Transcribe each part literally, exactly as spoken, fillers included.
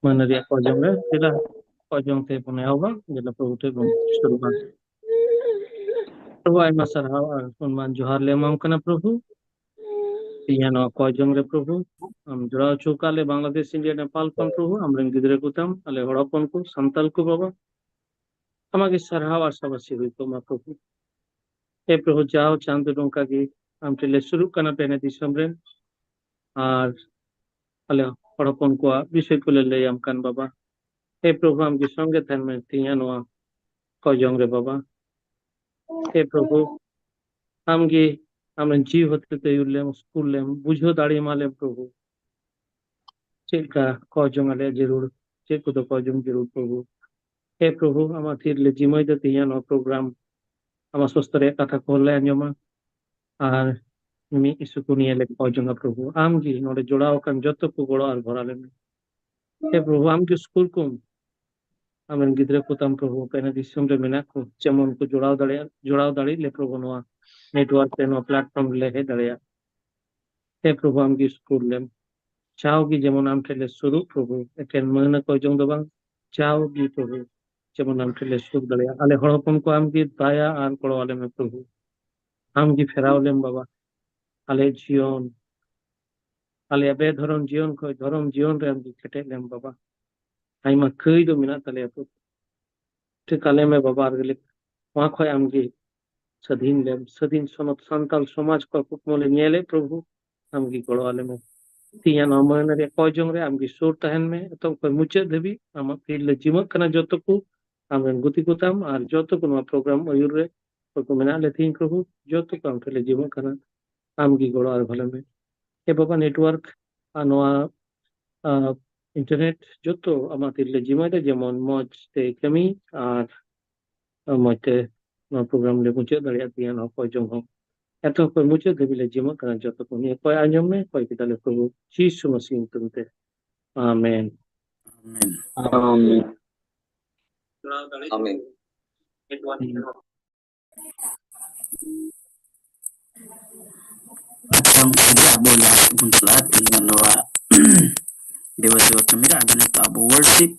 ᱢᱟᱹᱱ ᱨᱮᱭᱟᱜ ᱠᱚᱭᱡᱚᱝ ᱨᱮ ᱪᱮᱫᱟᱜ ᱠᱚᱭᱡᱚᱝ ᱛᱮ ᱵᱚᱱ ᱮᱦᱚᱵᱟ, ᱡᱮᱞᱟ ᱯᱨᱚᱵᱷᱩ ᱴᱷᱮᱱ ᱵᱚᱱ ᱥᱩᱨᱩᱜᱼᱟ᱾ ᱯᱨᱚᱵᱷᱩ, ᱟᱭᱢᱟ ᱥᱟᱨᱦᱟᱣ ᱟᱨ ᱥᱚᱱᱢᱟᱱ ᱡᱚᱦᱟᱨ ᱞᱮ ᱮᱢᱟᱢ ᱠᱟᱱᱟ ᱯᱨᱚᱵᱷᱩ᱾ ᱛᱮᱦᱮᱧ ᱱᱚᱣᱟ ᱠᱚᱭᱡᱚᱝ ᱨᱮ ᱯᱨᱚᱵᱷᱩ, ᱟᱢ ᱡᱚᱲᱟᱣ ᱦᱚᱪᱚ ᱟᱠᱟᱫ ᱞᱮ ᱵᱟᱝᱞᱟᱫᱮᱥ, ᱤᱱᱰᱤᱭᱟ, ᱱᱮᱯᱟᱞ ᱠᱷᱚᱱ ᱯᱨᱚᱵᱷᱩ, ᱟᱢᱨᱮᱱ ᱜᱤᱫᱽᱨᱟᱹ ᱠᱚ ᱛᱟᱢ, ᱟᱞᱮ ᱦᱚᱲ ᱦᱚᱯᱚᱱ ᱠᱚ, ᱥᱟᱱᱛᱟᱞ ᱠᱚ ᱵᱟᱵᱟ, ᱟᱢᱟᱜ ᱜᱮ ᱥᱟᱨᱦᱟᱣ ᱟᱨ ᱥᱟᱵᱟᱥᱤ ᱦᱩᱭ ᱠᱚᱜ ᱢᱟ ᱯᱨᱚᱵᱷᱩ᱾ ᱦᱮ ᱯᱨᱚᱵᱷᱩ, ᱡᱟᱣ ᱪᱟᱸᱫᱚ ᱱᱚᱝᱠᱟ ᱜᱮ ᱟᱢ ᱴᱷᱮᱱ ᱞᱮ ᱥᱩᱨᱩᱜ ᱠᱟᱱᱟ ᱯᱮᱱᱮ ᱫᱤᱥᱚᱢ ᱨᱮᱱ, ᱟᱨ ᱟᱞᱮ ᱦᱚᱲ ᱦᱚᱯᱚᱱ ᱠᱚᱣᱟᱜ ᱵᱤᱥᱚᱭ ᱠᱚᱞᱮ ᱞᱟᱹᱭᱟᱢ ᱠᱟᱱ ᱵᱟᱵᱟ᱾ ᱦᱮ ᱯᱨᱚᱵᱷᱩ, ᱟᱢ ᱜᱮ ᱥᱚᱸᱜᱮ ᱛᱟᱦᱮᱱ ᱢᱮ ᱛᱮᱦᱮᱧᱟᱜ ᱱᱚᱣᱟ ᱠᱚᱭᱡᱚᱝ ᱨᱮ ᱵᱟᱵᱟ᱾ ᱦᱮ ᱯᱨᱚᱵᱷᱩ, ᱟᱢ ᱜᱮ ᱟᱢᱨᱮᱱ ᱡᱤᱣᱤ ᱦᱚᱛᱮ ᱛᱮ ᱟᱹᱭᱩᱨ ᱞᱮᱢ, ᱥᱠᱩᱞ ᱞᱮᱢ, ᱵᱩᱡᱷᱟᱹᱣ ᱫᱟᱲᱮᱭᱟᱢᱟ ᱞᱮᱢ ᱯᱨᱚᱵᱷᱩ᱾ ᱪᱮᱫ ᱞᱮᱠᱟ ᱠᱚᱭᱡᱚᱝ ᱟᱞᱮᱭᱟᱜ ᱡᱟᱹᱨᱩᱲ, ᱪᱮᱫ ᱠᱚᱫᱚ ᱠᱚᱭᱡᱚᱝ ᱡᱟᱹᱨᱩᱲ ᱯᱨᱚᱵᱷᱩ᱾ ᱦᱮ ᱯᱨᱚᱵᱷᱩ, ᱟᱢᱟᱜ ᱛᱤ ᱨᱮᱞᱮ ᱡᱤᱢᱟᱹᱭ ᱫᱟ ᱛᱮᱦᱮᱧᱟᱜ ᱱᱚᱣᱟ ᱯᱨᱳᱜᱨᱟᱢ, ᱟᱢᱟᱜ ᱥᱚᱥᱛᱚ ᱨᱮᱭᱟᱜ ᱠᱟᱛᱷᱟ ᱠᱚ ᱞᱮ ᱟᱸᱡᱚᱢᱟ ᱟᱨ ᱢᱤᱫ ᱤᱥᱩ ᱠᱚ ᱱᱤᱭᱮ ᱞᱮ ᱠᱚᱭᱡᱚᱝᱟ ᱯᱨᱚᱵᱷᱩ᱾ ᱟᱢ ᱜᱮ ᱱᱚᱰᱮ ᱡᱚᱲᱟᱣ ᱟᱠᱟᱱ ᱡᱚᱛᱚ ᱠᱚ ᱜᱚᱲᱚ ᱟᱨ ᱵᱷᱚᱨᱟ ᱞᱮᱢᱮ᱾ ᱦᱮ ᱯᱨᱚᱵᱷᱩ, ᱟᱢ ᱜᱮ ᱥᱠᱩᱞ ᱠᱚᱢ, ᱟᱢᱨᱮᱱ ᱜᱤᱫᱽᱨᱟᱹ ᱠᱚ ᱛᱟᱢ ᱯᱨᱚᱵᱷᱩ, ᱚᱠᱟᱭ ᱫᱤᱥᱚᱢ ᱨᱮ ᱢᱮᱱᱟᱜ ᱠᱚ, ᱡᱮᱢᱚᱱ ᱠᱚ ᱡᱚᱲᱟᱣ ᱫᱟᱲᱮᱭᱟᱜ, ᱡᱚᱲᱟᱣ ᱫᱟᱲᱮᱭᱟᱜ ᱞᱮ ᱯᱨᱚᱵᱷᱩ, ᱱᱚᱣᱟ ᱱᱮᱴᱣᱟᱨᱠ ᱨᱮ, ᱱᱚᱣᱟ ᱯᱞᱟᱴᱯᱷᱚᱨᱢ ᱨᱮᱞᱮ ᱦᱮᱡ ᱫᱟᱲᱮᱭᱟᱜ᱾ ᱦᱮ ᱯᱨᱚᱵᱷᱩ, ᱟᱢ ᱜᱮ ᱥᱠᱩᱞ ᱞᱮᱢ᱾ ᱡᱟᱣ ᱜᱮ ᱡᱮᱢᱚᱱ ᱟᱢ ᱴᱷᱮᱱ ᱞᱮ ᱥᱩᱨᱩᱜ ᱯᱨᱚᱵᱷᱩ, ᱮᱠᱮᱱ ᱢᱟᱹᱱ ᱠᱚᱭᱡᱚᱝ ᱫᱚ ᱵᱟᱝ, ᱡᱟᱣ ᱜᱮ ᱯᱨᱚᱵᱷᱩ ᱡᱮᱢᱚᱱ ᱟᱢ ᱴᱷᱮᱱ ᱞᱮ ᱥᱩᱨ ᱫᱟᱲᱮᱭᱟᱜ᱾ ᱟᱞᱮ ᱦᱚᱲ ᱦᱚᱯᱚᱱ ᱠᱚ ᱟᱢ ᱜᱮ ᱫᱟᱭᱟ ᱟᱨ ᱜᱚᱲᱚ ᱟᱞᱮ ᱢᱮ ᱯᱨᱚᱵᱷᱩ᱾ ᱟᱢ ᱜᱮ ᱯᱷᱮᱨᱟᱣ ᱞᱮᱢ ᱵᱟᱵᱟ᱾ ᱟᱞᱮ ᱡᱤᱭᱚᱱ, ᱟᱞᱮᱭᱟᱜ ᱵᱮᱫᱷᱚᱨᱚᱢ ᱡᱤᱭᱚᱱ ᱠᱷᱚᱱ ᱫᱷᱚᱨᱚᱢ ᱡᱤᱭᱚᱱ ᱨᱮ ᱟᱢ ᱜᱮ ᱠᱮᱴᱮᱡ ᱞᱮᱢ ᱵᱟᱵᱟ᱾ ᱟᱭᱢᱟ ᱠᱟᱹᱭ ᱫᱚ ᱢᱮᱱᱟᱜ ᱛᱟᱞᱮᱭᱟ ᱯᱨᱚᱵᱷᱩ᱾ ᱴᱷᱤᱠ ᱟᱞᱮ ᱢᱮ ᱵᱟᱵᱟ ᱟᱨ ᱜᱮᱞᱮ ᱱᱚᱣᱟ ᱠᱷᱚᱱ ᱟᱢ ᱜᱮ ᱥᱟᱹᱫᱷᱤᱱ ᱞᱮᱢ, ᱥᱟᱹᱫᱷᱤᱱ ᱥᱚᱱᱚᱛ ᱥᱟᱱᱛᱟᱞ ᱥᱚᱢᱟᱡᱽ ᱠᱚ ᱠᱩᱠᱢᱩ ᱞᱮ ᱧᱮᱞᱮᱫ ᱯᱨᱚᱵᱷᱩ, ᱟᱢ ᱜᱮ ᱜᱚᱲᱚ ᱟᱞᱮ ᱢᱮ᱾ ᱛᱮᱦᱮᱧᱟᱜ ᱱᱚᱣᱟ ᱢᱟᱹᱱ ᱨᱮᱭᱟᱜ ᱠᱚᱭᱡᱚᱝ ᱨᱮ ᱟᱢ ᱜᱮ ᱥᱩᱨ ᱛᱟᱦᱮᱱ ᱢᱮ, ᱮᱛᱚᱦᱚᱵ ᱠᱷᱚᱱ ᱢᱩᱪᱟᱹᱫ ᱫᱷᱟᱹᱵᱤᱡ ᱟᱢᱟᱜ ᱛᱤ ᱨᱮᱞᱮ ᱡᱤᱢᱟᱹᱜ ᱠᱟᱱᱟ ᱡᱚᱛᱚ ᱠᱚ, ᱟᱢᱨᱮᱱ ᱜᱩᱛᱤ ᱠᱚ ᱛᱟᱢ ᱟᱨ ᱡᱚᱛᱚ ᱠᱚ ᱱᱚᱣᱟ ᱯᱨᱳᱜᱨᱟᱢ ᱟᱹᱭᱩᱨ ᱨᱮ ᱚᱠᱚᱭ ᱠᱚ ᱢᱮᱱᱟᱜ ᱞᱮ ᱛᱮᱦᱮᱧ ᱯᱨᱚᱵᱷᱩ, ᱡᱚᱛᱚ ᱠᱚ ᱟᱢ ᱴᱷᱮᱱ ᱞᱮ ᱡᱤᱢᱟᱹᱜ ᱠᱟᱱᱟ, ᱟᱢ ᱜᱮ ᱜᱚᱲᱚ ᱟᱨ ᱵᱷᱟᱞᱮ ᱢᱮ᱾ ᱮ ᱵᱟᱵᱟ, ᱱᱮᱴᱣᱟᱨᱠ ᱟᱨ ᱱᱚᱣᱟ, ᱟ, ᱤᱱᱴᱟᱨᱱᱮᱴ ᱡᱚᱛᱚ ᱟᱢᱟᱜ ᱛᱤ ᱨᱮᱞᱮ ᱡᱤᱢᱟᱹᱭ ᱫᱟ, ᱡᱮᱢᱚᱱ ᱢᱚᱡᱽ ᱛᱮ ᱠᱟᱹᱢᱤ ᱟᱨ ᱢᱚᱡᱽ ᱛᱮ ᱱᱚᱣᱟ ᱯᱨᱳᱜᱨᱟᱢ ᱞᱮ ᱢᱩᱪᱟᱹᱫ ᱫᱟᱲᱮᱭᱟᱜ ᱛᱮᱭᱟ᱾ ᱱᱚᱣᱟ ᱠᱚᱭᱡᱚᱝ ᱦᱚᱸ ᱮᱛᱚᱦᱚᱵ ᱠᱷᱚᱱ ᱢᱩᱪᱟᱹᱫ ᱫᱷᱟᱹᱵᱤᱡ ᱞᱮ ᱡᱤᱢᱟᱹᱜ ᱠᱟᱱᱟ ᱡᱚᱛᱚ ᱠᱚ᱾ ᱱᱤᱭᱟᱹ ᱠᱚᱭ ᱟᱸᱡᱚᱢ ᱢᱮ, ᱠᱚᱭ ᱠᱮᱫᱟᱞᱮ ᱯᱨᱚᱵᱷᱩ ᱡᱤᱥᱩ ᱢᱟᱥᱤ ᱧᱩᱛᱩᱢ ᱛᱮ, ᱟᱢᱮᱱ᱾ ᱟᱢᱮᱱ᱾ ᱟᱢᱮᱱ᱾ ᱟᱪᱪᱷᱟ, ᱚᱱᱠᱟ ᱜᱮ ᱟᱵᱚ ᱞᱟᱦᱟ ᱥᱮᱫ ᱵᱚᱱ ᱪᱟᱞᱟᱜᱼᱟ᱾ ᱛᱮᱦᱮᱧ ᱟᱵᱚᱣᱟᱜ ᱫᱮᱵᱟ ᱥᱮᱵᱟ ᱠᱟᱹᱢᱤ ᱨᱮ᱾ ᱟᱫᱚ ᱱᱤᱛᱚᱜ ᱟᱵᱚ worship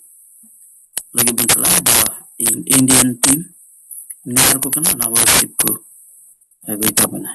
ᱞᱟᱹᱜᱤᱫ ᱵᱚᱱ ᱪᱟᱞᱟᱜᱼᱟ᱾ ᱟᱫᱚ ᱤᱧ Indian team ᱱᱮᱦᱚᱨ ᱠᱚ ᱠᱟᱱᱟ, ᱚᱱᱟ worship ᱠᱚ ᱟᱹᱜᱩᱭ ᱛᱟᱵᱚᱱᱟ᱾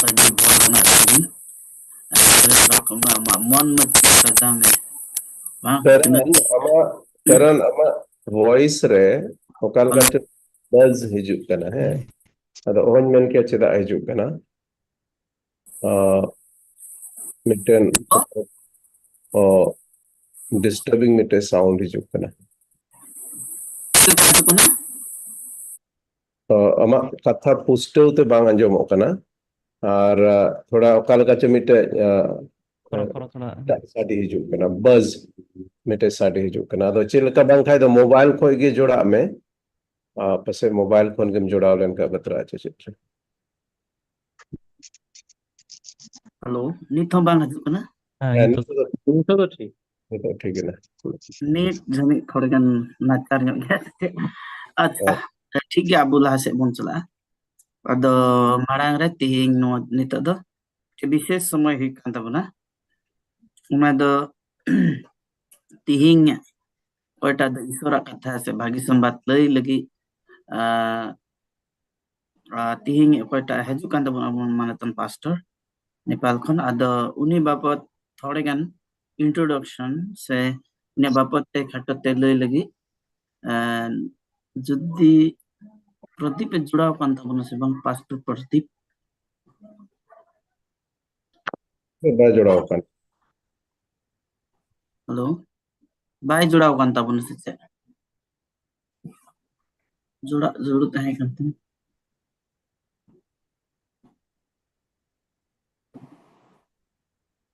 ᱟᱹᱰᱤ ᱵᱷᱚᱨ ᱨᱮᱱᱟᱜ ᱥᱮᱨᱮᱧ᱾ ᱟᱨ ᱛᱷᱚᱲᱟ ᱠᱚ ᱢᱟ ᱟᱢᱟᱜ ᱢᱚᱱ ᱢᱚᱛᱤ ᱥᱟᱡᱟᱣ ᱢᱮ᱾ ᱵᱟᱝ? ᱠᱟᱨᱚᱱ ᱛᱤᱱᱟᱹᱜ ᱟᱢᱟᱜ, ᱠᱟᱨᱚᱱ ᱟᱢᱟᱜ voice ᱨᱮ ᱚᱠᱟ ᱞᱮᱠᱟ ᱦᱩᱸ᱾ ᱪᱚ buzz ᱦᱤᱡᱩᱜ ᱠᱟᱱᱟ, ᱦᱮᱸ᱾ ᱟᱫᱚ ᱚᱦᱚᱧ ᱢᱮᱱ ᱠᱮᱭᱟ ᱪᱮᱫᱟᱜ ᱦᱤᱡᱩᱜ ᱠᱟᱱᱟ᱾ ᱟᱸ, ᱢᱤᱫᱴᱮᱱ, ᱚ, disturbing ᱢᱤᱫᱴᱮᱱ sound ᱦᱤᱡᱩᱜ ᱠᱟᱱᱟ᱾ ᱪᱮᱫ ᱦᱤᱡᱩᱜ ᱠᱟᱱᱟ? ᱟᱸ, ᱟᱢᱟᱜ ᱠᱟᱛᱷᱟ ᱯᱩᱥᱴᱟᱹᱣ ᱛᱮ ᱵᱟᱝ ᱟᱸᱡᱚᱢᱚᱜ ᱠᱟᱱᱟ᱾ ᱟᱨ, ᱟᱸ, ᱛᱷᱚᱲᱟ ᱚᱠᱟ ᱞᱮᱠᱟ ᱪᱚ ᱢᱤᱫᱴᱮᱡ, ᱟᱸ, ᱠᱷᱚᱨᱚ ᱠᱷᱚᱨᱚ ᱛᱷᱚᱲᱟ᱾ ᱮᱴᱟᱜ ᱥᱟᱰᱮ ᱦᱤᱡᱩᱜ ᱠᱟᱱᱟ, buzz ᱢᱤᱫᱴᱮᱡ ᱥᱟᱰᱮ ᱦᱤᱡᱩᱜ ᱠᱟᱱᱟ᱾ ᱟᱫᱚ ᱪᱮᱫ ᱞᱮᱠᱟ ᱵᱟᱝ ᱠᱷᱟᱡ ᱫᱚ mobile ᱠᱷᱚᱡ ᱜᱮ ᱡᱚᱲᱟᱜ ᱢᱮ᱾ ᱟᱸ, ᱯᱟᱥᱮᱡ mobile ᱠᱷᱚᱱ ᱜᱮᱢ ᱡᱚᱲᱟᱣ ᱞᱮᱱᱠᱷᱟᱡ ᱵᱟᱛᱨᱟᱜᱼᱟ ᱪᱮᱫ ᱪᱚ᱾ ᱦᱮᱞᱳ, ᱱᱤᱛ ᱦᱚᱸ ᱵᱟᱝ ᱦᱤᱡᱩᱜ ᱠᱟᱱᱟ? ᱦᱮᱸ, ᱦᱮᱸ, ᱱᱤᱛᱚᱜ ᱱᱤᱛᱚᱜ ᱫᱚ, ᱱᱤᱛᱚᱜ ᱫᱚ ᱴᱷᱤᱠ᱾ ᱱᱤᱛᱚᱜ ᱴᱷᱤᱠ ᱮᱱᱟ᱾ ᱱᱮᱴ ᱡᱟᱹᱱᱤᱡ ᱛᱷᱚᱲᱟ ᱜᱟᱱ ᱱᱟᱪᱟᱨ ᱧᱚᱜ ᱜᱮᱭᱟ ᱥᱮ ᱪᱮᱫ? ᱟᱪᱪᱷᱟ, ᱦᱮᱸ᱾ ᱴᱷᱤᱠ ᱜᱮᱭᱟ, ᱟᱵᱚ ᱞᱟᱦᱟ ᱥᱮᱫ ᱵᱚᱱ ᱪᱟᱞᱟᱜᱼᱟ᱾ ᱟᱫᱚ ᱢᱟᱲᱟᱝ ᱨᱮ ᱛᱤᱦᱤᱧ ᱱᱚᱣᱟ ᱱᱤᱛᱚᱜ ᱫᱚ ᱵᱤᱥᱮᱥ ᱥᱚᱢᱚᱭ ᱦᱩᱭᱩᱜ ᱠᱟᱱ ᱛᱟᱵᱚᱱᱟ᱾ ᱚᱱᱟ ᱫᱚ ᱛᱤᱦᱤᱧ ᱚᱠᱚᱭᱴᱟᱜ ᱫᱚ ᱤᱥᱚᱨᱟᱜ ᱠᱟᱛᱷᱟ ᱥᱮ ᱵᱷᱟᱹᱜᱤ ᱥᱚᱢᱵᱟᱫ ᱞᱟᱹᱭ ᱞᱟᱹᱜᱤᱫ, ᱟᱸ, ᱟᱸ, ᱛᱤᱦᱤᱧ ᱚᱠᱚᱭᱴᱟᱜ ᱦᱤᱡᱩᱜ ᱠᱟᱱ ᱛᱟᱵᱚᱱᱟ ᱟᱵᱚ ᱢᱟᱱᱚᱛᱟᱱ ᱯᱟᱥᱴᱚᱨ ᱱᱮᱯᱟᱞ ᱠᱷᱚᱱ, ᱟᱫᱚ ᱩᱱᱤ ᱵᱟᱵᱚᱛ ᱛᱷᱚᱲᱟ ᱜᱟᱱ introduction ᱥᱮ ᱤᱱᱟᱹ ᱵᱟᱵᱚᱛ ᱛᱮ ᱠᱷᱟᱴᱚ ᱛᱮ ᱞᱟᱹᱭ ᱞᱟᱹᱜᱤᱫ, ᱟᱸ, ᱡᱩᱫᱤ ᱯᱨᱚᱫᱤᱯ ᱮ ᱡᱚᱲᱟᱣ ᱠᱟᱱ ᱛᱟᱵᱚᱱᱟ ᱥᱮ ᱵᱟᱝ, ᱯᱟᱥᱴᱚᱨ ᱯᱨᱚᱫᱤᱯ? ᱵᱟᱭ ᱡᱚᱲᱟᱣ ᱠᱟᱱ᱾ ᱦᱮᱞᱳ, ᱵᱟᱭ ᱡᱚᱲᱟᱣ ᱠᱟᱱ ᱛᱟᱵᱚᱱᱟ ᱥᱮ ᱪᱮᱫ? ᱡᱚᱲᱟᱜ ᱡᱟᱹᱨᱩᱲ ᱛᱟᱦᱮᱸ ᱠᱟᱱ ᱛᱤᱧᱟ᱾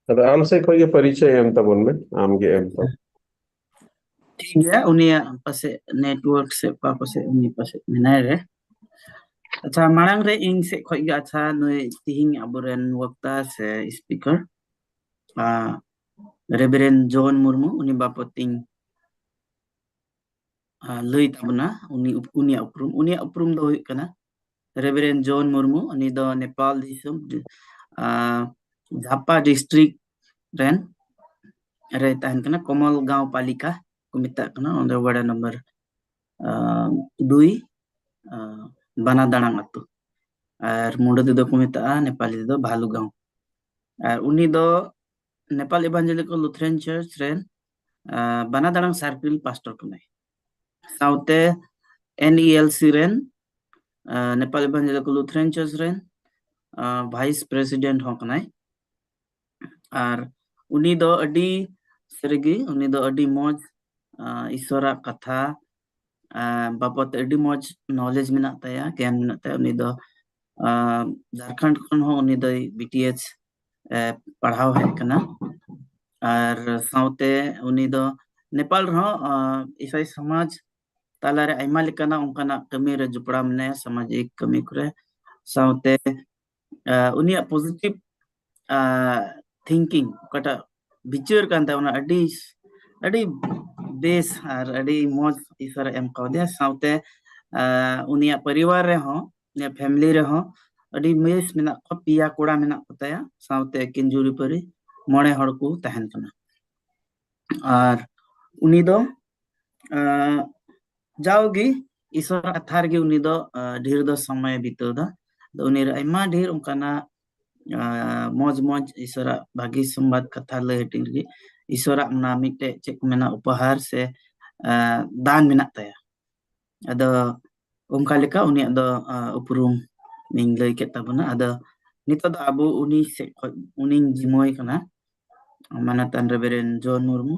ᱟᱫᱚ ᱟᱢ ᱥᱮᱫ ᱠᱷᱚᱱ ᱜᱮ ᱯᱚᱨᱤᱪᱚᱭ ᱮᱢ ᱛᱟᱵᱚᱱ ᱢᱮ, ᱟᱢ ᱜᱮ ᱮᱢ ᱛᱟᱵᱚᱱ᱾ ᱴᱷᱤᱠ ᱜᱮᱭᱟ, ᱩᱱᱤᱭᱟᱜ ᱯᱟᱥᱮᱡ network ᱥᱮ ᱚᱠᱟ ᱯᱟᱥᱮᱡ ᱩᱱᱤ ᱯᱟᱥᱮᱡ ᱢᱮᱱᱟᱭ ᱨᱮ᱾ ᱟᱪᱪᱷᱟ, ᱢᱟᱲᱟᱝ ᱨᱮ ᱤᱧ ᱥᱮᱫ ᱠᱷᱚᱱ ᱜᱮ, ᱟᱪᱪᱷᱟ, ᱱᱩᱭ ᱛᱤᱦᱤᱧ ᱟᱵᱚᱨᱮᱱ ᱵᱚᱠᱛᱟ ᱥᱮ speaker, ᱟᱸ, Reverend ᱡᱚᱦᱚᱱ ᱢᱩᱨᱢᱩ, ᱩᱱᱤ ᱵᱟᱵᱚᱛ ᱤᱧ, ᱟᱸ, ᱞᱟᱹᱭ ᱛᱟᱵᱚᱱᱟ, ᱩᱱᱤ ᱩᱯ-, ᱩᱱᱤᱭᱟᱜ ᱩᱯᱨᱩᱢ᱾ ᱩᱱᱤᱭᱟᱜ ᱩᱯᱨᱩᱢ ᱫᱚ ᱦᱩᱭᱩᱜ ᱠᱟᱱᱟ Reverend ᱡᱚᱦᱚᱱ ᱢᱩᱨᱢᱩ᱾ ᱩᱱᱤ ᱫᱚ ᱱᱮᱯᱟᱞ ᱫᱤᱥᱚᱢ, ᱟᱸ, ᱡᱷᱟᱯᱟ district ᱨᱮᱱ ᱨᱮ ᱛᱟᱦᱮᱱ ᱠᱟᱱᱟ, ᱠᱚᱢᱚᱞ ᱜᱟᱶ ᱯᱟᱞᱤᱠᱟ ᱠᱚ ᱢᱮᱛᱟᱜ ᱠᱟᱱᱟ, ᱚᱸᱰᱮ ᱣᱟᱨᱰ ᱱᱚᱢᱵᱚᱨ, ᱟᱸ, ᱫᱩᱭ, ᱟᱸ, ᱵᱟᱱᱟ ᱫᱟᱲᱟᱝ ᱟᱹᱛᱩ᱾ ᱟᱨ ᱢᱩᱰᱟᱹ ᱛᱮᱫᱚ ᱠᱚ ᱢᱮᱛᱟᱜᱼᱟ, ᱱᱮᱯᱟᱞᱤ ᱛᱮᱫᱚ ᱵᱷᱟᱞᱩᱜᱟᱸᱣ᱾ ᱟᱨ ᱩᱱᱤ ᱫᱚ ᱱᱮᱯᱟᱞ ᱮᱵᱷᱟᱱᱡᱮᱞᱤᱠᱟᱞ ᱞᱩᱛᱷᱨᱮᱱ ᱪᱟᱨᱪ ᱨᱮᱱ, ᱟᱨ, ᱵᱟᱱᱟᱫᱟᱲᱟᱝ ᱥᱟᱨᱠᱮᱞ ᱯᱟᱥᱴᱚᱨ ᱠᱟᱱᱟᱭ᱾ ᱥᱟᱶᱛᱮ ᱮᱱ ᱤ ᱮᱞ ᱥᱤ ᱨᱮᱱ, ᱟᱨ, ᱱᱮᱯᱟᱞ ᱮᱵᱷᱟᱱᱡᱮᱞᱤᱠᱟᱞ ᱞᱩᱛᱷᱨᱮᱱ ᱪᱟᱨᱪ ᱨᱮᱱ, ᱟᱨ, ᱵᱷᱟᱭᱤᱥ ᱯᱨᱮᱥᱤᱰᱮᱱᱴ ᱦᱚᱸ ᱠᱟᱱᱟᱭ᱾ ᱟᱨ ᱩᱱᱤ ᱫᱚ ᱟᱹᱰᱤ, ᱥᱟᱹᱨᱤᱜᱮ ᱩᱱᱤ ᱫᱚ ᱟᱹᱰᱤ ᱢᱚᱡᱽ, ᱟᱨ, ᱤᱥᱚᱨᱟᱜ ᱠᱟᱛᱷᱟ, ᱟᱨ, ᱵᱟᱵᱚᱫ ᱛᱮ ᱟᱹᱰᱤ ᱢᱚᱡᱽ ᱱᱚᱞᱮᱡᱽ ᱢᱮᱱᱟᱜ ᱛᱟᱭᱟ, ᱜᱮᱭᱟᱱ ᱢᱮᱱᱟᱜ ᱛᱟᱭᱟ᱾ ᱩᱱᱤ ᱫᱚ, ᱟᱨ, ᱡᱷᱟᱲᱠᱷᱚᱸᱰ ᱠᱷᱚᱱ ᱦᱚᱸ ᱩᱱᱤ ᱫᱚᱭ ᱵᱤ ᱴᱤ ᱮᱭᱤᱪ, ᱮ, ᱯᱟᱲᱦᱟᱣ ᱦᱮᱡ ᱠᱟᱱᱟ᱾ ᱟᱨ ᱥᱟᱶᱛᱮ ᱩᱱᱤ ᱫᱚ ᱱᱮᱯᱟᱞ ᱨᱮᱦᱚᱸ, ᱟᱨ, ᱤᱥᱟᱹᱭ ᱥᱚᱢᱟᱡᱽ ᱛᱟᱞᱟᱨᱮ ᱟᱭᱢᱟ ᱞᱮᱠᱟᱱᱟᱜ ᱚᱱᱠᱟᱱᱟᱜ ᱠᱟᱹᱢᱤ ᱨᱮ ᱡᱚᱯᱲᱟᱣ ᱢᱮᱱᱟᱭᱟ, ᱥᱟᱢᱟᱡᱤᱠ ᱠᱟᱹᱢᱤ ᱠᱚᱨᱮ᱾ ᱥᱟᱶᱛᱮ, ᱟᱨ, ᱩᱱᱤᱭᱟᱜ ᱯᱚᱡᱤᱴᱤᱵᱷ, ᱟᱨ, ᱛᱷᱤᱝᱠᱤᱝ ᱚᱠᱟᱴᱟᱜ ᱵᱤᱪᱟᱹᱨ ᱠᱟᱱ ᱛᱟᱭᱟ, ᱚᱱᱟ ᱟᱹᱰᱤ, ᱟᱹᱰᱤ ᱵᱮᱥ ᱟᱨ ᱟᱹᱰᱤ ᱢᱚᱡᱽ ᱤᱥᱚᱨᱮ ᱮᱢ ᱠᱟᱣᱫᱮᱭᱟ᱾ ᱥᱟᱶᱛᱮ, ᱟᱨ, ᱩᱱᱤᱭᱟᱜ ᱯᱚᱨᱤᱵᱟᱨ ᱨᱮᱦᱚᱸ, ᱩᱱᱤᱭᱟᱜ ᱯᱷᱮᱢᱤᱞᱤ ᱨᱮᱦᱚᱸ ᱟᱹᱰᱤ ᱵᱮᱥ ᱢᱮᱱᱟᱜ ᱠᱚᱣᱟ, ᱯᱮᱭᱟ ᱠᱚᱲᱟ ᱢᱮᱱᱟᱜ ᱠᱚ ᱛᱟᱭᱟ, ᱥᱟᱶᱛᱮ ᱟᱹᱠᱤᱱ ᱡᱩᱨᱤᱯᱟᱹᱨᱤ ᱢᱚᱬᱮ ᱦᱚᱲ ᱠᱚ ᱛᱟᱦᱮᱱ ᱠᱟᱱᱟ᱾ ᱟᱨ ᱩᱱᱤ ᱫᱚ, ᱟᱸ, ᱡᱟᱣᱜᱮ ᱤᱥᱚᱨᱟᱜ ᱠᱟᱛᱷᱟ ᱨᱮᱜᱮ ᱩᱱᱤ ᱫᱚ, ᱟᱸ, ᱰᱷᱮᱨ ᱫᱚ ᱥᱚᱢᱚᱭᱮ ᱵᱤᱛᱟᱹᱣ ᱮᱫᱟ᱾ ᱟᱫᱚ ᱩᱱᱤ ᱨᱮ ᱟᱭᱢᱟ ᱰᱷᱮᱨ ᱚᱱᱠᱟᱱᱟᱜ, ᱟᱸ, ᱢᱚᱡᱽ ᱢᱚᱡᱽ ᱤᱥᱚᱨᱟᱜ ᱵᱷᱟᱹᱜᱤ ᱥᱚᱢᱵᱟᱫ ᱠᱟᱛᱷᱟ ᱞᱟᱹᱭ ᱦᱟᱹᱴᱤᱧ ᱞᱟᱹᱜᱤᱫ ᱤᱥᱚᱨᱟᱜ ᱚᱱᱟ ᱢᱤᱫᱴᱮᱡ, ᱪᱮᱫ ᱠᱚ ᱢᱮᱱᱟ, ᱩᱯᱚᱦᱟᱨ ᱥᱮ, ᱟᱸ, ᱫᱟᱱ ᱢᱮᱱᱟᱜ ᱛᱟᱭᱟ᱾ ᱟᱫᱚ ᱚᱱᱠᱟ ᱞᱮᱠᱟ ᱩᱱᱤᱭᱟᱜ ᱫᱚ, ᱟᱸ, ᱩᱯᱨᱩᱢ ᱤᱧ ᱞᱟᱹᱭ ᱠᱮᱫ ᱛᱟᱵᱚᱱᱟ᱾ ᱟᱫᱚ ᱱᱤᱛᱚᱜ ᱫᱚ ᱟᱵᱚ ᱩᱱᱤ ᱥᱮᱫ ᱠᱷᱚᱱ ᱩᱱᱤᱧ ᱡᱤᱢᱟᱹᱭ ᱠᱟᱱᱟ, ᱢᱟᱱᱚᱛᱟᱱ ᱨᱮᱵᱷᱮᱨᱮᱱᱰ ᱡᱚᱱ ᱢᱩᱨᱢᱩ᱾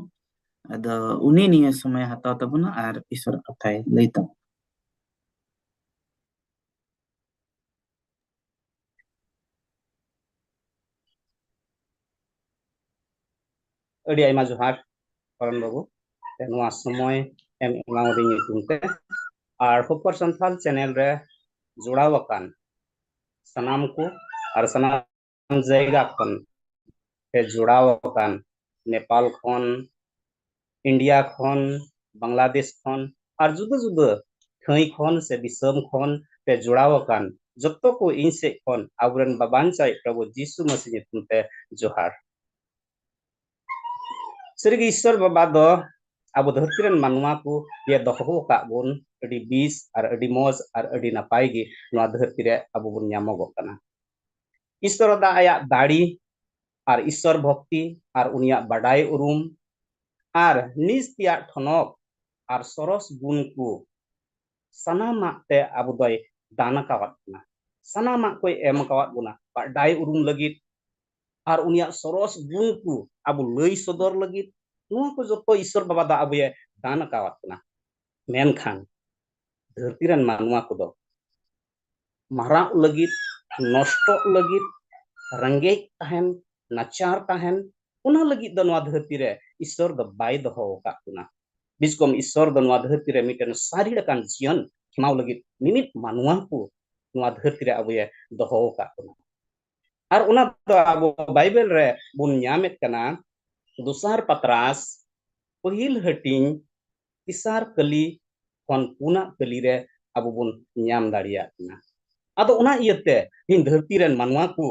ᱟᱫᱚ ᱩᱱᱤ ᱱᱤᱭᱟᱹ ᱥᱚᱢᱚᱭ ᱦᱟᱛᱟᱣ ᱛᱟᱵᱚᱱᱟ ᱟᱨ ᱤᱥᱚᱨᱟᱜ ᱠᱟᱛᱷᱟᱭ ᱞᱟᱹᱭ ᱛᱟᱵᱚᱱᱟ᱾ ᱟᱹᱰᱤ ᱟᱭᱢᱟ ᱡᱚᱦᱟᱨ ᱠᱚᱨᱚᱱ ᱵᱟᱹᱵᱩ, ᱛᱮ ᱱᱚᱣᱟ ᱥᱚᱢᱚᱭ ᱮᱢ ᱮᱢᱟᱣᱟᱫᱤᱧ ᱧᱩᱛᱩᱢ ᱛᱮ᱾ ᱟᱨ ᱦᱚᱯᱚᱨ ᱥᱟᱱᱛᱷᱟᱞ ᱪᱮᱱᱮᱞ ᱨᱮ ᱡᱚᱲᱟᱣ ᱟᱠᱟᱱ ᱥᱟᱱᱟᱢ ᱠᱚ ᱟᱨ ᱥᱟᱱᱟᱢ ᱡᱟᱭᱜᱟ ᱠᱷᱚᱱ ᱯᱮ ᱡᱚᱲᱟᱣ ᱟᱠᱟᱱ, ᱱᱮᱯᱟᱞ ᱠᱷᱚᱱ, ᱤᱱᱰᱤᱭᱟ ᱠᱷᱚᱱ, ᱵᱟᱝᱞᱟᱫᱮᱥ ᱠᱷᱚᱱ, ᱟᱨ ᱡᱩᱫᱟᱹ ᱡᱩᱫᱟᱹ ᱴᱷᱟᱹᱭ ᱠᱷᱚᱱ ᱥᱮ ᱫᱤᱥᱚᱢ ᱠᱷᱚᱱ ᱯᱮ ᱡᱚᱲᱟᱣ ᱟᱠᱟᱱ ᱡᱚᱛᱚ ᱠᱚ ᱤᱧ ᱥᱮᱫ ᱠᱷᱚᱱ ᱟᱵᱚᱨᱮᱱ ᱵᱟᱵᱟᱧᱪᱟᱭᱤᱡ ᱯᱨᱚᱵᱷᱩ ᱡᱤᱥᱩ ᱢᱟᱹᱥᱤ ᱧᱩᱛᱩᱢ ᱛᱮ ᱡᱚᱦᱟᱨ᱾ ᱥᱟᱹᱨᱤᱜᱮ ᱤᱥᱥᱚᱨ ᱵᱟᱵᱟ ᱫᱚ ᱟᱵᱚ ᱫᱷᱟᱹᱨᱛᱤ ᱨᱮᱱ ᱢᱟᱱᱣᱟ ᱠᱚ ᱤᱭᱟᱹ ᱫᱚᱦᱚ ᱟᱠᱟᱫ ᱵᱚᱱ ᱟᱹᱰᱤ ᱵᱮᱥ ᱟᱨ ᱟᱹᱰᱤ ᱢᱚᱡᱽ ᱟᱨ ᱟᱹᱰᱤ ᱱᱟᱯᱟᱭ ᱜᱮ ᱱᱚᱣᱟ ᱫᱷᱟᱹᱨᱛᱤ ᱨᱮ ᱟᱵᱚ ᱵᱚᱱ ᱧᱟᱢᱚᱜᱚᱜ ᱠᱟᱱᱟ᱾ ᱤᱥᱥᱚᱨ ᱫᱚ ᱟᱭᱟᱜ ᱫᱟᱲᱮ ᱟᱨ ᱤᱥᱥᱚᱨ ᱵᱷᱚᱠᱛᱤ ᱟᱨ ᱩᱱᱤᱭᱟᱜ ᱵᱟᱰᱟᱭ ᱩᱨᱩᱢ ᱟᱨ ᱱᱤᱡ ᱛᱮᱭᱟᱜ ᱴᱷᱚᱱᱚᱠ ᱟᱨ ᱥᱚᱨᱚᱥ ᱜᱩᱱ ᱠᱚ ᱥᱟᱱᱟᱢᱟᱜ ᱛᱮ ᱟᱵᱚ ᱫᱚᱭ ᱫᱟᱱ ᱟᱠᱟᱣᱟᱫ ᱵᱚᱱᱟ, ᱥᱟᱱᱟᱢᱟᱜ ᱠᱚᱭ ᱮᱢ ᱟᱠᱟᱣᱟᱫ ᱵᱚᱱᱟ, ᱵᱟᱰᱟᱭ ᱩᱨᱩᱢ ᱞᱟᱹᱜᱤᱫ ᱟᱨ ᱩᱱᱤᱭᱟᱜ ᱥᱚᱨᱚᱥ ᱜᱩᱱ ᱠᱚ ᱟᱵᱚ ᱞᱟᱹᱭ ᱥᱚᱫᱚᱨ ᱞᱟᱹᱜᱤᱫ᱾ ᱱᱚᱣᱟ ᱠᱚ ᱡᱚᱛᱚ ᱤᱥᱥᱚᱨ ᱵᱟᱵᱟ ᱫᱚ ᱟᱵᱚᱭᱮ ᱫᱟᱱ ᱟᱠᱟᱣᱟᱫ ᱵᱚᱱᱟ᱾ ᱢᱮᱱᱠᱷᱟᱱ ᱫᱷᱟᱹᱨᱛᱤ ᱨᱮᱱ ᱢᱟᱱᱣᱟ ᱠᱚᱫᱚ ᱢᱟᱨᱟᱜ ᱞᱟᱹᱜᱤᱫ, ᱱᱚᱥᱴᱚᱜ ᱞᱟᱹᱜᱤᱫ, ᱨᱮᱸᱜᱮᱡ ᱛᱟᱦᱮᱱ, ᱱᱟᱪᱟᱨ ᱛᱟᱦᱮᱱ, ᱚᱱᱟ ᱞᱟᱹᱜᱤᱫ ᱫᱚ ᱱᱚᱣᱟ ᱫᱷᱟᱹᱨᱛᱤ ᱨᱮ ᱤᱥᱥᱚᱨ ᱫᱚ ᱵᱟᱭ ᱫᱚᱦᱚ ᱟᱠᱟᱫ ᱵᱚᱱᱟ᱾ ᱵᱤᱥᱠᱚᱢ ᱤᱥᱥᱚᱨ ᱫᱚ ᱱᱚᱣᱟ ᱫᱷᱟᱹᱨᱛᱤ ᱨᱮ ᱢᱤᱫᱴᱮᱱ ᱥᱟᱹᱨᱤ ᱞᱮᱠᱟᱱ ᱡᱤᱭᱚᱱ ᱠᱷᱮᱢᱟᱣ ᱞᱟᱹᱜᱤᱫ ᱢᱤᱢᱤᱫ ᱢᱟᱱᱣᱟ ᱠᱚ ᱱᱚᱣᱟ ᱫᱷᱟᱹᱨᱛᱤ ᱨᱮ ᱟᱵᱚᱭᱮ ᱫᱚᱦᱚ ᱟᱠᱟᱫ ᱵᱚᱱᱟ᱾ ᱟᱨ ᱚᱱᱟ ᱫᱚ ᱟᱵᱚ ᱵᱟᱭᱵᱮᱞ ᱨᱮ ᱵᱚᱱ ᱧᱟᱢᱮᱫ ᱠᱟᱱᱟ, ᱫᱚᱥᱟᱨ ᱯᱟᱛᱨᱟᱥ ᱯᱟᱹᱦᱤᱞ ᱦᱟᱹᱴᱤᱧ ᱛᱮᱥᱟᱨ ᱠᱟᱹᱞᱤ ᱠᱷᱚᱱ ᱯᱩᱱᱟᱜ ᱠᱟᱹᱞᱤ ᱨᱮ ᱟᱵᱚ ᱵᱚᱱ ᱧᱟᱢ ᱫᱟᱲᱮᱭᱟᱜ ᱠᱟᱱᱟ᱾ ᱟᱫᱚ ᱚᱱᱟ ᱤᱭᱟᱹᱛᱮ ᱛᱮᱦᱮᱧ ᱫᱷᱟᱹᱨᱛᱤ ᱨᱮᱱ ᱢᱟᱱᱣᱟ ᱠᱚ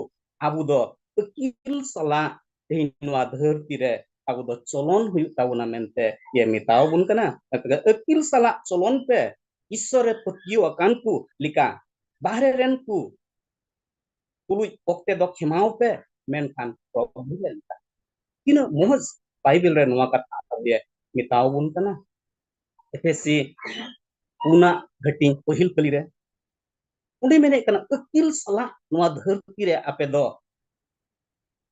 ᱟᱵᱚ ᱫᱚ ᱟᱹᱠᱤᱞ ᱥᱟᱞᱟᱜ ᱛᱮᱦᱮᱧ ᱱᱚᱣᱟ ᱫᱷᱟᱹᱨᱛᱤ ᱨᱮ ᱟᱵᱚ ᱫᱚ ᱪᱚᱞᱚᱱ ᱦᱩᱭᱩᱜ ᱛᱟᱵᱚᱱᱟ ᱢᱮᱱᱛᱮ ᱮ ᱢᱮᱛᱟᱣ ᱵᱚᱱ ᱠᱟᱱᱟ᱾ ᱟᱹᱠᱤᱞ ᱥᱟᱞᱟᱜ ᱪᱚᱞᱚᱱ ᱯᱮ, ᱤᱥᱥᱚᱨ ᱨᱮ ᱯᱟᱹᱛᱭᱟᱹᱣ ᱟᱠᱟᱱ ᱠᱚ ᱞᱮᱠᱟ᱾ ᱵᱟᱦᱨᱮ ᱨᱮᱱ ᱠᱚ ᱛᱩᱞᱩᱡ ᱚᱠᱛᱮ ᱫᱚ ᱠᱷᱮᱢᱟᱣ ᱯᱮ, ᱢᱮᱱᱠᱷᱟᱱ ᱯᱨᱚᱵᱷᱩ ᱞᱮ ᱢᱮᱛᱟ᱾ ᱛᱤᱱᱟᱹᱜ ᱢᱚᱡᱽ ᱵᱟᱭᱵᱮᱞ ᱨᱮ ᱱᱚᱣᱟ ᱠᱟᱛᱷᱟ ᱟᱵᱚᱭᱮ ᱢᱮᱛᱟᱣ ᱵᱚᱱ ᱠᱟᱱᱟ᱾ ᱮᱯᱷᱮᱥᱤ ᱯᱩᱱᱟᱜ ᱦᱟᱹᱴᱤᱧ ᱯᱟᱹᱦᱤᱞ ᱠᱟᱹᱞᱤ ᱨᱮ ᱚᱸᱰᱮ ᱢᱮᱱᱮᱫ ᱠᱟᱱᱟ, ᱟᱹᱠᱤᱞ ᱥᱟᱞᱟᱜ ᱱᱚᱣᱟ ᱫᱷᱟᱹᱨᱛᱤ ᱨᱮ ᱟᱯᱮ ᱫᱚ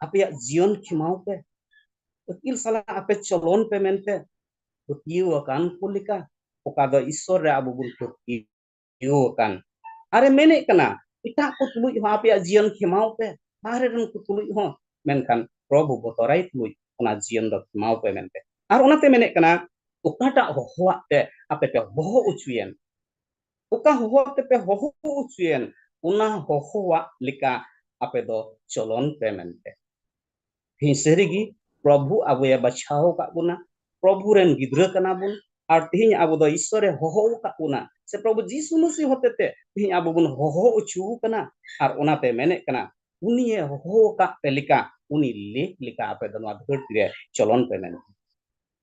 ᱟᱯᱮᱭᱟᱜ ᱡᱤᱭᱚᱱ ᱠᱷᱮᱢᱟᱣ ᱯᱮ, ᱟᱹᱠᱤᱞ ᱥᱟᱞᱟᱜ ᱟᱯᱮ ᱪᱚᱞᱚᱱ ᱯᱮ ᱢᱮᱱᱛᱮ ᱯᱟᱹᱛᱭᱟᱹᱣ ᱟᱠᱟᱱ ᱠᱚ ᱞᱮᱠᱟ, ᱚᱠᱟ ᱫᱚ ᱤᱥᱥᱚᱨ ᱨᱮ ᱟᱵᱚ ᱵᱚᱱ ᱯᱟᱹᱛᱭᱟᱹᱣ ᱤᱭᱟᱹ ᱟᱠᱟᱱ᱾ ᱟᱨᱮ ᱢᱮᱱᱮᱫ ᱠᱟᱱᱟ, ᱮᱴᱟᱜ ᱠᱚ ᱛᱩᱞᱩᱡ ᱦᱚᱸ ᱟᱯᱮᱭᱟᱜ ᱡᱤᱭᱚᱱ ᱠᱷᱮᱢᱟᱣ ᱯᱮ, ᱵᱟᱦᱨᱮ ᱨᱮᱱ ᱠᱚ ᱛᱩᱞᱩᱡ ᱦᱚᱸ, ᱢᱮᱱᱠᱷᱟᱱ ᱯᱨᱚᱵᱷᱩ ᱵᱚᱛᱚᱨᱟᱭ ᱛᱩᱞᱩᱡ ᱚᱱᱟ ᱡᱤᱭᱚᱱ ᱫᱚ ᱠᱷᱮᱢᱟᱣ ᱯᱮ ᱢᱮᱱᱛᱮ᱾ ᱟᱨ ᱚᱱᱟᱛᱮ ᱢᱮᱱᱮᱫ ᱠᱟᱱᱟ, ᱚᱠᱟᱴᱟᱜ ᱦᱚᱦᱚᱣᱟᱜ ᱛᱮ ᱟᱯᱮ ᱯᱮ ᱦᱚᱦᱚ ᱚᱪᱚᱭᱮᱱ, ᱚᱠᱟ ᱦᱚᱦᱚ ᱛᱮᱯᱮ ᱦᱚᱦᱚ ᱚᱪᱚᱭᱮᱱ, ᱚᱱᱟ ᱦᱚᱦᱚᱣᱟᱜ ᱞᱮᱠᱟ ᱟᱯᱮ ᱫᱚ ᱪᱚᱞᱚᱱ ᱯᱮ ᱢᱮᱱᱛᱮ᱾ ᱛᱮᱦᱮᱧ ᱥᱟᱹᱨᱤᱜᱮ ᱯᱨᱚᱵᱷᱩ ᱟᱵᱚᱭᱮ ᱵᱟᱪᱷᱟᱣ ᱟᱠᱟᱫ ᱵᱚᱱᱟ, ᱯᱨᱚᱵᱷᱩ ᱨᱮᱱ ᱜᱤᱫᱽᱨᱟᱹ ᱠᱟᱱᱟ ᱵᱚᱱ, ᱟᱨ ᱛᱮᱦᱮᱧ ᱟᱵᱚ ᱫᱚ ᱤᱥᱥᱚᱨᱮ ᱦᱚᱦᱚ ᱟᱠᱟᱫ ᱵᱚᱱᱟ, ᱥᱮ ᱯᱨᱚᱵᱷᱩ ᱡᱤᱥᱩ ᱢᱟᱹᱥᱤ ᱦᱚᱛᱮᱛᱮ ᱛᱮᱦᱮᱧ ᱟᱵᱚ ᱵᱚᱱ ᱦᱚᱦᱚ ᱚᱪᱚ ᱟᱠᱟᱱᱟ᱾ ᱟᱨ ᱚᱱᱟᱛᱮ ᱢᱮᱱᱮᱫ ᱠᱟᱱᱟ, ᱩᱱᱤᱭᱮ ᱦᱚᱦᱚ ᱟᱠᱟᱫ ᱯᱮ ᱞᱮᱠᱟ ᱩᱱᱤ ᱞᱮᱠ ᱞᱮᱠᱟ ᱟᱯᱮ ᱫᱚ ᱱᱚᱣᱟ ᱫᱷᱟᱹᱨᱛᱤ ᱨᱮ ᱪᱚᱞᱚᱱ ᱯᱮ ᱢᱮᱱᱛᱮ᱾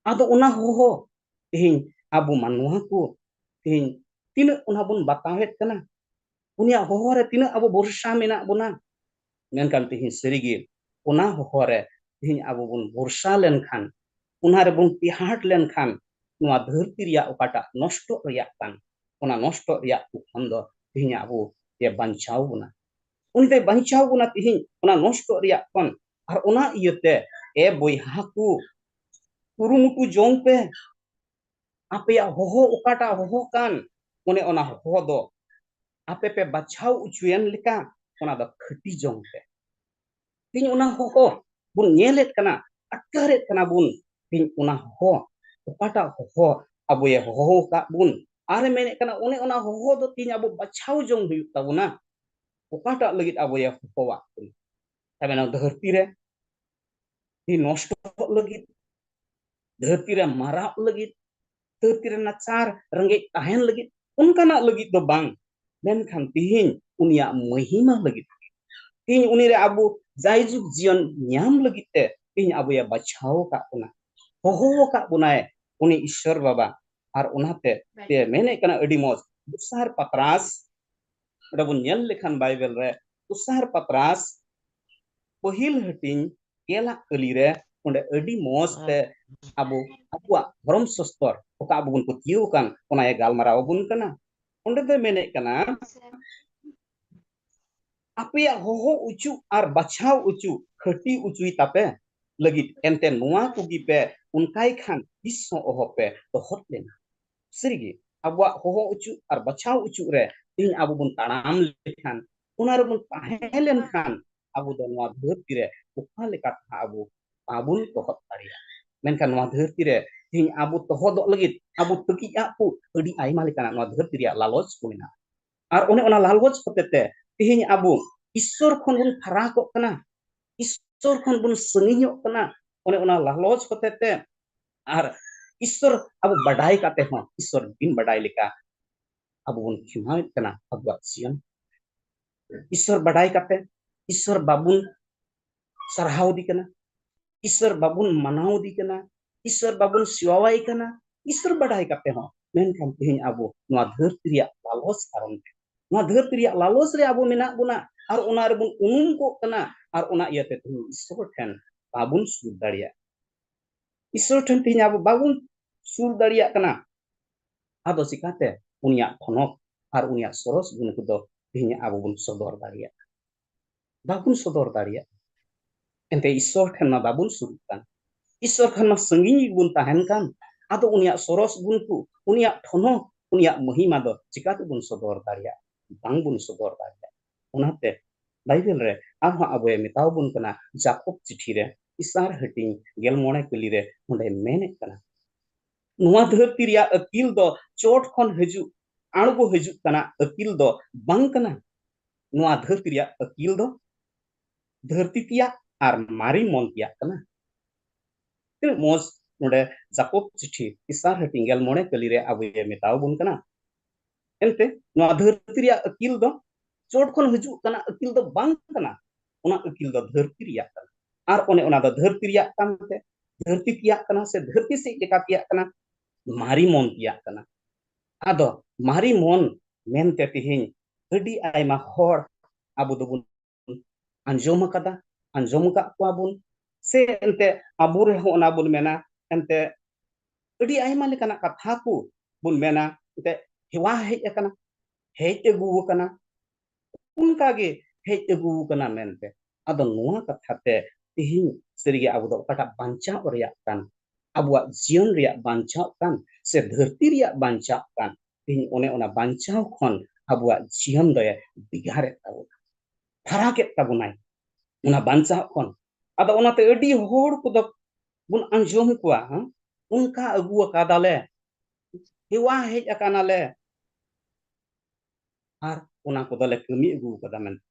ᱟᱫᱚ ᱚᱱᱟ ᱦᱚᱦᱚ ᱛᱮᱦᱮᱧ ᱟᱵᱚ ᱢᱟᱱᱣᱟ ᱠᱚ ᱛᱮᱦᱮᱧ ᱛᱤᱱᱟᱹᱜ ᱚᱱᱟ ᱵᱚᱱ ᱵᱟᱛᱟᱣᱮᱫ ᱠᱟᱱᱟ? ᱩᱱᱤᱭᱟᱜ ᱦᱚᱦᱚ ᱨᱮ ᱛᱤᱱᱟᱹᱜ ᱟᱵᱚ ᱵᱷᱚᱨᱥᱟ ᱢᱮᱱᱟᱜ ᱵᱚᱱᱟ? ᱢᱮᱱᱠᱷᱟᱱ ᱛᱮᱦᱮᱧ ᱥᱟᱹᱨᱤᱜᱮ ᱚᱱᱟ ᱦᱚᱦᱚ ᱨᱮ ᱛᱮᱦᱮᱧ ᱟᱵᱚ ᱵᱚᱱ ᱵᱷᱚᱨᱥᱟ ᱞᱮᱱᱠᱷᱟᱱ, ᱚᱱᱟ ᱨᱮᱵᱚᱱ ᱴᱮᱦᱟᱴ ᱞᱮᱱᱠᱷᱟᱱ, ᱱᱚᱣᱟ ᱫᱷᱟᱹᱨᱛᱤ ᱨᱮᱭᱟᱜ ᱚᱠᱟᱴᱟᱜ ᱱᱚᱥᱴᱚᱜ ᱨᱮᱭᱟᱜ ᱠᱟᱱ, ᱚᱱᱟ ᱱᱚᱥᱴᱚᱜ ᱨᱮᱭᱟᱜ ᱠᱚ ᱠᱷᱚᱱ ᱫᱚ ᱛᱮᱦᱮᱧ ᱟᱵᱚ ᱮ ᱵᱟᱧᱪᱟᱣ ᱵᱚᱱᱟ᱾ ᱩᱱᱤ ᱫᱚᱭ ᱵᱟᱧᱪᱟᱣ ᱵᱚᱱᱟ ᱛᱮᱦᱮᱧ ᱚᱱᱟ ᱱᱚᱥᱴᱚᱜ ᱨᱮᱭᱟᱜ ᱠᱷᱚᱱ᱾ ᱟᱨ ᱚᱱᱟ ᱤᱭᱟᱹᱛᱮ ᱮ ᱵᱚᱭᱦᱟ ᱠᱚ, ᱠᱩᱨᱩᱢᱩᱴᱩ ᱡᱚᱝ ᱯᱮ᱾ ᱟᱯᱮᱭᱟᱜ ᱦᱚᱦᱚ ᱚᱠᱟᱴᱟᱜ ᱦᱚᱦᱚ ᱠᱟᱱ, ᱚᱱᱮ ᱚᱱᱟ ᱦᱚᱦᱚ ᱫᱚ ᱟᱯᱮ ᱯᱮ ᱵᱟᱪᱷᱟᱣ ᱚᱪᱚᱭᱮᱱ ᱞᱮᱠᱟ ᱚᱱᱟ ᱫᱚ ᱠᱷᱟᱹᱴᱤ ᱡᱚᱝ ᱯᱮ᱾ ᱛᱮᱦᱮᱧ ᱚᱱᱟ ᱦᱚᱦᱚ ᱵᱚᱱ ᱧᱮᱞᱮᱫ ᱠᱟᱱᱟ, ᱟᱴᱠᱟᱨᱮᱫ ᱠᱟᱱᱟ ᱵᱚᱱ᱾ ᱛᱮᱦᱮᱧ ᱚᱱᱟ ᱦᱚᱦᱚ, ᱚᱠᱟᱴᱟᱜ ᱦᱚᱦᱚ ᱟᱵᱚᱭᱮ ᱦᱚᱦᱚ ᱟᱠᱟᱫ ᱵᱚᱱ, ᱟᱨᱮ ᱢᱮᱱᱮᱫ ᱠᱟᱱᱟ, ᱚᱱᱮ ᱚᱱᱟ ᱦᱚᱦᱚ ᱫᱚ ᱛᱮᱦᱮᱧ ᱟᱵᱚ ᱵᱟᱪᱷᱟᱣ ᱡᱚᱝ ᱦᱩᱭᱩᱜ ᱛᱟᱵᱚᱱᱟ᱾ ᱚᱠᱟᱴᱟᱜ ᱞᱟᱹᱜᱤᱫ ᱟᱵᱚᱭᱮ ᱦᱚᱦᱚᱣᱟᱫ ᱵᱚᱱᱟ? ᱛᱚᱵᱮ ᱱᱚᱣᱟ ᱫᱷᱟᱹᱨᱛᱤ ᱨᱮ ᱛᱮᱦᱮᱧ ᱱᱚᱥᱴᱚᱜ ᱞᱟᱹᱜᱤᱫ, ᱫᱷᱟᱹᱨᱛᱤ ᱨᱮ ᱢᱟᱨᱟᱜ ᱞᱟᱹᱜᱤᱫ, ᱫᱷᱟᱹᱨᱛᱤ ᱨᱮ ᱱᱟᱪᱟᱨ ᱨᱮᱸᱜᱮᱡ ᱛᱟᱦᱮᱱ ᱞᱟᱹᱜᱤᱫ, ᱚᱱᱠᱟᱱᱟᱜ ᱞᱟᱹᱜᱤᱫ ᱫᱚ ᱵᱟᱝ, ᱢᱮᱱᱠᱷᱟᱱ ᱛᱮᱦᱮᱧ ᱩᱱᱤᱭᱟᱜ ᱢᱟᱹᱦᱤᱢᱟ ᱞᱟᱹᱜᱤᱫ᱾ ᱛᱮᱦᱮᱧ ᱩᱱᱤ ᱨᱮ ᱟᱵᱚ ᱡᱟᱭᱡᱩᱜᱽ ᱡᱤᱭᱚᱱ ᱧᱟᱢ ᱞᱟᱹᱜᱤᱫ ᱛᱮ ᱛᱮᱦᱮᱧ ᱟᱵᱚᱭ ᱵᱟᱪᱷᱟᱣ ᱟᱠᱟᱫ ᱵᱚᱱᱟ, ᱦᱚᱦᱚ ᱟᱠᱟᱫ ᱵᱚᱱᱟᱭ ᱩᱱᱤ ᱤᱥᱥᱚᱨ ᱵᱟᱵᱟ᱾ ᱟᱨ ᱚᱱᱟᱛᱮ ᱛᱮ ᱢᱮᱱᱮᱫ ᱠᱟᱱᱟ ᱟᱹᱰᱤ ᱢᱚᱡᱽ, ᱫᱚᱥᱟᱨ ᱯᱟᱛᱨᱟᱥ ᱨᱮᱵᱚᱱ ᱧᱮᱞ ᱞᱮᱠᱷᱟᱱ ᱵᱟᱭᱵᱮᱞ ᱨᱮ ᱫᱚᱥᱟᱨ ᱯᱟᱛᱨᱟᱥ ᱯᱟᱹᱦᱤᱞ ᱦᱟᱹᱴᱤᱧ ᱜᱮᱞᱟᱜ ᱠᱟᱹᱞᱤ ᱨᱮ ᱚᱸᱰᱮ ᱟᱹᱰᱤ ᱢᱚᱡᱽ ᱛᱮ ᱟᱵᱚ ᱟᱵᱚᱣᱟᱜ ᱫᱷᱚᱨᱚᱢ ᱥᱚᱥᱛᱚᱨ ᱚᱠᱟ ᱟᱵᱚ ᱵᱚᱱ ᱯᱟᱹᱛᱭᱟᱹᱣ ᱟᱠᱟᱱ ᱚᱱᱟᱭ ᱜᱟᱞᱢᱟᱨᱟᱣ ᱟᱵᱚᱱ ᱠᱟᱱᱟ᱾ ᱚᱸᱰᱮ ᱫᱚᱭ ᱢᱮᱱᱮᱫ ᱠᱟᱱᱟ, ᱟᱯᱮᱭᱟᱜ ᱦᱚᱦᱚ ᱚᱪᱚ ᱟᱨ ᱵᱟᱪᱷᱟᱣ ᱚᱪᱚ ᱠᱷᱟᱹᱴᱤ ᱚᱪᱚᱭ ᱛᱟᱯᱮ ᱞᱟᱹᱜᱤᱫ ᱮᱱᱛᱮ ᱱᱚᱣᱟ ᱠᱚᱜᱮ ᱯᱮ ᱚᱱᱠᱟᱭ ᱠᱷᱟᱱ ᱛᱤᱥ ᱦᱚᱸ ᱚᱦᱚ ᱯᱮ ᱛᱚᱦᱚᱫ ᱞᱮᱱᱟ᱾ ᱥᱟᱹᱨᱤᱜᱮ ᱟᱵᱚᱣᱟᱜ ᱦᱚᱦᱚ ᱚᱪᱚ ᱟᱨ ᱵᱟᱪᱷᱟᱣ ᱚᱪᱚ ᱨᱮ ᱛᱮᱦᱮᱧ ᱟᱵᱚ ᱵᱚᱱ ᱛᱟᱲᱟᱢ ᱞᱮᱠᱷᱟᱱ, ᱚᱱᱟ ᱨᱮᱵᱚᱱ ᱛᱟᱦᱮᱸ ᱞᱮᱱᱠᱷᱟᱱ ᱟᱵᱚ ᱫᱚ ᱱᱚᱣᱟ ᱫᱷᱟᱹᱨᱛᱤ ᱨᱮ ᱚᱠᱟ ᱞᱮᱠᱟ ᱛᱮᱦᱚᱸ ᱟᱵᱚ ᱵᱟᱵᱚᱱ ᱛᱚᱦᱚᱫ ᱫᱟᱲᱮᱭᱟᱜᱼᱟ᱾ ᱢᱮᱱᱠᱷᱟᱱ ᱱᱚᱣᱟ ᱫᱷᱟᱹᱨᱛᱤ ᱨᱮ ᱛᱮᱦᱮᱧ ᱟᱵᱚ ᱛᱚᱦᱚᱫᱚᱜ ᱞᱟᱹᱜᱤᱫ ᱟᱵᱚ ᱛᱟᱹᱠᱤᱡ ᱟᱜ ᱠᱚ ᱟᱹᱰᱤ ᱟᱭᱢᱟ ᱞᱮᱠᱟᱱᱟᱜ ᱱᱚᱣᱟ ᱫᱷᱟᱹᱨᱛᱤ ᱨᱮᱭᱟᱜ ᱞᱟᱞᱚᱪ ᱠᱚ ᱢᱮᱱᱟᱜᱼᱟ᱾ ᱟᱨ ᱚᱱᱮ ᱚᱱᱟ ᱞᱟᱞᱚᱪ ᱦᱚᱛᱮ ᱛᱮ ᱛᱮᱦᱮᱧ ᱟᱵᱚ ᱤᱥᱥᱚᱨ ᱠᱷᱚᱱ ᱵᱚᱱ ᱯᱷᱟᱨᱟᱠᱚᱜ ᱠᱟᱱᱟ, ᱤᱥᱥᱚᱨ ᱠᱷᱚᱱ ᱵᱚᱱ ᱥᱟᱺᱜᱤᱧᱚᱜ ᱠᱟᱱᱟ᱾ ᱚᱱᱮ ᱚᱱᱟ ᱞᱟᱞᱚᱪ ᱦᱚᱛᱮ ᱛᱮ ᱟᱨ ᱤᱥᱥᱚᱨ ᱟᱵᱚ ᱵᱟᱰᱟᱭ ᱠᱟᱛᱮ ᱦᱚᱸ ᱤᱥᱥᱚᱨ ᱵᱤᱱ ᱵᱟᱰᱟᱭ ᱞᱮᱠᱟ ᱟᱵᱚ ᱵᱚᱱ ᱠᱷᱮᱢᱟᱣᱮᱫ ᱠᱟᱱᱟ ᱟᱵᱚᱣᱟᱜ ᱡᱤᱭᱚᱱ᱾ ᱤᱥᱥᱚᱨ ᱵᱟᱰᱟᱭ ᱠᱟᱛᱮ ᱤᱥᱥᱚᱨ ᱵᱟᱵᱚᱱ ᱥᱟᱨᱦᱟᱣ ᱫᱮ ᱠᱟᱱᱟ, ᱤᱥᱥᱚᱨ ᱵᱟᱵᱚᱱ ᱢᱟᱱᱟᱣ ᱫᱮ ᱠᱟᱱᱟ, ᱤᱥᱥᱚᱨ ᱵᱟᱵᱚᱱ ᱥᱮᱵᱟᱣᱟᱭ ᱠᱟᱱᱟ, ᱤᱥᱥᱚᱨ ᱵᱟᱰᱟᱭ ᱠᱟᱛᱮ ᱦᱚᱸ, ᱢᱮᱱᱠᱷᱟᱱ ᱛᱮᱦᱮᱧ ᱟᱵᱚ ᱱᱚᱣᱟ ᱫᱷᱟᱹᱨᱛᱤ ᱨᱮᱭᱟᱜ ᱞᱟᱞᱚᱪ ᱠᱟᱨᱚᱱ ᱛᱮ, ᱱᱚᱣᱟ ᱫᱷᱟᱹᱨᱛᱤ ᱨᱮᱭᱟᱜ ᱞᱟᱞᱚᱪ ᱨᱮ ᱟᱵᱚ ᱢᱮᱱᱟᱜ ᱵᱚᱱᱟ ᱟᱨ ᱚᱱᱟ ᱨᱮᱵᱚᱱ ᱩᱱᱩᱢ ᱠᱚᱜ ᱠᱟᱱᱟ ᱟᱨ ᱚᱱᱟ ᱤᱭᱟᱹᱛᱮ ᱛᱮᱦᱮᱧ ᱤᱥᱥᱚᱨ ᱴᱷᱮᱱ ᱵᱟᱵᱚᱱ ᱥᱩᱨ ᱫᱟᱲᱮᱭᱟᱜ, ᱤᱥᱥᱚᱨ ᱴᱷᱮᱱ ᱛᱮᱦᱮᱧ ᱟᱵᱚ ᱵᱟᱵᱚᱱ ᱥᱩᱨ ᱫᱟᱲᱮᱭᱟᱜ ᱠᱟᱱᱟ᱾ ᱟᱫᱚ ᱪᱤᱠᱟᱛᱮ ᱩᱱᱤᱭᱟᱜ ᱴᱷᱚᱱᱚᱠ ᱟᱨ ᱩᱱᱤᱭᱟᱜ ᱥᱚᱨᱚᱥ ᱜᱩᱱ ᱠᱚᱫᱚ ᱛᱮᱦᱮᱧ ᱟᱵᱚ ᱵᱚᱱ ᱥᱚᱫᱚᱨ ᱫᱟᱲᱮᱭᱟᱜᱼᱟ? ᱵᱟᱵᱚᱱ ᱥᱚᱫᱚᱨ ᱫᱟᱲᱮᱭᱟᱜᱼᱟ᱾ ᱮᱱᱛᱮ ᱤᱥᱥᱚᱨ ᱴᱷᱮᱱ ᱢᱟ ᱵᱟᱵᱚᱱ ᱥᱩᱨᱩᱜ ᱠᱟᱱ, ᱤᱥᱥᱚᱨ ᱠᱷᱚᱱ ᱢᱟ ᱥᱟᱺᱜᱤᱧ ᱜᱮᱵᱚᱱ ᱛᱟᱦᱮᱱ ᱠᱟᱱ᱾ ᱟᱫᱚ ᱩᱱᱤᱭᱟᱜ ᱥᱚᱨᱚᱥ ᱜᱩᱱ ᱠᱚ, ᱩᱱᱤᱭᱟᱜ ᱴᱷᱚᱱᱚᱠ, ᱩᱱᱤᱭᱟᱜ ᱢᱚᱦᱤᱢᱟ ᱫᱚ ᱪᱤᱠᱟ ᱛᱮᱵᱚᱱ ᱥᱚᱫᱚᱨ ᱫᱟᱲᱮᱭᱟᱜᱼᱟ? ᱵᱟᱝᱵᱚᱱ ᱥᱚᱫᱚᱨ ᱫᱟᱲᱮᱭᱟᱜᱼᱟ᱾ ᱚᱱᱟᱛᱮ ᱵᱟᱭᱵᱮᱞ ᱨᱮ ᱟᱨᱦᱚᱸ ᱟᱵᱚᱭ ᱢᱮᱛᱟᱣ ᱵᱚᱱ ᱠᱟᱱᱟ, ᱡᱟᱠᱚᱵ ᱪᱤᱴᱷᱤ ᱨᱮ ᱤᱥᱟᱨ ᱦᱟᱹᱴᱤᱧ ᱜᱮᱞ ᱢᱚᱬᱮ ᱠᱟᱹᱞᱤ ᱨᱮ ᱚᱸᱰᱮ ᱢᱮᱱᱮᱫ ᱠᱟᱱᱟ, ᱱᱚᱣᱟ ᱫᱷᱟᱹᱨᱛᱤ ᱨᱮᱭᱟᱜ ᱟᱹᱠᱤᱞ ᱫᱚ ᱪᱚᱴ ᱠᱷᱚᱱ ᱦᱤᱡᱩᱜ, ᱟᱬᱜᱚ ᱦᱤᱡᱩᱜ ᱠᱟᱱᱟ ᱟᱹᱠᱤᱞ ᱫᱚ ᱵᱟᱝ ᱠᱟᱱᱟ᱾ ᱱᱚᱣᱟ ᱫᱷᱟᱹᱨᱛᱤ ᱨᱮᱭᱟᱜ ᱟᱹᱠᱤᱞ ᱫᱚ ᱫᱷᱟᱹᱨᱛᱤ ᱛᱮᱭᱟᱜ ᱟᱨ ᱢᱟᱨᱮ ᱢᱚᱱ ᱛᱮᱭᱟᱜ ᱠᱟᱱᱟ᱾ ᱛᱤᱱᱟᱹᱜ ᱢᱚᱡᱽ ᱱᱚᱰᱮ ᱡᱟᱠᱚᱵ ᱪᱤᱴᱷᱤ ᱤᱥᱟᱨ ᱦᱟᱹᱴᱤᱧ ᱜᱮᱞ ᱢᱚᱬᱮ ᱠᱟᱹᱞᱤ ᱨᱮ ᱟᱵᱚᱭ ᱢᱮᱛᱟᱣ ᱵᱚᱱ ᱠᱟᱱᱟ᱾ ᱮᱱᱛᱮ ᱱᱚᱣᱟ ᱫᱷᱟᱹᱨᱛᱤ ᱨᱮᱭᱟᱜ ᱟᱹᱠᱤᱞ ᱫᱚ ᱪᱚᱴ ᱠᱷᱚᱱ ᱦᱤᱡᱩᱜ ᱠᱟᱱᱟ, ᱟᱹᱠᱤᱞ ᱫᱚ ᱵᱟᱝ ᱠᱟᱱᱟ᱾ ᱚᱱᱟ ᱟᱹᱠᱤᱞ ᱫᱚ ᱫᱷᱟᱹᱨᱛᱤ ᱨᱮᱭᱟᱜ ᱠᱟᱱᱟ᱾ ᱟᱨ ᱚᱱᱮ ᱚᱱᱟ ᱫᱚ ᱫᱷᱟᱹᱨᱛᱤ ᱨᱮᱭᱟᱜ ᱠᱟᱱᱛᱮ, ᱫᱷᱟᱹᱨᱛᱤ ᱛᱮᱭᱟᱜ ᱠᱟᱱᱟ ᱥᱮ ᱫᱷᱟᱹᱨᱛᱤ ᱥᱮᱫ ᱞᱮᱠᱟ ᱛᱮᱭᱟᱜ ᱠᱟᱱᱟ, ᱢᱟᱨᱮ ᱢᱚᱱ ᱛᱮᱭᱟᱜ ᱠᱟᱱᱟ᱾ ᱟᱫᱚ ᱢᱟᱨᱮ ᱢᱚᱱ ᱢᱮᱱᱛᱮ ᱛᱮᱦᱮᱧ ᱟᱹᱰᱤ ᱟᱭᱢᱟ ᱦᱚᱲ ᱟᱵᱚ ᱫᱚᱵᱚᱱ ᱟᱸᱡᱚᱢ ᱟᱠᱟᱫᱟ, ᱟᱸᱡᱚᱢ ᱟᱠᱟᱫ ᱠᱚᱣᱟ ᱵᱚᱱ, ᱥᱮ ᱮᱱᱛᱮ ᱟᱵᱚ ᱨᱮᱦᱚᱸ ᱚᱱᱟ ᱵᱚᱱ ᱢᱮᱱᱟ, ᱮᱱᱛᱮ ᱟᱹᱰᱤ ᱟᱭᱢᱟ ᱞᱮᱠᱟᱱᱟᱜ ᱠᱟᱛᱷᱟ ᱠᱚ ᱵᱚᱱ ᱢᱮᱱᱟ, ᱮᱱᱛᱮ ᱦᱮᱣᱟ ᱦᱮᱡ ᱟᱠᱟᱱᱟ, ᱦᱮᱡ ᱟᱹᱜᱩ ᱟᱠᱟᱱᱟ, ᱚᱱᱠᱟ ᱜᱮ ᱦᱮᱡ ᱟᱹᱜᱩ ᱟᱠᱟᱱᱟ ᱢᱮᱱᱛᱮ᱾ ᱟᱫᱚ ᱱᱚᱣᱟ ᱠᱟᱛᱷᱟ ᱛᱮ ᱛᱮᱦᱮᱧ ᱥᱟᱹᱨᱤᱜᱮ ᱟᱵᱚ ᱫᱚ ᱚᱠᱟᱴᱟᱜ ᱵᱟᱧᱪᱟᱣ ᱨᱮᱭᱟᱜ ᱠᱟᱱ, ᱟᱵᱚᱣᱟᱜ ᱡᱤᱭᱚᱱ ᱨᱮᱭᱟᱜ ᱵᱟᱧᱪᱟᱣ ᱠᱟᱱ, ᱥᱮ ᱫᱷᱟᱹᱨᱛᱤ ᱨᱮᱭᱟᱜ ᱵᱟᱧᱪᱟᱣ ᱠᱟᱱ, ᱛᱮᱦᱮᱧ ᱚᱱᱮ ᱚᱱᱟ ᱵᱟᱧᱪᱟᱣ ᱠᱷᱚᱱ ᱟᱵᱚᱣᱟᱜ ᱡᱤᱭᱚᱱ ᱫᱚᱭ ᱵᱷᱮᱜᱟᱨᱮᱫ ᱛᱟᱵᱚᱱᱟ, ᱯᱷᱟᱨᱟᱠᱮᱫ ᱛᱟᱵᱚᱱᱟᱭ ᱚᱱᱟ ᱵᱟᱧᱪᱟᱣ ᱠᱷᱚᱱ᱾ ᱟᱫᱚ ᱚᱱᱟᱛᱮ ᱟᱹᱰᱤ ᱦᱚᱲ ᱠᱚᱫᱚ ᱵᱚᱱ ᱟᱸᱡᱚᱢ ᱠᱚᱣᱟ, ᱦᱮᱸ, ᱚᱱᱠᱟ ᱟᱹᱜᱩ ᱟᱠᱟᱫᱟᱞᱮ, ᱦᱮᱣᱟ ᱦᱮᱡ ᱟᱠᱟᱱᱟᱞᱮ, ᱟᱨ ᱚᱱᱟ ᱠᱚᱫᱚᱞᱮ ᱠᱟᱹᱢᱤ ᱟᱹᱜᱩ ᱟᱠᱟᱫᱟ ᱢᱮᱱᱛᱮ᱾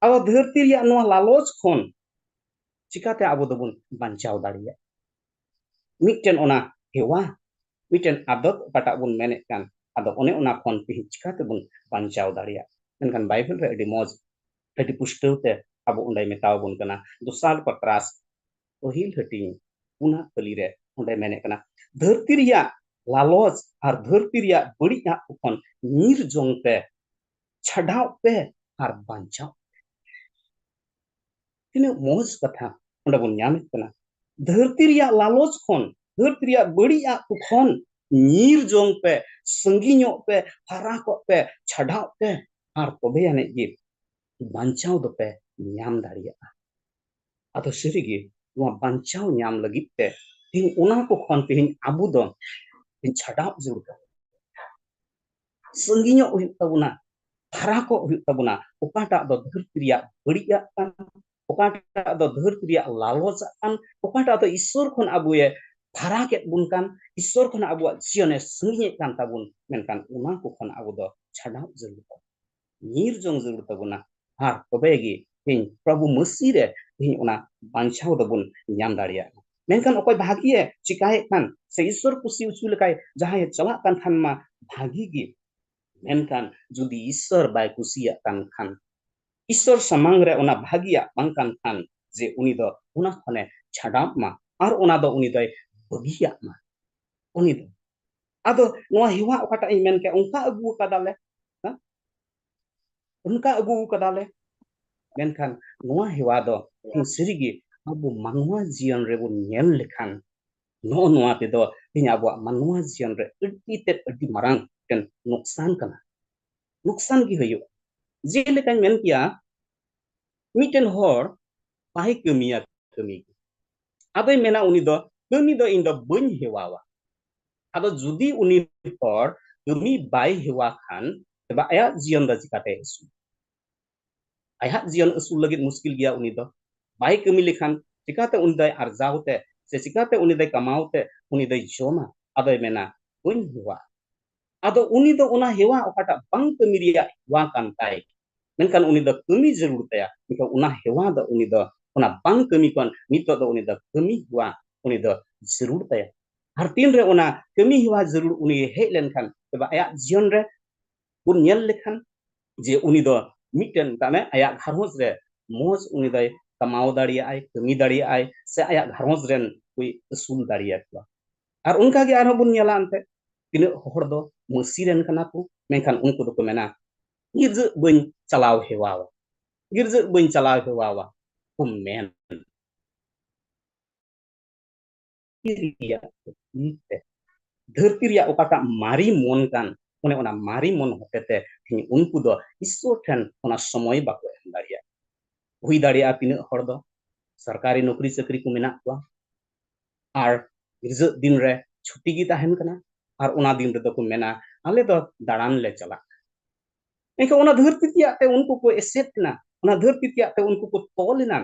ᱟᱫᱚ ᱫᱷᱟᱹᱨᱛᱤ ᱨᱮᱭᱟᱜ ᱱᱚᱣᱟ ᱞᱟᱞᱚᱪ ᱠᱷᱚᱱ ᱪᱤᱠᱟᱛᱮ ᱟᱵᱚ ᱫᱚᱵᱚᱱ ᱵᱟᱧᱪᱟᱣ ᱫᱟᱲᱮᱭᱟᱜᱼᱟ? ᱢᱤᱫᱴᱮᱱ ᱚᱱᱟ ᱦᱮᱣᱟ, ᱢᱤᱫᱴᱮᱱ ᱟᱫᱚᱛ ᱚᱠᱟᱴᱟᱜ ᱵᱚᱱ ᱢᱮᱱᱮᱫ ᱠᱟᱱ, ᱟᱫᱚ ᱚᱱᱮ ᱚᱱᱟ ᱠᱷᱚᱱ ᱛᱮᱦᱮᱧ ᱪᱤᱠᱟᱛᱮᱵᱚᱱ ᱵᱟᱧᱪᱟᱣ ᱫᱟᱲᱮᱭᱟᱜᱼᱟ? ᱢᱮᱱᱠᱷᱟᱱ ᱵᱟᱭᱵᱮᱞ ᱨᱮ ᱟᱹᱰᱤ ᱢᱚᱡᱽ, ᱟᱹᱰᱤ ᱯᱩᱥᱴᱟᱹᱣ ᱛᱮ ᱟᱵᱚ ᱚᱸᱰᱮᱭ ᱢᱮᱛᱟᱣ ᱵᱚᱱ ᱠᱟᱱᱟ᱾ ᱫᱚᱥᱟᱨ ᱯᱟᱛᱨᱟᱥ ᱯᱟᱹᱦᱤᱞ ᱦᱟᱹᱴᱤᱧ ᱯᱩᱱᱟᱜ ᱠᱟᱹᱞᱤ ᱨᱮ ᱚᱸᱰᱮ ᱢᱮᱱᱮᱫ ᱠᱟᱱᱟ, ᱫᱷᱟᱹᱨᱛᱤ ᱨᱮᱭᱟᱜ ᱞᱟᱞᱚᱪ ᱟᱨ ᱫᱷᱟᱹᱨᱛᱤ ᱨᱮᱭᱟᱜ ᱵᱟᱹᱲᱤᱡ ᱟᱜ ᱠᱚ ᱠᱷᱚᱱ ᱧᱤᱨ ᱡᱚᱝ ᱯᱮ, ᱪᱷᱟᱰᱟᱣ ᱯᱮ ᱟᱨ ᱵᱟᱧᱪᱟᱣ ᱯᱮ᱾ ᱛᱤᱱᱟᱹᱜ ᱢᱚᱡᱽ ᱠᱟᱛᱷᱟ ᱚᱸᱰᱮ ᱵᱚᱱ ᱧᱟᱢᱮᱫ ᱠᱟᱱᱟ᱾ ᱫᱷᱟᱹᱨᱛᱤ ᱨᱮᱭᱟᱜ ᱞᱟᱞᱚᱪ ᱠᱷᱚᱱ, ᱫᱷᱟᱹᱨᱛᱤ ᱨᱮᱭᱟᱜ ᱵᱟᱹᱲᱤᱡ ᱟᱜ ᱠᱚ ᱠᱷᱚᱱ ᱧᱤᱨ ᱡᱚᱝ ᱯᱮ, ᱥᱟᱺᱜᱤᱧᱚᱜ ᱯᱮ, ᱯᱷᱟᱨᱟᱠᱚᱜ ᱯᱮ, ᱪᱷᱟᱰᱟᱣ ᱯᱮ, ᱟᱨ ᱛᱚᱵᱮ ᱟᱹᱱᱤᱡ ᱜᱮ ᱵᱟᱧᱪᱟᱣ ᱫᱚᱯᱮ ᱧᱟᱢ ᱫᱟᱲᱮᱭᱟᱜᱼᱟ᱾ ᱟᱫᱚ ᱥᱟᱹᱨᱤᱜᱮ ᱱᱚᱣᱟ ᱵᱟᱧᱪᱟᱣ ᱧᱟᱢ ᱞᱟᱹᱜᱤᱫ ᱛᱮ ᱛᱮᱦᱮᱧ ᱚᱱᱟ ᱠᱚ ᱠᱷᱚᱱ ᱛᱮᱦᱮᱧ ᱟᱵᱚ ᱫᱚ ᱛᱮᱦᱮᱧ ᱪᱷᱟᱰᱟᱣ ᱡᱟᱹᱨᱩᱲ ᱛᱟᱵᱚᱱᱟ, ᱥᱟᱺᱜᱤᱧᱚᱜ ᱦᱩᱭᱩᱜ ᱛᱟᱵᱚᱱᱟ, ᱯᱷᱟᱨᱟᱠᱚᱜ ᱦᱩᱭᱩᱜ ᱛᱟᱵᱚᱱᱟ᱾ ᱚᱠᱟᱴᱟᱜ ᱫᱚ ᱫᱷᱟᱹᱨᱛᱤ ᱨᱮᱭᱟᱜ ᱵᱟᱹᱲᱤᱡᱟᱜ ᱠᱟᱱ, ᱚᱠᱟᱴᱟᱜ ᱫᱚ ᱫᱷᱟᱹᱨᱛᱤ ᱨᱮᱭᱟᱜ ᱞᱟᱞᱚᱪᱟᱜ ᱠᱟᱱ, ᱚᱠᱟᱴᱟᱜ ᱫᱚ ᱤᱥᱥᱚᱨ ᱠᱷᱚᱱ ᱟᱵᱚᱭᱮ ᱯᱷᱟᱨᱟᱠᱮᱫ ᱵᱚᱱ ᱠᱟᱱ, ᱤᱥᱥᱚᱨ ᱠᱷᱚᱱ ᱟᱵᱚᱣᱟᱜ ᱡᱤᱭᱚᱱᱮ ᱥᱟᱺᱜᱤᱧᱮᱫ ᱠᱟᱱ ᱛᱟᱵᱚᱱ, ᱢᱮᱱᱠᱷᱟᱱ ᱚᱱᱟ ᱠᱚ ᱠᱷᱚᱱ ᱟᱵᱚ ᱫᱚ ᱪᱷᱟᱰᱟᱣ ᱡᱟᱹᱨᱩᱲ ᱛᱟᱵᱚᱱᱟ, ᱧᱤᱨ ᱡᱚᱝ ᱡᱟᱹᱨᱩᱲ ᱛᱟᱵᱚᱱᱟ᱾ ᱟᱨ ᱛᱚᱵᱮ ᱜᱮ ᱛᱮᱦᱮᱧ ᱯᱨᱚᱵᱷᱩ ᱢᱟᱹᱥᱤ ᱨᱮ ᱛᱮᱦᱮᱧ ᱚᱱᱟ ᱵᱟᱧᱪᱟᱣ ᱫᱚᱵᱚᱱ ᱧᱟᱢ ᱫᱟᱲᱮᱭᱟᱜᱼᱟ᱾ ᱢᱮᱱᱠᱷᱟᱱ ᱚᱠᱚᱭ ᱵᱷᱟᱹᱜᱤᱭᱮ ᱪᱤᱠᱟᱭᱮᱫ ᱠᱷᱟᱱ ᱥᱮ ᱤᱥᱥᱚᱨ ᱠᱩᱥᱤ ᱚᱪᱚ ᱞᱮᱠᱟᱭ ᱡᱟᱦᱟᱸᱭᱮ ᱪᱟᱞᱟᱜ ᱠᱟᱱ ᱠᱷᱟᱱ ᱢᱟ ᱵᱷᱟᱹᱜᱤ ᱜᱮ, ᱢᱮᱱᱠᱷᱟᱱ ᱡᱩᱫᱤ ᱤᱥᱥᱚᱨ ᱵᱟᱭ ᱠᱩᱥᱤᱭᱟᱜ ᱠᱟᱱ ᱠᱷᱟᱱ, ᱤᱥᱥᱚᱨ ᱥᱟᱢᱟᱝ ᱨᱮ ᱚᱱᱟ ᱵᱷᱟᱹᱜᱤᱭᱟᱜ ᱵᱟᱝ ᱠᱟᱱ ᱠᱷᱟᱱ, ᱡᱮ ᱩᱱᱤ ᱫᱚ ᱚᱱᱟ ᱠᱷᱚᱱᱮ ᱪᱷᱟᱰᱟᱣᱜ ᱢᱟ ᱟᱨ ᱚᱱᱟ ᱫᱚ ᱩᱱᱤ ᱫᱚᱭ ᱵᱟᱹᱜᱤᱭᱟᱜ ᱢᱟ᱾ ᱩᱱᱤ ᱫᱚ ᱟᱫᱚ ᱱᱚᱣᱟ ᱦᱮᱣᱟ ᱚᱠᱟᱴᱟᱜ ᱤᱧ ᱢᱮᱱ ᱠᱮᱫ, ᱚᱱᱠᱟ ᱟᱹᱜᱩ ᱟᱠᱟᱫᱟᱞᱮ, ᱦᱮᱸ? ᱚᱱᱠᱟ ᱟᱹᱜᱩ ᱟᱠᱟᱫᱟᱞᱮ᱾ ᱢᱮᱱᱠᱷᱟᱱ ᱱᱚᱣᱟ ᱦᱮᱣᱟ ᱫᱚ ᱛᱮᱦᱮᱧ ᱥᱟᱹᱨᱤᱜᱮ ᱟᱵᱚ ᱢᱟᱱᱣᱟ ᱡᱤᱭᱚᱱ ᱨᱮᱵᱚᱱ ᱧᱮᱞ ᱞᱮᱠᱷᱟᱱ, ᱱᱚᱜᱼᱚ ᱱᱚᱣᱟ ᱛᱮᱫᱚ ᱛᱮᱦᱮᱧ ᱟᱵᱚᱣᱟᱜ ᱢᱟᱱᱣᱟ ᱡᱤᱭᱚᱱ ᱨᱮ ᱟᱹᱰᱤ ᱛᱮᱫ ᱟᱹᱰᱤ ᱢᱟᱨᱟᱝ ᱢᱤᱫᱴᱮᱱ ᱱᱩᱠᱥᱟᱱ ᱠᱟᱱᱟ᱾ ᱱᱩᱠᱥᱟᱱ ᱜᱮ ᱦᱩᱭᱩᱜᱼᱟ᱾ ᱡᱮᱞᱮᱠᱟᱧ ᱢᱮᱱ ᱠᱮᱭᱟ, ᱢᱤᱫᱴᱮᱱ ᱦᱚᱲ ᱵᱟᱭ ᱠᱟᱹᱢᱤᱭᱟ ᱠᱟᱹᱢᱤ ᱜᱮ, ᱟᱫᱚᱭ ᱢᱮᱱᱟ ᱩᱱᱤ ᱫᱚ, "ᱠᱟᱹᱢᱤ ᱫᱚ ᱤᱧ ᱫᱚ ᱵᱟᱹᱧ ᱦᱮᱣᱟᱣᱟ᱾" ᱟᱫᱚ ᱡᱩᱫᱤ ᱩᱱᱤ ᱦᱚᱲ ᱠᱟᱹᱢᱤ ᱵᱟᱭ ᱦᱮᱣᱟ ᱠᱷᱟᱱ, ᱛᱚᱵᱮ ᱟᱭᱟᱜ ᱡᱤᱭᱚᱱ ᱫᱚ ᱪᱤᱠᱟᱛᱮ ᱟᱹᱥᱩᱞ? ᱟᱭᱟᱜ ᱡᱤᱭᱚᱱ ᱟᱹᱥᱩᱞ ᱞᱟᱹᱜᱤᱫ ᱢᱩᱥᱠᱤᱞ ᱜᱮᱭᱟ᱾ ᱩᱱᱤ ᱫᱚ ᱵᱟᱭ ᱠᱟᱹᱢᱤ ᱞᱮᱠᱷᱟᱱ ᱪᱤᱠᱟᱛᱮ ᱩᱱᱤ ᱫᱚᱭ ᱟᱨᱡᱟᱣ ᱛᱮ, ᱥᱮ ᱪᱤᱠᱟᱛᱮ ᱩᱱᱤ ᱫᱚᱭ ᱠᱟᱢᱟᱣ ᱛᱮ ᱩᱱᱤ ᱫᱚᱭ ᱡᱚᱢᱟ? ᱟᱫᱚᱭ ᱢᱮᱱᱟ, "ᱵᱟᱹᱧ ᱦᱮᱣᱟ᱾" ᱟᱫᱚ ᱩᱱᱤ ᱫᱚ ᱚᱱᱟ ᱦᱮᱣᱟ ᱚᱠᱟᱴᱟᱜ ᱵᱟᱝ ᱠᱟᱹᱢᱤ ᱨᱮᱭᱟᱜ ᱦᱮᱣᱟ ᱠᱟᱱ ᱛᱟᱭ, ᱢᱮᱱᱠᱷᱟᱱ ᱩᱱᱤ ᱫᱚ ᱠᱟᱹᱢᱤ ᱡᱟᱹᱨᱩᱲ ᱛᱟᱭᱟ᱾ ᱢᱮᱱᱠᱷᱟᱱ ᱚᱱᱟ ᱦᱮᱣᱟ ᱫᱚ ᱩᱱᱤ ᱫᱚ ᱚᱱᱟ ᱵᱟᱝ ᱠᱟᱹᱢᱤ ᱠᱷᱚᱱ ᱱᱤᱛᱚᱜ ᱫᱚ ᱩᱱᱤ ᱫᱚ ᱠᱟᱹᱢᱤ ᱦᱮᱣᱟ ᱩᱱᱤ ᱫᱚ ᱡᱟᱹᱨᱩᱲ ᱛᱟᱭᱟ᱾ ᱟᱨ ᱛᱤᱱᱨᱮ ᱚᱱᱟ ᱠᱟᱹᱢᱤ ᱦᱮᱣᱟ ᱡᱟᱹᱨᱩᱲ ᱩᱱᱤ ᱦᱮᱡ ᱞᱮᱱᱠᱷᱟᱱ, ᱛᱚᱵᱮ ᱟᱭᱟᱜ ᱡᱤᱭᱚᱱ ᱨᱮ ᱵᱚᱱ ᱧᱮᱞ ᱞᱮᱠᱷᱟᱱ ᱡᱮ ᱩᱱᱤ ᱫᱚ ᱢᱤᱫᱴᱮᱱ, ᱢᱮᱛᱟᱜ ᱢᱮ, ᱟᱭᱟᱜ ᱜᱷᱟᱨᱚᱸᱡᱽ ᱨᱮ ᱢᱚᱡᱽ ᱩᱱᱤ ᱫᱚᱭ ᱠᱟᱢᱟᱣ ᱫᱟᱲᱮᱭᱟᱜᱼᱟᱭ, ᱠᱟᱹᱢᱤ ᱫᱟᱲᱮᱭᱟᱜᱼᱟᱭ, ᱥᱮ ᱟᱭᱟᱜ ᱜᱷᱟᱨᱚᱸᱡᱽ ᱨᱮᱱ ᱠᱚᱭ ᱟᱹᱥᱩᱞ ᱫᱟᱲᱮᱭᱟᱠᱚᱣᱟ᱾ ᱟᱨ ᱚᱱᱠᱟ ᱜᱮ ᱟᱨᱦᱚᱸ ᱵᱚᱱ ᱧᱮᱞᱟ ᱮᱱᱛᱮ, ᱛᱤᱱᱟᱹᱜ ᱦᱚᱲ ᱫᱚ ᱢᱟᱹᱥᱤ ᱨᱮᱱ ᱠᱟᱱᱟ ᱠᱚ, ᱢᱮᱱᱠᱷᱟᱱ ᱩᱱᱠᱩ ᱫᱚᱠᱚ ᱢᱮᱱᱟ, "ᱜᱤᱨᱡᱟᱹᱜ ᱵᱟᱹᱧ ᱪᱟᱞᱟᱣ ᱦᱮᱣᱟᱣᱟ, ᱜᱤᱨᱡᱟᱹᱜ ᱵᱟᱹᱧ ᱪᱟᱞᱟᱣ ᱦᱮᱣᱟᱣᱟ" ᱠᱚ ᱢᱮᱱ᱾ ᱨᱮᱭᱟᱜ ᱠᱷᱟᱹᱛᱤᱨ ᱛᱮ ᱫᱷᱟᱹᱨᱛᱤ ᱨᱮᱭᱟᱜ ᱚᱠᱟᱴᱟᱜ ᱢᱟᱨᱮ ᱢᱚᱱ ᱠᱟᱱ, ᱚᱱᱮ ᱚᱱᱟ ᱢᱟᱨᱮ ᱢᱚᱱ ᱦᱚᱛᱮᱛᱮ ᱛᱮᱦᱮᱧ ᱩᱱᱠᱩ ᱫᱚ ᱤᱥᱥᱚᱨ ᱴᱷᱮᱱ ᱚᱱᱟ ᱥᱚᱢᱚᱭ ᱵᱟᱠᱚ ᱮᱢ ᱫᱟᱲᱮᱭᱟᱜᱼᱟ᱾ ᱦᱩᱭ ᱫᱟᱲᱮᱭᱟᱜᱼᱟ ᱛᱤᱱᱟᱹᱜ ᱦᱚᱲ ᱫᱚ ᱥᱚᱨᱠᱟᱨᱤ ᱱᱚᱠᱨᱤ ᱪᱟᱹᱠᱨᱤ ᱠᱚ ᱢᱮᱱᱟᱜ ᱠᱚᱣᱟ, ᱟᱨ ᱜᱤᱨᱡᱟᱹᱜ ᱫᱤᱱ ᱨᱮ ᱪᱷᱩᱴᱤ ᱜᱮ ᱛᱟᱦᱮᱱ ᱠᱟᱱᱟ, ᱟᱨ ᱚᱱᱟ ᱫᱤᱱ ᱨᱮᱫᱚ ᱠᱚ ᱢᱮᱱᱟ, "ᱟᱞᱮ ᱫᱚ ᱫᱟᱬᱟᱱ ᱞᱮ ᱪᱟᱞᱟᱜ ᱠᱟᱱᱟ᱾" ᱮᱱᱠᱷᱟᱱ ᱚᱱᱟ ᱫᱷᱟᱹᱨᱛᱤ ᱛᱮᱭᱟᱜ ᱛᱮ ᱩᱱᱠᱩ ᱠᱚ ᱮᱥᱮᱫ ᱮᱱᱟ, ᱚᱱᱟ ᱫᱷᱟᱹᱨᱛᱤ ᱛᱮᱭᱟᱜ ᱛᱮ ᱩᱱᱠᱩ ᱠᱚ ᱛᱚᱞ ᱮᱱᱟ,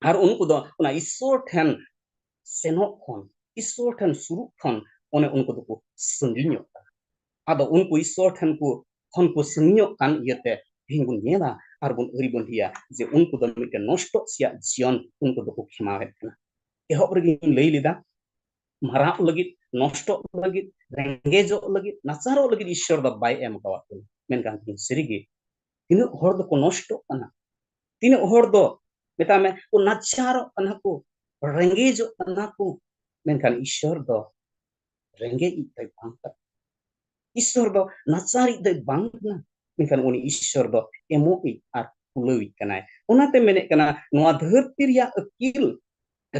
ᱟᱨ ᱩᱱᱠᱩ ᱫᱚ ᱚᱱᱟ ᱤᱥᱥᱚᱨ ᱴᱷᱮᱱ ᱥᱮᱱᱚᱜ ᱠᱷᱚᱱ, ᱤᱥᱥᱚᱨ ᱴᱷᱮᱱ ᱥᱩᱨᱩᱜ ᱠᱷᱚᱱ ᱚᱱᱮ ᱩᱱᱠᱩ ᱫᱚᱠᱚ ᱥᱟᱺᱜᱤᱧᱚᱜ ᱠᱟᱱᱟ᱾ ᱟᱫᱚ ᱩᱱᱠᱩ ᱤᱥᱥᱚᱨ ᱴᱷᱮᱱ ᱠᱚ, ᱠᱷᱚᱱ ᱠᱚ ᱥᱟᱺᱜᱤᱧᱚᱜ ᱠᱟᱱ ᱤᱭᱟᱹᱛᱮ ᱛᱮᱦᱮᱧ ᱵᱚᱱ ᱧᱮᱞᱟ ᱟᱨ ᱵᱚᱱ ᱟᱹᱨᱤᱵᱟᱺᱫᱤᱭᱟ ᱡᱮ ᱩᱱᱠᱩ ᱫᱚ ᱢᱤᱫᱴᱮᱱ ᱱᱚᱥᱴᱚᱜ ᱥᱮᱭᱟᱜ ᱡᱤᱭᱚᱱ ᱩᱱᱠᱩ ᱫᱚᱠᱚ ᱠᱷᱮᱢᱟᱣᱮᱫ ᱠᱟᱱᱟ᱾ ᱮᱦᱚᱵ ᱨᱮᱜᱮᱧ ᱞᱟᱹᱭ ᱞᱮᱫᱟ, ᱢᱟᱨᱟᱜ ᱞᱟᱹᱜᱤᱫ, ᱱᱚᱥᱴᱚᱜ ᱞᱟᱹᱜᱤᱫ, ᱨᱮᱸᱜᱮᱡᱚᱜ ᱞᱟᱹᱜᱤᱫ, ᱱᱟᱪᱟᱨᱚᱜ ᱞᱟᱹᱜᱤᱫ ᱤᱥᱥᱚᱨ ᱫᱚ ᱵᱟᱭ ᱮᱢ ᱟᱠᱟᱣᱟᱫ ᱵᱚᱱᱟ, ᱢᱮᱱᱠᱷᱟᱱ ᱥᱟᱹᱨᱤᱜᱮ ᱛᱤᱱᱟᱹᱜ ᱦᱚᱲ ᱫᱚᱠᱚ ᱱᱚᱥᱴᱚᱜ ᱠᱟᱱᱟ, ᱛᱤᱱᱟᱹᱜ ᱦᱚᱲ ᱫᱚ, ᱢᱮᱛᱟᱜ ᱢᱮ, ᱠᱚ ᱱᱟᱪᱟᱨᱚᱜ ᱠᱟᱱᱟ ᱠᱚ, ᱨᱮᱸᱜᱮᱡᱚᱜ ᱠᱟᱱᱟ ᱠᱚ, ᱢᱮᱱᱠᱷᱟᱱ ᱤᱥᱥᱚᱨ ᱫᱚ ᱨᱮᱸᱜᱮᱡ ᱤᱡ ᱫᱚᱭ ᱵᱟᱝ ᱠᱟᱱᱟ᱾ ᱤᱥᱥᱚᱨ ᱫᱚ ᱱᱟᱪᱟᱨ ᱤᱡ ᱫᱚᱭ ᱵᱟᱝ ᱠᱟᱱᱟ, ᱢᱮᱱᱠᱷᱟᱱ ᱩᱱᱤ ᱤᱥᱥᱚᱨ ᱫᱚ ᱮᱢᱚᱜ ᱤᱡ ᱟᱨ ᱠᱩᱞᱟᱹᱣ ᱤᱡ ᱠᱟᱱᱟᱭ᱾ ᱚᱱᱟᱛᱮ ᱢᱮᱱᱮᱫ ᱠᱟᱱᱟ, ᱱᱚᱣᱟ ᱫᱷᱟᱹᱨᱛᱤ ᱨᱮᱭᱟᱜ ᱟᱹᱠᱤᱞ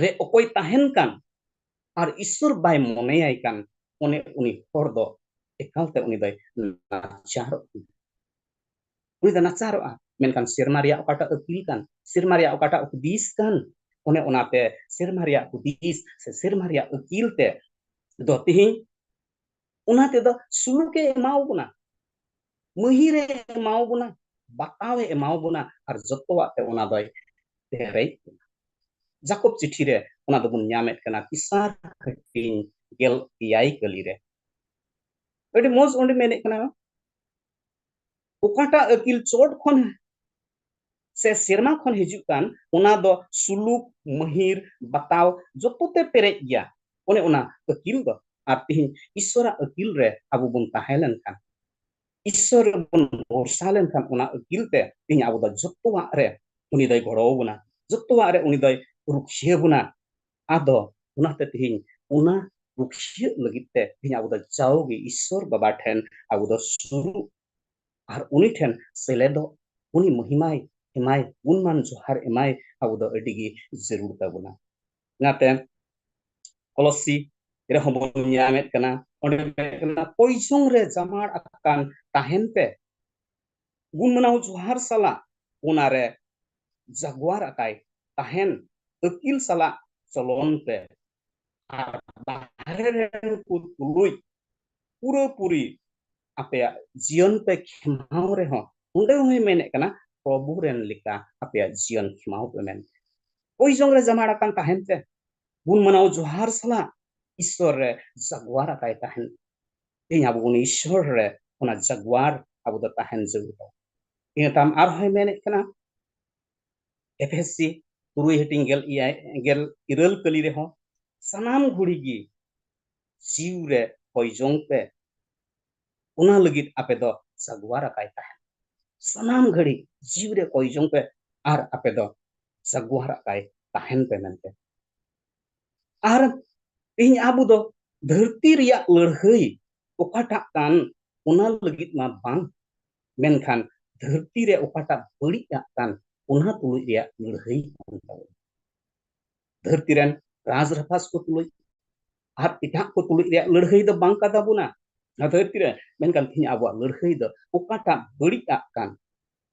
ᱨᱮ ᱚᱠᱚᱭ ᱛᱟᱦᱮᱱ ᱠᱟᱱ ᱟᱨ ᱤᱥᱥᱚᱨ ᱵᱟᱭ ᱢᱚᱱᱮᱭᱟᱭ ᱠᱟᱱ, ᱚᱱᱮ ᱩᱱᱤ ᱦᱚᱲ ᱫᱚ ᱮᱠᱟᱞᱛᱮ ᱩᱱᱤ ᱫᱚᱭ ᱱᱟᱪᱟᱨᱚᱜ ᱠᱟᱱᱟ᱾ ᱩᱱᱤ ᱫᱚ ᱱᱟᱪᱟᱨᱚᱜᱼᱟ᱾ ᱢᱮᱱᱠᱷᱟᱱ ᱥᱮᱨᱢᱟ ᱨᱮᱭᱟᱜ ᱚᱠᱟᱴᱟᱜ ᱟᱹᱠᱤᱞ ᱠᱟᱱ, ᱥᱮᱨᱢᱟ ᱨᱮᱭᱟᱜ ᱚᱠᱟᱴᱟᱜ ᱦᱩᱫᱤᱥ ᱠᱟᱱ, ᱚᱱᱮ ᱚᱱᱟᱛᱮ ᱥᱮᱨᱢᱟ ᱨᱮᱭᱟᱜ ᱦᱩᱫᱤᱥ ᱥᱮ ᱥᱮᱨᱢᱟ ᱨᱮᱭᱟᱜ ᱟᱹᱠᱤᱞ ᱛᱮ ᱫᱚ ᱛᱮᱦᱮᱧ ᱚᱱᱟ ᱛᱮᱫᱚ ᱥᱩᱞᱩᱠᱮ ᱮᱢᱟᱣ ᱵᱚᱱᱟ, ᱢᱟᱹᱦᱤᱨᱮ ᱮᱢᱟᱣ ᱵᱚᱱᱟ, ᱵᱟᱛᱟᱣᱮ ᱮᱢᱟᱣ ᱵᱚᱱᱟ, ᱟᱨ ᱡᱚᱛᱚᱣᱟᱜ ᱛᱮ ᱚᱱᱟ ᱫᱚᱭ ᱯᱮᱨᱮᱡ ᱵᱚᱱᱟ᱾ ᱡᱟᱠᱚᱵ ᱪᱤᱴᱷᱤ ᱨᱮ ᱚᱱᱟ ᱫᱚᱵᱚᱱ ᱧᱟᱢᱮᱫ ᱠᱟᱱᱟ, ᱛᱮᱥᱟᱨ ᱦᱟᱹᱴᱤᱧ ᱜᱮᱞ ᱮᱭᱟᱭ ᱠᱟᱹᱞᱤ ᱨᱮ᱾ ᱟᱹᱰᱤ ᱢᱚᱡᱽ ᱚᱸᱰᱮ ᱢᱮᱱᱮᱫ ᱠᱟᱱᱟ, ᱚᱠᱟᱴᱟᱜ ᱟᱹᱠᱤᱞ ᱪᱚᱴ ᱠᱷᱚᱱ ᱥᱮ ᱥᱮᱨᱢᱟ ᱠᱷᱚᱱ ᱦᱤᱡᱩᱜ ᱠᱟᱱ, ᱚᱱᱟ ᱫᱚ ᱥᱩᱞᱩᱠ, ᱢᱟᱹᱦᱤᱨ, ᱵᱟᱛᱟᱣ, ᱡᱚᱛᱚ ᱛᱮ ᱯᱮᱨᱮᱡ ᱜᱮᱭᱟ᱾ ᱚᱱᱮ ᱚᱱᱟ ᱟᱹᱠᱤᱞ ᱫᱚ᱾ ᱟᱨ ᱛᱮᱦᱮᱧ ᱤᱥᱥᱚᱨᱟᱜ ᱟᱹᱠᱤᱞ ᱨᱮ ᱟᱵᱚ ᱵᱚᱱ ᱛᱟᱦᱮᱸ ᱞᱮᱱᱠᱷᱟᱱ, ᱤᱥᱥᱚᱨ ᱨᱮᱵᱚᱱ ᱵᱷᱚᱨᱥᱟ ᱞᱮᱱᱠᱷᱟᱱ, ᱚᱱᱟ ᱟᱹᱠᱤᱞ ᱛᱮ ᱛᱮᱦᱮᱧ ᱟᱵᱚ ᱫᱚ ᱡᱚᱛᱚᱣᱟᱜ ᱨᱮ ᱩᱱᱤ ᱫᱚᱭ ᱜᱚᱲᱚ ᱟᱵᱚᱱᱟ᱾ ᱡᱚᱛᱚᱣᱟᱜ ᱨᱮ ᱩᱱᱤ ᱫᱚᱭ ᱨᱩᱠᱷᱤᱭᱟᱹ ᱵᱚᱱᱟ᱾ ᱟᱫᱚ ᱚᱱᱟᱛᱮ ᱛᱮᱦᱮᱧ ᱚᱱᱟ ᱨᱩᱠᱷᱤᱭᱟᱹᱜ ᱞᱟᱹᱜᱤᱫ ᱛᱮ ᱛᱮᱦᱮᱧ ᱟᱵᱚ ᱫᱚ ᱡᱟᱣᱜᱮ ᱤᱥᱥᱚᱨ ᱵᱟᱵᱟ ᱴᱷᱮᱱ ᱟᱵᱚ ᱫᱚ ᱥᱩᱨᱩᱜ, ᱟᱨ ᱩᱱᱤ ᱴᱷᱮᱱ ᱥᱮᱞᱮᱫᱚᱜ, ᱩᱱᱤ ᱢᱚᱦᱤᱢᱟᱭ ᱮᱢᱟᱭ, ᱜᱩᱱᱢᱟᱱ ᱡᱚᱦᱟᱨ ᱮᱢᱟᱭ ᱟᱵᱚ ᱫᱚ ᱟᱹᱰᱤ ᱜᱮ ᱡᱟᱹᱨᱩᱲ ᱛᱟᱵᱚᱱᱟ᱾ ᱚᱱᱟᱛᱮ ᱠᱚᱞᱚᱥᱤ ᱨᱮᱦᱚᱸ ᱵᱚᱱ ᱧᱟᱢᱮᱫ ᱠᱟᱱᱟ, ᱚᱸᱰᱮ ᱢᱮᱱᱮᱫ ᱠᱟᱱᱟ, ᱯᱚᱭᱡᱚᱝ ᱨᱮ ᱡᱟᱢᱟᱲ ᱟᱠᱟᱱ ᱛᱟᱦᱮᱱ ᱯᱮ, ᱜᱩᱱ ᱢᱟᱱᱟᱣ ᱡᱚᱦᱟᱨ ᱥᱟᱞᱟᱜ ᱚᱱᱟᱨᱮ ᱡᱟᱜᱣᱟᱨ ᱟᱠᱟᱭ ᱛᱟᱦᱮᱱ, ᱟᱹᱠᱤᱞ ᱥᱟᱞᱟᱜ ᱪᱚᱞᱚᱱ ᱯᱮ, ᱟᱨ ᱵᱟᱦᱨᱮ ᱨᱮᱱ ᱠᱚ ᱛᱩᱞᱩᱡ ᱯᱩᱨᱟᱹᱯᱩᱨᱤ ᱟᱯᱮᱭᱟᱜ ᱡᱤᱭᱚᱱ ᱯᱮ ᱠᱷᱮᱢᱟᱣ ᱨᱮᱦᱚᱸ, ᱚᱸᱰᱮ ᱦᱚᱸᱭ ᱢᱮᱱᱮᱫ ᱠᱟᱱᱟ, ᱯᱨᱚᱵᱷᱩ ᱨᱮᱱ ᱞᱮᱠᱟ ᱟᱯᱮᱭᱟᱜ ᱡᱤᱭᱚᱱ ᱠᱷᱮᱢᱟᱣ ᱯᱮ ᱢᱮᱱᱛᱮ᱾ ᱯᱚᱭᱡᱚᱝ ᱨᱮ ᱡᱟᱢᱟᱲ ᱟᱠᱟᱱ ᱛᱟᱦᱮᱱ ᱯᱮ, ᱜᱩᱱ ᱢᱟᱱᱟᱣ ᱡᱚᱦᱟᱨ ᱥᱟᱞᱟᱜ ᱤᱥᱥᱚᱨ ᱨᱮ ᱡᱟᱜᱣᱟᱨ ᱟᱠᱟᱭ ᱛᱟᱦᱮᱱ᱾ ᱛᱮᱦᱮᱧ ᱟᱵᱚ ᱵᱚᱱ ᱤᱥᱥᱚᱨ ᱨᱮ ᱚᱱᱟ ᱡᱟᱜᱣᱟᱨ ᱟᱵᱚ ᱫᱚ ᱛᱟᱦᱮᱱ ᱡᱟᱹᱨᱩᱲ ᱛᱟᱵᱚᱱᱟ᱾ ᱤᱱᱟᱹ ᱛᱟᱭᱚᱢ ᱟᱨᱦᱚᱸᱭ ᱢᱮᱱᱮᱫ ᱠᱟᱱᱟ, ᱮᱯᱷᱮᱥᱤ ᱛᱩᱨᱩᱭ ᱦᱟᱹᱴᱤᱧ ᱜᱮᱞ ᱮᱭᱟᱭ, ᱜᱮᱞ ᱤᱨᱟᱹᱞ ᱠᱟᱹᱞᱤ ᱨᱮᱦᱚᱸ, ᱥᱟᱱᱟᱢ ᱜᱷᱩᱲᱤ ᱜᱮ ᱡᱤᱣᱤ ᱨᱮ ᱠᱚᱭ ᱡᱚᱝ ᱯᱮ, ᱚᱱᱟ ᱞᱟᱹᱜᱤᱫ ᱟᱯᱮ ᱫᱚ ᱡᱟᱜᱣᱟᱨ ᱟᱠᱟᱭ ᱛᱟᱦᱮᱱ᱾ ᱥᱟᱱᱟᱢ ᱜᱷᱟᱹᱲᱤ ᱡᱤᱣᱤ ᱨᱮ ᱠᱚᱭ ᱡᱚᱝ ᱯᱮ, ᱟᱨ ᱟᱯᱮ ᱫᱚ ᱡᱟᱜᱣᱟᱨ ᱟᱠᱟᱭ ᱛᱟᱦᱮᱱ ᱯᱮ ᱢᱮᱱᱛᱮ᱾ ᱟᱨ ᱛᱮᱦᱮᱧ ᱟᱵᱚ ᱫᱚ ᱫᱷᱟᱹᱨᱛᱤ ᱨᱮᱭᱟᱜ ᱞᱟᱹᱲᱦᱟᱹᱭ ᱚᱠᱟᱴᱟᱜ ᱠᱟᱱ, ᱚᱱᱟ ᱞᱟᱹᱜᱤᱫ ᱢᱟ ᱵᱟᱝ, ᱢᱮᱱᱠᱷᱟᱱ ᱫᱷᱟᱹᱨᱛᱤ ᱨᱮ ᱚᱠᱟᱴᱟᱜ ᱵᱟᱹᱲᱤᱡ ᱟᱜ ᱠᱟᱱ, ᱚᱱᱟ ᱛᱩᱞᱩᱡ ᱨᱮᱭᱟᱜ ᱞᱟᱹᱲᱦᱟᱹᱭ ᱠᱟᱱ ᱛᱟᱵᱚᱱᱟ᱾ ᱫᱷᱟᱹᱨᱛᱤ ᱨᱮᱱ ᱨᱟᱡᱽ ᱨᱟᱯᱟᱡᱽ ᱠᱚ ᱛᱩᱞᱩᱡ ᱟᱨ ᱮᱴᱟᱜ ᱠᱚ ᱛᱩᱞᱩᱡ ᱨᱮᱭᱟᱜ ᱞᱟᱹᱲᱦᱟᱹᱭ ᱫᱚ ᱵᱟᱝ ᱠᱟᱱ ᱛᱟᱵᱚᱱᱟ ᱱᱚᱣᱟ ᱫᱷᱟᱹᱨᱛᱤ ᱨᱮ᱾ ᱢᱮᱱᱠᱷᱟᱱ ᱛᱮᱦᱮᱧ ᱟᱵᱚᱣᱟᱜ ᱞᱟᱹᱲᱦᱟᱹᱭ ᱫᱚ ᱚᱠᱟᱴᱟᱜ ᱵᱟᱹᱲᱤᱡ ᱟᱜ ᱠᱟᱱ,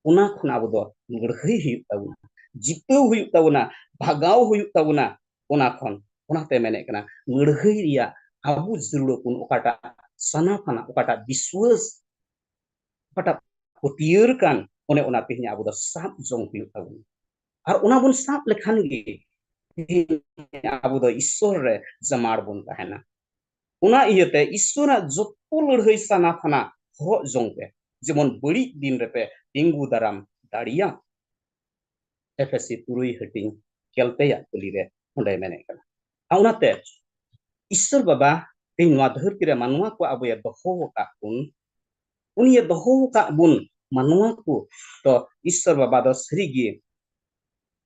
ᱚᱱᱟ ᱠᱷᱚᱱ ᱟᱵᱚ ᱫᱚ ᱞᱟᱹᱲᱦᱟᱹᱭ ᱦᱩᱭᱩᱜ ᱛᱟᱵᱚᱱᱟ, ᱡᱤᱛᱟᱹᱣ ᱦᱩᱭᱩᱜ ᱛᱟᱵᱚᱱᱟ, ᱵᱷᱟᱜᱟᱣ ᱦᱩᱭᱩᱜ ᱛᱟᱵᱚᱱᱟ ᱚᱱᱟ ᱠᱷᱚᱱ᱾ ᱚᱱᱟᱛᱮ ᱢᱮᱱᱮᱫ ᱠᱟᱱᱟ, ᱞᱟᱹᱲᱦᱟᱹᱭ ᱨᱮᱭᱟᱜ ᱟᱵᱚ ᱡᱟᱹᱨᱩᱲ ᱵᱚᱱ ᱚᱠᱟᱴᱟᱜ ᱥᱟᱱᱟ ᱯᱷᱟᱱᱟ, ᱚᱠᱟᱴᱟᱜ ᱵᱤᱥᱣᱟᱹᱥ, ᱚᱠᱟᱴᱟᱜ ᱯᱟᱹᱛᱭᱟᱹᱨ ᱠᱟᱱ, ᱚᱱᱮ ᱚᱱᱟ ᱛᱮᱦᱮᱧ ᱟᱵᱚ ᱫᱚ ᱥᱟᱵ ᱡᱚᱝ ᱦᱩᱭᱩᱜ ᱛᱟᱵᱚᱱᱟ᱾ ᱟᱨ ᱚᱱᱟ ᱵᱚᱱ ᱥᱟᱵ ᱞᱮᱠᱷᱟᱱ ᱜᱮ ᱛᱮᱦᱮᱧ ᱟᱵᱚ ᱫᱚ ᱤᱥᱥᱚᱨ ᱨᱮ ᱡᱟᱢᱟᱲ ᱵᱚᱱ ᱛᱟᱦᱮᱱᱟ᱾ ᱚᱱᱟ ᱤᱭᱟᱹᱛᱮ ᱤᱥᱥᱚᱨᱟᱜ ᱡᱚᱛᱚ ᱞᱟᱹᱲᱦᱟᱹᱭ ᱥᱟᱱᱟ ᱯᱷᱟᱱᱟ ᱦᱚᱨᱚᱜ ᱡᱚᱝ ᱯᱮ, ᱡᱮᱢᱚᱱ ᱵᱟᱹᱲᱤᱡ ᱫᱤᱱ ᱨᱮᱯᱮ ᱛᱤᱸᱜᱩ ᱫᱟᱨᱟᱢ ᱫᱟᱲᱮᱭᱟᱜ᱾ ᱮᱯᱷᱮᱥᱤ ᱛᱩᱨᱩᱭ ᱦᱟᱹᱴᱤᱧ ᱜᱮᱞ ᱯᱮᱭᱟᱜ ᱠᱩᱞᱤ ᱨᱮ ᱚᱸᱰᱮ ᱢᱮᱱᱮᱫ ᱠᱟᱱᱟ᱾ ᱟᱨ ᱚᱱᱟᱛᱮ ᱤᱥᱥᱚᱨ ᱵᱟᱵᱟ ᱛᱮᱦᱮᱧ ᱱᱚᱣᱟ ᱫᱷᱟᱹᱨᱛᱤ ᱨᱮ ᱢᱟᱱᱣᱟ ᱠᱚ ᱟᱵᱚᱭᱮ ᱫᱚᱦᱚ ᱟᱠᱟᱫ ᱵᱚᱱ, ᱩᱱᱤᱭᱮ ᱫᱚᱦᱚ ᱟᱠᱟᱫ ᱵᱚᱱ ᱢᱟᱱᱣᱟ ᱠᱚ, ᱛᱚ ᱤᱥᱥᱚᱨ ᱵᱟᱵᱟ ᱫᱚ ᱥᱟᱹᱨᱤᱜᱮ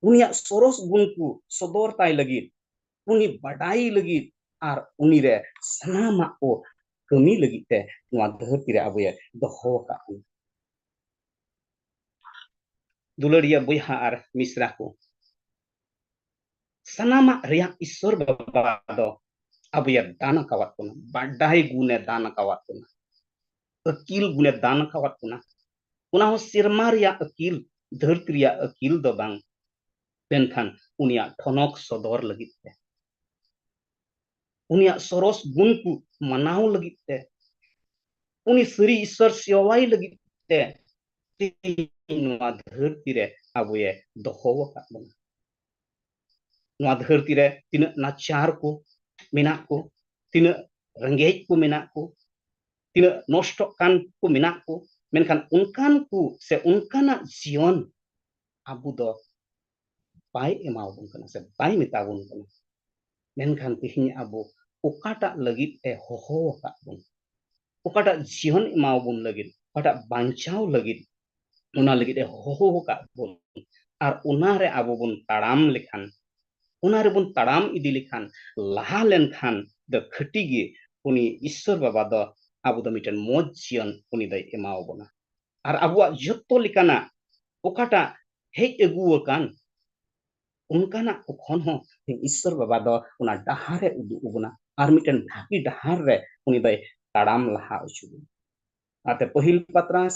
ᱩᱱᱤᱭᱟᱜ ᱥᱚᱨᱚᱥ ᱜᱩᱱ ᱠᱚ ᱥᱚᱫᱚᱨ ᱛᱟᱭ ᱞᱟᱹᱜᱤᱫ, ᱩᱱᱤ ᱵᱟᱰᱟᱭ ᱞᱟᱹᱜᱤᱫ, ᱟᱨ ᱩᱱᱤ ᱨᱮ ᱥᱟᱱᱟᱢᱟᱜ ᱠᱚ ᱠᱟᱹᱢᱤ ᱞᱟᱹᱜᱤᱫ ᱛᱮ ᱱᱚᱣᱟ ᱫᱷᱟᱹᱨᱛᱤ ᱨᱮ ᱟᱵᱚᱭᱮ ᱫᱚᱦᱚ ᱟᱠᱟᱫ ᱵᱚᱱᱟ᱾ ᱫᱩᱞᱟᱹᱲᱤᱭᱟᱹ ᱵᱚᱭᱦᱟ ᱟᱨ ᱢᱤᱥᱨᱟ ᱠᱚ, ᱥᱟᱱᱟᱢᱟᱜ ᱨᱮᱭᱟᱜ ᱤᱥᱥᱚᱨ ᱵᱟᱵᱟ ᱫᱚ ᱟᱵᱚᱭᱮ ᱫᱟᱱ ᱟᱠᱟᱣᱟᱫ ᱵᱚᱱᱟ, ᱵᱟᱰᱟᱭ ᱜᱩᱱᱮ ᱫᱟᱱ ᱟᱠᱟᱣᱟᱫ ᱵᱚᱱᱟ, ᱟᱹᱠᱤᱞ ᱜᱩᱱᱮ ᱫᱟᱱ ᱟᱠᱟᱣᱟᱫ ᱵᱚᱱᱟ᱾ ᱚᱱᱟ ᱦᱚᱸ ᱥᱮᱨᱢᱟ ᱨᱮᱭᱟᱜ ᱟᱹᱠᱤᱞ, ᱫᱷᱟᱹᱨᱛᱤ ᱨᱮᱭᱟᱜ ᱟᱹᱠᱤᱞ ᱫᱚ ᱵᱟᱝ, ᱢᱮᱱᱠᱷᱟᱱ ᱩᱱᱤᱭᱟᱜ ᱴᱷᱚᱱᱚᱠ ᱥᱚᱫᱚᱨ ᱞᱟᱹᱜᱤᱫ ᱛᱮ, ᱩᱱᱤᱭᱟᱜ ᱥᱚᱨᱚᱥ ᱜᱩᱱ ᱠᱚ ᱢᱟᱱᱟᱣ ᱞᱟᱹᱜᱤᱫ ᱛᱮ, ᱩᱱᱤ ᱥᱟᱹᱨᱤ ᱤᱥᱥᱚᱨ ᱥᱮᱣᱟᱭ ᱞᱟᱹᱜᱤᱫ ᱛᱮ ᱛᱮᱦᱮᱧ ᱱᱚᱣᱟ ᱫᱷᱟᱹᱨᱛᱤ ᱨᱮ ᱟᱵᱚᱭᱮ ᱫᱚᱦᱚ ᱟᱠᱟᱫ ᱵᱚᱱᱟ᱾ ᱱᱚᱣᱟ ᱫᱷᱟᱹᱨᱛᱤ ᱨᱮ ᱛᱤᱱᱟᱹᱜ ᱱᱟᱪᱟᱨ ᱠᱚ ᱢᱮᱱᱟᱜ ᱠᱚ, ᱛᱤᱱᱟᱹᱜ ᱨᱮᱸᱜᱮᱡ ᱠᱚ ᱢᱮᱱᱟᱜ ᱠᱚ, ᱛᱤᱱᱟᱹᱜ ᱱᱚᱥᱴᱚᱜ ᱠᱟᱱ ᱠᱚ ᱢᱮᱱᱟᱜ ᱠᱚ, ᱢᱮᱱᱠᱷᱟᱱ ᱚᱱᱠᱟᱱ ᱠᱚ ᱥᱮ ᱚᱱᱠᱟᱱᱟᱜ ᱡᱤᱭᱚᱱ ᱟᱵᱚ ᱫᱚ ᱵᱟᱭ ᱮᱢᱟᱣᱟᱵᱚᱱ ᱠᱟᱱᱟ ᱥᱮ ᱵᱟᱭ ᱢᱮᱛᱟᱵᱚᱱ ᱠᱟᱱᱟ᱾ ᱢᱮᱱᱠᱷᱟᱱ ᱛᱮᱦᱮᱧ ᱟᱵᱚ ᱚᱠᱟᱴᱟᱜ ᱞᱟᱹᱜᱤᱫ ᱮ ᱦᱚᱦᱚ ᱟᱠᱟᱫ ᱵᱚᱱ, ᱚᱠᱟᱴᱟᱜ ᱡᱤᱭᱚᱱ ᱮᱢᱟᱣᱟᱵᱚᱱ ᱞᱟᱹᱜᱤᱫ, ᱚᱠᱟᱴᱟᱜ ᱵᱟᱧᱪᱟᱣ ᱞᱟᱹᱜᱤᱫ, ᱚᱱᱟ ᱞᱟᱹᱜᱤᱫ ᱮ ᱦᱚᱦᱚ ᱟᱠᱟᱫ ᱵᱚᱱ, ᱟᱨ ᱚᱱᱟ ᱨᱮ ᱟᱵᱚ ᱵᱚᱱ ᱛᱟᱲᱟᱢ ᱞᱮᱠᱷᱟᱱ, ᱚᱱᱟ ᱨᱮᱵᱚᱱ ᱛᱟᱲᱟᱢ ᱤᱫᱤ ᱞᱮᱠᱷᱟᱱ, ᱞᱟᱦᱟ ᱞᱮᱱᱠᱷᱟᱱ ᱫᱚ ᱠᱷᱟᱹᱴᱤ ᱜᱮ ᱩᱱᱤ ᱤᱥᱥᱚᱨ ᱵᱟᱵᱟ ᱫᱚ ᱟᱵᱚ ᱫᱚ ᱢᱤᱫᱴᱮᱱ ᱢᱚᱡᱽ ᱡᱤᱭᱚᱱ ᱩᱱᱤ ᱫᱚᱭ ᱮᱢᱟᱣᱟᱵᱚᱱᱟ᱾ ᱟᱨ ᱟᱵᱚᱣᱟᱜ ᱡᱚᱛᱚ ᱞᱮᱠᱟᱱᱟᱜ ᱚᱠᱟᱴᱟᱜ ᱦᱮᱡ ᱟᱹᱜᱩ ᱟᱠᱟᱱ, ᱚᱱᱠᱟᱱᱟᱜ ᱠᱚ ᱠᱷᱚᱱ ᱦᱚᱸ ᱤᱥᱥᱚᱨ ᱵᱟᱵᱟ ᱫᱚ ᱚᱱᱟ ᱰᱟᱦᱟᱨ ᱮ ᱩᱫᱩᱜ ᱟᱵᱚᱱᱟ, ᱟᱨ ᱢᱤᱫᱴᱮᱱ ᱵᱷᱟᱹᱜᱤ ᱰᱟᱦᱟᱨ ᱨᱮ ᱩᱱᱤ ᱫᱚᱭ ᱛᱟᱲᱟᱢ ᱞᱟᱦᱟ ᱦᱚᱪᱚ ᱵᱚᱱᱟ᱾ ᱚᱱᱟᱛᱮ ᱯᱟᱹᱦᱤᱞ ᱯᱟᱛᱨᱟᱥ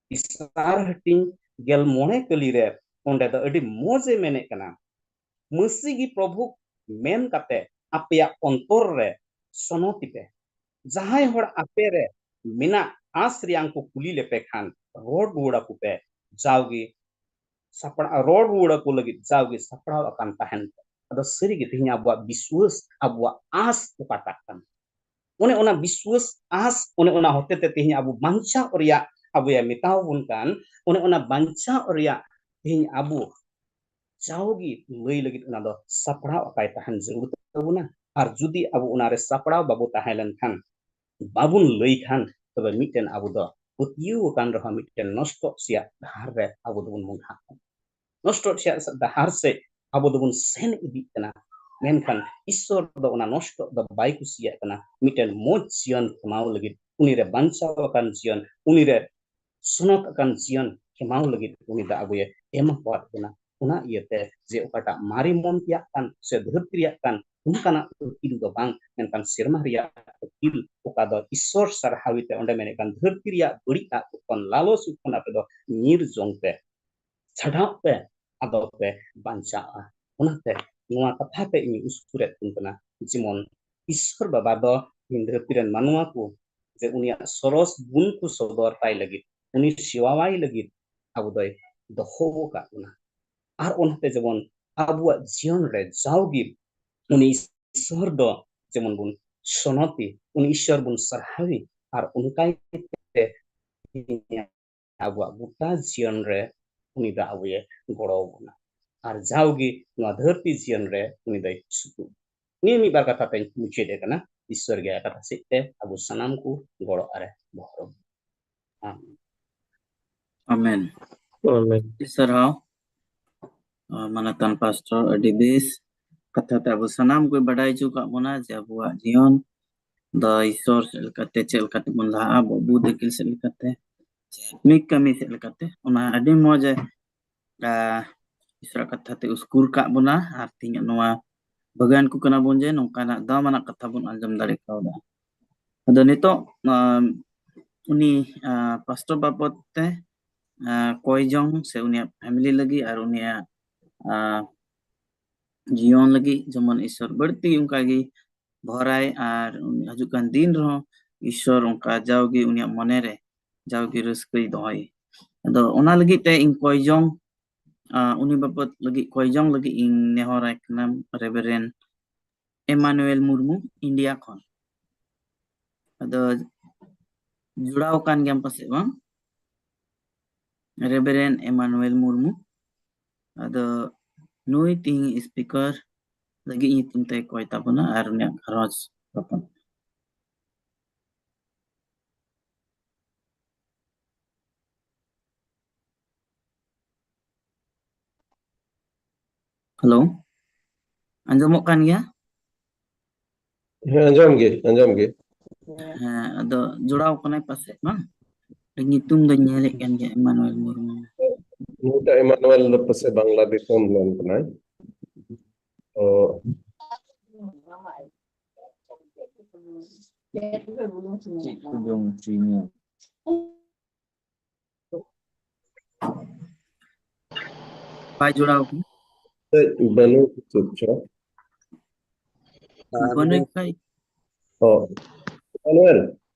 ᱛᱮᱥᱟᱨ ᱦᱟᱹᱴᱤᱧ ᱜᱮᱞ ᱢᱚᱬᱮ ᱠᱟᱹᱞᱤ ᱨᱮ ᱚᱸᱰᱮ ᱫᱚ ᱟᱹᱰᱤ ᱢᱚᱡᱽ ᱮ ᱢᱮᱱᱮᱫ ᱠᱟᱱᱟ, "ᱢᱟᱹᱥᱤ ᱜᱮ ᱯᱨᱚᱵᱷᱩ ᱢᱮᱱ ᱠᱟᱛᱮ ᱟᱯᱮᱭᱟᱜ ᱚᱱᱛᱚᱨ ᱨᱮ ᱥᱚᱱᱚᱛᱤ ᱯᱮ᱾ ᱡᱟᱦᱟᱸᱭ ᱦᱚᱲ ᱟᱯᱮ ᱨᱮ ᱢᱮᱱᱟᱜ ᱟᱸᱥ ᱨᱮᱭᱟᱜ ᱠᱚ ᱠᱩᱞᱤ ᱞᱮᱯᱮ ᱠᱷᱟᱱ, ᱨᱚᱲ ᱨᱩᱣᱟᱹᱲ ᱟᱠᱚ ᱯᱮ, ᱡᱟᱣᱜᱮ ᱥᱟᱯᱲᱟᱣ, ᱨᱚᱲ ᱨᱩᱣᱟᱹᱲ ᱟᱠᱚ ᱞᱟᱹᱜᱤᱫ ᱡᱟᱣᱜᱮ ᱥᱟᱯᱲᱟᱣ ᱟᱠᱟᱱ ᱛᱟᱦᱮᱱ ᱯᱮ᱾" ᱟᱫᱚ ᱥᱟᱹᱨᱤᱜᱮ ᱛᱮᱦᱮᱧ ᱟᱵᱚᱣᱟᱜ ᱵᱤᱥᱣᱟᱹᱥ, ᱟᱵᱚᱣᱟᱜ ᱟᱸᱥ ᱚᱠᱟᱴᱟᱜ ᱠᱟᱱᱟ? ᱚᱱᱮ ᱚᱱᱟ ᱵᱤᱥᱣᱟᱹᱥ, ᱟᱸᱥ, ᱚᱱᱮ ᱚᱱᱟ ᱦᱚᱛᱮ ᱛᱮ ᱛᱮᱦᱮᱧ ᱟᱵᱚ ᱵᱟᱧᱪᱟᱣ ᱨᱮᱭᱟᱜ ᱟᱵᱚᱭ ᱢᱮᱛᱟᱣ ᱵᱚᱱ ᱠᱟᱱ, ᱚᱱᱮ ᱚᱱᱟ ᱵᱟᱧᱪᱟᱣ ᱨᱮᱭᱟᱜ ᱛᱮᱦᱮᱧ ᱟᱵᱚ ᱡᱟᱣᱜᱮ ᱞᱟᱹᱭ ᱞᱟᱹᱜᱤᱫ ᱚᱱᱟ ᱫᱚ ᱥᱟᱯᱲᱟᱣ ᱟᱠᱟᱭ ᱛᱟᱦᱮᱱ ᱡᱟᱹᱨᱩᱲ ᱛᱟᱵᱚᱱᱟ᱾ ᱟᱨ ᱡᱩᱫᱤ ᱟᱵᱚ ᱚᱱᱟᱨᱮ ᱥᱟᱯᱲᱟᱣ ᱵᱟᱵᱚ ᱛᱟᱦᱮᱸ ᱞᱮᱱᱠᱷᱟᱱ, ᱵᱟᱵᱚᱱ ᱞᱟᱹᱭ ᱠᱷᱟᱱ, ᱛᱚᱵᱮ ᱢᱤᱫᱴᱮᱱ ᱟᱵᱚ ᱫᱚ ᱯᱟᱹᱛᱭᱟᱹᱣ ᱟᱠᱟᱱ ᱨᱮᱦᱚᱸ ᱢᱤᱫᱴᱮᱱ ᱱᱚᱥᱴᱚᱜ ᱥᱮᱭᱟᱜ ᱰᱟᱦᱟᱨ ᱨᱮ ᱟᱵᱚ ᱫᱚᱵᱚᱱ ᱢᱚᱦᱰᱟᱜ ᱠᱟᱱᱟ᱾ ᱱᱚᱥᱴᱚᱜ ᱨᱮᱭᱟᱜ ᱰᱟᱦᱟᱨ ᱥᱮᱫ ᱟᱵᱚ ᱫᱚᱵᱚᱱ ᱥᱮᱱ ᱤᱫᱤᱜ ᱠᱟᱱᱟ᱾ ᱢᱮᱱᱠᱷᱟᱱ ᱤᱥᱥᱚᱨ ᱫᱚ ᱚᱱᱟ ᱱᱚᱥᱴᱚᱜ ᱫᱚ ᱵᱟᱭ ᱠᱩᱥᱤᱭᱟᱜ ᱠᱟᱱᱟ᱾ ᱢᱤᱫᱴᱮᱱ ᱢᱚᱡᱽ ᱡᱤᱭᱚᱱ ᱠᱷᱮᱢᱟᱣ ᱞᱟᱹᱜᱤᱫ, ᱩᱱᱤᱨᱮ ᱵᱟᱧᱪᱟᱣ ᱟᱠᱟᱱ ᱡᱤᱭᱚᱱ, ᱩᱱᱤᱨᱮ ᱥᱚᱱᱚᱛ ᱟᱠᱟᱱ ᱡᱤᱭᱚᱱ ᱠᱷᱮᱢᱟᱣ ᱞᱟᱹᱜᱤᱫ ᱩᱱᱤ ᱫᱚ ᱟᱵᱚᱭᱮ ᱮᱢ ᱟᱠᱟᱫ ᱵᱚᱱᱟ᱾ ᱚᱱᱟ ᱤᱭᱟᱹᱛᱮ ᱡᱮ ᱚᱠᱟᱴᱟᱜ ᱢᱟᱨᱮ ᱢᱚᱱ ᱛᱮᱭᱟᱜ ᱠᱟᱱ ᱥᱮ ᱫᱷᱟᱹᱨᱛᱤ ᱨᱮᱭᱟᱜ ᱠᱟᱱ, ᱚᱱᱠᱟᱱᱟᱜ ᱟᱹᱠᱤᱞ ᱫᱚ ᱵᱟᱝ, ᱢᱮᱱᱠᱷᱟᱱ ᱥᱮᱨᱢᱟ ᱨᱮᱭᱟᱜ ᱟᱹᱠᱤᱞ, ᱚᱠᱟ ᱫᱚ ᱤᱥᱥᱚᱨ ᱥᱟᱨᱦᱟᱣᱤ ᱛᱮ ᱚᱸᱰᱮ ᱢᱮᱱᱮᱫ ᱠᱟᱱ, ᱫᱷᱟᱹᱨᱛᱤ ᱨᱮᱭᱟᱜ ᱵᱟᱹᱲᱤᱡ ᱟᱜ ᱠᱚ ᱠᱷᱚᱱ, ᱞᱟᱞᱚᱪ ᱠᱚ ᱠᱷᱚᱱ ᱟᱯᱮ ᱫᱚ ᱧᱤᱨ ᱡᱚᱝ ᱯᱮ, ᱪᱷᱟᱰᱟᱣ ᱯᱮ, ᱟᱫᱚ ᱯᱮ ᱵᱟᱧᱪᱟᱜᱼᱟ᱾ ᱚᱱᱟᱛᱮ ᱱᱚᱣᱟ ᱠᱟᱛᱷᱟ ᱛᱮ ᱤᱧ ᱩᱥᱠᱩᱨᱮᱫ ᱵᱚᱱ ᱠᱟᱱᱟ, ᱡᱮᱢᱚᱱ ᱤᱥᱥᱚᱨ ᱵᱟᱵᱟ ᱫᱚ ᱛᱮᱦᱮᱧ ᱫᱷᱟᱹᱨᱛᱤ ᱨᱮᱱ ᱢᱟᱱᱣᱟ ᱠᱚ, ᱡᱮ ᱩᱱᱤᱭᱟᱜ ᱥᱚᱨᱚᱥ ᱜᱩᱱ ᱠᱚ ᱥᱚᱫᱚᱨ ᱛᱟᱭ ᱞᱟᱹᱜᱤᱫ, ᱩᱱᱤ ᱥᱮᱣᱟᱣᱟᱭ ᱞᱟᱹᱜᱤᱫ ᱟᱵᱚ ᱫᱚᱭ ᱫᱚᱦᱚ ᱟᱠᱟᱫ ᱵᱚᱱᱟ᱾ ᱟᱨ ᱚᱱᱟᱛᱮ ᱡᱮᱢᱚᱱ ᱟᱵᱚᱣᱟᱜ ᱡᱤᱭᱚᱱ ᱨᱮ ᱡᱟᱣᱜᱮ ᱩᱱᱤ ᱤᱥᱥᱚᱨ ᱫᱚ ᱡᱮᱢᱚᱱ ᱵᱚᱱ ᱥᱚᱱᱚᱛᱤ, ᱩᱱᱤ ᱤᱥᱥᱚᱨ ᱵᱚᱱ ᱥᱟᱨᱦᱟᱣᱤ, ᱟᱨ ᱚᱱᱠᱟ ᱛᱮ ᱟᱵᱚᱣᱟᱜ ᱜᱚᱴᱟ ᱡᱤᱭᱚᱱ ᱨᱮ ᱩᱱᱤ ᱫᱚ ᱟᱵᱚᱭᱮ ᱜᱚᱲᱚ ᱟᱵᱚᱱᱟ᱾ ᱟᱨ ᱡᱟᱣᱜᱮ ᱱᱚᱣᱟ ᱫᱷᱟᱹᱨᱛᱤ ᱡᱤᱭᱚᱱ ᱨᱮ ᱩᱱᱤ ᱫᱚᱭ ᱥᱩᱛᱩᱜ᱾ ᱱᱤᱭᱟᱹ ᱢᱤᱫ ᱵᱟᱨ ᱠᱟᱛᱷᱟ ᱛᱮᱧ ᱢᱩᱪᱟᱹᱫ ᱮ ᱠᱟᱱᱟ᱾ ᱤᱥᱥᱚᱨ ᱜᱮ ᱠᱟᱛᱷᱟ ᱥᱮᱫ ᱛᱮ ᱟᱵᱚ ᱥᱟᱱᱟᱢ ᱠᱚ ᱜᱚᱲᱚ ᱟᱨᱮ ᱵᱚᱦᱚᱨᱚ᱾ ᱟᱢᱮᱱ᱾ ᱟᱢᱮᱱ᱾ ᱟᱢᱮᱱ᱾ ᱟᱹᱰᱤ ᱥᱟᱨᱦᱟᱣ, ᱟᱨ ᱢᱟᱱᱚᱛᱟᱱ ᱯᱟᱥᱴᱚᱨ, ᱟᱹᱰᱤ ᱵᱮᱥ ᱠᱟᱛᱷᱟ ᱛᱮ ᱟᱵᱚ ᱥᱟᱱᱟᱢ ᱠᱚᱭ ᱵᱟᱰᱟᱭ ᱦᱚᱪᱚ ᱟᱠᱟᱫ ᱵᱚᱱᱟ ᱡᱮ ᱟᱵᱚᱣᱟᱜ ᱡᱤᱭᱚᱱ ᱫᱚ ᱤᱥᱥᱚᱨ ᱥᱮᱫ ᱞᱮᱠᱟᱛᱮ ᱪᱮᱫ ᱞᱮᱠᱟᱛᱮ ᱵᱚᱱ ᱞᱟᱦᱟᱜᱼᱟ, ᱟᱵᱚ ᱵᱩᱫ ᱟᱹᱠᱤᱞ ᱥᱮᱫ ᱞᱮᱠᱟᱛᱮ, ᱢᱤᱫ ᱠᱟᱹᱢᱤ ᱥᱮᱫ ᱞᱮᱠᱟᱛᱮ, ᱚᱱᱟ ᱟᱹᱰᱤ ᱢᱚᱡᱽ ᱮ, ᱟ, ᱤᱥᱚᱨᱟᱜ ᱠᱟᱛᱷᱟ ᱛᱮ ᱩᱥᱠᱩᱨ ᱠᱟᱜ ᱵᱚᱱᱟ᱾ ᱟᱨ ᱛᱮᱦᱮᱧ ᱱᱚᱣᱟ ᱵᱟᱜᱟᱱ ᱠᱚ ᱠᱟᱱᱟ ᱵᱚᱱ ᱡᱮ ᱱᱚᱝᱠᱟᱱᱟᱜ ᱫᱟᱢᱟᱱᱟᱜ ᱠᱟᱛᱷᱟ ᱵᱚᱱ ᱟᱸᱡᱚᱢ ᱫᱟᱲᱮ ᱠᱟᱣᱫᱟ᱾ ᱟᱫᱚ ᱱᱤᱛᱚᱜ, ᱟ, ᱩᱱᱤ, ᱟ, ᱯᱟᱥᱴᱚᱨ ᱵᱟᱵᱚᱫ ᱛᱮ, ᱟ, ᱠᱚᱭ ᱡᱚᱝ ᱥᱮ ᱩᱱᱤᱭᱟᱜ ᱯᱷᱮᱢᱤᱞᱤ ᱞᱟᱹᱜᱤᱫ ᱟᱨ ᱩᱱᱤᱭᱟᱜ, ᱟ, ᱡᱤᱭᱚᱱ ᱞᱟᱹᱜᱤᱫ ᱡᱮᱢᱚᱱ ᱤᱥᱚᱨ ᱵᱟᱹᱲᱛᱤ ᱚᱱᱠᱟᱜᱮ ᱵᱷᱚᱨᱟᱭ ᱟᱨ ᱩᱱᱤ ᱦᱤᱡᱩᱜ ᱠᱟᱱ ᱫᱤᱱ ᱨᱮᱦᱚᱸ ᱤᱥᱚᱨ ᱚᱱᱠᱟ ᱡᱟᱣᱜᱮ ᱩᱱᱤᱭᱟᱜ ᱢᱚᱱᱮᱨᱮ ᱡᱟᱣᱜᱮ ᱨᱟᱹᱥᱠᱟᱹᱭ ᱫᱚᱦᱚᱭ᱾ ᱟᱫᱚ ᱚᱱᱟ ᱞᱟᱹᱜᱤᱫ ᱛᱮ ᱤᱧ ᱠᱚᱭ ᱡᱚᱝ, ᱟ, ᱩᱱᱤ ᱵᱟᱵᱚᱫ ᱞᱟᱹᱜᱤᱫ ᱠᱚᱭ ᱡᱚᱝ ᱞᱟᱹᱜᱤᱫ ᱤᱧ ᱱᱮᱦᱚᱨᱟᱭ ᱠᱟᱱᱟ ᱨᱮᱵᱷᱮᱨᱮᱱᱰ ᱮᱢᱟᱱᱩᱭᱮᱞ ᱢᱩᱨᱢᱩ, ᱤᱱᱰᱤᱭᱟ ᱠᱷᱚᱱ᱾ ᱟᱫᱚ ᱡᱚᱲᱟᱣ ᱠᱟᱱ ᱜᱮᱭᱟᱢ ᱯᱟᱥᱮᱡ ᱵᱟᱝ? ᱨᱮᱵᱷᱮᱨᱮᱱᱰ ᱮᱢᱟᱱᱩᱭᱮᱞ ᱢᱩᱨᱢᱩ᱾ ᱟᱫᱚ ᱱᱩᱭ ᱛᱤᱦᱤᱧ ᱥᱯᱤᱠᱟᱨ ᱞᱟᱹᱜᱤᱫ ᱧᱩᱛᱩᱢ ᱛᱮ ᱠᱚᱭ ᱛᱟᱵᱚᱱᱟ ᱟᱨ ᱩᱱᱤᱭᱟᱜ ᱜᱷᱟᱨᱚᱸᱡᱽ ᱦᱚᱯᱚᱱ᱾ ᱦᱮᱞᱳ, ᱟᱸᱡᱚᱢᱚᱜ ᱠᱟᱱ ᱜᱮᱭᱟ? ᱦᱮᱸ, ᱟᱸᱡᱚᱢ ᱜᱮ, ᱟᱸᱡᱚᱢ ᱜᱮ᱾ ᱦᱮᱸ, ᱟᱫᱚ ᱡᱚᱲᱟᱣ ᱠᱟᱱᱟᱭ ᱯᱟᱥᱮᱡ, ᱵᱟᱝ? ᱧᱩᱛᱩᱢ ᱫᱚᱧ ᱧᱮᱞᱮᱫ ᱠᱟᱱ ᱜᱮᱭᱟ, ᱮᱢᱟᱱᱩᱭᱮᱞ ᱢᱩᱨᱢᱩ᱾ ᱱᱩᱭᱴᱟᱜ ᱮᱢᱟᱱᱩᱭᱮᱞ ᱫᱚ ᱯᱟᱥᱮᱡ ᱵᱟᱝᱞᱟᱫᱮᱥ ᱨᱮᱱ ᱠᱟᱱᱟᱭ᱾ ᱛᱚ, ᱪᱮᱫ ᱠᱚ ᱡᱚᱢ ᱦᱚᱪᱚᱭᱤᱧᱟ? ᱵᱟᱭ ᱡᱚᱲᱟᱣ ᱠᱟᱱᱟ᱾ ᱵᱟᱹᱱᱩᱜ ᱪᱮᱫ ᱪᱚ᱾ ᱵᱟᱹᱱᱩᱭ ᱠᱷᱟᱡ᱾ ᱚ, ᱮᱢᱟᱱᱩᱭᱮᱞ᱾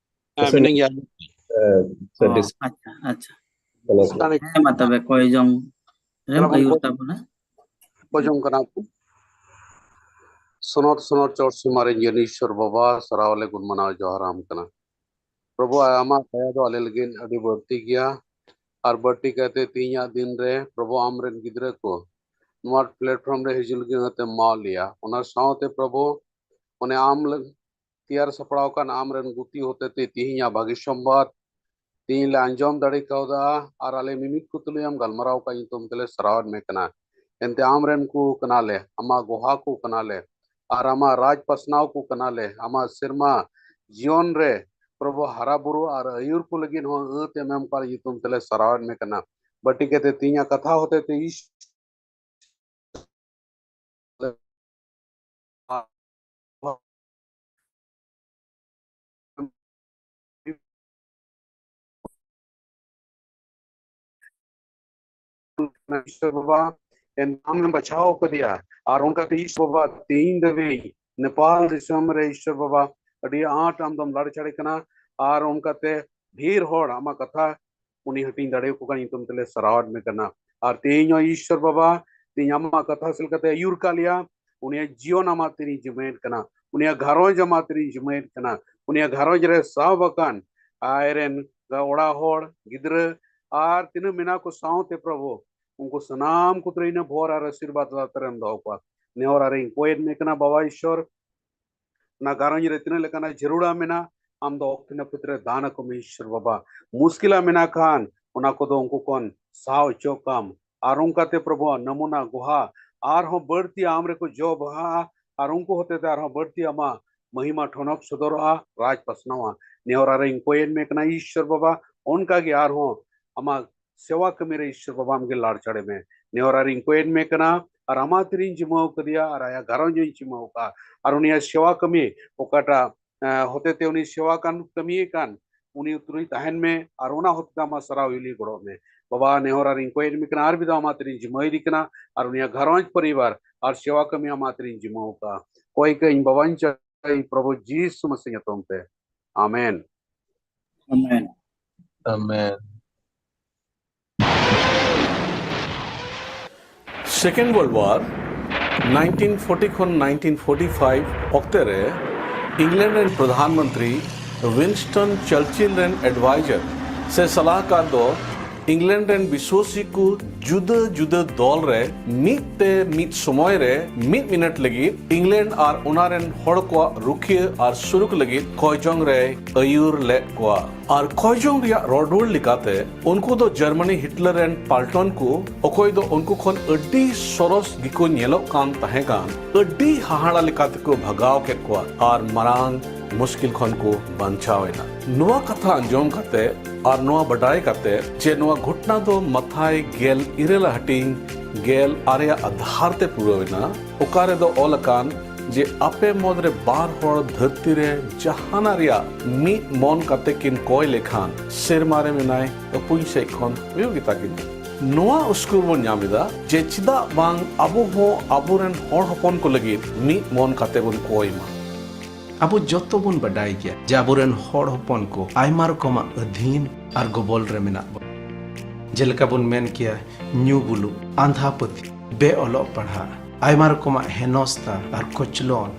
ᱦᱮᱸ, ᱢᱤᱱᱟᱹᱧ ᱜᱮᱭᱟ᱾ ᱮ, ᱚ, ᱥᱮ ᱰᱤᱥ- ᱟᱪᱪᱷᱟ, ᱟᱪᱪᱷᱟ᱾ ᱠᱟᱱᱟ ᱠᱚ᱾ ᱦᱮᱸ, ᱢᱟ ᱛᱚᱵᱮ ᱠᱚᱭ ᱡᱚᱝ ᱨᱮᱢ ᱛᱟᱵᱚᱱ ᱟᱹᱭᱩᱨ ᱠᱚ᱾ ᱛᱟᱵᱚᱱᱟ᱾ ᱠᱚᱭ ᱡᱚᱝ ᱠᱟᱱᱟ ᱠᱚ᱾ ᱥᱚᱱᱚᱛ ᱥᱚᱱᱚᱛ ᱪᱚᱴ ᱥᱤᱢᱟ ᱨᱮᱱ ᱡᱤᱭᱚᱱ ᱤᱥᱥᱚᱨ ᱵᱟᱵᱟ, ᱥᱟᱨᱦᱟᱣ ᱞᱮ ᱜᱩᱱ ᱢᱟᱱᱟᱣ ᱡᱚᱦᱟᱨ ᱟᱢ ᱠᱟᱱᱟ᱾ ᱯᱨᱚᱵᱷᱩ, ᱟᱢᱟᱜ ᱫᱟᱭᱟ ᱫᱚ ᱟᱞᱮ ᱞᱟᱹᱜᱤᱫ ᱟᱹᱰᱤ ᱵᱟᱹᱲᱛᱤ ᱜᱮᱭᱟ᱾ ᱟᱨ ᱵᱟᱹᱲᱛᱤ ᱠᱟᱭᱛᱮ ᱛᱮᱦᱮᱧᱟᱜ ᱫᱤᱱ ᱨᱮ, ᱯᱨᱚᱵᱷᱩ, ᱟᱢ ᱨᱮᱱ ᱜᱤᱫᱽᱨᱟᱹ ᱠᱚ ᱱᱚᱣᱟ platform ᱨᱮ ᱦᱤᱡᱩᱜ ᱞᱟᱹᱜᱤᱫ ᱚᱱᱟᱛᱮ ᱮᱢᱟᱣᱟᱫ ᱞᱮᱭᱟ᱾ ᱚᱱᱟ ᱥᱟᱶᱛᱮ, ᱯᱨᱚᱵᱷᱩ, ᱚᱱᱮ ᱟᱢ ᱞᱟᱹᱜ-, ᱛᱮᱭᱟᱨ ᱥᱟᱯᱲᱟᱣ ᱟᱠᱟᱱ ᱟᱢ ᱨᱮᱱ ᱜᱩᱛᱤ ᱦᱚᱛᱮᱛᱮ ᱛᱮᱦᱮᱧᱟᱜ ᱵᱷᱟᱹᱜᱤ ᱥᱚᱢᱵᱟᱫ ᱛᱮᱦᱮᱧ ᱞᱮ ᱟᱸᱡᱚᱢ ᱫᱟᱲᱮ ᱠᱟᱣᱫᱟ᱾ ᱟᱨ ᱟᱞᱮ ᱢᱤᱢᱤᱫ ᱠᱚ ᱛᱩᱞᱩᱡ ᱟᱢ ᱜᱟᱞᱢᱟᱨᱟᱣ ᱟᱠᱟᱫ ᱧᱩᱛᱩᱢ ᱛᱮᱞᱮ ᱥᱟᱨᱦᱟᱣᱮᱫ ᱢᱮ ᱠᱟᱱᱟ᱾ ᱮᱱᱛᱮ ᱟᱢ ᱨᱮᱱ ᱠᱚ ᱠᱟᱱᱟᱞᱮ, ᱟᱢᱟᱜ ᱜᱚᱦᱟ ᱠᱚ ᱠᱟᱱᱟᱞᱮ, ᱟᱨ ᱟᱢᱟᱜ ᱨᱟᱡᱽ ᱯᱟᱥᱱᱟᱣ ᱠᱚ ᱠᱟᱱᱟᱞᱮ, ᱟᱢᱟᱜ ᱥᱮᱨᱢᱟ ᱡᱤᱭᱚᱱ ᱨᱮ, ᱯᱨᱚᱵᱷᱩ, ᱦᱟᱨᱟ ᱵᱩᱨᱩ ᱟᱨ ᱟᱹᱭᱩᱨ ᱠᱚ ᱞᱟᱹᱜᱤᱫ ᱦᱚᱸ ᱟᱹᱛ ᱮᱢ ᱮᱢ ᱠᱟᱜ ᱧᱩᱛᱩᱢ ᱛᱮᱞᱮ ᱥᱟᱨᱦᱟᱣᱮᱫ ᱢᱮ ᱠᱟᱱᱟ᱾ ᱵᱟᱹᱴᱤ ᱠᱟᱛᱮ ᱛᱮᱦᱮᱧᱟᱜ ᱠᱟᱛᱷᱟ ᱦᱚᱛᱮ ᱛᱮ ᱤᱥ- ᱤᱥᱥᱚᱨ ᱵᱟᱵᱟ, ᱮᱱ-, ᱟᱢᱮᱢ ᱵᱟᱪᱷᱟᱣ ᱠᱟᱫᱮᱭᱟ᱾ ᱟᱨ ᱚᱱᱠᱟᱛᱮ ᱤᱥᱥᱚᱨ ᱵᱟᱵᱟ, ᱛᱮᱦᱮᱧ ᱫᱷᱟᱹᱵᱤᱡ ᱱᱮᱯᱟᱞ ᱫᱤᱥᱚᱢ ᱨᱮ, ᱤᱥᱥᱚᱨ ᱵᱟᱵᱟ, ᱟᱹᱰᱤ ᱟᱸᱴ ᱟᱢ ᱫᱚᱢ ᱞᱟᱲᱮ ᱪᱟᱲᱮ ᱠᱟᱱᱟ᱾ ᱟᱨ ᱚᱱᱠᱟᱛᱮ ᱰᱷᱮᱨ ᱦᱚᱲ ᱟᱢᱟᱜ ᱠᱟᱛᱷᱟ ᱩᱱᱤ ᱦᱟᱹᱴᱤᱧ ᱫᱟᱲᱮᱭᱟᱠᱚ ᱠᱟᱱ ᱧᱩᱛᱩᱢ ᱛᱮᱞᱮ ᱥᱟᱨᱦᱟᱣᱮᱫ ᱢᱮ ᱠᱟᱱᱟ᱾ ᱟᱨ ᱛᱮᱦᱮᱧ ᱦᱚᱸ ᱤᱥᱥᱚᱨ ᱵᱟᱵᱟ, ᱛᱮᱦᱮᱧ ᱟᱢᱟᱜ ᱠᱟᱛᱷᱟ ᱥᱮᱫ ᱞᱮᱠᱟᱛᱮ ᱟᱹᱭᱩᱨ ᱠᱟᱜ ᱞᱮᱭᱟ, ᱩᱱᱤᱭᱟᱜ ᱡᱤᱭᱚᱱ ᱟᱢᱟᱜ ᱛᱤᱨᱤᱧ ᱡᱤᱢᱟᱹᱭᱮᱫ ᱠᱟᱱᱟ, ᱩᱱᱤᱭᱟᱜ ᱜᱷᱟᱨᱚᱸᱡᱽ ᱟᱢᱟᱜ ᱛᱤᱨᱤᱧ ᱡᱤᱢᱟᱹᱭᱮᱫ ᱠᱟᱱᱟ, ᱩᱱᱤᱭᱟᱜ ᱜᱷᱟᱨᱚᱸᱡᱽ ᱨᱮ ᱥᱟᱵ ᱟᱠᱟᱱ ᱟᱡᱨᱮᱱ ᱚᱲᱟᱜ ᱦᱚᱲ, ᱜᱤᱫᱽᱨᱟᱹ ᱟᱨ ᱛᱤᱱᱟᱹᱜ ᱢᱮᱱᱟᱜ ᱠᱚ ᱥᱟᱶᱛᱮ ᱯᱨᱚᱵᱷᱩ, ᱩᱱᱠᱩ ᱥᱟᱱᱟᱢ ᱠᱚ ᱛᱤᱨᱤᱧ ᱤᱱᱟᱹ ᱵᱷᱚᱨ ᱟᱨ ᱟᱥᱤᱨᱵᱟᱫᱽ ᱞᱟᱛᱟᱨ ᱨᱮᱢ ᱫᱚᱦᱚ ᱠᱚᱣᱟ᱾ ᱱᱮᱦᱚᱨ ᱟᱨᱤᱧ ᱠᱚᱭᱮᱫ ᱢᱮ ᱠᱟᱱᱟ ᱵᱟᱵᱟ ᱤᱥᱥᱚᱨ, ᱚᱱᱟ ᱜᱷᱟᱨᱚᱸᱡᱽ ᱨᱮ ᱛᱤᱱᱟᱹᱜ ᱞᱮᱠᱟᱱᱟᱜ ᱡᱟᱹᱨᱩᱲᱟ ᱢᱮᱱᱟᱜ, ᱟᱢ ᱫᱚ ᱚᱠᱛᱮ ᱱᱟᱹᱯᱤᱛ ᱨᱮ ᱫᱟᱱ ᱟᱠᱚ ᱢᱮ ᱤᱥᱥᱚᱨ ᱵᱟᱵᱟ᱾ ᱢᱩᱥᱠᱤᱞᱟ ᱢᱮᱱᱟᱜ ᱠᱷᱟᱱ ᱚᱱᱟ ᱠᱚᱫᱚ ᱩᱱᱠᱩ ᱠᱷᱚᱱ ᱥᱟᱦᱟ ᱦᱚᱪᱚ ᱠᱟᱢ᱾ ᱟᱨ ᱚᱱᱠᱟᱛᱮ ᱯᱨᱚᱵᱷᱩ ᱱᱟᱢᱩᱱᱟ ᱜᱚᱦᱟ ᱟᱨᱦᱚᱸ ᱵᱟᱹᱲᱛᱤ ᱟᱢ ᱨᱮᱠᱚ ᱡᱚ ᱵᱟᱦᱟᱜᱼᱟ, ᱟᱨ ᱩᱱᱠᱩ ᱦᱚᱛᱮᱛᱮ ᱟᱨᱦᱚᱸ ᱵᱟᱹᱲᱛᱤ ᱟᱢᱟᱜ ᱢᱟᱹᱦᱤᱢᱟ ᱴᱷᱚᱱᱚᱠ ᱥᱚᱫᱚᱨᱚᱜᱼᱟ, ᱨᱟᱡᱽ ᱯᱟᱥᱱᱟᱣᱟ᱾ ᱱᱮᱦᱚᱨ ᱟᱨ ᱤᱧ ᱠᱚᱭᱮᱱ ᱢᱮ ᱠᱟᱱᱟ ᱤᱥᱥᱚᱨ ᱵᱟᱵᱟ, ᱚᱱᱠᱟ ᱜᱮ ᱟᱨᱦᱚᱸ ᱟᱢᱟᱜ ᱥᱮᱣᱟ ᱠᱟᱹᱢᱤ ᱨᱮ ᱤᱥᱥᱚᱨ ᱵᱟᱵᱟ ᱟᱢᱜᱮ ᱞᱟᱲ ᱪᱟᱲᱮ ᱢᱮ᱾ ᱱᱮᱦᱚᱨ ᱟᱨ ᱤᱧ ᱠᱚᱭᱮᱱ ᱢᱮ ᱠᱟᱱᱟ, ᱟᱨ ᱟᱢᱟᱜ ᱛᱤᱨᱤᱧ ᱡᱤᱢᱟᱹᱣ ᱠᱟᱫᱮᱭᱟ, ᱟᱨ ᱟᱭᱟᱜ ᱜᱷᱟᱨᱚᱸᱡᱽ ᱤᱧ ᱡᱤᱢᱟᱹᱣ ᱠᱟᱜᱼᱟ, ᱟᱨ ᱩᱱᱤᱭᱟᱜ ᱥᱮᱣᱟ ᱠᱟᱹᱢᱤ ᱚᱠᱟᱴᱟᱜ, ᱮᱸ, ᱦᱚᱛᱮᱛᱮ ᱩᱱᱤ ᱥᱮᱣᱟ ᱠᱟᱱ, ᱠᱟᱹᱢᱤᱭᱮ ᱠᱟᱱ, ᱩᱱᱤ ᱩᱛᱨᱩᱭ ᱛᱟᱦᱮᱱ ᱢᱮ, ᱟᱨ ᱚᱱᱟ ᱦᱚᱛᱮᱛᱮ ᱟᱢᱟᱜ ᱥᱟᱨᱟᱣ ᱦᱤᱞᱤ ᱜᱚᱲᱚᱜ ᱢᱮ᱾ ᱵᱟᱵᱟ, ᱱᱮᱦᱚᱨ ᱟᱨ ᱤᱧ ᱠᱚᱭᱮᱱ ᱢᱮ ᱠᱟᱱᱟ, ᱟᱨ ᱢᱤᱫ ᱫᱷᱟᱣ ᱟᱢᱟᱜ ᱛᱤᱨᱤᱧ ᱡᱤᱢᱟᱹᱣ ᱤᱫᱤ ᱠᱟᱱᱟ, ᱟᱨ ᱩᱱᱤᱭᱟᱜ ᱜᱷᱟᱨᱚᱸᱡᱽ ᱯᱚᱨᱤᱵᱟᱨ ᱟᱨ ᱥᱮᱣᱟ ᱠᱟᱹᱢᱤ ᱟᱢᱟᱜ ᱛᱤᱨᱤᱧ ᱡᱤᱢᱟᱹᱣ ᱠᱟᱜᱼᱟ᱾ ᱠᱚᱭ ᱠᱟᱜ ᱤᱧ ᱵᱟᱵᱟᱧ ᱪᱟᱭ ᱯᱨᱚᱵᱷᱩ ᱡᱤᱥᱩ ᱢᱟᱥᱤ ᱧᱩᱛᱩᱢ ᱛᱮ᱾ ᱟᱢᱮᱱ᱾ ᱟᱢᱮᱱ᱾ ᱟᱢᱮᱱ᱾ Second World War, nineteen forty ᱠᱷᱚᱱ nineteen forty five ᱚᱠᱛᱮ ᱨᱮ ᱤᱝᱞᱮᱱᱰ ᱨᱮᱱ ᱯᱨᱚᱫᱷᱟᱱ ᱢᱚᱱᱛᱨᱤ ᱣᱤᱱᱥᱴᱚᱱ ᱪᱟᱨᱪᱤᱞ ᱨᱮᱱ ᱮᱰᱵᱟᱭᱡᱟᱨ ᱥᱮ ᱥᱟᱞᱟᱦᱠᱟᱨ ᱫᱚ ᱤᱝᱞᱮᱱᱰ ᱨᱮᱱ ᱵᱤᱥᱣᱟᱥᱤ ᱠᱚ ᱡᱩᱫᱟᱹ ᱡᱩᱫᱟᱹ ᱫᱚᱞ ᱨᱮ ᱢᱤᱫ ᱛᱮ ᱢᱤᱫ ᱥᱚᱢᱚᱭ ᱨᱮ ᱢᱤᱫ ᱢᱤᱱᱤᱴ ᱞᱟᱹᱜᱤᱫ ᱤᱝᱞᱮᱱᱰ ᱟᱨ ᱚᱱᱟ ᱨᱮᱱ ᱦᱚᱲ ᱠᱚᱣᱟᱜ ᱨᱩᱠᱷᱤᱭᱟᱹ ᱟᱨ ᱥᱩᱨᱩᱠ ᱞᱟᱹᱜᱤᱫ ᱠᱚᱭᱡᱚᱝ ᱨᱮᱭ ᱟᱹᱭᱩᱨ ᱞᱮᱫ ᱠᱚᱣᱟ᱾ ᱟᱨ ᱠᱚᱭᱡᱚᱝ ᱨᱮᱭᱟᱜ ᱨᱚᱲ ᱨᱩᱣᱟᱹᱲ ᱞᱮᱠᱟᱛᱮ, ᱩᱱᱠᱩ ᱫᱚ ᱡᱟᱨᱢᱟᱱᱤ ᱦᱤᱴᱞᱟᱨ ᱨᱮᱱ ᱯᱟᱞᱴᱚᱱ ᱠᱚ, ᱚᱠᱚᱭ ᱫᱚ ᱩᱱᱠᱩ ᱠᱷᱚᱱ ᱟᱹᱰᱤ ᱥᱚᱨᱚᱥ ᱜᱮᱠᱚ ᱧᱮᱞᱚᱜ ᱠᱟᱱ ᱛᱟᱦᱮᱸ ᱠᱟᱱ, ᱟᱹᱰᱤ ᱦᱟᱦᱟᱲᱟ ᱞᱮᱠᱟ ᱛᱮᱠᱚ ᱵᱷᱟᱜᱟᱣ ᱠᱮᱫ ᱠᱚᱣᱟ ᱟᱨ ᱢᱟᱨᱟᱝ ᱢᱩᱥᱠᱤᱞ ᱠᱷᱚᱱ ᱠᱚ ᱵᱟᱧᱪᱟᱣ ᱮᱱᱟ᱾ ᱱᱚᱣᱟ ᱠᱟᱛᱷᱟ ᱟᱸᱡᱚᱢ ᱠᱟᱛᱮ ᱟᱨ ᱱᱚᱣᱟ ᱵᱟᱰᱟᱭ ᱠᱟᱛᱮ ᱡᱮ ᱱᱚᱣᱟ ᱜᱷᱚᱴᱱᱟ ᱫᱚ ᱢᱟᱛᱷᱟᱭ ᱜᱮᱞ ᱤᱨᱟᱹᱞ ᱦᱟᱹᱴᱤᱧ ᱜᱮᱞ ᱟᱨᱮ ᱟᱜ ᱟᱫᱷᱟᱨ ᱛᱮ ᱯᱩᱨᱟᱹᱣ ᱮᱱᱟ, ᱚᱠᱟ ᱨᱮᱫᱚ ᱚᱞ ᱟᱠᱟᱱ ᱡᱮ ᱟᱯᱮ ᱢᱩᱫᱽ ᱨᱮ ᱵᱟᱨ ᱦᱚᱲ ᱫᱷᱟᱹᱨᱛᱤ ᱨᱮ ᱡᱟᱦᱟᱱᱟᱜ ᱨᱮᱭᱟᱜ ᱢᱤᱫ ᱢᱚᱱ ᱠᱟᱛᱮ ᱠᱤᱱ ᱠᱚᱭ ᱞᱮᱠᱷᱟᱱ, ᱥᱮᱨᱢᱟ ᱨᱮ ᱢᱮᱱᱟᱭ ᱟᱹᱯᱩᱧ ᱥᱮᱫ ᱠᱷᱚᱱ ᱦᱩᱭᱩᱜ ᱜᱮᱛᱟ ᱠᱤᱱᱟ᱾ ᱱᱚᱣᱟ ᱩᱥᱠᱩᱨ ᱵᱚᱱ ᱧᱟᱢ ᱮᱫᱟ ᱡᱮ ᱪᱮᱫᱟᱜ ᱵᱟᱝ ᱟᱵᱚ ᱦᱚᱸ ᱟᱵᱚᱨᱮᱱ ᱦᱚᱲ ᱦᱚᱯᱚᱱ ᱠᱚ ᱞᱟᱹᱜᱤᱫ ᱢᱤᱫ ᱢᱚᱱ ᱠᱟᱛᱮ ᱵᱚᱱ ᱠᱚᱭ ᱢᱟ᱾ ᱟᱵᱚ ᱡᱚᱛᱚ ᱵᱚᱱ ᱵᱟᱰᱟᱭ ᱜᱮᱭᱟ ᱡᱮ ᱟᱵᱚᱨᱮᱱ ᱦᱚᱲ ᱦᱚᱯᱚᱱ ᱠᱚ ᱟᱭᱢᱟ ᱨᱚᱠᱚᱢᱟᱜ ᱟᱹᱫᱷᱤᱱ ᱟᱨ ᱜᱚᱵᱚᱞ ᱨᱮ ᱢᱮᱱᱟᱜ ᱵᱚᱱᱟ᱾ ᱡᱮᱞᱮᱠᱟ ᱵᱚᱱ ᱢᱮᱱ ᱠᱮᱭᱟ, ᱧᱩ ᱵᱩᱞᱩᱜ, ᱟᱸᱫᱷᱟ ᱯᱟᱹᱛᱭᱟᱹᱣ, ᱵᱮ ᱚᱞᱚᱜ ᱯᱟᱲᱦᱟᱜ, ᱟᱭᱢᱟ ᱨᱚᱠᱚᱢᱟᱜ ᱦᱮᱱᱚᱥᱛᱟ ᱟᱨ ᱠᱚᱪᱞᱚᱱ᱾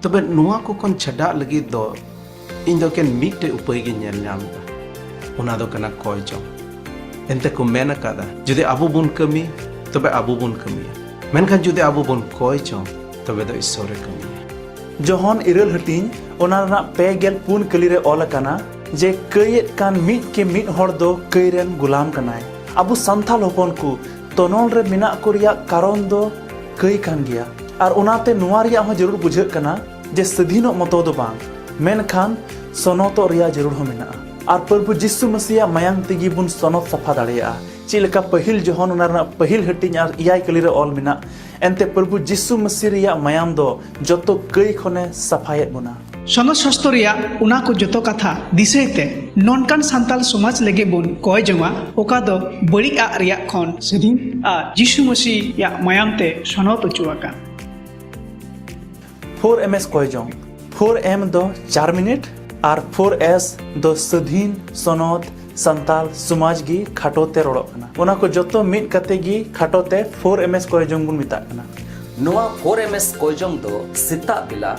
ᱛᱚᱵᱮ ᱱᱚᱣᱟ ᱠᱚ ᱠᱷᱚᱱ ᱪᱷᱟᱰᱟᱜ ᱞᱟᱹᱜᱤᱫ ᱫᱚ ᱤᱧ ᱫᱚ ᱮᱠᱮᱱ ᱢᱤᱫᱴᱮᱡ ᱩᱯᱟᱹᱭ ᱜᱤᱧ ᱧᱮᱞ ᱧᱟᱢ ᱮᱫᱟ᱾ ᱚᱱᱟ ᱫᱚ ᱠᱟᱱᱟ ᱠᱚᱭ ᱡᱚᱝ᱾ ᱮᱱᱛᱮ ᱠᱚ ᱢᱮᱱ ᱟᱠᱟᱫᱟ, ᱡᱩᱫᱤ ᱟᱵᱚ ᱵᱚᱱ ᱠᱟᱹᱢᱤ, ᱛᱚᱵᱮ ᱟᱵᱚ ᱵᱚᱱ ᱠᱟᱹᱢᱤᱭᱟ, ᱢᱮᱱᱠᱷᱟᱱ ᱡᱩᱫᱤ ᱟᱵᱚ ᱵᱚᱱ ᱠᱚᱭ ᱡᱚᱝ, ᱛᱚᱵᱮ ᱫᱚ ᱤᱥᱥᱚᱨᱮ ᱠᱟᱹᱢᱤᱭᱟ᱾ ᱡᱚᱦᱚᱱ ᱤᱨᱟᱹᱞ ᱦᱟᱹᱴᱤᱧ, ᱚᱱᱟ ᱨᱮᱱᱟᱜ ᱯᱮ ᱜᱮᱞ ᱯᱩᱱ ᱠᱟᱹᱞᱤ ᱨᱮ ᱚᱞ ᱟᱠᱟᱱᱟ ᱡᱮ ᱠᱟᱹᱭᱮᱫ ᱠᱟᱱ ᱢᱤᱫ ᱠᱮ ᱢᱤᱫ ᱦᱚᱲ ᱫᱚ ᱠᱟᱹᱭ ᱨᱮᱱ ᱜᱩᱞᱟᱢ ᱠᱟᱱᱟᱭ᱾ ᱟᱵᱚ ᱥᱟᱱᱛᱟᱲ ᱦᱚᱯᱚᱱ ᱠᱚ ᱛᱚᱱᱚᱞ ᱨᱮ ᱢᱮᱱᱟᱜ ᱠᱚ ᱨᱮᱭᱟᱜ ᱠᱟᱨᱚᱱ ᱫᱚ ᱠᱟᱹᱭ ᱠᱟᱱ ᱜᱮᱭᱟ᱾ ᱟᱨ ᱚᱱᱟᱛᱮ ᱱᱚᱣᱟ ᱨᱮᱭᱟᱜ ᱦᱚᱸ ᱡᱟᱹᱨᱩᱲ ᱵᱩᱡᱷᱟᱹᱜ ᱠᱟᱱᱟ ᱡᱮ ᱥᱟᱹᱫᱷᱤᱱᱚᱜ ᱢᱚᱛᱚ ᱫᱚ ᱵᱟᱝ, ᱢᱮᱱᱠᱷᱟᱱ ᱥᱚᱱᱚᱛᱚᱜ ᱨᱮᱭᱟᱜ ᱡᱟᱹᱨᱩᱲ ᱦᱚᱸ ᱢᱮᱱᱟᱜᱼᱟ᱾ ᱟᱨ ᱯᱨᱚᱵᱷᱩ ᱡᱤᱥᱩ ᱢᱟᱹᱥᱤᱭᱟᱜ ᱢᱟᱭᱟᱝ ᱛᱮᱜᱮ ᱵᱚᱱ ᱥᱚᱱᱚᱛ ᱥᱟᱯᱷᱟ ᱫᱟᱲᱮᱭᱟᱜᱼᱟ᱾ ᱪᱮᱫ ᱞᱮᱠᱟ ᱯᱟᱹᱦᱤᱞ ᱡᱚᱦᱚᱱ ᱚᱱᱟ ᱨᱮᱱᱟᱜ ᱯᱟᱹᱦᱤᱞ ᱦᱟᱹᱴᱤᱧ ᱟᱨ ᱮᱭᱟᱭ ᱠᱟᱹᱞᱤ ᱨᱮ ᱚᱞ ᱢᱮᱱᱟᱜ, ᱮᱱᱛᱮ ᱯᱨᱚᱵᱷᱩ ᱡᱤᱥᱩ ᱢᱟᱹᱥᱤ ᱨᱮᱭᱟᱜ ᱢᱟᱭᱟᱢ ᱫᱚ ᱡᱚᱛᱚ ᱠᱟᱹᱭ ᱠᱷᱚᱱᱮ ᱥᱟᱯᱷᱟᱭᱮᱫ ᱵᱚᱱᱟ᱾ ᱥᱚᱱᱚᱛ ᱥᱟᱥᱛᱚ ᱨᱮᱭᱟᱜ ᱚᱱᱟ ᱠᱚ ᱡᱚᱛᱚ ᱠᱟᱛᱷᱟ ᱫᱤᱥᱟᱹᱭ ᱛᱮ ᱱᱚᱝᱠᱟᱱ ᱥᱟᱱᱛᱟᱞ ᱥᱚᱢᱟᱡᱽ ᱞᱟᱹᱜᱤᱫ ᱵᱚᱱ ᱠᱚᱭ ᱡᱚᱝᱟ, ᱚᱠᱟ ᱫᱚ ᱵᱟᱹᱲᱤᱡ ᱟᱜ ᱨᱮᱭᱟᱜ ᱠᱷᱚᱱ ᱥᱟᱹᱫᱷᱤᱱ ᱟᱨ ᱡᱤᱥᱩ ᱢᱟᱹᱥᱤᱭᱟᱜ ᱢᱟᱭᱟᱢ ᱛᱮ ᱥᱚᱱᱚᱛ ᱚᱪᱚ ᱟᱠᱟᱱ᱾ ᱯᱷᱳᱨ ᱮᱢ ᱮᱥ ᱠᱚᱭ ᱡᱚᱝ᱾ ᱯᱷᱳᱨ ᱮᱢ ᱫᱚ ᱪᱟᱨ ᱢᱤᱱᱤᱴ ᱟᱨ ᱯᱷᱳᱨ ᱮᱥ ᱫᱚ ᱥᱟᱹᱫᱷᱤᱱ, ᱥᱚᱱᱚᱛ, ᱥᱟᱱᱛᱟᱞ, ᱥᱚᱢᱟᱡᱽ ᱜᱮ ᱠᱷᱟᱴᱚ ᱛᱮ ᱨᱚᱲᱚᱜ ᱠᱟᱱᱟ᱾ ᱚᱱᱟ ᱠᱚ ᱡᱚᱛᱚ ᱢᱤᱫ ᱠᱟᱛᱮ ᱜᱮ ᱠᱷᱟᱴᱚ ᱛᱮ ᱯᱷᱳᱨ ᱮᱢ ᱮᱥ ᱠᱚᱭ ᱡᱚᱝ ᱵᱚᱱ ᱢᱮᱛᱟᱜ ᱠᱟᱱᱟ᱾ ᱱᱚᱣᱟ ᱯᱷᱳᱨ ᱮᱢ ᱮᱥ ᱠᱚᱭ ᱡᱚᱝ ᱫᱚ ᱥᱮᱛᱟᱜ ᱵᱮᱞᱟ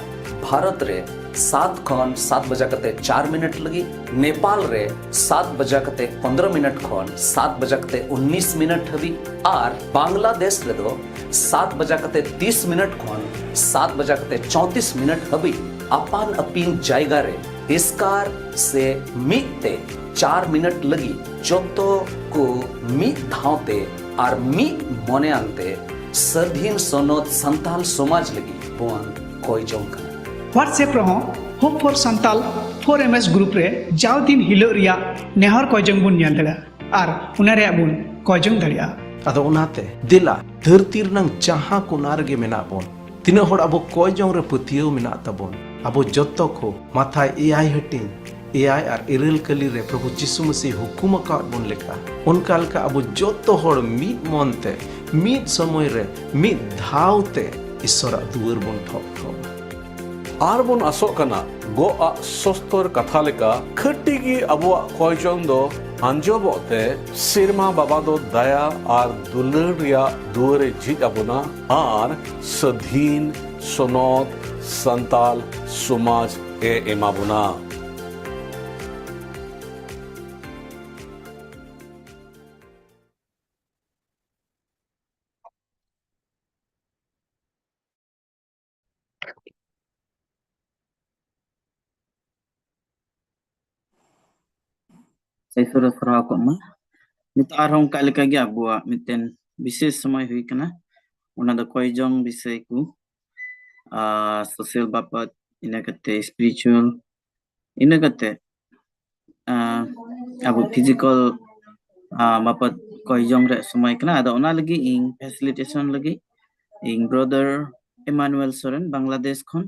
ᱵᱷᱟᱨᱚᱛ ᱨᱮ ᱥᱟᱛ ᱠᱷᱚᱱ ᱥᱟᱛ ᱵᱟᱡᱟ ᱠᱟᱛᱮ ᱪᱟᱨ ᱢᱤᱱᱤᱴ ᱞᱟᱹᱜᱤᱫ, ᱱᱮᱯᱟᱞ ᱨᱮ ᱥᱟᱛ ᱵᱟᱡᱟ ᱠᱟᱛᱮ ᱯᱚᱱᱫᱽᱨᱚ ᱢᱤᱱᱤᱴ ᱠᱷᱚᱱ ᱥᱟᱛ ᱵᱟᱡᱟ ᱠᱟᱛᱮ ᱩᱱᱤᱥ ᱢᱤᱱᱤᱴ ᱦᱟᱹᱵᱤᱡ, ᱟᱨ ᱵᱟᱝᱞᱟᱫᱮᱥ ᱨᱮᱫᱚ ᱥᱟᱛ ᱵᱟᱡᱟ ᱠᱟᱛᱮ ᱛᱤᱥ ᱢᱤᱱᱤᱴ ᱠᱷᱚᱱ ᱥᱟᱛ ᱵᱟᱡᱟ ᱠᱟᱛᱮ ᱪᱚᱣᱛᱤᱥ ᱢᱤᱱᱤᱴ ᱦᱟᱹᱵᱤᱡ ᱟᱯᱟᱱ ᱟᱹᱯᱤᱱ ᱡᱟᱭᱜᱟ ᱨᱮ ᱮᱥᱠᱟᱨ ᱥᱮ ᱢᱤᱫ ᱛᱮ ᱪᱟᱨ ᱢᱤᱱᱤᱴ ᱞᱟᱹᱜᱤᱫ ᱡᱚᱛᱚ ᱠᱚ ᱢᱤᱫ ᱫᱷᱟᱣ ᱛᱮ ᱟᱨ ᱢᱤᱫ ᱢᱚᱱᱮᱭᱟᱱ ᱛᱮ ᱥᱟᱹᱫᱷᱤᱱ ᱥᱚᱱᱚᱛ ᱥᱟᱱᱛᱟᱞ ᱥᱚᱢᱟᱡᱽ ᱞᱟᱹᱜᱤᱫ ᱵᱚᱱ ᱠᱚᱭ ᱡᱚᱝ ᱠᱟᱱᱟ᱾ WhatsApp ᱨᱮᱦᱚᱸ Hope for Santal four M S group ᱨᱮ ᱡᱟᱣ ᱫᱤᱱ ᱦᱤᱞᱳᱜ ᱨᱮᱭᱟᱜ ᱱᱮᱦᱚᱨ ᱠᱚᱭ ᱡᱚᱝ ᱵᱚᱱ ᱧᱮᱞ ᱫᱟᱲᱮᱭᱟᱜᱼᱟ ᱟᱨ ᱚᱱᱟ ᱨᱮᱭᱟᱜ ᱵᱚᱱ ᱠᱚᱭ ᱡᱚᱝ ᱫᱟᱲᱮᱭᱟᱜᱼᱟ᱾ ᱟᱫᱚ ᱚᱱᱟᱛᱮ ᱫᱮᱞᱟ, ᱫᱷᱟᱹᱨᱛᱤ ᱨᱮᱱᱟᱝ ᱡᱟᱦᱟᱸ ᱠᱚᱱᱟ ᱨᱮᱜᱮ ᱢᱮᱱᱟᱜ ᱵᱚᱱ, ᱛᱤᱱᱟᱹᱜ ᱦᱚᱲ ᱟᱵᱚ ᱠᱚᱭ ᱡᱚᱝ ᱨᱮ ᱯᱟᱹᱛᱭᱟᱹᱣ ᱢᱮᱱᱟᱜ ᱛᱟᱵᱚᱱ, ᱟᱵᱚ ᱡᱚᱛᱚ ᱠᱚ ᱢᱟᱛᱷᱟᱭ ᱮᱭᱟᱭ ᱦᱟᱹᱴᱤᱧ ᱮᱭᱟᱭ ᱟᱨ ᱤᱨᱟᱹᱞ ᱠᱟᱹᱞᱤ ᱨᱮ ᱯᱨᱚᱵᱷᱩ ᱡᱤᱥᱩ ᱢᱟᱹᱥᱤ ᱦᱩᱠᱩᱢ ᱟᱠᱟᱫ ᱵᱚᱱ ᱞᱮᱠᱟ, ᱚᱱᱠᱟ ᱞᱮᱠᱟ ᱟᱵᱚ ᱡᱚᱛᱚ ᱦᱚᱲ ᱢᱤᱫ ᱢᱚᱱ ᱛᱮ, ᱢᱤᱫ ᱥᱚᱢᱚᱭ ᱨᱮ, ᱢᱤᱫ ᱫᱷᱟᱣ ᱛᱮ ᱤᱥᱚᱨᱟᱜ ᱫᱩᱣᱟᱹᱨ ᱵᱚᱱ ᱴᱷᱚᱠ ᱴᱷᱚᱠ᱾ ᱟᱨ ᱵᱚᱱ ᱟᱥᱚᱜ ᱠᱟᱱᱟ, ᱜᱚᱜ ᱟᱜ ᱥᱚᱥᱛᱚᱨ ᱠᱟᱛᱷᱟ ᱞᱮᱠᱟ, ᱠᱷᱟᱹᱴᱤ ᱜᱮ ᱟᱵᱚᱣᱟᱜ ᱠᱚᱭ ᱡᱚᱝ ᱫᱚ ᱟᱸᱡᱚᱢᱚᱜ ᱛᱮ, ᱥᱮᱨᱢᱟ ᱵᱟᱵᱟ ᱫᱚ ᱫᱟᱭᱟ ᱟᱨ ᱫᱩᱞᱟᱹᱲ ᱨᱮᱭᱟᱜ ᱫᱩᱣᱟᱹᱨ ᱮ ᱡᱷᱤᱡ ᱟᱵᱚᱱᱟ ᱟᱨ ᱥᱟᱹᱫᱷᱤᱱ ᱥᱚᱱᱚᱛ ᱥᱟᱱᱛᱟᱞ ᱥᱚᱢᱟᱡᱽ ᱮ ᱮᱢᱟ ᱵᱚᱱᱟ᱾ ᱥᱟᱹᱭᱥᱩᱨ ᱮ ᱥᱟᱨᱦᱟᱣ ᱠᱚᱜ ᱢᱟ᱾ ᱱᱤᱛᱚᱜ ᱟᱨᱦᱚᱸ ᱚᱱᱠᱟ ᱞᱮᱠᱟᱜᱮ ᱟᱵᱚᱣᱟᱜ ᱢᱤᱫᱴᱮᱱ ᱵᱤᱥᱮᱥ ᱥᱚᱢᱚᱭ ᱦᱩᱭ ᱠᱟᱱᱟ᱾ ᱚᱱᱟ ᱫᱚ ᱠᱚᱭ ᱡᱚᱝ ᱵᱤᱥᱚᱭ ᱠᱚ, ᱟᱨ social ᱵᱟᱵᱚᱫ, ᱤᱱᱟᱹ ᱠᱟᱛᱮ spiritual, ᱤᱱᱟᱹ ᱠᱟᱛᱮ ᱟᱸ, ᱟᱵᱚ physical ᱟᱸ, ᱵᱟᱵᱚᱫ ᱠᱚᱭ ᱡᱚᱝ ᱨᱮᱭᱟᱜ ᱥᱚᱢᱚᱭ ᱠᱟᱱᱟ᱾ ᱟᱫᱚ ᱚᱱᱟ ᱞᱟᱹᱜᱤᱫ ᱤᱧ facilitation ᱞᱟᱹᱜᱤᱫ ᱤᱧ brother ᱮᱢᱟᱱᱩᱭᱮᱞ ᱥᱚᱨᱮᱱ ᱵᱟᱝᱞᱟᱫᱮᱥ ᱠᱷᱚᱱ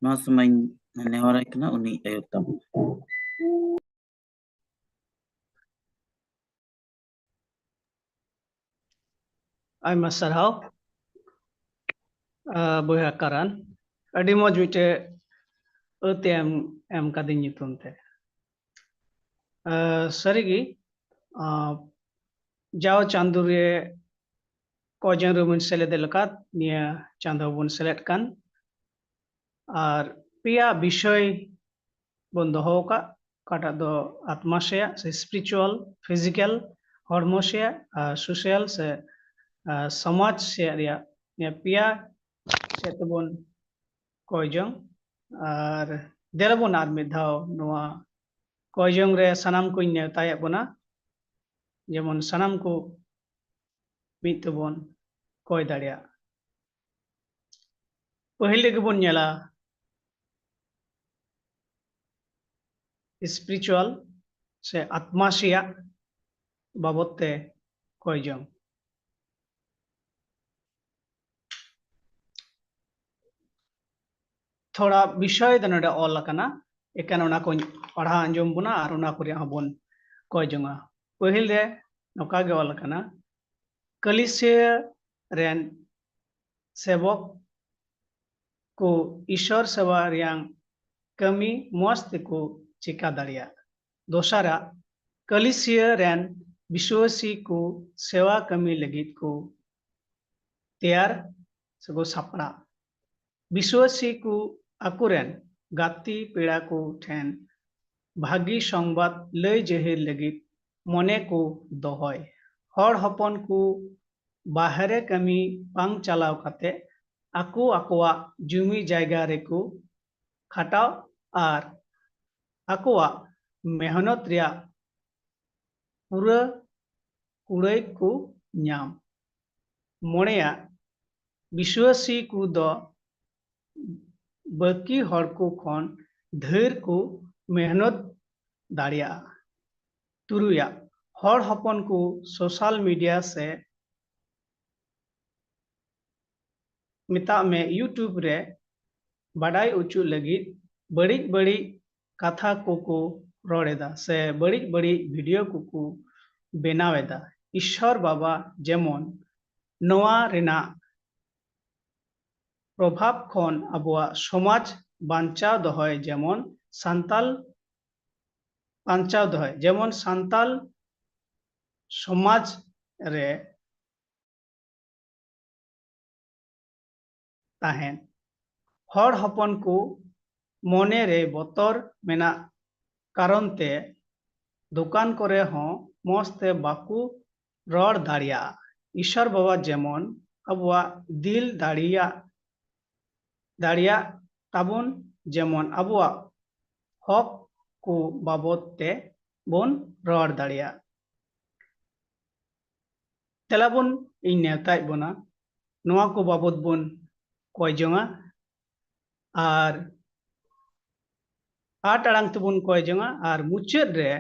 ᱱᱚᱣᱟ ᱥᱚᱢᱚᱭ ᱤᱧ ᱱᱮᱦᱚᱨᱟᱭ ᱠᱟᱱᱟ, ᱩᱱᱤ ᱟᱹᱭᱩᱨ ᱛᱟᱵᱚᱱ᱾ ᱟᱭᱢᱟ ᱥᱟᱨᱦᱟᱣ, ᱟᱸ, ᱵᱚᱭᱦᱟ ᱠᱟᱨᱟᱱ᱾ ᱟᱹᱰᱤ ᱢᱚᱡᱽ ᱢᱤᱫᱴᱮᱡ ᱟᱹᱛ ᱮᱢ ᱮᱢ ᱠᱟᱫᱤᱧ ᱧᱩᱛᱩᱢ ᱛᱮ᱾ ᱟᱸ, ᱥᱟᱹᱨᱤᱜᱮ, ᱟᱸ, ᱡᱟᱣ ᱪᱟᱸᱫᱳ ᱨᱮ ᱠᱚᱭ ᱡᱚᱝ ᱨᱮᱵᱚᱱ ᱥᱮᱞᱮᱫ ᱞᱮᱠᱟ ᱱᱤᱭᱟᱹ ᱪᱟᱸᱫᱳ ᱵᱚᱱ ᱥᱮᱞᱮᱫ ᱠᱟᱱ᱾ ᱟᱨ ᱯᱮᱭᱟ ᱵᱤᱥᱚᱭ ᱵᱚᱱ ᱫᱚᱦᱚ ᱟᱠᱟᱫ, ᱚᱠᱟᱴᱟᱜ ᱫᱚ ᱟᱛᱢᱟ ᱥᱮᱭᱟᱜ ᱥᱮ spiritual, physical, ᱦᱚᱲᱢᱚ ᱥᱮᱭᱟᱜ, ᱟᱨ social ᱥᱮ, ᱟᱨ ᱥᱚᱢᱟᱡᱽ ᱥᱮᱭᱟᱜ ᱨᱮᱭᱟᱜ ᱱᱤᱭᱟᱹ ᱯᱮᱭᱟ ᱥᱮᱫ ᱛᱮᱵᱚᱱ ᱠᱚᱭ ᱡᱚᱝ᱾ ᱟᱨ ᱫᱮᱞᱟ ᱵᱚᱱ ᱟᱨ ᱢᱤᱫ ᱫᱷᱟᱣ ᱱᱚᱣᱟ ᱠᱚᱭ ᱡᱚᱝ ᱨᱮ ᱥᱟᱱᱟᱢ ᱠᱚᱧ ᱱᱮᱣᱛᱟᱭᱮᱫ ᱵᱚᱱᱟ, ᱡᱮᱢᱚᱱ ᱥᱟᱱᱟᱢ ᱠᱚ ᱢᱤᱫ ᱛᱮᱵᱚᱱ ᱠᱚᱭ ᱫᱟᱲᱮᱭᱟᱜ᱾ ᱯᱟᱹᱦᱤᱞ ᱨᱮᱜᱮ ᱵᱚᱱ ᱧᱮᱞᱟ spiritual ᱥᱮ ᱟᱛᱢᱟ ᱥᱮᱭᱟᱜ ᱵᱟᱵᱚᱫ ᱛᱮ ᱠᱚᱭ ᱡᱚᱝ᱾ ᱛᱷᱚᱲᱟ ᱵᱤᱥᱚᱭ ᱫᱚ ᱱᱚᱰᱮ ᱚᱞ ᱟᱠᱟᱱᱟ, ᱮᱠᱟᱱ ᱚᱱᱟ ᱠᱚᱧ ᱯᱟᱲᱦᱟᱣ ᱟᱸᱡᱚᱢ ᱵᱚᱱᱟ ᱟᱨ ᱚᱱᱟ ᱠᱚ ᱨᱮᱭᱟᱜ ᱦᱚᱸᱵᱚᱱ ᱠᱚᱭ ᱡᱚᱝᱟ᱾ ᱯᱟᱹᱦᱤᱞ ᱨᱮ ᱱᱚᱝᱠᱟ ᱜᱮ ᱚᱞ ᱟᱠᱟᱱᱟ, ᱠᱟᱹᱞᱤᱥᱤᱭᱟᱹ ᱨᱮᱱ ᱥᱮᱵᱚᱠ ᱠᱚ ᱤᱥᱚᱨ ᱥᱮᱵᱟ ᱨᱮᱭᱟᱝ ᱠᱟᱹᱢᱤ ᱢᱚᱸᱡᱽ ᱛᱮᱠᱚ ᱪᱮᱠᱟ ᱫᱟᱲᱮᱭᱟᱜ᱾ ᱫᱚᱥᱟᱨᱟᱜ, ᱠᱟᱹᱞᱤᱥᱤᱭᱟᱹ ᱨᱮᱱ ᱵᱤᱥᱣᱟᱹᱥᱤ ᱠᱚ ᱥᱮᱣᱟ ᱠᱟᱹᱢᱤ ᱞᱟᱹᱜᱤᱫ ᱠᱚ ᱛᱮᱭᱟᱨ ᱥᱮᱠᱚ ᱥᱟᱯᱲᱟᱜ᱾ ᱵᱤᱥᱣᱟᱹᱥᱤ ᱠᱚ ᱟᱠᱚᱨᱮᱱ ᱜᱟᱛᱮ ᱯᱮᱲᱟ ᱠᱚ ᱴᱷᱮᱱ ᱵᱷᱟᱹᱜᱤ ᱥᱚᱝᱵᱟᱫ ᱞᱟᱹᱭ ᱡᱟᱹᱦᱤᱨ ᱞᱟᱹᱜᱤᱫ ᱢᱚᱱᱮ ᱠᱚ ᱫᱚᱦᱚᱭ᱾ ᱦᱚᱲ ᱦᱚᱯᱚᱱ ᱠᱚ ᱵᱟᱦᱨᱮ ᱠᱟᱹᱢᱤ ᱵᱟᱝ ᱪᱟᱞᱟᱣ ᱠᱟᱛᱮ ᱟᱠᱚ ᱟᱠᱚᱣᱟᱜ ᱡᱩᱢᱤ ᱡᱟᱭᱜᱟ ᱨᱮᱠᱚ ᱠᱷᱟᱴᱟᱣ ᱟᱨ ᱟᱠᱚᱣᱟᱜ ᱢᱮᱦᱱᱚᱛ ᱨᱮᱭᱟᱜ ᱯᱩᱨᱟᱹ ᱠᱩᱲᱟᱹᱭ ᱠᱚ ᱧᱟᱢ᱾ ᱢᱚᱬᱮᱭᱟᱜ, ᱵᱤᱥᱣᱟᱹᱥᱤ ᱠᱚ ᱫᱚ ᱵᱟᱹᱠᱤ ᱦᱚᱲ ᱠᱚ ᱠᱷᱚᱱ ᱰᱷᱮᱨ ᱠᱚ ᱢᱮᱦᱱᱚᱛ ᱫᱟᱲᱮᱭᱟᱜᱼᱟ᱾ ᱛᱩᱨᱩᱭᱟᱜ, ᱦᱚᱲ ᱦᱚᱯᱚᱱ ᱠᱚ ᱥᱳᱥᱟᱞ ᱢᱤᱰᱤᱭᱟ ᱥᱮ ᱢᱮᱛᱟᱜ ᱢᱮ YouTube ᱨᱮ ᱵᱟᱰᱟᱭ ᱦᱚᱪᱚ ᱞᱟᱹᱜᱤᱫ ᱵᱟᱹᱲᱤᱡ ᱵᱟᱹᱲᱤᱡ ᱠᱟᱛᱷᱟ ᱠᱚᱠᱚ ᱨᱚᱲ ᱮᱫᱟ ᱥᱮ ᱵᱟᱹᱲᱤᱡ ᱵᱟᱹᱲᱤᱡ ᱵᱷᱤᱰᱤᱭᱳ ᱠᱚᱠᱚ ᱵᱮᱱᱟᱣ ᱮᱫᱟ᱾ ᱤᱥᱥᱚᱨ ᱵᱟᱵᱟ ᱡᱮᱢᱚᱱ ᱱᱚᱣᱟ ᱨᱮᱱᱟᱜ ᱯᱨᱚᱵᱷᱟᱵᱽ ᱠᱷᱚᱱ ᱟᱵᱚᱣᱟᱜ ᱥᱚᱢᱟᱡᱽ ᱵᱟᱧᱪᱟᱣ ᱫᱚᱦᱚᱭ, ᱡᱮᱢᱚᱱ ᱥᱟᱱᱛᱟᱞ ᱵᱟᱧᱪᱟᱣ ᱫᱚᱦᱚᱭ, ᱡᱮᱢᱚᱱ ᱥᱟᱱᱛᱟᱞ ᱥᱚᱢᱟᱡᱽ ᱨᱮ ᱛᱟᱦᱮᱱ᱾ ᱦᱚᱲ ᱦᱚᱯᱚᱱ ᱠᱚ ᱢᱚᱱᱮ ᱨᱮ ᱵᱚᱛᱚᱨ ᱢᱮᱱᱟᱜ ᱠᱟᱨᱚᱱ ᱛᱮ ᱫᱚᱠᱟᱱ ᱠᱚᱨᱮ ᱦᱚᱸ ᱢᱚᱸᱡᱽ ᱛᱮ ᱵᱟᱠᱚ ᱨᱚᱲ ᱫᱟᱲᱮᱭᱟᱜᱼᱟ᱾ ᱤᱥᱥᱚᱨ ᱵᱟᱵᱟ ᱡᱮᱢᱚᱱ ᱟᱵᱚᱣᱟᱜ ᱫᱤᱞ ᱫᱟᱲᱮᱭᱟᱜ, ᱫᱟᱲᱮᱭᱟᱜ ᱛᱟᱵᱚᱱ, ᱡᱮᱢᱚᱱ ᱟᱵᱚᱣᱟᱜ ᱦᱚᱠ ᱠᱚ ᱵᱟᱵᱚᱫ ᱛᱮ ᱵᱚᱱ ᱨᱚᱲ ᱫᱟᱲᱮᱭᱟᱜ᱾ ᱫᱮᱞᱟ ᱵᱚᱱ, ᱤᱧ ᱱᱮᱣᱛᱟᱭᱮᱫ ᱵᱚᱱᱟ, ᱱᱚᱣᱟ ᱠᱚ ᱵᱟᱵᱚᱫ ᱵᱚᱱ ᱠᱚᱭ ᱡᱚᱝᱟ ᱟᱨ ᱟᱸᱴ ᱟᱲᱟᱝ ᱛᱮᱵᱚᱱ ᱠᱚᱭ ᱡᱚᱝᱟ᱾ ᱟᱨ ᱢᱩᱪᱟᱹᱫ ᱨᱮ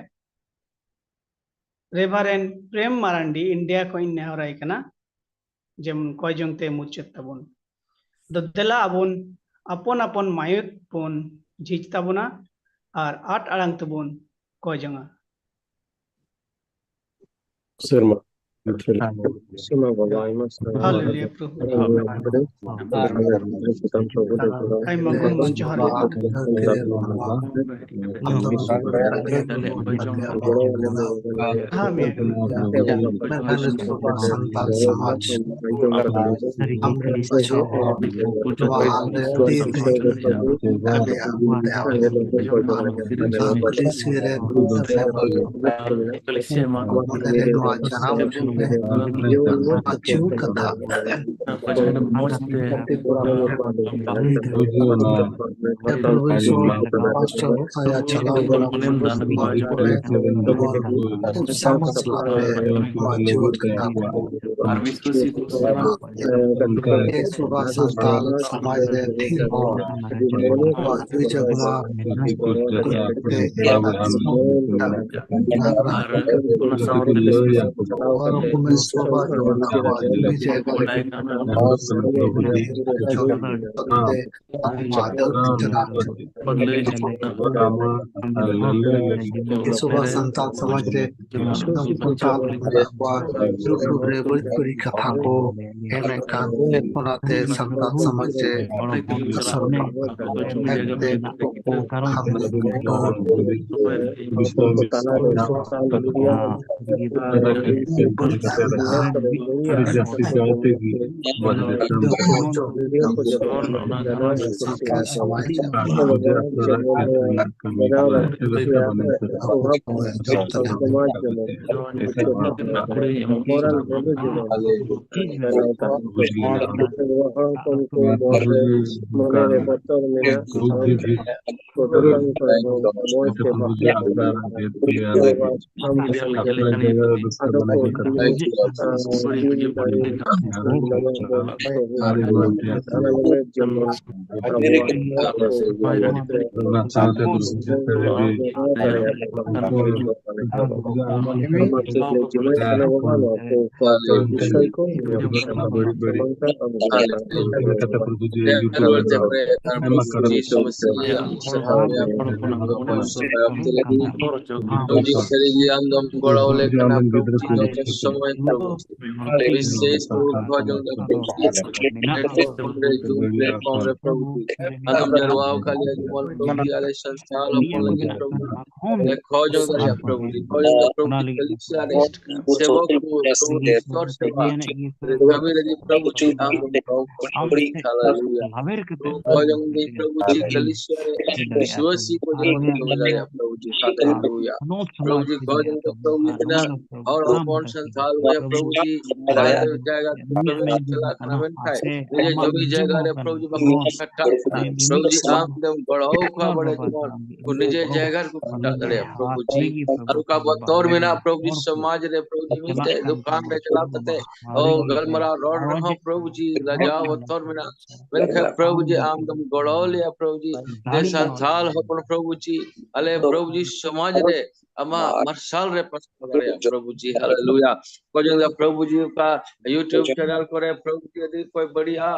ᱨᱮᱵᱷᱟᱨᱮᱱᱰ ᱯᱨᱮᱢ ᱢᱟᱨᱟᱱᱰᱤ ᱤᱱᱰᱤᱭᱟ ᱠᱷᱚᱱ ᱤᱧ ᱱᱮᱦᱚᱨᱟᱭ ᱠᱟᱱᱟ, ᱡᱮᱢᱚᱱ ᱠᱚᱭ ᱡᱚᱝ ᱛᱮ ᱢᱩᱪᱟᱹᱫ ᱛᱟᱵᱚᱱ᱾ ᱫᱚ ᱫᱮᱞᱟ ᱟᱵᱚᱱ ᱟᱯᱚᱱ ᱟᱯᱚᱱ ᱢᱟᱭᱤᱠ ᱵᱚᱱ ᱡᱷᱤᱡ ᱛᱟᱵᱚᱱᱟ ᱟᱨ ᱟᱸᱴ ᱟᱲᱟᱝ ᱛᱮᱵᱚᱱ ᱠᱚᱭ ᱡᱚᱝᱟ᱾ ᱥᱮᱨᱢᱟ ᱥᱮᱨᱢᱟ ᱵᱟᱵᱟ, ᱟᱭᱢᱟ ᱥᱟᱨᱦᱟᱣ᱾ ᱦᱟᱞᱮᱞᱩᱭᱟ ᱯᱨᱚᱵᱷᱩ᱾ ᱟᱭᱢᱟ ᱜᱚᱢ ᱡᱚᱦᱟᱨ ᱜᱮ᱾ ᱟᱢ ᱫᱚ ᱥᱟᱱᱛᱟᱲ ᱥᱚᱢᱟᱡᱽ ᱟᱢ ᱫᱚ ᱱᱚᱣᱟ ᱟᱞᱮ ᱫᱤᱱ ᱨᱮ ᱟᱞᱮᱭᱟᱜ ᱯᱩᱞᱤᱥ ᱨᱮ ᱱᱚᱣᱟ ᱡᱟᱱᱟᱢ ᱟᱹᱪᱩᱨ ᱠᱟᱛᱷᱟ᱾ ᱯᱟᱪᱷᱮ ᱢᱚᱡᱽ ᱛᱮ ᱯᱟᱥᱴᱚᱨ ᱟᱭᱟ ᱪᱟᱞᱟᱣ ᱵᱟᱲᱟ ᱢᱚᱱᱮᱢ ᱫᱟᱱ ᱯᱚᱨᱮ ᱥᱟᱢᱟᱡᱽ ᱞᱟᱦᱟᱨᱮ ᱱᱚᱣᱟ ᱡᱩᱣᱟᱹᱱ ᱠᱟᱛᱷᱟ ᱠᱚ ᱟᱨ ᱵᱤᱥᱣᱟᱥᱤ ᱠᱚ ᱥᱟᱞᱟᱜ ᱮ ᱥᱚᱵᱷᱟ ᱥᱟᱱᱛᱟᱞ ᱥᱚᱢᱟᱡᱽ ᱨᱮ ᱛᱷᱤᱨ ᱦᱚᱲ ᱠᱚᱣᱟᱜ ᱡᱩᱭ ᱡᱟᱜᱽᱞᱟ ᱟᱨ ᱚᱱᱟ ᱥᱟᱶᱛᱮ ᱱᱚᱣᱟ ᱨᱚᱠᱚᱢ ᱥᱚᱵᱷᱟ ᱡᱩᱭ ᱡᱟᱜᱽᱞᱟ ᱥᱚᱵᱷᱟ ᱥᱟᱱᱛᱟᱞ ᱥᱚᱢᱟᱡᱽ ᱨᱮ ᱥᱟᱱᱛᱟᱞ ᱢᱮᱱᱟᱜ ᱠᱚᱣᱟ, ᱨᱩᱯ ᱨᱩᱯ ᱨᱮ ᱵᱟᱹᱲᱤᱡ ᱵᱟᱹᱲᱤᱡ ᱠᱟᱛᱷᱟ ᱠᱚ ᱮᱢᱮᱫ ᱠᱟᱱ, ᱚᱱᱟᱛᱮ ᱥᱟᱱᱛᱟᱲ ᱥᱚᱢᱟᱡᱽ ᱨᱮ ᱥᱟᱨᱱᱟ ᱮᱱᱛᱮ ᱠᱚ ᱠᱟᱨᱚᱱ ᱠᱚ ᱛᱟᱞᱟᱨᱮ ᱥᱳᱥᱟᱞ ᱢᱤᱰᱤᱭᱟ ᱟᱨ ᱤᱱᱴᱟᱨᱱᱮᱴ ᱠᱚᱨᱮ ᱟᱹᱰᱤ ᱡᱟᱹᱥᱛᱤ ᱠᱟᱭᱛᱮ ᱜᱮ ᱵᱟᱹᱲᱤᱡ ᱟᱠᱟᱱ ᱥᱟᱱᱛᱟᱲ ᱥᱚᱢᱟᱡᱽ ᱨᱮ ᱡᱮᱢᱚᱱ ᱢᱚᱨᱟᱞ ᱵᱷᱮᱞᱩ ᱡᱮᱢᱚᱱ ᱢᱚᱨᱟᱞ ᱵᱷᱮᱞᱩ ᱡᱮᱢᱚᱱ ᱢᱮᱱᱟᱜ ᱛᱟᱠᱚᱣᱟ᱾ ᱱᱚᱣᱟ ᱠᱚ ᱩᱱᱠᱩ ᱢᱚᱱᱮ ᱨᱮ ᱵᱚᱛᱚᱨ ᱢᱮᱱᱟᱜ ᱠᱷᱟᱱ ᱠᱚ ᱫᱚᱠᱟᱱ ᱠᱷᱚᱱ ᱦᱚᱸ ᱢᱚᱡᱽ ᱛᱮ ᱵᱟᱠᱚ ᱟᱹᱜᱩ ᱫᱟᱲᱮᱭᱟᱜᱼᱟ᱾ ᱟᱫᱚ ᱠᱚ ᱤᱫᱤᱭᱟ᱾ ᱟᱨ ᱫᱤᱱ ᱫᱟᱲᱮ ᱱᱟᱢᱟᱡᱽ ᱵᱚᱱ ᱯᱟᱲᱦᱟᱣ ᱦᱩᱭᱩᱜᱼᱟ᱾ ᱚᱱᱟ ᱞᱟᱹᱜᱤᱫ ᱡᱮᱢᱚᱱ ᱟᱵᱚᱣᱟᱜ ᱚᱱᱟ ᱥᱟᱶᱛᱮ ᱯᱨᱚᱵᱷᱩ ᱡᱤᱥᱩ ᱠᱷᱨᱤᱥᱴ ᱟᱵᱚ ᱵᱚᱱ ᱡᱤᱢᱟᱹᱭ ᱠᱟᱱᱟ ᱵᱟᱵᱟ, ᱱᱚᱣᱟ ᱠᱚ ᱵᱤᱥᱚᱭ ᱠᱚ ᱵᱟᱹᱲᱤᱡ ᱵᱟᱹᱲᱤᱡ ᱞᱮᱠᱟᱛᱮ ᱯᱨᱚᱵᱷᱩ ᱡᱤ ᱟᱭᱢᱟ ᱠᱟᱨᱚᱱ ᱛᱮ ᱥᱟᱹᱨᱤᱜᱮ ᱟᱢ ᱫᱚᱢ ᱜᱚᱲᱚ ᱟᱞᱮ ᱠᱟᱱᱟ ᱯᱨᱚᱵᱷᱩ ᱡᱤ, ᱡᱚᱛᱚ ᱥᱚᱢᱚᱭ ᱯᱨᱚᱵᱷᱩ ᱵᱤᱥᱮᱥ ᱯᱨᱚᱵᱷᱩ ᱠᱷᱚᱡᱚᱜ ᱠᱟᱱᱟ ᱯᱨᱚᱵᱷᱩ ᱡᱤ, ᱯᱞᱮᱴᱯᱷᱚᱨᱢ ᱨᱮ, ᱡᱩᱢ ᱯᱞᱮᱴᱯᱷᱚᱨᱢ ᱨᱮ ᱯᱨᱚᱵᱷᱩ ᱡᱤ, ᱟᱫᱚᱢ ᱡᱟᱨᱣᱟ ᱟᱠᱟᱫ ᱞᱮᱭᱟ ᱡᱮᱢᱚᱱ ᱯᱨᱚᱵᱷᱩ ᱡᱤ ᱟᱞᱮ ᱥᱟᱱᱛᱟᱲ ᱦᱚᱯᱚᱱ ᱞᱟᱹᱜᱤᱫ ᱯᱨᱚᱵᱷᱩ ᱡᱤ, ᱟᱞᱮ ᱠᱷᱚᱡᱚᱜ ᱠᱟᱱᱟ ᱯᱨᱚᱵᱷᱩ ᱡᱤ, ᱠᱷᱚᱡᱚᱜ ᱠᱟᱱᱟ ᱯᱨᱚᱵᱷᱩ ᱡᱤ, ᱠᱟᱞᱤᱥᱤᱭᱟ ᱨᱮ ᱥᱮᱵᱚᱠ ᱠᱚ ᱯᱨᱚᱵᱷᱩ ᱡᱤ, ᱥᱚᱨ ᱥᱮᱵᱟ ᱨᱮ ᱠᱟᱹᱢᱤ ᱞᱟᱹᱜᱤᱫ ᱯᱨᱚᱵᱷᱩ ᱡᱤ ᱟᱢ ᱫᱚ ᱯᱨᱚᱵᱷᱩ ᱡᱤ, ᱦᱟᱞᱮᱞᱩᱭᱟ᱾ ᱯᱨᱚᱵᱷᱩ ᱠᱷᱚᱡᱚᱜ ᱠᱟᱱᱟ ᱯᱨᱚᱵᱷᱩ ᱡᱤ ᱠᱟᱞᱤᱥᱤᱭᱟ ᱨᱮ ᱵᱤᱥᱣᱟᱥᱤ ᱠᱚ ᱡᱮᱢᱚᱱ ᱠᱚ ᱫᱟᱲᱮᱭᱟᱜᱼᱟ ᱯᱨᱚᱵᱷᱩ ᱡᱤ, ᱦᱟᱞᱮᱞᱩᱭᱟ᱾ ᱯᱨᱚᱵᱷᱩ ᱡᱤ ᱠᱷᱚᱡᱚᱜ ᱠᱟᱱᱟ ᱯᱨᱚᱵᱷᱩ ᱡᱤ ᱦᱚᱲ ᱦᱚᱯᱚᱱ ᱥᱟᱱᱛᱟᱲ ᱦᱟᱞᱮᱞᱩᱭᱟ, ᱯᱨᱚᱵᱷᱩ ᱡᱤ, ᱡᱟᱦᱟᱸ ᱡᱟᱭᱜᱟ ᱨᱮ ᱠᱟᱹᱢᱤ ᱠᱚ ᱪᱟᱞᱟᱜ ᱠᱟᱱᱟ, ᱢᱮᱱᱠᱷᱟᱱ ᱱᱤᱡᱮ ᱡᱚᱢᱤ ᱡᱟᱭᱜᱟ ᱨᱮ ᱯᱨᱚᱵᱷᱩ ᱡᱤ ᱵᱟᱠᱚ ᱠᱷᱟᱴᱟᱜ ᱠᱟᱱᱟ᱾ ᱯᱨᱚᱵᱷᱩ ᱡᱤ, ᱟᱢ ᱫᱚᱢ ᱜᱚᱲᱚ ᱟᱠᱚᱣᱟ, ᱵᱟᱲᱮ ᱡᱮᱢᱚᱱ ᱩᱱᱠᱩ ᱱᱤᱡᱮ ᱡᱟᱭᱜᱟ ᱨᱮᱠᱚ ᱠᱷᱟᱴᱟᱜ ᱫᱟᱲᱮᱭᱟᱜᱼᱟ, ᱯᱨᱚᱵᱷᱩ ᱡᱤ᱾ ᱟᱨ ᱚᱠᱟ ᱵᱚᱛᱚᱨ ᱢᱮᱱᱟᱜᱼᱟ, ᱯᱨᱚᱵᱷᱩ ᱡᱤ, ᱥᱚᱢᱟᱡᱽ ᱨᱮ, ᱯᱨᱚᱵᱷᱩ ᱡᱤ, ᱢᱤᱫᱴᱮᱡ ᱫᱚᱠᱟᱱ ᱨᱮ ᱪᱟᱞᱟᱣ ᱠᱟᱛᱮ, ᱚ, ᱜᱟᱞᱢᱟᱨᱟᱣ ᱨᱚᱲ ᱨᱮᱦᱚᱸ, ᱯᱨᱚᱵᱷᱩ ᱡᱤ, ᱞᱟᱡᱟᱣ ᱵᱚᱛᱚᱨ ᱢᱮᱱᱟᱜᱼᱟ᱾ ᱢᱮᱱᱠᱷᱟᱱ ᱯᱨᱚᱵᱷᱩ ᱡᱤ, ᱟᱢ ᱫᱚᱢ ᱜᱚᱲᱚ ᱞᱮᱭᱟ, ᱯᱨᱚᱵᱷᱩ ᱡᱤ, ᱡᱮ ᱥᱟᱱᱛᱟᱞ ᱦᱚᱯᱚᱱ, ᱯᱨᱚᱵᱷᱩ ᱡᱤ, ᱟᱞᱮ, ᱯᱨᱚᱵᱷᱩ ᱡᱤ, ᱥᱚᱢᱟᱡᱽ ᱨᱮ ᱟᱢᱟᱜ ᱢᱟᱨᱥᱟᱞ ᱨᱮ ᱯᱟᱥᱱᱟᱣ ᱫᱟᱲᱮᱭᱟᱜᱼᱟ, ᱯᱨᱚᱵᱷᱩ ᱡᱤ, ᱦᱟᱞᱮᱞᱩᱭᱟ᱾ ᱠᱚ ᱡᱚᱝ ᱫᱟ, ᱯᱨᱚᱵᱷᱩ ᱡᱤ, ᱚᱠᱟ YouTube ᱪᱮᱱᱮᱞ ᱠᱚᱨᱮ, ᱯᱨᱚᱵᱷᱩ ᱡᱤ, ᱟᱹᱰᱤ ᱚᱠᱚᱭ ᱵᱟᱹᱲᱤᱡᱼᱟ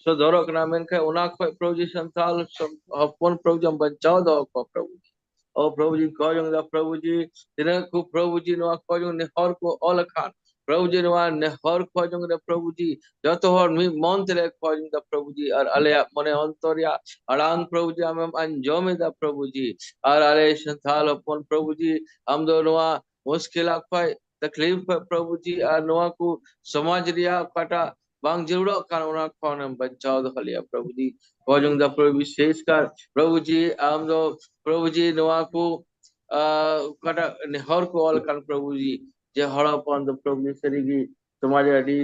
ᱥᱚᱫᱚᱨᱚᱜ ᱠᱟᱱᱟ, ᱢᱮᱱᱠᱷᱟᱱ ᱚᱱᱟ ᱠᱷᱚᱡ, ᱯᱨᱚᱵᱷᱩ ᱡᱤ, ᱥᱟᱱᱛᱟᱞ ᱥᱚᱢ-, ᱦᱚᱯᱚᱱ, ᱯᱨᱚᱵᱷᱩ ᱡᱤ, ᱟᱢ ᱵᱟᱧᱪᱟᱣ ᱫᱚᱦᱚ ᱠᱚᱣᱟ, ᱯᱨᱚᱵᱷᱩ ᱡᱤ᱾ ᱚ ᱯᱨᱚᱵᱷᱩ ᱡᱤ, ᱠᱚ ᱡᱚᱝ ᱫᱟ, ᱯᱨᱚᱵᱷᱩ ᱡᱤ, ᱛᱤᱱᱟᱹᱜ ᱠᱚ, ᱯᱨᱚᱵᱷᱩ ᱡᱤ, ᱱᱚᱣᱟ ᱠᱚ ᱡᱚᱝ ᱱᱮᱦᱚᱨ ᱠᱚ ᱚᱞ ᱟᱠᱟᱱ, ᱯᱨᱚᱵᱷᱩ ᱡᱤ, ᱱᱚᱣᱟ ᱱᱮᱦᱚᱨ ᱠᱚ ᱡᱚᱝ ᱨᱮ, ᱯᱨᱚᱵᱷᱩ ᱡᱤ, ᱡᱚᱛᱚ ᱦᱚᱲ ᱢᱤᱫ ᱢᱚᱱ ᱛᱮᱞᱮ ᱠᱚ ᱡᱚᱝ ᱫᱟ, ᱯᱨᱚᱵᱷᱩ ᱡᱤ, ᱟᱨ ᱟᱞᱮᱭᱟᱜ ᱢᱚᱱᱮ ᱚᱱᱛᱚᱨ ᱨᱮᱭᱟᱜ ᱟᱲᱟᱝ, ᱯᱨᱚᱵᱷᱩ ᱡᱤ, ᱟᱢᱮᱢ ᱟᱸᱡᱚᱢ ᱮᱫᱟ, ᱯᱨᱚᱵᱷᱩ ᱡᱤ, ᱟᱨ ᱟᱞᱮ ᱥᱟᱱᱛᱟᱞ ᱦᱚᱯᱚᱱ, ᱯᱨᱚᱵᱷᱩ ᱡᱤ, ᱟᱢ ᱫᱚ ᱱᱚᱣᱟ ᱢᱩᱥᱠᱤᱞᱟᱜ ᱠᱷᱚᱡ, ᱛᱟᱠᱞᱤᱯ ᱠᱷᱚᱡ, ᱯᱨᱚᱵᱷᱩ ᱡᱤ, ᱟᱨ ᱱᱚᱣᱟ ᱠᱚ ᱥᱚᱢᱟᱡᱽ ᱨᱮᱭᱟᱜ ᱚᱠᱟᱴᱟᱜ ᱵᱟᱝ ᱡᱟᱹᱨᱩᱲᱚᱜ ᱠᱟᱱ, ᱚᱱᱟ ᱠᱷᱚᱱᱮᱢ ᱵᱟᱧᱪᱟᱣ ᱫᱚᱦᱚ ᱞᱮᱭᱟ, ᱯᱨᱚᱵᱷᱩ ᱡᱤ᱾ ᱠᱚ ᱡᱚᱝ ᱫᱟ, ᱯᱨᱚᱵᱷᱩ, ᱵᱤᱥᱮᱥ ᱠᱟᱨ, ᱯᱨᱚᱵᱷᱩ ᱡᱤ, ᱟᱢ ᱫᱚ, ᱯᱨᱚᱵᱷᱩ ᱡᱤ, ᱱᱚᱣᱟ ᱠᱚ, ᱟ, ᱚᱠᱟᱴᱟᱜ ᱱᱮᱦᱚᱨ ᱠᱚ ᱚᱞ ᱠᱟᱱ, ᱯᱨᱚᱵᱷᱩ ᱡᱤ, ᱡᱮ ᱦᱚᱲ ᱦᱚᱯᱚᱱ ᱫᱚ, ᱯᱨᱚᱵᱷᱩ ᱡᱤ, ᱥᱟᱹᱨᱤ ᱜᱮ ᱥᱚᱢᱟᱡᱽ ᱨᱮ ᱟᱹᱰᱤ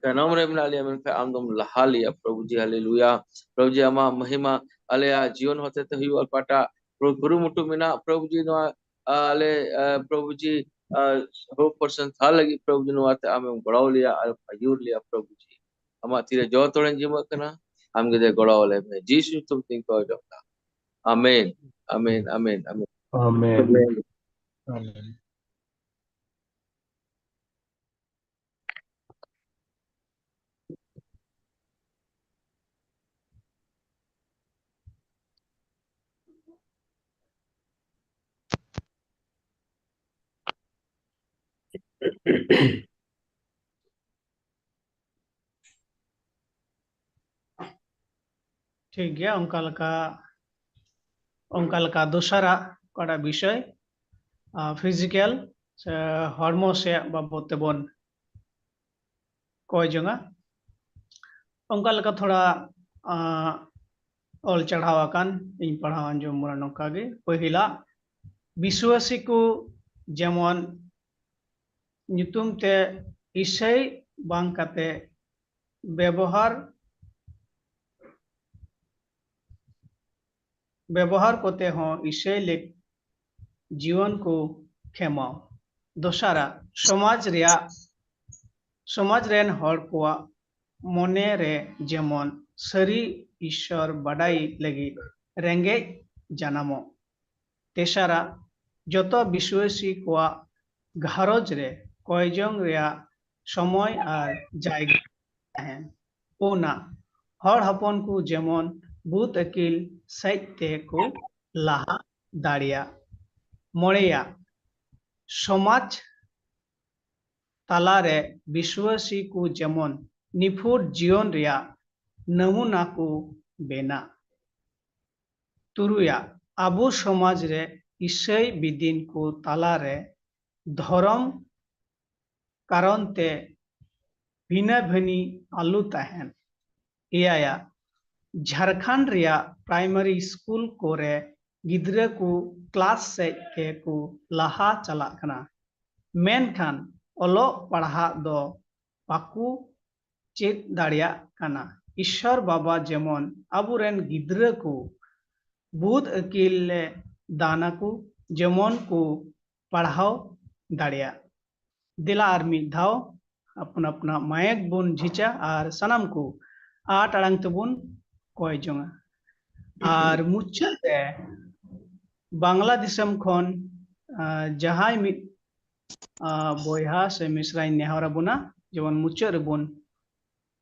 ᱛᱟᱭᱱᱚᱢ ᱨᱮ ᱢᱮᱱᱟᱜ ᱞᱮᱭᱟ, ᱢᱮᱱᱠᱷᱟᱱ ᱟᱢ ᱫᱚᱢ ᱞᱟᱦᱟ ᱞᱮᱭᱟ, ᱯᱨᱚᱵᱷᱩ ᱡᱤ, ᱦᱟᱞᱮᱞᱩᱭᱟ᱾ ᱯᱨᱚᱵᱷᱩ ᱡᱤ, ᱟᱢᱟᱜ ᱢᱚᱦᱤᱢᱟ ᱟᱞᱮᱭᱟᱜ ᱡᱤᱭᱚᱱ ᱦᱚᱛᱮ ᱛᱮ ᱦᱩᱭᱩᱜᱼᱟ, ᱚᱠᱟᱴᱟᱜ ᱠᱩᱨᱩᱢᱩᱴᱩ ᱢᱮᱱᱟᱜ, ᱯᱨᱚᱵᱷᱩ ᱡᱤ, ᱱᱚᱣᱟ, ᱟ, ᱟᱞᱮ, ᱟ, ᱯᱨᱚᱵᱷᱩ ᱡᱤ, ᱟ, ᱦᱚᱲ ᱦᱚᱯᱚᱱ ᱥᱟᱱᱛᱟᱞ ᱞᱟᱹᱜᱤᱫ, ᱯᱨᱚᱵᱷᱩ ᱡᱤ, ᱱᱚᱣᱟ ᱛᱮ ᱟᱢᱮᱢ ᱜᱚᱲᱚ ᱞᱮᱭᱟ ᱟᱨ ᱟᱹᱭᱩᱨ ᱞᱮᱭᱟ, ᱯᱨᱚᱵᱷᱩ ᱡᱤ᱾ ᱟᱢᱟᱜ ᱛᱤᱨᱮ ᱡᱚᱛᱚ ᱦᱚᱲᱤᱧ ᱡᱤᱢᱟᱹᱜ ᱠᱟᱱᱟ, ᱟᱢ ᱜᱮ ᱫᱮ ᱜᱚᱲᱚ ᱟᱞᱮ ᱢᱮ᱾ ᱡᱤᱥᱩ ᱧᱩᱛᱩᱢ ᱛᱤᱧ ᱠᱚᱭ ᱡᱚᱝ ᱫᱟ᱾ ᱟᱢᱮᱱ, ᱟᱢᱮᱱ, ᱟᱢᱮᱱ, ᱟᱢᱮᱱ᱾ ᱟᱢᱮᱱ᱾ ᱟᱢᱮᱱ᱾ ᱴᱷᱤᱠ ᱜᱮᱭᱟ, ᱚᱱᱠᱟ ᱞᱮᱠᱟ, ᱚᱱᱠᱟ ᱞᱮᱠᱟ ᱫᱚᱥᱟᱨᱟᱜ ᱚᱠᱟᱴᱟᱜ ᱵᱤᱥᱚᱭ, ᱟ, ᱯᱷᱤᱡᱤᱠᱮᱞ ᱥᱮ ᱦᱚᱲᱢᱚ ᱥᱮᱫ ᱵᱟᱵᱚᱫ ᱛᱮᱵᱚᱱ ᱠᱚᱭ ᱡᱚᱝᱟ᱾ ᱚᱱᱠᱟ ᱞᱮᱠᱟ ᱛᱷᱚᱲᱟ, ᱟ, ᱚᱞ ᱪᱟᱲᱦᱟᱣ ᱟᱠᱟᱱ, ᱤᱧ ᱯᱟᱲᱦᱟᱣ ᱟᱸᱡᱚᱢ ᱵᱚᱱᱟ ᱱᱚᱝᱠᱟ ᱜᱮ᱾ ᱯᱟᱹᱦᱤᱞᱟᱜ, ᱵᱤᱥᱣᱟᱥᱤ ᱠᱚ ᱡᱮᱢᱚᱱ ᱧᱩᱛᱩᱢ ᱛᱮ ᱤᱥᱟᱹᱭ ᱵᱟᱝ ᱠᱟᱛᱮ ᱵᱮᱵᱚᱦᱟᱨ ᱵᱮᱵᱚᱦᱟᱨ ᱠᱚᱛᱮ ᱦᱚᱸ ᱤᱥᱟᱹᱭ ᱞᱮᱠ ᱡᱤᱭᱚᱱ ᱠᱚ ᱠᱷᱮᱢᱟᱣ᱾ ᱫᱚᱥᱟᱨᱟᱜ, ᱥᱚᱢᱟᱡᱽ ᱨᱮᱭᱟᱜ ᱥᱚᱢᱟᱡᱽ ᱨᱮᱱ ᱦᱚᱲ ᱠᱚᱣᱟᱜ ᱢᱚᱱᱮ ᱨᱮ ᱡᱮᱢᱚᱱ ᱥᱟᱹᱨᱤ ᱤᱥᱥᱚᱨ ᱵᱟᱰᱟᱭ ᱞᱟᱹᱜᱤᱫ ᱨᱮᱸᱜᱮᱡ ᱡᱟᱱᱟᱢᱚᱜ᱾ ᱛᱮᱥᱟᱨᱟᱜ, ᱡᱚᱛᱚ ᱵᱤᱥᱣᱟᱹᱥᱤ ᱠᱚᱣᱟᱜ ᱜᱷᱟᱨᱚᱸᱡᱽ ᱨᱮ ᱠᱚᱭᱡᱚᱝ ᱨᱮᱭᱟᱜ ᱥᱚᱢᱚᱭ ᱟᱨ ᱡᱟᱭᱜᱟ ᱛᱟᱦᱮᱱ᱾ ᱯᱩᱱᱟᱜ, ᱦᱚᱲ ᱦᱚᱯᱚᱱ ᱠᱚ ᱡᱮᱢᱚᱱ ᱵᱩᱫ ᱟᱹᱠᱤᱞ ᱥᱮᱡ ᱛᱮ ᱠᱚ ᱞᱟᱦᱟ ᱫᱟᱲᱮᱭᱟᱜ᱾ ᱢᱚᱬᱮᱭᱟᱜ, ᱥᱚᱢᱟᱡᱽ ᱛᱟᱞᱟᱨᱮ ᱵᱤᱥᱣᱟᱹᱥᱤ ᱠᱚ ᱡᱮᱢᱚᱱ ᱱᱤᱯᱷᱩᱴ ᱡᱤᱭᱚᱱ ᱨᱮᱭᱟᱜ ᱱᱟᱢᱩᱱᱟ ᱠᱚ ᱵᱮᱱᱟᱜ᱾ ᱛᱩᱨᱩᱭᱟᱜ, ᱟᱵᱚ ᱥᱚᱢᱟᱡᱽ ᱨᱮ ᱤᱥᱟᱹᱭ ᱵᱤᱫᱤᱱ ᱠᱚ ᱛᱟᱞᱟᱨᱮ ᱫᱷᱚᱨᱚᱢ ᱠᱟᱨᱚᱱ ᱛᱮ ᱵᱷᱤᱱᱟᱹ ᱵᱷᱤᱱᱤ ᱟᱞᱚ ᱛᱟᱦᱮᱱ᱾ ᱮᱭᱟᱭᱟᱜ, ᱡᱷᱟᱲᱠᱷᱚᱸᱰ ᱨᱮᱭᱟᱜ ᱯᱨᱟᱭᱢᱟᱨᱤ ᱥᱠᱩᱞ ᱠᱚᱨᱮ ᱜᱤᱫᱽᱨᱟᱹ ᱠᱚ ᱠᱞᱟᱥ ᱥᱮᱡ ᱛᱮ ᱠᱚ ᱞᱟᱦᱟ ᱪᱟᱞᱟᱜ ᱠᱟᱱᱟ, ᱢᱮᱱᱠᱷᱟᱱ ᱚᱞᱚᱜ ᱯᱟᱲᱦᱟᱜ ᱫᱚ ᱵᱟᱠᱚ ᱪᱮᱫ ᱫᱟᱲᱮᱭᱟᱜ ᱠᱟᱱᱟ᱾ ᱤᱥᱥᱚᱨ ᱵᱟᱵᱟ ᱡᱮᱢᱚᱱ ᱟᱵᱚᱨᱮᱱ ᱜᱤᱫᱽᱨᱟᱹ ᱠᱚ ᱵᱩᱫ ᱟᱹᱠᱤᱞ ᱞᱮ ᱫᱟᱱ ᱟᱠᱚ, ᱡᱮᱢᱚᱱ ᱠᱚ ᱯᱟᱲᱦᱟᱣ ᱫᱟᱲᱮᱭᱟᱜ᱾ ᱫᱮᱞᱟ ᱟᱨ ᱢᱤᱫ ᱫᱷᱟᱣ ᱟᱯᱱᱟ ᱟᱯᱱᱟ ᱢᱟᱭᱮᱠ ᱵᱚᱱ ᱡᱷᱤᱡᱟ ᱟᱨ ᱥᱟᱱᱟᱢ ᱠᱚ ᱟᱴ ᱟᱲᱟᱝ ᱛᱮᱵᱚᱱ ᱠᱚᱭ ᱡᱚᱝᱟ᱾ ᱟᱨ ᱢᱩᱪᱟᱹᱫ ᱨᱮ ᱵᱟᱝᱞᱟ ᱫᱤᱥᱚᱢ ᱠᱷᱚᱱ, ᱟᱸ, ᱡᱟᱦᱟᱸᱭ ᱢᱤᱫ, ᱟᱸ, ᱵᱚᱭᱦᱟ ᱥᱮ ᱢᱤᱥᱨᱟᱧ ᱱᱮᱦᱚᱨ ᱟᱵᱚᱱᱟ, ᱡᱮᱢᱚᱱ ᱢᱩᱪᱟᱹᱫ ᱨᱮᱵᱚᱱ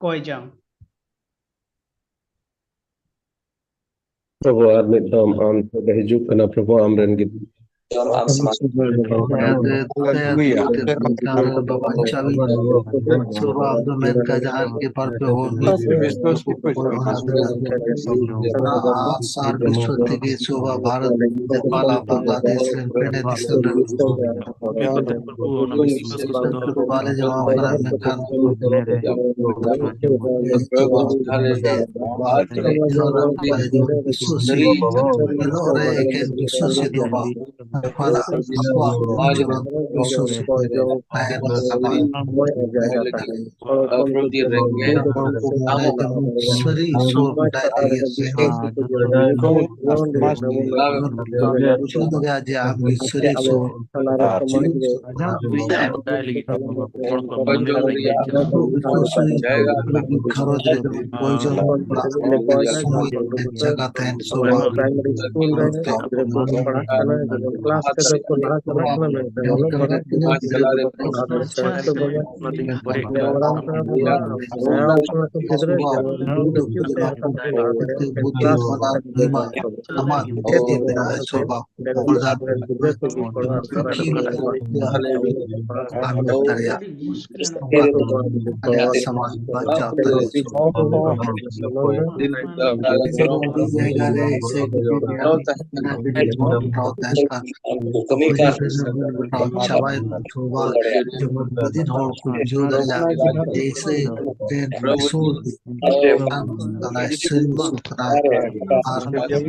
ᱠᱚᱭ ᱡᱚᱝ᱾ ᱯᱨᱚᱵᱷᱩ, ᱟᱨ ᱢᱤᱫ ᱫᱚᱢ ᱟᱢ ᱴᱷᱮᱱ ᱦᱤᱡᱩᱜ ᱠᱟᱱᱟ, ᱯᱨᱚᱵᱷᱩ, ᱟᱢᱨᱮᱱ ᱜᱤᱫᱽᱨᱟᱹ᱾ ᱟᱢ ᱥᱟᱞᱟᱜ ᱦᱟᱞᱮᱞᱩᱭᱟ᱾ ᱵᱟᱵᱟ ᱪᱟᱵᱤ ᱥᱚᱵᱷᱟ ᱟᱵ ᱫᱚ ᱢᱮᱱ ᱠᱟᱡᱟ ᱟᱨ ᱠᱮ ᱯᱟᱨ ᱯᱮ ᱦᱚᱲ ᱢᱤᱫ ᱥᱟᱨ ᱵᱤᱥᱣᱚ ᱛᱮᱜᱮ ᱥᱚᱵᱷᱟ ᱵᱷᱟᱨᱚᱛ ᱱᱮᱯᱟᱞ ᱟᱨ ᱵᱟᱝᱞᱟᱫᱮᱥ ᱨᱮᱱ ᱯᱮᱲᱮ ᱫᱤᱥᱚᱢ ᱨᱮᱱ ᱯᱨᱚᱵᱷᱩ, ᱚᱱᱟ ᱵᱤᱥᱣᱟᱥ ᱠᱚ ᱥᱟᱶ ᱫᱚ ᱵᱟᱞᱮ ᱡᱚᱢᱟ ᱚᱱᱠᱟᱱᱟᱜ ᱢᱮᱱᱠᱷᱟᱱ ᱵᱤᱥᱣᱟᱥ ᱨᱮ ᱮᱠᱮᱱ ᱵᱤᱥᱣᱟᱥ ᱫᱚ ᱵᱟᱝ᱾ ᱟᱠᱚᱣᱟᱜ ᱟᱠᱚᱣᱟᱜ ᱥᱚᱢᱟᱡᱽ ᱨᱮ ᱥᱩᱨ ᱥᱩᱯᱩᱨ ᱨᱮ ᱛᱟᱦᱮᱱ ᱞᱟᱹᱜᱤᱫ ᱦᱚᱲ ᱠᱚ ᱢᱚᱱᱮ ᱡᱮᱢᱚᱱ ᱥᱟᱹᱨᱤ ᱤᱥᱚᱨ ᱢᱮᱛᱟᱭ ᱛᱮᱜᱮ ᱥᱮ ᱵᱩᱡᱷᱟᱹᱣ ᱫᱟᱲᱮᱭᱟᱜᱼᱟ ᱡᱮ ᱟᱢ ᱜᱮ ᱥᱟᱹᱨᱤ ᱤᱥᱚᱨ᱾ ᱜᱷᱟᱨᱚᱸᱡᱽ ᱨᱮ ᱯᱨᱚᱭᱳᱡᱚᱱ ᱚᱲᱟᱜ ᱥᱚᱢᱚᱭ ᱡᱟᱭᱜᱟ ᱛᱟᱦᱮᱱ ᱥᱚᱢᱚᱭ ᱯᱨᱟᱭᱢᱟᱨᱤ ᱥᱠᱩᱞ ᱨᱮ ᱜᱤᱫᱽᱨᱟᱹ ᱠᱚ ᱯᱟᱲᱦᱟᱜ ᱠᱟᱱᱟ, ᱡᱮᱢᱚᱱ ᱠᱞᱟᱥ ᱛᱮᱫᱚ ᱠᱚ ᱞᱟᱦᱟ ᱪᱟᱞᱟᱜ ᱠᱟᱱᱟ, ᱢᱮᱱᱠᱷᱟᱱ ᱚᱞᱚᱜ ᱯᱟᱲᱦᱟᱜ ᱛᱮᱫᱚ ᱟᱵᱚ ᱥᱟᱶ ᱥᱚᱢᱟᱡᱽ ᱨᱮ ᱢᱟᱲᱟᱝ ᱠᱟᱱᱟ, ᱵᱚᱱ ᱯᱟᱲᱦᱟᱣ ᱦᱚᱪᱚ ᱠᱚ ᱠᱟᱱᱟ, ᱜᱤᱫᱽᱨᱟᱹ ᱠᱚ ᱡᱮᱢᱚᱱ ᱠᱚ ᱥᱮᱬᱟᱭ ᱢᱟ᱾ ᱠᱞᱟᱥ ᱨᱮ ᱟᱢᱟᱜ ᱪᱮᱫ ᱤᱧ ᱢᱮᱱᱟ, ᱥᱚᱵᱷᱟ ᱯᱨᱚᱫᱷᱟᱱ ᱜᱤᱫᱽᱨᱟᱹ ᱠᱚ ᱯᱟᱲᱦᱟᱜ ᱠᱟᱱᱟ, ᱟᱨ ᱯᱟᱲᱦᱟᱣ ᱦᱚᱪᱚ ᱠᱚ ᱠᱟᱱᱟ᱾ ᱟᱢ ᱫᱟᱲᱮᱭᱟᱜ ᱟᱞᱮᱭᱟᱜ ᱥᱚᱢᱟᱡᱽ ᱵᱟᱧᱪᱟᱣ ᱛᱟᱞᱮ ᱡᱟᱭᱜᱟ ᱨᱮ ᱥᱮ ᱡᱩᱫᱤ ᱢᱮᱱᱟᱜ ᱡᱟᱭᱜᱟ ᱨᱮ ᱛᱟᱦᱮᱸ ᱠᱟᱱᱟ, ᱪᱟᱵᱟᱭ ᱦᱚᱪᱚᱣᱟ, ᱡᱮᱢᱚᱱ ᱟᱹᱰᱤ ᱦᱚᱲ ᱠᱚ ᱵᱩᱡᱷᱟᱹᱣ ᱫᱟᱲᱮᱭᱟᱜ ᱡᱮ ᱥᱮ ᱨᱮᱱ ᱥᱩᱨ ᱠᱟᱱᱟᱭ, ᱥᱟᱹᱨᱤ ᱥᱩᱨ ᱠᱟᱱᱟᱭ, ᱟᱨ ᱟᱹᱰᱤ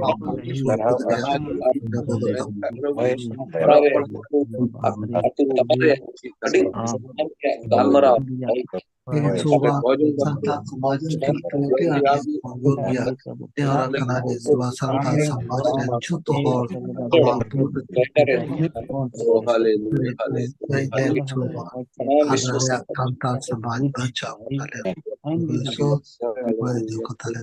ᱥᱟᱱᱛᱟᱲ ᱥᱚᱢᱟᱡᱽ ᱨᱮᱱ ᱡᱚᱛᱚ ᱦᱚᱲ ᱟᱨ ᱥᱟᱱᱛᱟᱲ ᱥᱚᱢᱟᱡᱽ ᱵᱟᱧᱪᱟᱣ ᱠᱟᱛᱷᱟ ᱞᱮ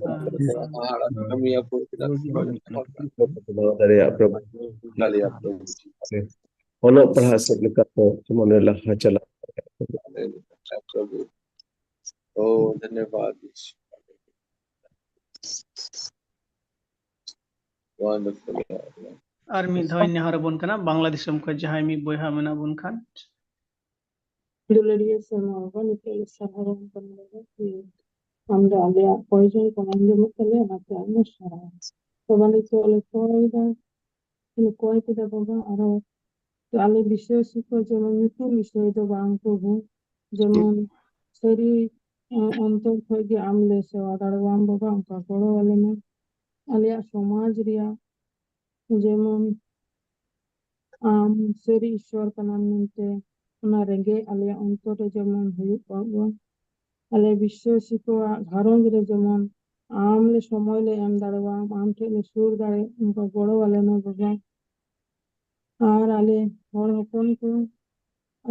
ᱫᱟᱲᱮᱭᱟᱜ ᱯᱮ᱾ ᱚᱞᱚᱜ ᱯᱟᱲᱦᱟᱜ ᱥᱮᱫ ᱞᱮᱠᱟᱛᱮ ᱡᱮᱢᱚᱱ ᱞᱟᱦᱟ ᱪᱟᱞᱟᱜ᱾ ᱳ, ᱫᱷᱚᱱᱭᱚᱵᱟᱫ᱾ Wonderful. ᱟᱨ ᱢᱤᱫ ᱫᱷᱟᱣ ᱤᱧ ᱱᱮᱦᱚᱨ ᱟᱵᱚᱱ ᱠᱟᱱᱟ, ᱵᱟᱝᱞᱟ ᱫᱤᱥᱚᱢ ᱠᱷᱚᱱ ᱡᱟᱦᱟᱸᱭ ᱢᱤᱫ ᱵᱚᱭᱦᱟ ᱢᱮᱱᱟᱜ ᱵᱚᱱ ᱠᱷᱟᱱ᱾ ᱫᱩᱞᱟᱹᱲᱤᱭᱟᱹ ᱥᱮᱨᱢᱟ ᱵᱟᱵᱟ, ᱱᱤᱛᱚᱜ ᱞᱮ ᱥᱟᱨᱦᱟᱣ ᱟᱢ ᱠᱟᱱᱟ ᱵᱟᱵᱟ, ᱡᱮ ᱟᱢ ᱫᱚ ᱟᱞᱮᱭᱟᱜ ᱯᱨᱚᱭᱳᱡᱚᱱ ᱠᱚᱢ ᱟᱸᱡᱚᱢᱮᱫ ᱛᱟᱞᱮᱭᱟ, ᱚᱱᱟᱛᱮ ᱟᱢ ᱞᱮ ᱥᱟᱨᱦᱟᱣ᱾ ᱵᱟᱵᱟ, ᱱᱤᱛᱚᱜ ᱞᱮ ᱠᱚᱭ ᱫᱟ, ᱞᱮ ᱠᱚᱭ ᱠᱮᱫᱟ ᱵᱟᱵᱟ, ᱟᱨᱚ ᱛᱚ ᱟᱞᱮ ᱵᱤᱥᱚᱭ ᱥᱩᱠᱷᱚ ᱡᱮᱢᱚᱱ ᱧᱩᱛᱩᱢ ᱵᱤᱥᱚᱭ ᱫᱚ ᱵᱟᱝ ᱯᱨᱚᱵᱷᱩ, ᱡᱮᱢᱚᱱ ᱥᱟᱹᱨᱤ, ᱮ, ᱚᱱᱛᱚᱨ ᱠᱷᱚᱡ ᱜᱮ ᱟᱢ ᱞᱮ ᱥᱮᱵᱟ ᱫᱟᱲᱮᱣᱟᱢ ᱵᱟᱵᱟ, ᱚᱱᱠᱟ ᱜᱚᱲᱚ ᱟᱞᱮ ᱢᱮ᱾ ᱟᱞᱮᱭᱟᱜ ᱥᱚᱢᱟᱡᱽ ᱨᱮᱭᱟᱜ ᱡᱮᱢᱚᱱ ᱟᱢ ᱥᱟᱹᱨᱤ ᱤᱥᱥᱚᱨ ᱠᱟᱱᱟᱢ ᱢᱮᱱᱛᱮ ᱚᱱᱟ ᱨᱮᱸᱜᱮᱡ ᱟᱞᱮᱭᱟᱜ ᱚᱱᱛᱚᱨ ᱨᱮ ᱡᱮᱢᱚᱱ ᱦᱩᱭᱩᱜ ᱢᱟ᱾ ᱟᱞᱮ ᱵᱤᱥᱥᱟᱹᱥᱤ ᱠᱚᱣᱟᱜ ᱜᱷᱟᱨᱚᱸᱡᱽ ᱨᱮ ᱡᱮᱢᱚᱱ ᱟᱢ ᱞᱮ ᱥᱚᱢᱚᱭ ᱞᱮ ᱮᱢ ᱫᱟᱲᱮᱭᱟᱢ, ᱟᱢ ᱴᱷᱮᱱ ᱞᱮ ᱥᱩᱨ ᱫᱟᱲᱮᱭᱟᱜ, ᱚᱱᱠᱟ ᱜᱚᱲᱚ ᱟᱞᱮ ᱢᱮ ᱵᱟᱵᱟ᱾ ᱟᱨ ᱟᱞᱮ ᱦᱚᱲ ᱦᱚᱯᱚᱱ ᱠᱚ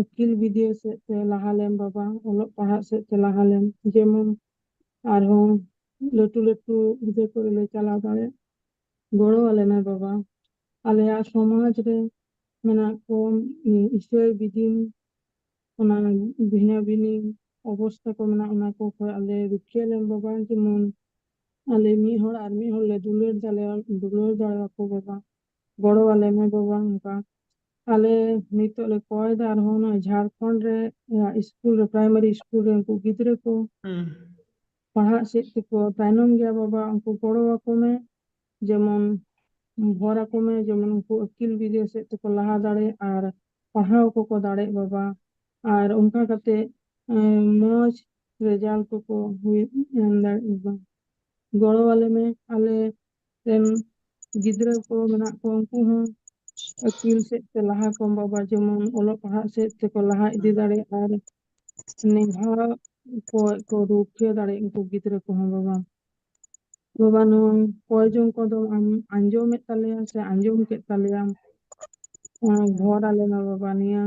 ᱟᱹᱠᱤᱞ ᱵᱤᱫᱽᱭᱟᱹ ᱥᱮᱫ ᱛᱮ ᱞᱟᱦᱟ ᱞᱮᱢ ᱵᱟᱵᱟ, ᱚᱞᱚᱜ ᱯᱟᱲᱦᱟᱜ ᱥᱮᱫ ᱛᱮ ᱞᱟᱦᱟ ᱞᱮᱢ, ᱡᱮᱢᱚᱱ ᱟᱨᱦᱚᱸ ᱞᱟᱹᱴᱩ ᱞᱟᱹᱴᱩ ᱦᱩᱫᱟᱹ ᱠᱚᱨᱮ ᱞᱮ ᱪᱟᱞᱟᱣ ᱫᱟᱲᱮᱭᱟᱜ᱾ ᱜᱚᱲᱚ ᱟᱞᱮ ᱢᱮ ᱵᱟᱵᱟ᱾ ᱟᱞᱮᱭᱟᱜ ᱥᱚᱢᱟᱡᱽ ᱨᱮ ᱢᱮᱱᱟᱜ ᱠᱚ ᱤᱥᱟᱹᱭ ᱵᱤᱫᱤᱱ, ᱚᱱᱟ ᱵᱷᱤᱱᱟᱹ ᱵᱷᱤᱱᱤ ᱚᱵᱚᱥᱛᱟ ᱠᱚ ᱢᱮᱱᱟᱜ, ᱚᱱᱟ ᱠᱚ ᱠᱷᱚᱱ ᱟᱞᱮ ᱨᱩᱠᱷᱤᱭᱟᱹ ᱞᱮᱢ ᱵᱟᱵᱟ, ᱡᱮᱢᱚᱱ ᱟᱞᱮ ᱢᱤᱫ ᱦᱚᱲ ᱟᱨ ᱢᱤᱫ ᱦᱚᱲ ᱞᱮ ᱫᱩᱞᱟᱹᱲ ᱫᱟᱲᱮᱭᱟ-, ᱫᱩᱞᱟᱹᱲ ᱫᱟᱲᱮᱭᱟᱠᱚ ᱵᱟᱵᱟ, ᱜᱚᱲᱚ ᱟᱞᱮ ᱢᱮ ᱵᱟᱵᱟ᱾ ᱚᱱᱠᱟ ᱟᱞᱮ ᱱᱤᱛᱚᱜ ᱞᱮ ᱠᱚᱭ ᱫᱟ ᱟᱨᱦᱚᱸ ᱱᱚᱣᱟ ᱡᱷᱟᱲᱠᱷᱚᱸᱰ ᱨᱮ, ᱤᱭᱟᱹ, ᱥᱠᱩᱞ ᱨᱮ, ᱯᱨᱟᱭᱢᱟᱨᱤ ᱥᱠᱩᱞ ᱨᱮ ᱩᱱᱠᱩ ᱜᱤᱫᱽᱨᱟᱹ ᱠᱚ ᱦᱩᱸ᱾ ᱯᱟᱲᱦᱟᱜ ᱥᱮᱫ ᱛᱮᱠᱚ ᱛᱟᱭᱱᱚᱢ ᱜᱮᱭᱟ ᱵᱟᱵᱟ, ᱩᱱᱠᱩ ᱜᱚᱲᱚ ᱟᱠᱚ ᱢᱮ, ᱡᱮᱢᱚᱱ ᱵᱷᱚᱨ ᱟᱠᱚ ᱢᱮ, ᱡᱮᱢᱚᱱ ᱩᱱᱠᱩ ᱟᱹᱠᱤᱞ ᱵᱤᱫᱽᱭᱟᱹ ᱥᱮᱫ ᱛᱮᱠᱚ ᱞᱟᱦᱟ ᱫᱟᱲᱮᱭᱟᱜ ᱟᱨ ᱯᱟᱲᱦᱟᱣ ᱠᱚᱠᱚ ᱫᱟᱲᱮᱭᱟᱜ ᱵᱟᱵᱟ᱾ ᱟᱨ ᱚᱱᱠᱟ ᱠᱟᱛᱮ, ᱮᱸ, ᱢᱚᱡᱽ ᱨᱮᱡᱟᱞᱴ ᱠᱚᱠᱚ ᱦᱩᱭ, ᱮᱢ ᱫᱟᱲᱮᱭᱟᱜ ᱵᱟᱵᱟ᱾ ᱜᱚᱲᱚ ᱟᱞᱮ ᱢᱮ, ᱟᱞᱮ ᱨᱮᱱ ᱜᱤᱫᱽᱨᱟᱹ ᱠᱚ ᱢᱮᱱᱟᱜ ᱠᱚᱣᱟ, ᱩᱱᱠᱩ ᱦᱚᱸ ᱟᱹᱠᱤᱞ ᱥᱮᱫ ᱛᱮ ᱞᱟᱦᱟ ᱠᱚᱢ ᱵᱟᱵᱟ, ᱡᱮᱢᱚᱱ ᱚᱞᱚᱜ ᱯᱟᱲᱦᱟᱜ ᱥᱮᱫ ᱛᱮᱠᱚ ᱞᱟᱦᱟ ᱤᱫᱤ ᱫᱟᱲᱮᱭᱟᱜ ᱟᱨ ᱱᱮᱦᱟ ᱠᱚ, ᱠᱚ ᱨᱩᱠᱷᱤᱭᱟᱹ ᱫᱟᱲᱮᱭᱟᱜ ᱩᱱᱠᱩ ᱜᱤᱫᱽᱨᱟᱹ ᱠᱚᱦᱚᱸ ᱵᱟᱵᱟ᱾ ᱵᱟᱵᱟ, ᱱᱚᱣᱟ ᱠᱚᱭ ᱡᱚᱝ ᱠᱚᱫᱚ ᱟᱢ ᱟᱸᱡᱚᱢᱮᱫ ᱛᱟᱞᱮᱭᱟ ᱥᱮ ᱟᱸᱡᱚᱢ ᱠᱮᱫ ᱛᱟᱞᱮᱭᱟᱢ? ᱚᱱᱟ ᱜᱷᱚᱨ ᱟᱞᱮ ᱢᱟ ᱵᱟᱵᱟ, ᱱᱤᱭᱟᱹ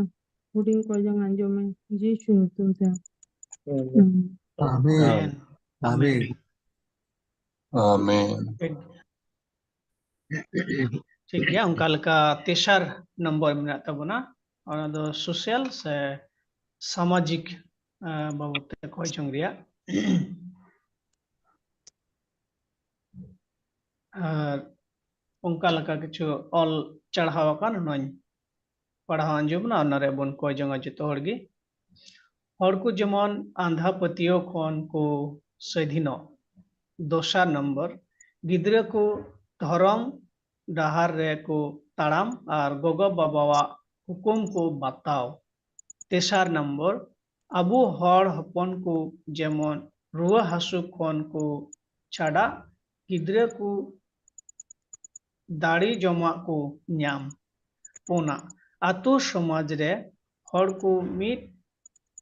ᱦᱩᱰᱤᱧ ᱠᱚᱭ ᱡᱚᱝ ᱟᱸᱡᱚᱢ ᱢᱮ, ᱡᱤᱥᱩ ᱧᱩᱛᱩᱢ ᱛᱮ᱾ ᱦᱩᱸ᱾ ᱟᱢᱮᱱ᱾ ᱟᱢᱮᱱ᱾ ᱟᱢᱮᱱ᱾ ᱟᱢᱮᱱ᱾ ᱴᱷᱤᱠ᱾ ᱴᱷᱤᱠ ᱜᱮᱭᱟ, ᱚᱱᱠᱟ ᱞᱮᱠᱟ ᱛᱮᱥᱟᱨ ᱱᱚᱢᱵᱚᱨ ᱢᱮᱱᱟᱜ ᱛᱟᱵᱚᱱᱟ, ᱚᱱᱟ ᱫᱚ ᱥᱳᱥᱟᱞ ᱥᱮ ᱥᱟᱢᱟᱡᱤᱠ, ᱟᱸ, ᱵᱟᱵᱚᱫ ᱛᱮ ᱠᱚᱭ ᱡᱚᱝ ᱨᱮᱭᱟᱜ᱾ ᱟᱨ ᱚᱱᱠᱟ ᱞᱮᱠᱟ ᱠᱤᱪᱷᱩ ᱚᱞ ᱪᱟᱲᱦᱟᱣ ᱟᱠᱟᱱ, ᱚᱱᱟᱧ ᱯᱟᱲᱦᱟᱣ ᱟᱸᱡᱚᱢ ᱱᱟ, ᱚᱱᱟ ᱨᱮ ᱵᱚᱱ ᱠᱚᱭ ᱡᱚᱝᱟ ᱡᱚᱛᱚ ᱦᱚᱲ ᱜᱮ᱾ ᱦᱚᱲ ᱠᱚ ᱡᱮᱢᱚᱱ ᱟᱸᱫᱷᱟ ᱯᱟᱹᱛᱭᱟᱹᱣ ᱠᱷᱚᱱ ᱠᱚ ᱥᱟᱹᱫᱷᱤᱱᱚᱜ᱾ ᱫᱚᱥᱟᱨ ᱱᱚᱢᱵᱚᱨ, ᱜᱤᱫᱽᱨᱟᱹ ᱠᱚ ᱫᱷᱚᱨᱚᱢ ᱰᱟᱦᱟᱨ ᱨᱮ ᱠᱚ ᱛᱟᱲᱟᱢ ᱟᱨ ᱜᱚᱜᱚ ᱵᱟᱵᱟᱣᱟᱜ ᱦᱩᱠᱩᱢ ᱠᱚ ᱵᱟᱛᱟᱣ᱾ ᱛᱮᱥᱟᱨ ᱱᱚᱢᱵᱚᱨ, ᱟᱵᱚ ᱦᱚᱲ ᱦᱚᱯᱚᱱ ᱠᱚ ᱡᱮᱢᱚᱱ ᱨᱩᱣᱟᱹ ᱦᱟᱹᱥᱩ ᱠᱷᱚᱱ ᱠᱚ ᱪᱷᱟᱰᱟᱜ, ᱜᱤᱫᱽᱨᱟᱹ ᱠᱚ ᱫᱟᱲᱮ ᱡᱚᱢᱟᱜ ᱠᱚ ᱧᱟᱢ᱾ ᱯᱩᱱᱟᱜ, ᱟᱛᱳ ᱥᱚᱢᱟᱡᱽ ᱨᱮ ᱦᱚᱲ ᱠᱚ ᱢᱤᱫ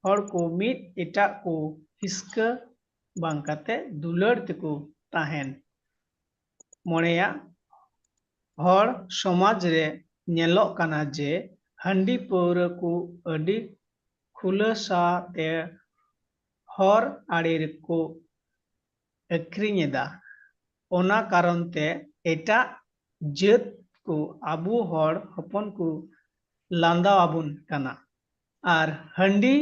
ᱦᱚᱲ ᱠᱚ ᱢᱤᱫ ᱮᱴᱟᱜ ᱠᱚ ᱦᱤᱥᱠᱟᱹ ᱵᱟᱝ ᱠᱟᱛᱮ ᱫᱩᱞᱟᱹᱲ ᱛᱮᱠᱚ ᱛᱟᱦᱮᱱ᱾ ᱢᱚᱬᱮᱭᱟᱜ, ᱦᱚᱲ ᱥᱚᱢᱟᱡᱽ ᱨᱮ ᱧᱮᱞᱚᱜ ᱠᱟᱱᱟ ᱡᱮ ᱦᱟᱺᱰᱤ ᱯᱟᱹᱣᱨᱟᱹ ᱠᱚ ᱟᱹᱰᱤ ᱠᱷᱩᱞᱟᱹᱥᱟ ᱛᱮ ᱦᱚᱨ ᱟᱲᱮ ᱨᱮᱠᱚ ᱟᱹᱠᱷᱨᱤᱧ ᱮᱫᱟ᱾ ᱚᱱᱟ ᱠᱟᱨᱚᱱ ᱛᱮ ᱮᱴᱟᱜ ᱡᱟᱹᱛ ᱠᱚ ᱟᱵᱚ ᱦᱚᱲ ᱦᱚᱯᱚᱱ ᱠᱚ ᱞᱟᱸᱫᱟ ᱟᱵᱚᱱ ᱠᱟᱱᱟ᱾ ᱟᱨ ᱦᱟᱺᱰᱤ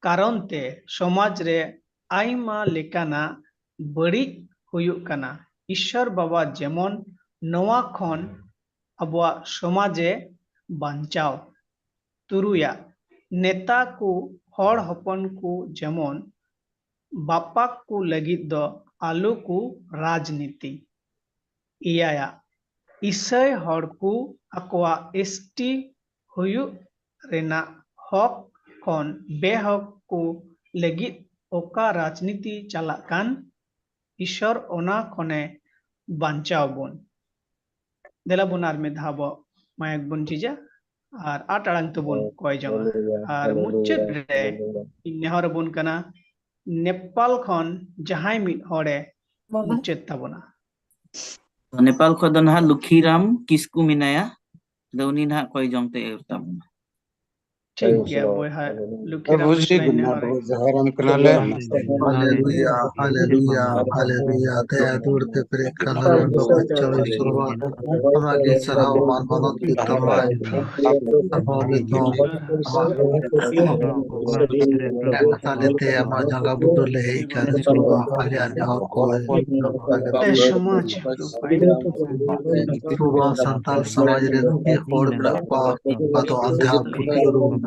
ᱠᱟᱨᱚᱱ ᱛᱮ ᱥᱚᱢᱟᱡᱽ ᱨᱮ ᱟᱭᱢᱟ ᱞᱮᱠᱟᱱᱟᱜ ᱵᱟᱹᱲᱤᱡ ᱦᱩᱭᱩᱜ ᱠᱟᱱᱟ᱾ ᱤᱥᱥᱚᱨ ᱵᱟᱵᱟ ᱡᱮᱢᱚᱱ ᱱᱚᱣᱟ ᱠᱷᱚᱱ ᱟᱵᱚᱣᱟᱜ ᱥᱚᱢᱟᱡᱽ ᱮ ᱵᱟᱧᱪᱟᱣ᱾ ᱛᱩᱨᱩᱭᱟᱜ, ᱱᱮᱛᱟ ᱠᱚ ᱦᱚᱲ ᱦᱚᱯᱚᱱ ᱠᱚ ᱡᱮᱢᱚᱱ ᱵᱟᱯᱟᱠ ᱠᱚ ᱞᱟᱹᱜᱤᱫ ᱫᱚ ᱟᱞᱚ ᱠᱚ ᱨᱟᱡᱽᱱᱤᱛᱤ᱾ ᱮᱭᱟᱭᱟᱜ, ᱤᱥᱟᱹᱭ ᱦᱚᱲ ᱠᱚ ᱟᱠᱚᱣᱟᱜ ᱮᱥ ᱴᱤ ᱦᱩᱭᱩᱜ ᱨᱮᱱᱟᱜ ᱦᱚᱠ ᱠᱷᱚᱱ ᱵᱮᱦᱚᱠ ᱠᱚ ᱞᱟᱹᱜᱤᱫ ᱚᱠᱟ ᱨᱟᱡᱽᱱᱤᱛᱤ ᱪᱟᱞᱟᱜ ᱠᱟᱱ, ᱤᱥᱚᱨ ᱚᱱᱟ ᱠᱷᱚᱱᱮ ᱵᱟᱧᱪᱟᱣ ᱵᱚᱱ᱾ ᱫᱮᱞᱟ ᱵᱚᱱ ᱟᱨ ᱢᱤᱫ ᱫᱷᱟᱣ ᱵᱚ ᱢᱟᱭᱟᱠ ᱵᱚᱱ ᱡᱤᱡᱟ ᱟᱨ ᱟᱴ ᱟᱲᱟᱝ ᱛᱮᱵᱚᱱ ᱠᱚᱭ ᱡᱚᱝᱟ᱾ ᱦᱟᱞᱮᱞᱩᱭᱟ, ᱟᱨ ᱢᱩᱪᱟᱹᱫ ᱦᱟᱞᱮᱞᱩᱭᱟ, ᱨᱮ ᱦᱟᱞᱮᱞᱩᱭᱟ᱾ ᱤᱧ ᱱᱮᱦᱚᱨ ᱟᱵᱚᱱ ᱠᱟᱱᱟ, ᱱᱮᱯᱟᱞ ᱠᱷᱚᱱ ᱡᱟᱦᱟᱸᱭ ᱢᱤᱫ ᱦᱚᱲᱮ ᱵᱟᱵᱟ᱾ ᱢᱩᱪᱟᱹᱫ ᱛᱟᱵᱚᱱᱟ᱾ ᱱᱮᱯᱟᱞ ᱠᱷᱚᱱ ᱫᱚ ᱱᱟᱦᱟᱜ ᱞᱩᱠᱷᱤᱨᱟᱢ ᱠᱤᱥᱠᱩ ᱢᱮᱱᱟᱭᱟ, ᱟᱫᱚ ᱩᱱᱤ ᱱᱟᱦᱟᱜ ᱠᱚᱭ ᱡᱚᱝ ᱛᱮ ᱮᱦᱚᱵ ᱛᱟᱵᱚᱱᱟ᱾ ᱴᱷᱤᱠ ᱜᱮᱭᱟ ᱵᱚᱭᱦᱟ, ᱞᱩᱠᱷᱤᱨᱟᱢ ᱵᱩᱡᱷᱟᱹᱣ ᱠᱤᱥᱠᱩ ᱠᱟᱱᱟ, ᱱᱮᱦᱚᱨ᱾ ᱵᱚᱭᱦᱟ, ᱡᱚᱦᱟᱨᱟᱢ ᱠᱟᱱᱟᱞᱮ᱾ ᱦᱟᱞᱮᱞᱩᱭᱟ, ᱦᱟᱞᱮᱞᱩᱭᱟ, ᱦᱟᱞᱮᱞᱩᱭᱟ᱾ ᱫᱟᱭᱟ ᱫᱩᱞᱟᱹᱲ ᱛᱮ ᱯᱮᱨᱮᱡ ᱠᱟᱱᱟ ᱞᱮ, ᱵᱟᱵᱟ ᱪᱚᱨᱚᱡ ᱥᱚᱨᱵᱟ᱾ ᱟᱢᱟᱜ ᱜᱮ ᱥᱟᱨᱦᱟᱣ ᱢᱟᱱ ᱢᱟᱱᱚᱛ ᱜᱮ ᱛᱟᱢᱟᱭ᱾ ᱟᱨᱦᱚᱸ ᱱᱤᱛ ᱦᱚᱸ ᱟᱢᱟᱜ ᱠᱟᱛᱷᱟ ᱞᱮᱛᱮ ᱟᱢᱟᱜ ᱡᱟᱸᱜᱟ ᱵᱩᱴᱟᱹ ᱞᱮ ᱦᱮᱡ ᱠᱟᱱᱟ, ᱥᱚᱨᱵᱟ ᱟᱞᱮᱭᱟᱜ ᱱᱮᱦᱚᱨ ᱠᱚ᱾ ᱟᱞᱮ ᱥᱚᱢᱟᱡᱽ ᱨᱩᱯᱟᱭ᱾ ᱥᱚᱨᱵᱟ ᱥᱟᱱᱛᱟᱲ ᱥᱚᱢᱟᱡᱽ ᱨᱮ ᱱᱩᱠᱩ ᱦᱚᱲ ᱢᱮᱱᱟᱜ ᱠᱚᱣᱟ, ᱚᱠᱟ ᱫᱚ ᱟᱸᱫᱷᱟ ᱯᱟᱹᱛᱭᱟᱹᱣ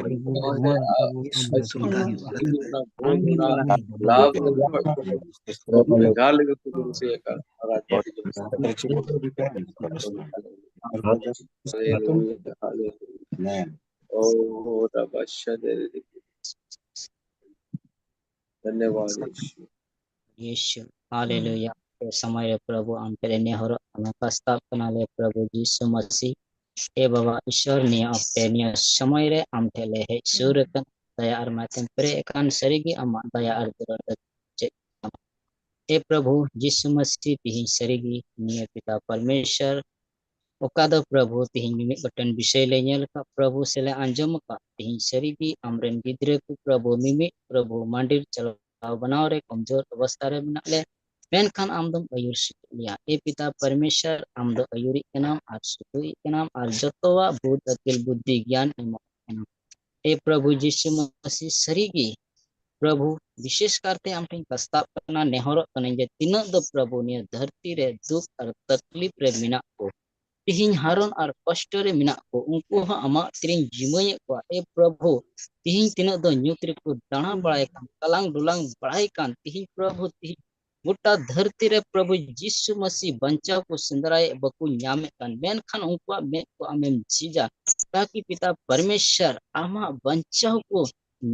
ᱵᱟᱹᱲᱤᱡ ᱵᱚᱱ ᱠᱟᱹᱢᱤᱭᱟ, ᱟᱢ ᱵᱚᱱ ᱠᱟᱹᱢᱤᱭᱟ᱾ ᱟᱢ ᱜᱮ ᱱᱚᱣᱟ ᱵᱚᱱ ᱞᱟᱵᱷ ᱜᱟᱞ ᱜᱮ ᱠᱚ ᱠᱩᱥᱤᱭᱟᱜ ᱠᱟᱱ ᱨᱟᱡᱽ ᱵᱟᱹᱲᱤᱡ ᱡᱚᱢ᱾ Hallelujah, hallelujah. Oh, Rabashadere. धन्यवाद यीशु। यीशु। हालेलुया। ᱱᱤᱭᱟᱹ ᱥᱚᱢᱚᱭ ᱨᱮ ᱯᱨᱚᱵᱷᱩ ᱟᱢ ᱴᱷᱮᱱ ᱞᱮ ᱱᱮᱦᱚᱨᱚᱜ ᱠᱟᱱᱟ, ᱯᱟᱥᱛᱟᱵ ᱠᱟᱱᱟᱞᱮ ᱯᱨᱚᱵᱷᱩ ᱡᱤᱥᱩ ᱢᱟᱥᱤ᱾ ᱮ ᱵᱟᱵᱟ ᱤᱥᱚᱨ, ᱱᱤᱭᱟᱹ ᱚᱠᱛᱮ, ᱱᱤᱭᱟᱹ ᱥᱚᱢᱚᱭ ᱨᱮ ᱟᱢ ᱴᱷᱮᱱ ᱞᱮ ᱦᱮᱡ ᱥᱩᱨ ᱟᱠᱟᱱᱟ᱾ ᱫᱟᱭᱟ ᱟᱨ ᱢᱟᱭᱟᱛᱮᱢ ᱯᱮᱨᱮᱡ ᱟᱠᱟᱱ, ᱥᱟᱹᱨᱤᱜᱮ ᱟᱢᱟᱜ ᱫᱟᱭᱟ ᱟᱨ ᱫᱩᱞᱟᱹᱲ ᱫᱚ ᱪᱮᱫ ᱠᱟᱱᱟ᱾ ᱮ ᱯᱨᱚᱵᱷᱩ ᱡᱤᱥᱩ ᱢᱟᱹᱥᱤ, ᱛᱤᱦᱤᱧ ᱥᱟᱹᱨᱤᱜᱮ ᱱᱤᱭᱟᱹ ᱯᱤᱛᱟ ᱯᱚᱨᱢᱮᱥᱚᱨ, ᱚᱠᱟ ᱫᱚ ᱯᱨᱚᱵᱷᱩ ᱛᱤᱦᱤᱧ ᱢᱤᱢᱤᱫ ᱜᱚᱴᱮᱱ ᱵᱤᱥᱚᱭ ᱞᱮ ᱧᱮᱞ ᱟᱠᱟᱫ, ᱯᱨᱚᱵᱷᱩ ᱥᱮ ᱞᱮ ᱟᱸᱡᱚᱢ ᱟᱠᱟᱫ, ᱛᱤᱦᱤᱧ ᱥᱟᱹᱨᱤᱜᱮ ᱟᱢᱨᱮᱱ ᱜᱤᱫᱽᱨᱟᱹ ᱠᱚ ᱯᱨᱚᱵᱷᱩ ᱢᱤᱢᱤᱫ ᱯᱨᱚᱵᱷᱩ ᱢᱟᱹᱱᱰᱤᱨ ᱪᱟᱞᱟᱣ ᱵᱮᱱᱟᱣ ᱨᱮ ᱠᱚᱢᱡᱳᱨ ᱚᱵᱚᱥᱛᱟ ᱨᱮ ᱢᱮᱱᱟᱜ ᱞᱮ, ᱢᱮᱱᱠᱷᱟᱱ ᱟᱢ ᱫᱚᱢ ᱟᱹᱭᱩᱨ ᱥᱮᱴᱮᱨ ᱞᱮᱭᱟ᱾ ᱮ ᱯᱤᱛᱟ ᱯᱚᱨᱢᱮᱥᱚᱨ, ᱟᱢ ᱫᱚ ᱟᱹᱭᱩᱨᱤᱡ ᱠᱟᱱᱟᱢ ᱟᱨ ᱥᱩᱛᱩᱜᱤᱡ ᱠᱟᱱᱟᱢ ᱟᱨ ᱡᱚᱛᱚᱣᱟᱜ ᱵᱩᱫ ᱟᱹᱠᱤᱞ ᱵᱩᱫᱽᱫᱷᱤ ᱜᱮᱭᱟᱱ ᱮᱢᱚᱜ ᱠᱟᱱᱟᱢ᱾ ᱮ ᱯᱨᱚᱵᱷᱩ ᱡᱤᱥᱩ ᱢᱟᱹᱥᱤ, ᱥᱟᱹᱨᱤᱜᱮ ᱯᱨᱚᱵᱷᱩ, ᱵᱤᱥᱮᱥ ᱠᱟᱨᱛᱮ ᱟᱢ ᱴᱷᱮᱱ ᱯᱨᱚᱥᱛᱟᱵ ᱠᱟᱱᱟ, ᱱᱮᱦᱚᱨᱚᱜ ᱠᱟᱹᱱᱟᱹᱧ ᱡᱮ ᱛᱤᱱᱟᱹᱜ ᱫᱚ ᱯᱨᱚᱵᱷᱩ ᱱᱤᱭᱟᱹ ᱫᱷᱟᱹᱨᱛᱤ ᱨᱮ ᱫᱩᱠ ᱟᱨ ᱛᱟᱠᱞᱤᱯ ᱨᱮ ᱢᱮᱱᱟᱜ ᱠᱚ, ᱛᱤᱦᱤᱧ ᱦᱟᱨᱚᱱ ᱟᱨ ᱠᱚᱥᱴᱚ ᱨᱮ ᱢᱮᱱᱟᱜ ᱠᱚ, ᱩᱱᱠᱩ ᱦᱚᱸ ᱟᱢᱟᱜ ᱛᱤᱨᱤᱧ ᱡᱤᱢᱟᱹᱭᱮᱫ ᱠᱚᱣᱟ᱾ ᱮ ᱯᱨᱚᱵᱷᱩ, ᱛᱤᱦᱤᱧ ᱛᱤᱱᱟᱹᱜ ᱫᱚ ᱧᱩᱛ ᱨᱮᱠᱚ ᱫᱟᱬᱟ ᱵᱟᱲᱟᱭ ᱠᱟᱱ, ᱠᱟᱞᱟᱝ ᱰᱩᱞᱟᱝ ᱵᱟᱲᱟᱭ ᱠᱟᱱ, ᱛᱤᱦᱤᱧ ᱯᱨᱚᱵᱷᱩ, ᱛᱤᱦᱤᱧ ᱜᱚᱴᱟ ᱫᱷᱟᱹᱨᱛᱤ ᱨᱮ ᱯᱨᱚᱵᱷᱩ ᱡᱤᱥᱩ ᱢᱟᱹᱥᱤ ᱵᱟᱧᱪᱟᱣ ᱠᱚ ᱥᱮᱸᱫᱽᱨᱟᱭᱮᱫ, ᱵᱟᱠᱚ ᱧᱟᱢᱮᱫ ᱠᱟᱱ, ᱢᱮᱱᱠᱷᱟᱱ ᱩᱱᱠᱩᱣᱟᱜ ᱢᱮᱫ ᱠᱚ ᱟᱢᱮᱢ ᱡᱷᱤᱡᱟ, ᱛᱟᱠᱤ ᱯᱤᱛᱟ ᱯᱚᱨᱢᱮᱥᱚᱨ ᱟᱢᱟᱜ ᱵᱟᱧᱪᱟᱣ ᱠᱚ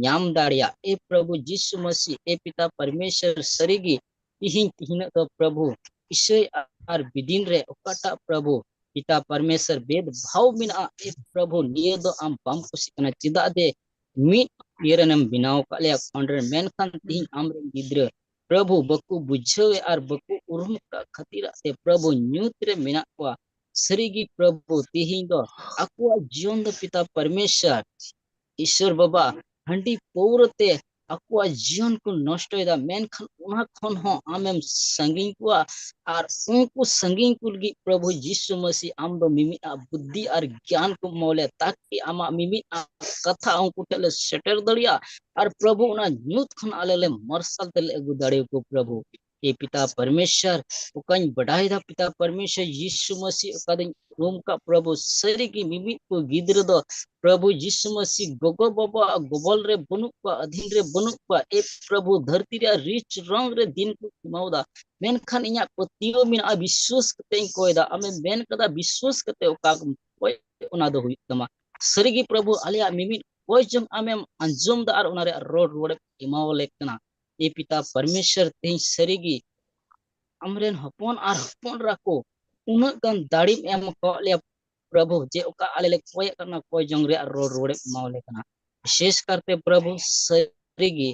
ᱧᱟᱢ ᱫᱟᱲᱮᱭᱟᱜ᱾ ᱮ ᱯᱨᱚᱵᱷᱩ ᱡᱤᱥᱩ ᱢᱟᱹᱥᱤ, ᱮ ᱯᱤᱛᱟ ᱯᱚᱨᱢᱮᱥᱚᱨ, ᱥᱟᱹᱨᱤᱜᱮ ᱛᱤᱦᱤᱧ, ᱛᱤᱦᱤᱧᱟᱜ ᱫᱚ ᱯᱨᱚᱵᱷᱩ, ᱤᱥᱟᱹᱭ ᱟᱨ ᱵᱤᱫᱤᱱ ᱨᱮ ᱚᱠᱟᱴᱟᱜ ᱯᱨᱚᱵᱷᱩ ᱯᱤᱛᱟ ᱯᱚᱨᱢᱮᱥᱚᱨ ᱵᱮᱫ ᱵᱷᱟᱣ ᱢᱮᱱᱟᱜᱼᱟ, ᱮ ᱯᱨᱚᱵᱷᱩ, ᱱᱤᱭᱟᱹ ᱫᱚ ᱟᱢ ᱵᱟᱢ ᱠᱩᱥᱤᱜ ᱠᱟᱱᱟ᱾ ᱪᱮᱫᱟᱜ ᱡᱮ ᱢᱤᱫ ᱤᱭᱟᱹ ᱨᱮᱱᱮᱢ ᱵᱮᱱᱟᱣ ᱟᱠᱟᱫ ᱞᱮᱭᱟ ᱠᱷᱚᱸᱰ ᱨᱮ, ᱢᱮᱱᱠᱷᱟᱱ ᱛᱤᱦᱤᱧ ᱟᱢᱨᱮᱱ ᱜᱤᱫᱽᱨᱟᱹ ᱯᱨᱚᱵᱷᱩ ᱵᱟᱠᱚ ᱵᱩᱡᱷᱟᱹᱣᱮᱫ ᱟᱨ ᱵᱟᱠᱚ ᱩᱨᱩᱢ ᱟᱠᱟᱫ ᱠᱷᱟᱹᱛᱤᱨᱟᱜ ᱛᱮ ᱯᱨᱚᱵᱷᱩ ᱧᱩᱛ ᱨᱮ ᱢᱮᱱᱟᱜ ᱠᱚᱣᱟ᱾ ᱥᱟᱹᱨᱤᱜᱮ ᱯᱨᱚᱵᱷᱩ, ᱛᱤᱦᱤᱧ ᱫᱚ ᱟᱠᱚᱣᱟᱜ ᱡᱤᱭᱚᱱ ᱫᱚ ᱯᱤᱛᱟ ᱯᱚᱨᱢᱮᱥᱚᱨ, ᱤᱥᱚᱨ ᱵᱟᱵᱟ, ᱦᱟᱺᱰᱤ ᱯᱟᱹᱣᱨᱟᱹ ᱛᱮ ᱟᱠᱚᱣᱟᱜ ᱡᱤᱭᱚᱱ ᱠᱚ ᱱᱚᱥᱴᱚᱭᱮᱫᱟ, ᱢᱮᱱᱠᱷᱟᱱ ᱚᱱᱟ ᱠᱷᱚᱱ ᱦᱚᱸ ᱟᱢᱮᱢ ᱥᱟᱺᱜᱤᱧ ᱠᱚᱣᱟ᱾ ᱟᱨ ᱩᱱᱠᱩ ᱥᱟᱺᱜᱤᱧ ᱠᱚ ᱞᱟᱹᱜᱤᱫ ᱯᱨᱚᱵᱷᱩ ᱡᱤᱥᱩ ᱢᱟᱹᱥᱤ ᱟᱢ ᱫᱚ ᱢᱤᱢᱤᱫ ᱟᱜ ᱵᱩᱫᱽᱫᱷᱤ ᱟᱨ ᱜᱮᱭᱟᱱ ᱠᱚ ᱮᱢᱟᱣ ᱞᱮᱭᱟ, ᱛᱟᱠᱤ ᱟᱢᱟᱜ ᱢᱤᱢᱤᱫ ᱟᱜ ᱠᱟᱛᱷᱟ ᱩᱱᱠᱩ ᱴᱷᱮᱱ ᱞᱮ ᱥᱮᱴᱮᱨ ᱫᱟᱲᱮᱭᱟᱜᱼᱟ᱾ ᱟᱨ ᱯᱨᱚᱵᱷᱩ, ᱚᱱᱟ ᱧᱩᱛ ᱠᱷᱚᱱ ᱟᱞᱮ ᱞᱮ ᱢᱟᱨᱥᱟᱞ ᱛᱮᱞᱮ ᱟᱹᱜᱩ ᱫᱟᱲᱮᱭᱟᱠᱚ ᱯᱨᱚᱵᱷᱩ᱾ ᱮ ᱯᱤᱛᱟ ᱯᱚᱨᱢᱮᱥᱚᱨ, ᱚᱠᱟᱧ ᱵᱟᱰᱟᱭᱮᱫᱟ ᱯᱤᱛᱟ ᱯᱚᱨᱢᱮᱥᱚᱨ, ᱡᱤᱥᱩ ᱢᱟᱹᱥᱤ ᱚᱠᱟ ᱫᱚᱧ ᱩᱨᱩᱢ ᱟᱠᱟᱫ ᱯᱨᱚᱵᱷᱩ, ᱥᱟᱹᱨᱤᱜᱮ ᱢᱤᱢᱤᱫ ᱠᱚ ᱜᱤᱫᱽᱨᱟᱹ ᱫᱚ ᱯᱨᱚᱵᱷᱩ ᱡᱤᱥᱩ ᱢᱟᱹᱥᱤ ᱜᱚᱜᱚ ᱵᱟᱵᱟᱣᱟᱜ ᱜᱚᱵᱚᱞ ᱨᱮ ᱵᱟᱹᱱᱩᱜ ᱠᱚᱣᱟ, ᱟᱹᱫᱷᱤᱱ ᱨᱮ ᱵᱟᱹᱱᱩᱜ ᱠᱚᱣᱟ᱾ ᱮ ᱯᱨᱚᱵᱷᱩ, ᱫᱷᱟᱹᱨᱛᱤ ᱨᱮᱭᱟᱜ ᱨᱤᱪ ᱨᱚᱝ ᱨᱮ ᱫᱤᱱ ᱠᱚ ᱠᱷᱮᱢᱟᱣᱫᱟ, ᱢᱮᱱᱠᱷᱟᱱ ᱤᱧᱟᱹᱜ ᱯᱟᱹᱛᱭᱟᱹᱣ ᱢᱮᱱᱟᱜᱼᱟ, ᱵᱤᱥᱣᱟᱹᱥ ᱠᱟᱛᱮ ᱤᱧ ᱠᱚᱭᱫᱟ᱾ ᱟᱢᱮᱢ ᱢᱮᱱ ᱠᱟᱫᱟ, ᱵᱤᱥᱣᱟᱹᱥ ᱠᱟᱛᱮ ᱚᱠᱟ ᱠᱚᱢ ᱠᱚᱭ, ᱚᱱᱟ ᱫᱚ ᱦᱩᱭᱩᱜ ᱛᱟᱢᱟ᱾ ᱥᱟᱹᱨᱤᱜᱮ ᱯᱨᱚᱵᱷᱩ, ᱟᱞᱮᱭᱟᱜ ᱢᱤᱢᱤᱫ ᱠᱚᱭ ᱡᱚᱝ ᱟᱢᱮᱢ ᱟᱸᱡᱚᱢ ᱫᱟ ᱟᱨ ᱚᱱᱟ ᱨᱮᱭᱟᱜ ᱨᱚᱲ ᱨᱩᱣᱟᱹᱲᱮᱢ ᱮᱢᱟᱣᱟᱞᱮ ᱠᱟᱱᱟ᱾ ᱮ ᱯᱤᱛᱟ ᱯᱚᱨᱢᱮᱥᱚᱨ, ᱛᱮᱦᱮᱧ ᱥᱟᱹᱨᱤᱜᱮ ᱟᱢᱨᱮᱱ ᱦᱚᱯᱚᱱ ᱟᱨ ᱦᱚᱯᱚᱱ ᱮᱨᱟ ᱠᱚ ᱩᱱᱟᱹᱜ ᱜᱟᱱ ᱫᱟᱲᱮᱢ ᱮᱢ ᱟᱠᱟᱫ ᱞᱮᱭᱟ, ᱯᱨᱚᱵᱷᱩ, ᱡᱮ ᱚᱠᱟ ᱟᱞᱮ ᱞᱮ ᱠᱚᱭᱮᱫ ᱠᱟᱱᱟ, ᱠᱚᱭ ᱡᱚᱝ ᱨᱮᱭᱟᱜ ᱨᱚᱲ ᱨᱩᱣᱟᱹᱲᱮᱢ ᱮᱢᱟᱣᱟᱞᱮ ᱠᱟᱱᱟ᱾ ᱵᱤᱥᱮᱥ ᱠᱟᱨᱛᱮ ᱯᱨᱚᱵᱷᱩ, ᱥᱟᱹᱨᱤᱜᱮ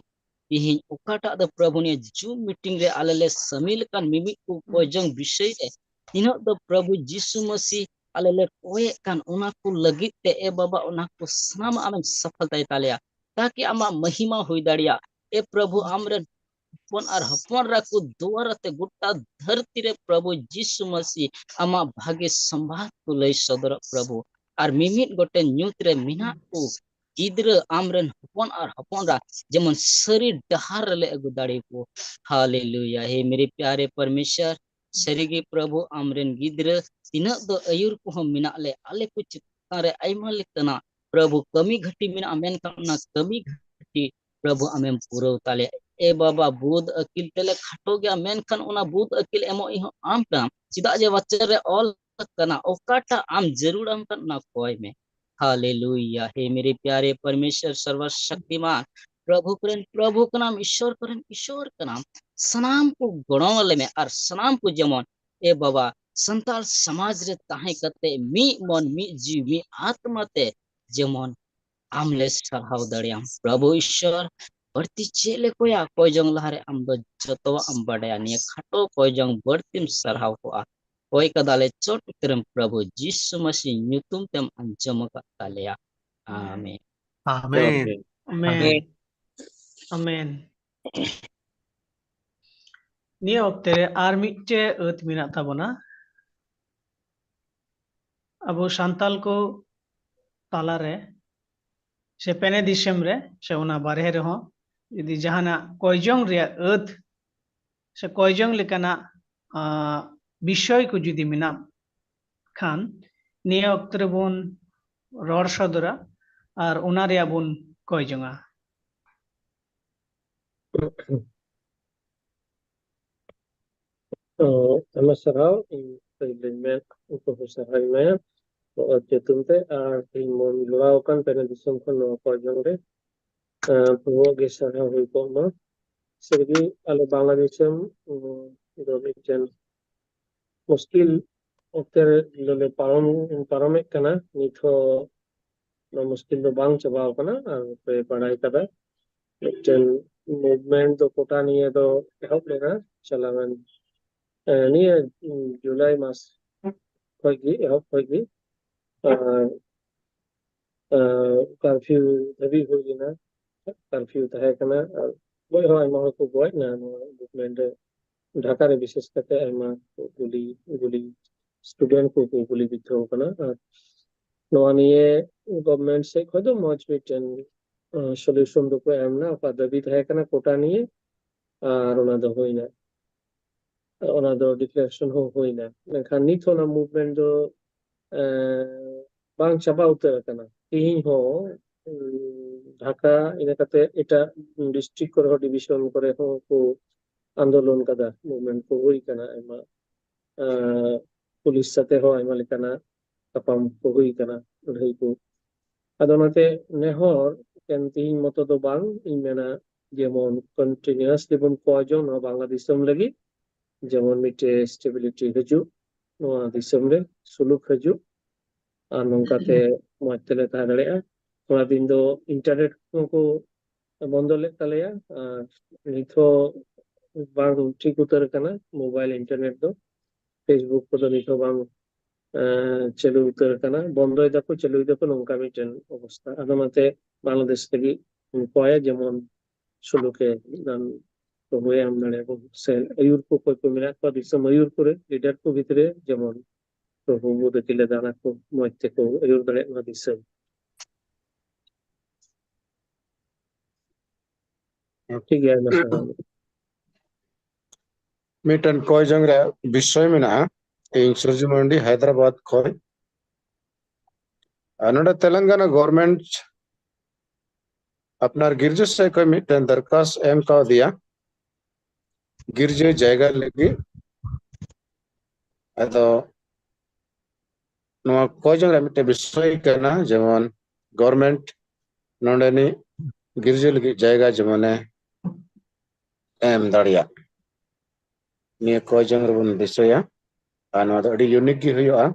ᱛᱤᱦᱤᱧ ᱚᱠᱟᱴᱟᱜ ᱫᱚ ᱯᱨᱚᱵᱷᱩ ᱱᱤᱭᱟᱹ ᱡᱩᱢ ᱢᱤᱴᱤᱝ ᱨᱮ ᱟᱞᱮ ᱞᱮ ᱥᱟᱹᱢᱤᱞ ᱟᱠᱟᱱ ᱢᱤᱢᱤᱫ ᱠᱚ ᱠᱚᱭ ᱡᱚᱝ ᱵᱤᱥᱚᱭ ᱨᱮ ᱛᱤᱱᱟᱹᱜ ᱫᱚ ᱯᱨᱚᱵᱷᱩ ᱡᱤᱥᱩ ᱢᱟᱹᱥᱤ ᱟᱞᱮ ᱞᱮ ᱠᱚᱭᱮᱫ ᱠᱟᱱ, ᱚᱱᱟ ᱠᱚ ᱞᱟᱹᱜᱤᱫ ᱛᱮ, ᱮ ᱵᱟᱵᱟ, ᱚᱱᱟ ᱠᱚ ᱥᱟᱱᱟᱢ ᱟᱢᱮᱢ ᱥᱟᱯᱷᱟᱞ ᱛᱟᱭ ᱛᱟᱞᱮᱭᱟ, ᱛᱟᱠᱤ ᱟᱢᱟᱜ ᱢᱟᱦᱤᱢᱟ ᱦᱩᱭ ᱫᱟᱲᱮᱭᱟᱜ᱾ ᱮ ᱯᱨᱚᱵᱷᱩ, ᱟᱢᱨᱮᱱ ᱦᱚᱯᱚᱱ ᱟᱨ ᱦᱚᱯᱚᱱ ᱮᱨᱟ ᱠᱚ ᱫᱩᱣᱟᱨᱟ ᱛᱮ ᱜᱚᱴᱟ ᱫᱷᱟᱹᱨᱛᱤ ᱨᱮ ᱯᱨᱚᱵᱷᱩ ᱡᱤᱥᱩ ᱢᱟᱹᱥᱤ ᱟᱢᱟᱜ ᱵᱷᱟᱜᱮ ᱥᱚᱢᱵᱟᱫ ᱠᱚ ᱞᱟᱹᱭ ᱥᱚᱫᱚᱨᱚᱜ ᱯᱨᱚᱵᱷᱩ᱾ ᱟᱨ ᱢᱤᱢᱤᱫ ᱜᱚᱴᱮᱱ ᱧᱩᱛ ᱨᱮ ᱢᱮᱱᱟᱜ ᱠᱚ ᱜᱤᱫᱽᱨᱟᱹ ᱟᱢᱨᱮᱱ ᱦᱚᱯᱚᱱ ᱟᱨ ᱦᱚᱯᱚᱱ ᱮᱨᱟ ᱡᱮᱢᱚᱱ ᱥᱟᱹᱨᱤ ᱰᱟᱦᱟᱨ ᱨᱮᱞᱮ ᱟᱹᱜᱩ ᱫᱟᱲᱮ ᱠᱚ᱾ ᱦᱟᱞᱮᱞᱩᱭᱟ᱾ ᱦᱮ ᱢᱮᱨᱮ ᱯᱭᱟᱨᱮ ᱯᱚᱨᱢᱮᱥᱚᱨ, ᱥᱟᱹᱨᱤᱜᱮ ᱯᱨᱚᱵᱷᱩ, ᱟᱢᱨᱮᱱ ᱜᱤᱫᱽᱨᱟᱹ ᱛᱤᱱᱟᱹᱜ ᱫᱚ ᱟᱹᱭᱩᱨ ᱠᱚᱦᱚᱸ ᱢᱮᱱᱟᱜ ᱞᱮ, ᱟᱞᱮ ᱠᱚ ᱪᱮᱛᱟᱱ ᱨᱮ ᱟᱭᱢᱟ ᱞᱮᱠᱟᱱᱟᱜ ᱯᱨᱚᱵᱷᱩ ᱠᱟᱹᱢᱤ ᱜᱷᱟᱹᱴᱤ ᱢᱮᱱᱟᱜᱼᱟ, ᱢᱮᱱᱠᱷᱟᱱ ᱚᱱᱟ ᱠᱟᱹᱢᱤ ᱜᱷᱟᱹᱴᱤ ᱯᱨᱚᱵᱷᱩ ᱟᱢᱮᱢ ᱯᱩᱨᱟᱹᱣ ᱛᱟᱞᱮᱭᱟ᱾ ᱮ ᱵᱟᱵᱟ, ᱵᱩᱫ ᱟᱹᱠᱤᱞ ᱛᱮᱞᱮ ᱠᱷᱟᱴᱚ ᱜᱮᱭᱟ, ᱢᱮᱱᱠᱷᱟᱱ ᱚᱱᱟ ᱵᱩᱫ ᱟᱹᱠᱤᱞ ᱮᱢᱚᱜ ᱤᱧ ᱦᱚᱸ ᱟᱢ ᱠᱟᱱᱟᱢ, ᱪᱮᱫᱟᱜ ᱡᱮ ᱵᱟᱪᱚᱱ ᱨᱮ ᱚᱞ ᱠᱟᱱᱟ, ᱚᱠᱟᱴᱟᱜ ᱟᱢ ᱡᱟᱹᱨᱩᱲᱟᱢ ᱠᱟᱱ ᱚᱱᱟ ᱠᱚᱭ ᱢᱮ᱾ ᱦᱟᱞᱮᱞᱩᱭᱟ᱾ ᱦᱮ ᱢᱮᱨᱮ ᱯᱭᱟᱨᱮ ᱯᱚᱨᱢᱮᱥᱚᱨ ᱥᱚᱨᱵᱚ ᱥᱚᱠᱛᱤᱢᱟᱱ, ᱯᱨᱚᱵᱷᱩ ᱠᱚᱨᱮᱱ ᱯᱨᱚᱵᱷᱩ ᱠᱟᱱᱟᱢ, ᱤᱥᱚᱨ ᱠᱚᱨᱮᱱ ᱤᱥᱚᱨ ᱠᱟᱱᱟᱢ, ᱥᱟᱱᱟᱢ ᱠᱚ ᱜᱚᱲᱚ ᱟᱞᱮ ᱢᱮ ᱟᱨ ᱥᱟᱱᱟᱢ ᱠᱚ ᱡᱮᱢᱚᱱ, ᱮ ᱵᱟᱵᱟ, ᱥᱟᱱᱛᱟᱲ ᱥᱚᱢᱟᱡᱽ ᱨᱮ ᱛᱟᱦᱮᱸ ᱠᱟᱛᱮ ᱢᱤᱫ ᱢᱚᱱ, ᱢᱤᱫ ᱡᱤᱣᱤ, ᱢᱤᱫ ᱟᱛᱢᱟ ᱛᱮ ᱡᱮᱢᱚᱱ ᱟᱢ ᱞᱮ ᱥᱟᱨᱦᱟᱣ ᱫᱟᱲᱮᱭᱟᱢ᱾ ᱯᱨᱚᱵᱷᱩ ᱤᱥᱚᱨ, ᱵᱟᱹᱲᱛᱤ ᱪᱮᱫ ᱞᱮ ᱠᱚᱭᱟ? ᱠᱚᱭ ᱡᱚᱝ ᱞᱟᱦᱟᱨᱮ ᱟᱢ ᱫᱚ ᱡᱚᱛᱚᱣᱟᱜ ᱮᱢ ᱵᱟᱰᱟᱭᱟ᱾ ᱱᱤᱭᱟᱹ ᱠᱷᱟᱴᱚ ᱠᱚᱭ ᱡᱚᱝ ᱵᱟᱹᱲᱛᱤᱢ ᱥᱟᱨᱦᱟᱣ ᱠᱚᱜᱼᱟ᱾ ᱠᱚᱭ ᱠᱟᱫᱟᱞᱮ ᱪᱚᱴ ᱩᱛᱟᱹᱨᱮᱢ ᱯᱨᱚᱵᱷᱩ ᱡᱤᱥᱩ ᱢᱟᱹᱥᱤ ᱧᱩᱛᱩᱢ ᱛᱮᱢ ᱟᱸᱡᱚᱢ ᱟᱠᱟᱫ ᱛᱟᱞᱮᱭᱟ᱾ ᱟᱢᱮᱱ᱾ ᱟᱢᱮᱱ᱾ ᱟᱢᱮᱱ᱾ ᱟᱢᱮᱱ᱾ ᱱᱤᱭᱟᱹ ᱚᱠᱛᱮ ᱨᱮ ᱟᱨ ᱢᱤᱫᱴᱮᱡ ᱟᱹᱛ ᱢᱮᱱᱟᱜ ᱛᱟᱵᱚᱱᱟ᱾ ᱟᱵᱚ ᱥᱟᱱᱛᱟᱞ ᱠᱚ ᱛᱟᱞᱟᱨᱮ ᱥᱮ ᱯᱮᱱᱮ ᱫᱤᱥᱚᱢ ᱨᱮ ᱥᱮ ᱚᱱᱟ ᱵᱟᱨᱦᱮ ᱨᱮᱦᱚᱸ ᱡᱩᱫᱤ ᱡᱟᱦᱟᱱᱟᱜ ᱠᱚᱭᱡᱚᱝ ᱨᱮᱭᱟᱜ ᱟᱹᱛ ᱥᱮ ᱠᱚᱭᱡᱚᱝ ᱞᱮᱠᱟᱱᱟᱜ, ᱟᱸ, ᱵᱤᱥᱚᱭ ᱠᱚ ᱡᱩᱫᱤ ᱢᱮᱱᱟᱜ ᱠᱷᱟᱱ, ᱱᱤᱭᱟᱹ ᱚᱠᱛᱚ ᱨᱮᱵᱚᱱ ᱨᱚᱲ ᱥᱚᱫᱚᱨᱟ ᱟᱨ ᱚᱱᱟ ᱨᱮᱭᱟᱜ ᱵᱚᱱ ᱠᱚᱭ ᱡᱚᱝᱟ᱾ ᱛᱚ, ᱟᱭᱢᱟ ᱥᱟᱨᱦᱟᱣ, ᱤᱧ ᱯᱟᱹᱭᱞᱟᱹᱧ ᱢᱮᱱ, ᱩᱱᱠᱩ ᱦᱚᱸ ᱥᱟᱨᱦᱟᱣ ᱤᱧ ᱮᱢᱟᱭᱟ ᱱᱚᱣᱟ ᱧᱩᱛᱩᱢ ᱛᱮ, ᱟᱨ ᱤᱧ ᱢᱚᱱ ᱡᱚᱲᱟᱣ ᱟᱠᱟᱱ ᱯᱮᱱᱮ ᱫᱤᱥᱚᱢ ᱠᱷᱚᱱ ᱱᱚᱣᱟ ᱠᱚ ᱟᱸᱡᱚᱢ ᱨᱮ, ᱟᱨ ᱱᱚᱣᱟ ᱜᱮ ᱥᱟᱨᱦᱟᱣ ᱦᱩᱭ ᱠᱚᱜ ᱢᱟ᱾ ᱥᱟᱹᱨᱤᱜᱮ ᱟᱞᱮ ᱵᱟᱝᱞᱟᱫᱮᱥ ᱨᱮᱱ, ᱩᱸ, ᱫᱚ ᱢᱤᱫᱴᱮᱱ ᱢᱩᱥᱠᱤᱞ ᱚᱠᱛᱮ ᱨᱮ ᱞᱮ ᱯᱟᱨᱚᱢ, ᱯᱟᱨᱚᱢᱮᱫ ᱠᱟᱱᱟ᱾ ᱱᱤᱛ ᱦᱚᱸ ᱱᱚᱣᱟ ᱢᱩᱥᱠᱤᱞ ᱫᱚ ᱵᱟᱝ ᱪᱟᱵᱟᱣ ᱠᱟᱱᱟ᱾ ᱟᱨ ᱯᱮ ᱵᱟᱲᱟᱭ ᱠᱟᱫᱟ, ᱢᱤᱫᱴᱮᱱ movement ᱫᱚ ᱠᱚᱴᱟ ᱱᱤᱭᱮ ᱫᱚ ᱮᱦᱚᱵ ᱞᱮᱱᱟ ᱪᱟᱞᱟᱣᱮᱱ, ᱮ, ᱱᱤᱭᱟᱹ, ᱩᱸ, ᱡᱩᱞᱟᱭ ᱢᱟᱥ ᱠᱷᱚᱡ ᱜᱮ, ᱮᱦᱚᱵ ᱠᱷᱚᱡ ᱜᱮ᱾ ᱟᱨ, ᱮ, curfew ᱫᱷᱟᱹᱵᱤᱡ ᱦᱩᱭ ᱞᱮᱱᱟ, curfew ᱛᱟᱦᱮᱸ ᱠᱟᱱᱟ᱾ ᱟᱨ ᱜᱚᱡ ᱦᱚᱸ ᱟᱭᱢᱟ ᱦᱚᱲ ᱠᱚ ᱜᱚᱡ ᱮᱱᱟ ᱱᱚᱣᱟ movement ᱨᱮ, ᱰᱷᱟᱠᱟ ᱨᱮ ᱵᱤᱥᱮᱥ ᱠᱟᱛᱮ ᱟᱭᱢᱟ ᱠᱚ ᱜᱩᱞᱤ, ᱜᱩᱞᱤ student ᱠᱚ ᱠᱚ ᱜᱩᱞᱤ ᱵᱤᱫᱽᱫᱷᱚ ᱟᱠᱟᱱᱟ᱾ ᱟᱨ ᱱᱚᱣᱟ ᱱᱤᱭᱮ government ᱥᱮᱫ ᱠᱷᱚᱱ ᱫᱚ ᱢᱚᱡᱽ ᱢᱤᱫᱴᱮᱱ, ᱟᱸ, solution ᱫᱚᱠᱚ ᱮᱢ ᱮᱱᱟ᱾ ᱚᱠᱟ ᱫᱟᱹᱵᱤ ᱛᱟᱦᱮᱸ ᱠᱟᱱᱟ ᱠᱚᱴᱟ ᱱᱤᱭᱮ, ᱟᱨ ᱚᱱᱟ ᱫᱚ ᱦᱩᱭᱱᱟ, ᱚᱱᱟ ᱫᱚ declaration ᱦᱚᱸ ᱦᱩᱭᱱᱟ᱾ ᱢᱮᱱᱠᱷᱟᱱ ᱱᱤᱛ ᱦᱚᱸ ᱚᱱᱟ movement ᱫᱚ, ᱟᱸ, ᱵᱟᱝ ᱪᱟᱵᱟ ᱩᱛᱟᱹᱨ ᱟᱠᱟᱱᱟ᱾ ᱛᱮᱦᱮᱧ ᱦᱚᱸ, ᱩᱸ, ᱰᱷᱟᱠᱟ, ᱤᱱᱟᱹ ᱠᱟᱛᱮ ᱮᱴᱟᱜ district ᱠᱚᱨᱮ ᱦᱚᱸ, division ᱠᱚᱨᱮ ᱦᱚᱸ ᱠᱚ ᱟᱱᱫᱳᱞᱚᱱ ᱠᱟᱫᱟ, movement ᱠᱚ ᱦᱩᱭ ᱠᱟᱱᱟ ᱟᱭᱢᱟ᱾ ᱟᱸ, ᱯᱩᱞᱤᱥ ᱥᱟᱛᱮ ᱦᱚᱸ ᱟᱭᱢᱟ ᱞᱮᱠᱟᱱᱟᱜ ᱛᱟᱯᱟᱢ ᱠᱚ ᱦᱩᱭ ᱠᱟᱱᱟ, ᱞᱟᱹᱲᱦᱟᱹᱭ ᱠᱚ᱾ ᱟᱫᱚ ᱚᱱᱟᱛᱮ ᱱᱮᱦᱚᱨ ᱮᱠᱮᱱ ᱛᱤᱦᱤᱧ ᱢᱚᱛᱚ ᱫᱚ ᱵᱟᱝ, ᱤᱧ ᱢᱮᱱᱟ ᱡᱮᱢᱚᱱ continuously ᱵᱚᱱ ᱠᱚᱭ ᱡᱚᱝ ᱱᱚᱣᱟ ᱵᱟᱝᱞᱟ ᱫᱤᱥᱚᱢ ᱞᱟᱹᱜᱤᱫ, ᱡᱮᱢᱚᱱ ᱢᱤᱫᱴᱮᱡ stability ᱦᱤᱡᱩᱜ, ᱱᱚᱣᱟ ᱫᱤᱥᱚᱢ ᱨᱮ ᱥᱩᱞᱩᱠ ᱦᱤᱡᱩᱜ, ᱟᱨ ᱱᱚᱝᱠᱟᱛᱮ ᱢᱚᱸᱡᱽ ᱛᱮᱞᱮ ᱛᱟᱦᱮᱸ ᱫᱟᱲᱮᱭᱟᱜᱼᱟ᱾ ᱛᱷᱚᱲᱟ ᱫᱤᱱ ᱫᱚ internet ᱠᱚᱦᱚᱸ ᱠᱚ ᱵᱚᱱᱫᱚ ᱞᱮᱫ ᱛᱟᱞᱮᱭᱟ, ᱟᱨ ᱱᱤᱛ ᱦᱚᱸ ᱵᱟᱝ ᱴᱷᱤᱠ ᱩᱛᱟᱹᱨ ᱟᱠᱟᱱᱟ mobile internet ᱫᱚ᱾ Facebook ᱠᱚᱫᱚ ᱱᱤᱛ ᱦᱚᱸ ᱵᱟᱝ, ᱮᱸ, ᱪᱟᱹᱞᱩ ᱩᱛᱟᱹᱨ ᱟᱠᱟᱱᱟ, ᱵᱚᱱᱫᱚᱭ ᱫᱟᱠᱚ, ᱪᱟᱹᱞᱩᱭ ᱫᱟᱠᱚ, ᱱᱚᱝᱠᱟ ᱢᱤᱫᱴᱮᱱ ᱚᱵᱚᱥᱛᱟ᱾ ᱟᱫᱚ ᱚᱱᱟᱛᱮ ᱵᱟᱝᱞᱟᱫᱮᱥ ᱞᱟᱹᱜᱤᱫ ᱠᱚᱭᱟ ᱡᱮᱢᱚᱱ ᱥᱩᱞᱩᱠᱮ ᱜᱟᱱ ᱯᱨᱚᱵᱷᱩᱭ ᱮᱢ ᱫᱟᱲᱮᱭᱟᱵᱚᱱ, ᱥᱮ ᱟᱹᱭᱩᱨ ᱠᱚ ᱚᱠᱚᱭ ᱠᱚ ᱢᱮᱱᱟᱜ ᱠᱚᱣᱟ ᱫᱤᱥᱚᱢ ᱟᱹᱭᱩᱨ ᱠᱚᱨᱮ, leader ᱠᱚ ᱵᱷᱤᱛᱨᱤ ᱨᱮ, ᱡᱮᱢᱚᱱ ᱯᱨᱚᱵᱷᱩ ᱵᱩᱫᱷ ᱠᱤᱞᱟᱹ ᱫᱟᱱᱟ ᱠᱚ ᱢᱚᱡᱽ ᱛᱮᱠᱚ ᱟᱹᱭᱩᱨ ᱫᱟᱲᱮᱭᱟᱜ ᱢᱟ ᱫᱤᱥᱚᱢ᱾ ᱴᱷᱤᱠ ᱜᱮᱭᱟ, ᱟᱭᱢᱟ ᱥᱟᱨᱦᱟᱣ᱾ ᱢᱤᱫᱴᱮᱱ ᱠᱚᱭ ᱡᱚᱝ ᱨᱮᱭᱟᱜ ᱵᱤᱥᱚᱭ ᱢᱮᱱᱟᱜᱼᱟ᱾ ᱤᱧ ᱥᱩᱨᱡᱩ ᱢᱟᱱᱰᱤ, ᱦᱟᱭᱫᱨᱟᱵᱟᱫ ᱠᱷᱚᱱ᱾ ᱟᱨ ᱱᱚᱰᱮ ᱛᱮᱞᱮᱝᱜᱟᱱᱟ government ᱟᱯᱱᱟᱨ ᱜᱤᱨᱡᱟᱹ ᱥᱮᱫ ᱠᱷᱚᱱ ᱢᱤᱫᱴᱮᱱ ᱫᱚᱨᱠᱷᱟᱥ ᱮᱢ ᱠᱟᱣᱫᱮᱭᱟ ᱜᱤᱨᱡᱟᱹ ᱡᱟᱭᱜᱟ ᱞᱟᱹᱜᱤᱫ᱾ ᱟᱫᱚ ᱱᱚᱣᱟ ᱠᱚᱭ ᱡᱚᱝ ᱨᱮᱭᱟᱜ ᱢᱤᱫᱴᱮᱱ ᱵᱤᱥᱚᱭ ᱠᱟᱱᱟ, ᱡᱮᱢᱚᱱ government ᱱᱚᱰᱮᱱᱤᱡ ᱜᱤᱨᱡᱟᱹ ᱞᱟᱹᱜᱤᱫ ᱡᱟᱭᱜᱟ ᱡᱮᱢᱚᱱᱮ ᱮᱢ ᱫᱟᱲᱮᱭᱟᱜ, ᱱᱤᱭᱟᱹ ᱠᱚᱭ ᱡᱚᱝ ᱨᱮᱵᱚᱱ ᱵᱤᱥᱚᱭᱟ᱾ ᱟᱨ ᱱᱚᱣᱟ ᱫᱚ ᱟᱹᱰᱤ ᱤᱭᱩᱱᱤᱠ ᱜᱮ ᱦᱩᱭᱩᱜᱼᱟ᱾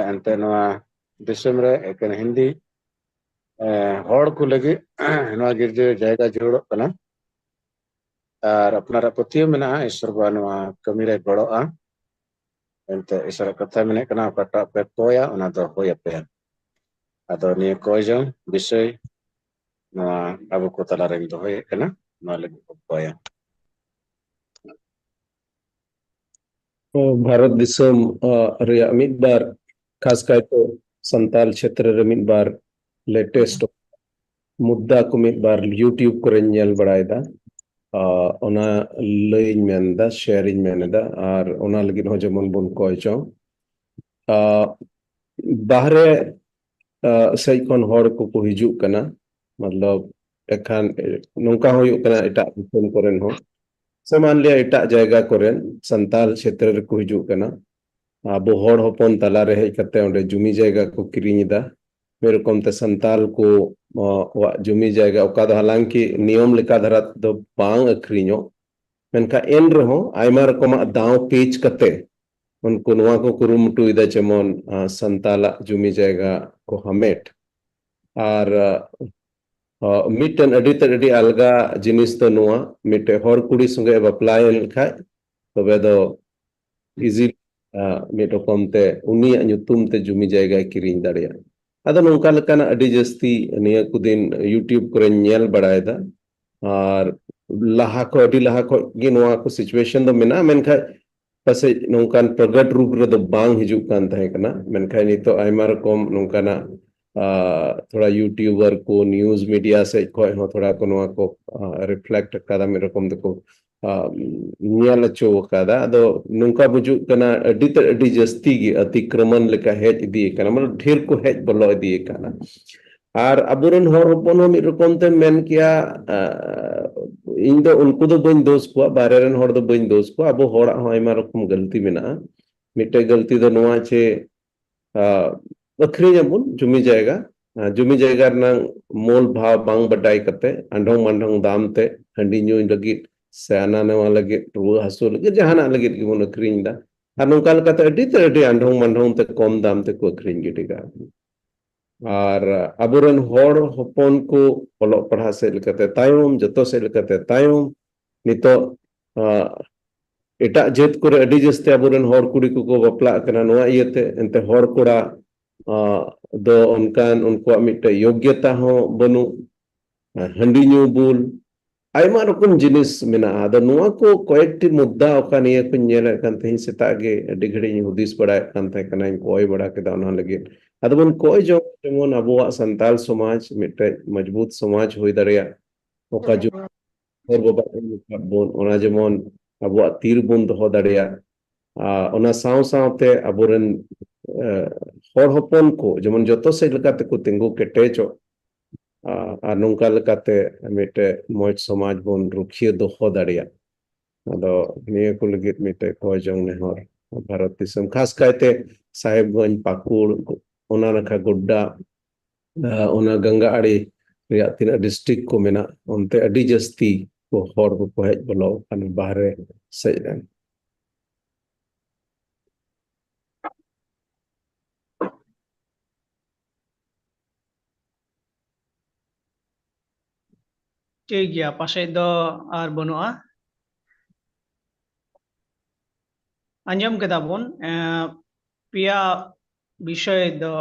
ᱮᱱᱛᱮ ᱱᱚᱣᱟ ᱫᱤᱥᱚᱢ ᱨᱮ ᱮᱠᱮᱱ ᱦᱤᱱᱫᱤ ᱦᱚᱲ ᱠᱚ ᱞᱟᱹᱜᱤᱫ ᱱᱚᱣᱟ ᱜᱤᱨᱡᱟᱹ ᱡᱟᱭᱜᱟ ᱡᱟᱹᱨᱩᱲᱚᱜ ᱠᱟᱱᱟ᱾ ᱟᱨ ᱟᱯᱱᱟᱨᱟᱜ ᱯᱟᱹᱛᱭᱟᱹᱣ ᱢᱮᱱᱟᱜᱼᱟ, ᱤᱥᱚᱨ ᱵᱟ ᱱᱚᱣᱟ ᱠᱟᱹᱢᱤ ᱨᱮ ᱜᱚᱲᱚᱜᱼᱟ᱾ ᱮᱱᱛᱮ ᱤᱥᱚᱨᱟᱜ ᱠᱟᱛᱷᱟ ᱢᱮᱱᱮᱫ ᱠᱟᱱᱟ, ᱚᱠᱟᱴᱟᱜ ᱯᱮ ᱠᱚᱭᱟ, ᱚᱱᱟ ᱫᱚ ᱦᱩᱭ ᱟᱯᱮᱭᱟ᱾ ᱟᱫᱚ ᱱᱤᱭᱟᱹ ᱠᱚᱭ ᱡᱚᱝ ᱵᱤᱥᱚᱭ ᱱᱚᱣᱟ ᱟᱵᱚ ᱠᱚ ᱛᱟᱞᱟᱨᱮᱧ ᱫᱚᱦᱚᱭᱮᱫ ᱠᱟᱱᱟ, ᱱᱚᱣᱟ ᱞᱟᱹᱜᱤᱫ ᱠᱚ ᱠᱚᱭᱟ᱾ ᱵᱷᱟᱨᱚᱛ ᱫᱤᱥᱚᱢ ᱨᱮᱭᱟᱜ ᱢᱤᱫ ᱵᱟᱨ, ᱠᱷᱟᱥ ᱠᱟᱭᱛᱮ ᱥᱟᱱᱛᱟᱞ ᱪᱷᱮᱛᱨᱚ ᱨᱮ ᱢᱤᱫ ᱵᱟᱨ ᱞᱮᱴᱮᱥᱴ ᱢᱩᱫᱽᱫᱟ ᱠᱚ ᱢᱤᱫ ᱵᱟᱨ YouTube ᱠᱚᱨᱮᱧ ᱧᱮᱞ ᱵᱟᱲᱟᱭᱮᱫᱟ᱾ ᱚᱱᱟ ᱞᱟᱹᱭᱤᱧ ᱢᱮᱱᱫᱟ, ᱥᱮᱭᱟᱨᱤᱧ ᱢᱮᱱᱫᱟ, ᱟᱨ ᱚᱱᱟ ᱞᱟᱹᱜᱤᱫ ᱦᱚᱸ ᱡᱮᱢᱚᱱ ᱵᱚᱱ ᱠᱚᱭ ᱪᱚᱝ᱾ ᱵᱟᱦᱨᱮ ᱥᱮᱫ ᱠᱷᱚᱱ ᱦᱚᱲ ᱠᱚᱠᱚ ᱦᱤᱡᱩᱜ ᱠᱟᱱᱟ, ᱢᱚᱛᱞᱚᱵ ᱮᱠᱷᱟᱱ ᱱᱚᱝᱠᱟ ᱦᱩᱭᱩᱜ ᱠᱟᱱᱟ ᱮᱴᱟᱜ ᱫᱤᱥᱚᱢ ᱠᱚᱨᱮᱱ ᱦᱚᱸ, ᱥᱮ ᱢᱟᱱ ᱞᱤᱭᱟ ᱮᱴᱟᱜ ᱡᱟᱭᱜᱟ ᱠᱚᱨᱮᱱ ᱥᱟᱱᱛᱟᱞ ᱪᱷᱮᱛᱨᱚ ᱨᱮᱠᱚ ᱦᱤᱡᱩᱜ ᱠᱟᱱᱟ᱾ ᱟᱵᱚ ᱦᱚᱲ ᱦᱚᱯᱚᱱ ᱛᱟᱞᱟᱨᱮ ᱦᱮᱡ ᱠᱟᱛᱮ ᱚᱸᱰᱮ ᱡᱩᱢᱤ ᱡᱟᱭᱜᱟ ᱠᱚ ᱠᱤᱨᱤᱧ ᱮᱫᱟ᱾ ᱢᱤᱫ ᱨᱚᱠᱚᱢ ᱛᱮ ᱥᱟᱱᱛᱟᱞ ᱠᱚ ᱟᱜ ᱡᱩᱢᱤ ᱡᱟᱭᱜᱟ, ᱚᱠᱟ ᱫᱚ ᱦᱟᱞᱟᱝᱠᱤ ᱱᱤᱭᱚᱢ ᱞᱮᱠᱟ ᱫᱷᱟᱨᱟ ᱛᱮᱫᱚ ᱵᱟᱝ ᱟᱹᱠᱷᱨᱤᱧᱚᱜ, ᱢᱮᱱᱠᱷᱟᱱ ᱮᱱ ᱨᱮᱦᱚᱸ ᱟᱭᱢᱟ ᱨᱚᱠᱚᱢᱟᱜ ᱫᱟᱣ ᱯᱮᱪ ᱠᱟᱛᱮ ᱩᱱᱠᱩ ᱱᱚᱣᱟ ᱠᱚ ᱠᱩᱨᱩᱢᱩᱴᱩᱭᱮᱫᱟ, ᱡᱮᱢᱚᱱ ᱥᱟᱱᱛᱟᱞᱟᱜ ᱡᱩᱢᱤ ᱡᱟᱭᱜᱟ ᱠᱚ ᱦᱟᱢᱮᱴ᱾ ᱟᱨ ᱢᱤᱫᱴᱮᱱ ᱟᱹᱰᱤ ᱛᱮᱫ ᱟᱹᱰᱤ ᱟᱞᱜᱟ ᱡᱤᱱᱤᱥ ᱫᱚ ᱱᱚᱣᱟ, ᱢᱤᱫᱴᱮᱱ ᱦᱚᱲ ᱠᱩᱲᱤ ᱥᱚᱸᱜᱮ ᱵᱟᱯᱞᱟᱭᱮᱱ ᱠᱷᱟᱡ ᱛᱚᱵᱮ ᱫᱚ ᱤᱡᱤ ᱢᱤᱫ ᱨᱚᱠᱚᱢ ᱛᱮ ᱩᱱᱤᱭᱟᱜ ᱧᱩᱛᱩᱢ ᱛᱮ ᱡᱩᱢᱤ ᱡᱟᱭᱜᱟᱭ ᱠᱤᱨᱤᱧ ᱫᱟᱲᱮᱭᱟᱜᱼᱟ᱾ ᱟᱫᱚ ᱱᱚᱝᱠᱟ ᱞᱮᱠᱟᱱᱟᱜ ᱟᱹᱰᱤ ᱡᱟᱹᱥᱛᱤ ᱱᱤᱭᱟᱹ ᱠᱚ ᱫᱤᱱ YouTube ᱠᱚᱨᱮᱧ ᱧᱮᱞ ᱵᱟᱲᱟᱭᱮᱫᱟ᱾ ᱟᱨ ᱞᱟᱦᱟ ᱠᱷᱚᱱ, ᱟᱹᱰᱤ ᱞᱟᱦᱟ ᱠᱷᱚᱱ ᱜᱮ ᱱᱚᱣᱟ ᱠᱚ ᱥᱤᱪᱩᱭᱮᱥᱚᱱ ᱫᱚ ᱢᱮᱱᱟᱜᱼᱟ, ᱢᱮᱱᱠᱷᱟᱱ ᱯᱟᱥᱮᱡ ᱱᱚᱝᱠᱟᱱ ᱯᱨᱚᱜᱚᱴ ᱨᱩᱯ ᱨᱮᱫᱚ ᱵᱟᱝ ᱦᱤᱡᱩᱜ ᱠᱟᱱ ᱛᱟᱦᱮᱸ ᱠᱟᱱᱟ᱾ ᱢᱮᱱᱠᱷᱟᱱ ᱱᱤᱛᱚᱜ ᱟᱭᱢᱟ ᱨᱚᱠᱚᱢ ᱱᱚᱝᱠᱟᱱᱟᱜ ᱛᱷᱚᱲᱟ YouTuber ᱠᱚ, news media ᱥᱮᱫ ᱠᱷᱚᱱ ᱦᱚᱸ ᱛᱷᱚᱲᱟ ᱠᱚ ᱱᱚᱣᱟ ᱠᱚ ᱨᱤᱯᱷᱞᱮᱠᱴ ᱟᱠᱟᱫᱟ, ᱢᱤᱫ ᱨᱚᱠᱚᱢ ᱛᱮᱠᱚ ᱧᱮᱞ ᱦᱚᱪᱚ ᱟᱠᱟᱫᱟ᱾ ᱟᱫᱚ ᱱᱚᱝᱠᱟ ᱵᱩᱡᱩᱜ ᱠᱟᱱᱟ, ᱟᱹᱰᱤ ᱛᱮᱫ ᱟᱹᱰᱤ ᱡᱟᱹᱥᱛᱤ ᱜᱮ ᱚᱛᱤᱠᱨᱚᱢᱚᱱ ᱞᱮᱠᱟ ᱦᱮᱡ ᱤᱫᱤ ᱟᱠᱟᱱᱟ, ᱢᱟᱱᱮ ᱰᱷᱮᱨ ᱠᱚ ᱦᱮᱡ ᱵᱚᱞᱚ ᱤᱫᱤ ᱟᱠᱟᱱᱟ᱾ ᱟᱨ ᱟᱵᱚᱨᱮᱱ ᱦᱚᱲ ᱦᱚᱯᱚᱱ ᱦᱚᱸ ᱢᱤᱫ ᱨᱚᱠᱚᱢ ᱛᱮᱢ ᱢᱮᱱ ᱠᱮᱭᱟ, ᱤᱧ ᱫᱚ ᱩᱱᱠᱩ ᱫᱚ ᱵᱟᱹᱧ ᱫᱳᱥ ᱠᱚᱣᱟ, ᱵᱟᱦᱨᱮ ᱨᱮᱱ ᱦᱚᱲ ᱫᱚ ᱵᱟᱹᱧ ᱫᱳᱥ ᱠᱚᱣᱟ᱾ ᱟᱵᱚ ᱦᱚᱲᱟᱜ ᱦᱚᱸ ᱟᱭᱢᱟ ᱨᱚᱠᱚᱢ ᱜᱟᱹᱞᱛᱤ ᱢᱮᱱᱟᱜᱼᱟ᱾ ᱢᱤᱫᱴᱮᱡ ᱜᱟᱹᱞᱛᱤ ᱫᱚ ᱱᱚᱣᱟ ᱡᱮ ᱟᱹᱠᱷᱨᱤᱧ ᱟᱵᱚᱱ ᱡᱩᱢᱤ ᱡᱟᱭᱜᱟ, ᱡᱩᱢᱤ ᱡᱟᱭᱜᱟ ᱨᱮᱱᱟᱜ ᱢᱳᱞ ᱵᱷᱟᱣ ᱵᱟᱝ ᱵᱟᱰᱟᱭ ᱠᱟᱛᱮ ᱟᱱᱰᱷᱚᱝ ᱢᱟᱱᱰᱷᱚᱝ ᱫᱟᱢ ᱛᱮ ᱦᱟᱺᱰᱤ ᱧᱩᱭ ᱞᱟᱹᱜᱤᱫ ᱥᱮ ᱦᱟᱱᱟ ᱱᱟᱣᱟ ᱞᱟᱹᱜᱤᱫ, ᱨᱩᱣᱟᱹ ᱦᱟᱹᱥᱩ ᱞᱟᱹᱜᱤᱫ, ᱡᱟᱦᱟᱱᱟᱜ ᱞᱟᱹᱜᱤᱫ ᱜᱮᱵᱚᱱ ᱟᱹᱠᱷᱨᱤᱧ ᱮᱫᱟ᱾ ᱟᱨ ᱱᱚᱝᱠᱟ ᱞᱮᱠᱟᱛᱮ ᱟᱹᱰᱤ ᱛᱮ ᱟᱹᱰᱤ ᱟᱱᱰᱷᱚᱝ ᱢᱟᱱᱰᱷᱚᱝ ᱛᱮ ᱠᱚᱢ ᱫᱟᱢ ᱛᱮᱠᱚ ᱟᱹᱠᱷᱨᱤᱧ ᱜᱤᱰᱤ ᱠᱟᱜᱼᱟ᱾ ᱟᱨ ᱟᱵᱚᱨᱮᱱ ᱦᱚᱲ ᱦᱚᱯᱚᱱ ᱠᱚ ᱚᱞᱚᱜ ᱯᱟᱲᱦᱟᱜ ᱥᱮᱫ ᱞᱮᱠᱟᱛᱮ ᱛᱟᱭᱚᱢ, ᱡᱚᱛᱚ ᱥᱮᱫ ᱞᱮᱠᱟᱛᱮ ᱛᱟᱭᱚᱢ᱾ ᱱᱤᱛᱚᱜ, ᱟ, ᱮᱴᱟᱜ ᱡᱟᱹᱛ ᱠᱚᱨᱮ ᱟᱹᱰᱤ ᱡᱟᱹᱥᱛᱤ ᱟᱵᱚᱨᱮᱱ ᱦᱚᱲ ᱠᱩᱲᱤ ᱠᱚᱠᱚ ᱵᱟᱯᱞᱟᱜ ᱠᱟᱱᱟ᱾ ᱱᱚᱣᱟ ᱤᱭᱟᱹᱛᱮ ᱮᱱᱛᱮ ᱦᱚᱲ ᱠᱚᱲᱟ, ᱟ, ᱫᱚ ᱚᱱᱠᱟᱱ ᱩᱱᱠᱩᱣᱟᱜ ᱢᱤᱫᱴᱮᱡ ᱭᱳᱜᱽᱭᱚᱛᱟ ᱦᱚᱸ ᱵᱟᱹᱱᱩᱜ, ᱦᱟᱺᱰᱤ ᱧᱩ ᱵᱩᱞ, ᱟᱭᱢᱟ ᱨᱚᱠᱚᱢ ᱡᱤᱱᱤᱥ ᱢᱮᱱᱟᱜᱼᱟ᱾ ᱟᱫᱚ ᱱᱚᱣᱟ ᱠᱚ ᱠᱚᱭᱮᱠᱴᱤ ᱢᱩᱫᱽᱫᱟ ᱚᱠᱟ ᱱᱤᱭᱟᱹ ᱠᱚᱧ ᱧᱮᱞᱮᱫ ᱠᱟᱱ ᱛᱮᱦᱮᱧ ᱥᱮᱛᱟᱜ ᱜᱮ ᱟᱹᱰᱤ ᱜᱷᱟᱹᱲᱤᱡ ᱤᱧ ᱦᱩᱫᱤᱥ ᱵᱟᱲᱟᱭᱮᱫ ᱠᱟᱱ ᱛᱟᱦᱮᱸ ᱠᱟᱱᱟ, ᱤᱧ ᱠᱚᱭ ᱵᱟᱲᱟ ᱠᱮᱫᱟ ᱚᱱᱟ ᱞᱟᱹᱜᱤᱫ᱾ ᱟᱫᱚ ᱵᱚᱱ ᱠᱚᱭ ᱡᱚᱝ ᱡᱮᱢᱚᱱ ᱟᱵᱚᱣᱟᱜ ᱥᱟᱱᱛᱟᱞ ᱥᱚᱢᱟᱡᱽ ᱢᱤᱫᱴᱮᱡ ᱢᱚᱡᱽᱵᱩᱛ ᱥᱚᱢᱟᱡᱽ ᱦᱩᱭ ᱫᱟᱲᱮᱭᱟᱜ, ᱚᱠᱟ ᱡᱩᱜᱽ ᱦᱚᱲ ᱵᱟᱵᱟ ᱠᱚ ᱢᱮᱛᱟᱜ ᱵᱚᱱ, ᱚᱱᱟ ᱡᱮᱢᱚᱱ ᱟᱵᱚᱣᱟᱜ ᱛᱤ ᱨᱮᱵᱚᱱ ᱫᱚᱦᱚ ᱫᱟᱲᱮᱭᱟᱜ᱾ ᱟᱨ ᱚᱱᱟ ᱥᱟᱶ ᱥᱟᱶᱛᱮ ᱟᱵᱚᱨᱮᱱ, ᱮ, ᱦᱚᱲ ᱦᱚᱯᱚᱱ ᱠᱚ ᱡᱮᱢᱚᱱ ᱡᱚᱛᱚ ᱥᱮᱫ ᱞᱮᱠᱟ ᱛᱮᱠᱚ ᱛᱤᱸᱜᱩ ᱠᱮᱴᱮᱡᱚᱜ, ᱟ-, ᱟᱨ ᱱᱚᱝᱠᱟ ᱞᱮᱠᱟᱛᱮ ᱢᱤᱫᱴᱮᱡ ᱢᱚᱡᱽ ᱥᱚᱢᱟᱡᱽ ᱵᱚᱱ ᱨᱩᱠᱷᱤᱭᱟᱹ ᱫᱚᱦᱚ ᱫᱟᱲᱮᱭᱟᱜ᱾ ᱟᱫᱚ ᱱᱤᱭᱟᱹ ᱠᱚ ᱞᱟᱹᱜᱤᱫ ᱢᱤᱫᱴᱮᱡ ᱠᱚᱭ ᱡᱚᱝ ᱱᱮᱦᱚᱨ, ᱵᱷᱟᱨᱚᱛ ᱫᱤᱥᱚᱢ, ᱠᱷᱟᱥ ᱠᱟᱭᱛᱮ ᱥᱟᱦᱮᱵᱽᱜᱚᱸᱡᱽ, ᱯᱟᱹᱠᱩᱲ, ᱚᱱᱟ ᱱᱟᱠᱷᱟ ᱜᱳᱰᱰᱟ, ᱟ, ᱚᱱᱟ ᱜᱟᱝᱜᱟ ᱟᱲᱮ ᱨᱮᱭᱟᱜ ᱛᱤᱱᱟᱹᱜ ᱰᱤᱥᱴᱨᱤᱠᱴ ᱠᱚ ᱢᱮᱱᱟᱜ, ᱚᱱᱛᱮ ᱟᱹᱰᱤ ᱡᱟᱹᱥᱛᱤ ᱠᱚ ᱦᱚᱲ ᱠᱚᱠᱚ ᱦᱮᱡ ᱵᱚᱞᱚ ᱟᱠᱟᱱᱟ ᱵᱟᱦᱨᱮ ᱥᱮᱫ ᱨᱮᱱ᱾ ᱴᱷᱤᱠ ᱜᱮᱭᱟ, ᱯᱟᱥᱮᱡ ᱫᱚ ᱟᱨ ᱵᱟᱹᱱᱩᱜᱼᱟ᱾ ᱟᱸᱡᱚᱢ ᱠᱮᱫᱟ ᱵᱚᱱ, ᱮᱸ, ᱯᱮᱭᱟ ᱵᱤᱥᱚᱭ ᱫᱚ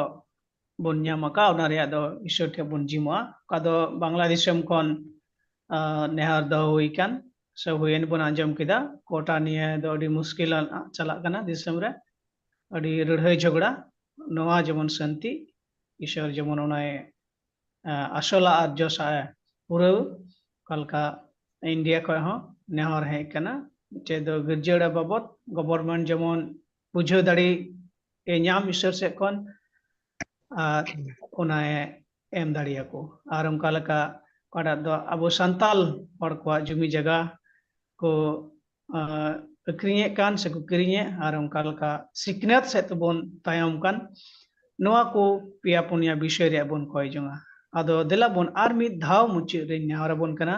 ᱵᱚᱱ ᱧᱟᱢ ᱟᱠᱟᱫ, ᱚᱱᱟ ᱨᱮᱭᱟᱜ ᱫᱚ ᱤᱥᱚᱨ ᱴᱷᱮᱱ ᱵᱚᱱ ᱡᱤᱢᱚᱜᱼᱟ᱾ ᱚᱠᱟ ᱫᱚ ᱵᱟᱝᱞᱟ ᱫᱤᱥᱚᱢ ᱠᱷᱚᱱ, ᱟᱸ, ᱱᱮᱦᱚᱨ ᱫᱚᱦᱚ ᱦᱩᱭ ᱠᱟᱱ, ᱥᱮ ᱦᱩᱭᱮᱱ ᱵᱚᱱ ᱟᱸᱡᱚᱢ ᱠᱮᱫᱟ, ᱠᱳᱴᱟ ᱱᱤᱭᱟᱹ ᱫᱚ ᱟᱹᱰᱤ ᱢᱩᱥᱠᱤᱞ ᱟᱱᱟᱜ ᱪᱟᱞᱟᱜ ᱠᱟᱱᱟ ᱫᱤᱥᱚᱢ ᱨᱮ, ᱟᱹᱰᱤ ᱞᱟᱹᱲᱦᱟᱹᱭ ᱡᱷᱚᱜᱽᱲᱟ, ᱱᱚᱣᱟ ᱡᱮᱢᱚᱱ ᱥᱟᱱᱛᱤ, ᱤᱥᱚᱨ ᱡᱮᱢᱚᱱ ᱚᱱᱟᱭ, ᱟᱸ, ᱟᱥᱚᱞᱟᱜ ᱟᱨ ᱡᱚᱥᱟᱜ ᱮ ᱯᱩᱨᱟᱹᱣ, ᱚᱠᱟ ᱞᱮᱠᱟ ᱤᱱᱰᱤᱭᱟ ᱠᱷᱚᱱ ᱦᱚᱸ ᱱᱮᱦᱚᱨ ᱦᱮᱡ ᱠᱟᱱᱟ, ᱪᱮᱫ ᱫᱚ ᱜᱤᱨᱡᱟᱹ ᱟᱹᱲᱟᱹ ᱵᱟᱵᱚᱫ ᱜᱚᱵᱷᱚᱨᱱᱢᱮᱱᱴ ᱡᱮᱢᱚᱱ ᱵᱩᱡᱷᱟᱹᱣ ᱫᱟᱲᱮ ᱮ ᱧᱟᱢ ᱤᱥᱚᱨ ᱥᱮᱫ ᱠᱷᱚᱱ, ᱟᱨ ᱚᱱᱟᱭ ᱮᱢ ᱫᱟᱲᱮᱭᱟᱠᱚ᱾ ᱟᱨ ᱚᱱᱠᱟ ᱞᱮᱠᱟ ᱚᱠᱟᱴᱟᱜ ᱫᱚ ᱟᱵᱚ ᱥᱟᱱᱛᱟᱞ ᱦᱚᱲ ᱠᱚᱣᱟᱜ ᱡᱩᱢᱤ ᱡᱟᱭᱜᱟ ᱠᱚ, ᱟᱸ, ᱟᱹᱠᱷᱨᱤᱧᱮᱫ ᱠᱟᱱ ᱥᱮᱠᱚ ᱠᱤᱨᱤᱧᱮᱫ, ᱟᱨ ᱚᱱᱠᱟ ᱞᱮᱠᱟ ᱥᱤᱠᱷᱱᱟᱹᱛ ᱥᱮᱫ ᱛᱮᱵᱚᱱ ᱛᱟᱭᱚᱢ ᱠᱟᱱ, ᱱᱚᱣᱟ ᱠᱚ ᱯᱮᱭᱟ ᱯᱩᱱᱭᱟ ᱵᱤᱥᱚᱭ ᱨᱮᱭᱟᱜ ᱵᱚᱱ ᱠᱚᱭ ᱡᱚᱝᱟ᱾ ᱟᱫᱚ ᱫᱮᱞᱟ ᱵᱚᱱ ᱟᱨ ᱢᱤᱫ ᱫᱷᱟᱣ ᱢᱩᱪᱟᱹᱫ ᱨᱮᱧ ᱱᱮᱦᱚᱨ ᱟᱵᱚᱱ ᱠᱟᱱᱟ,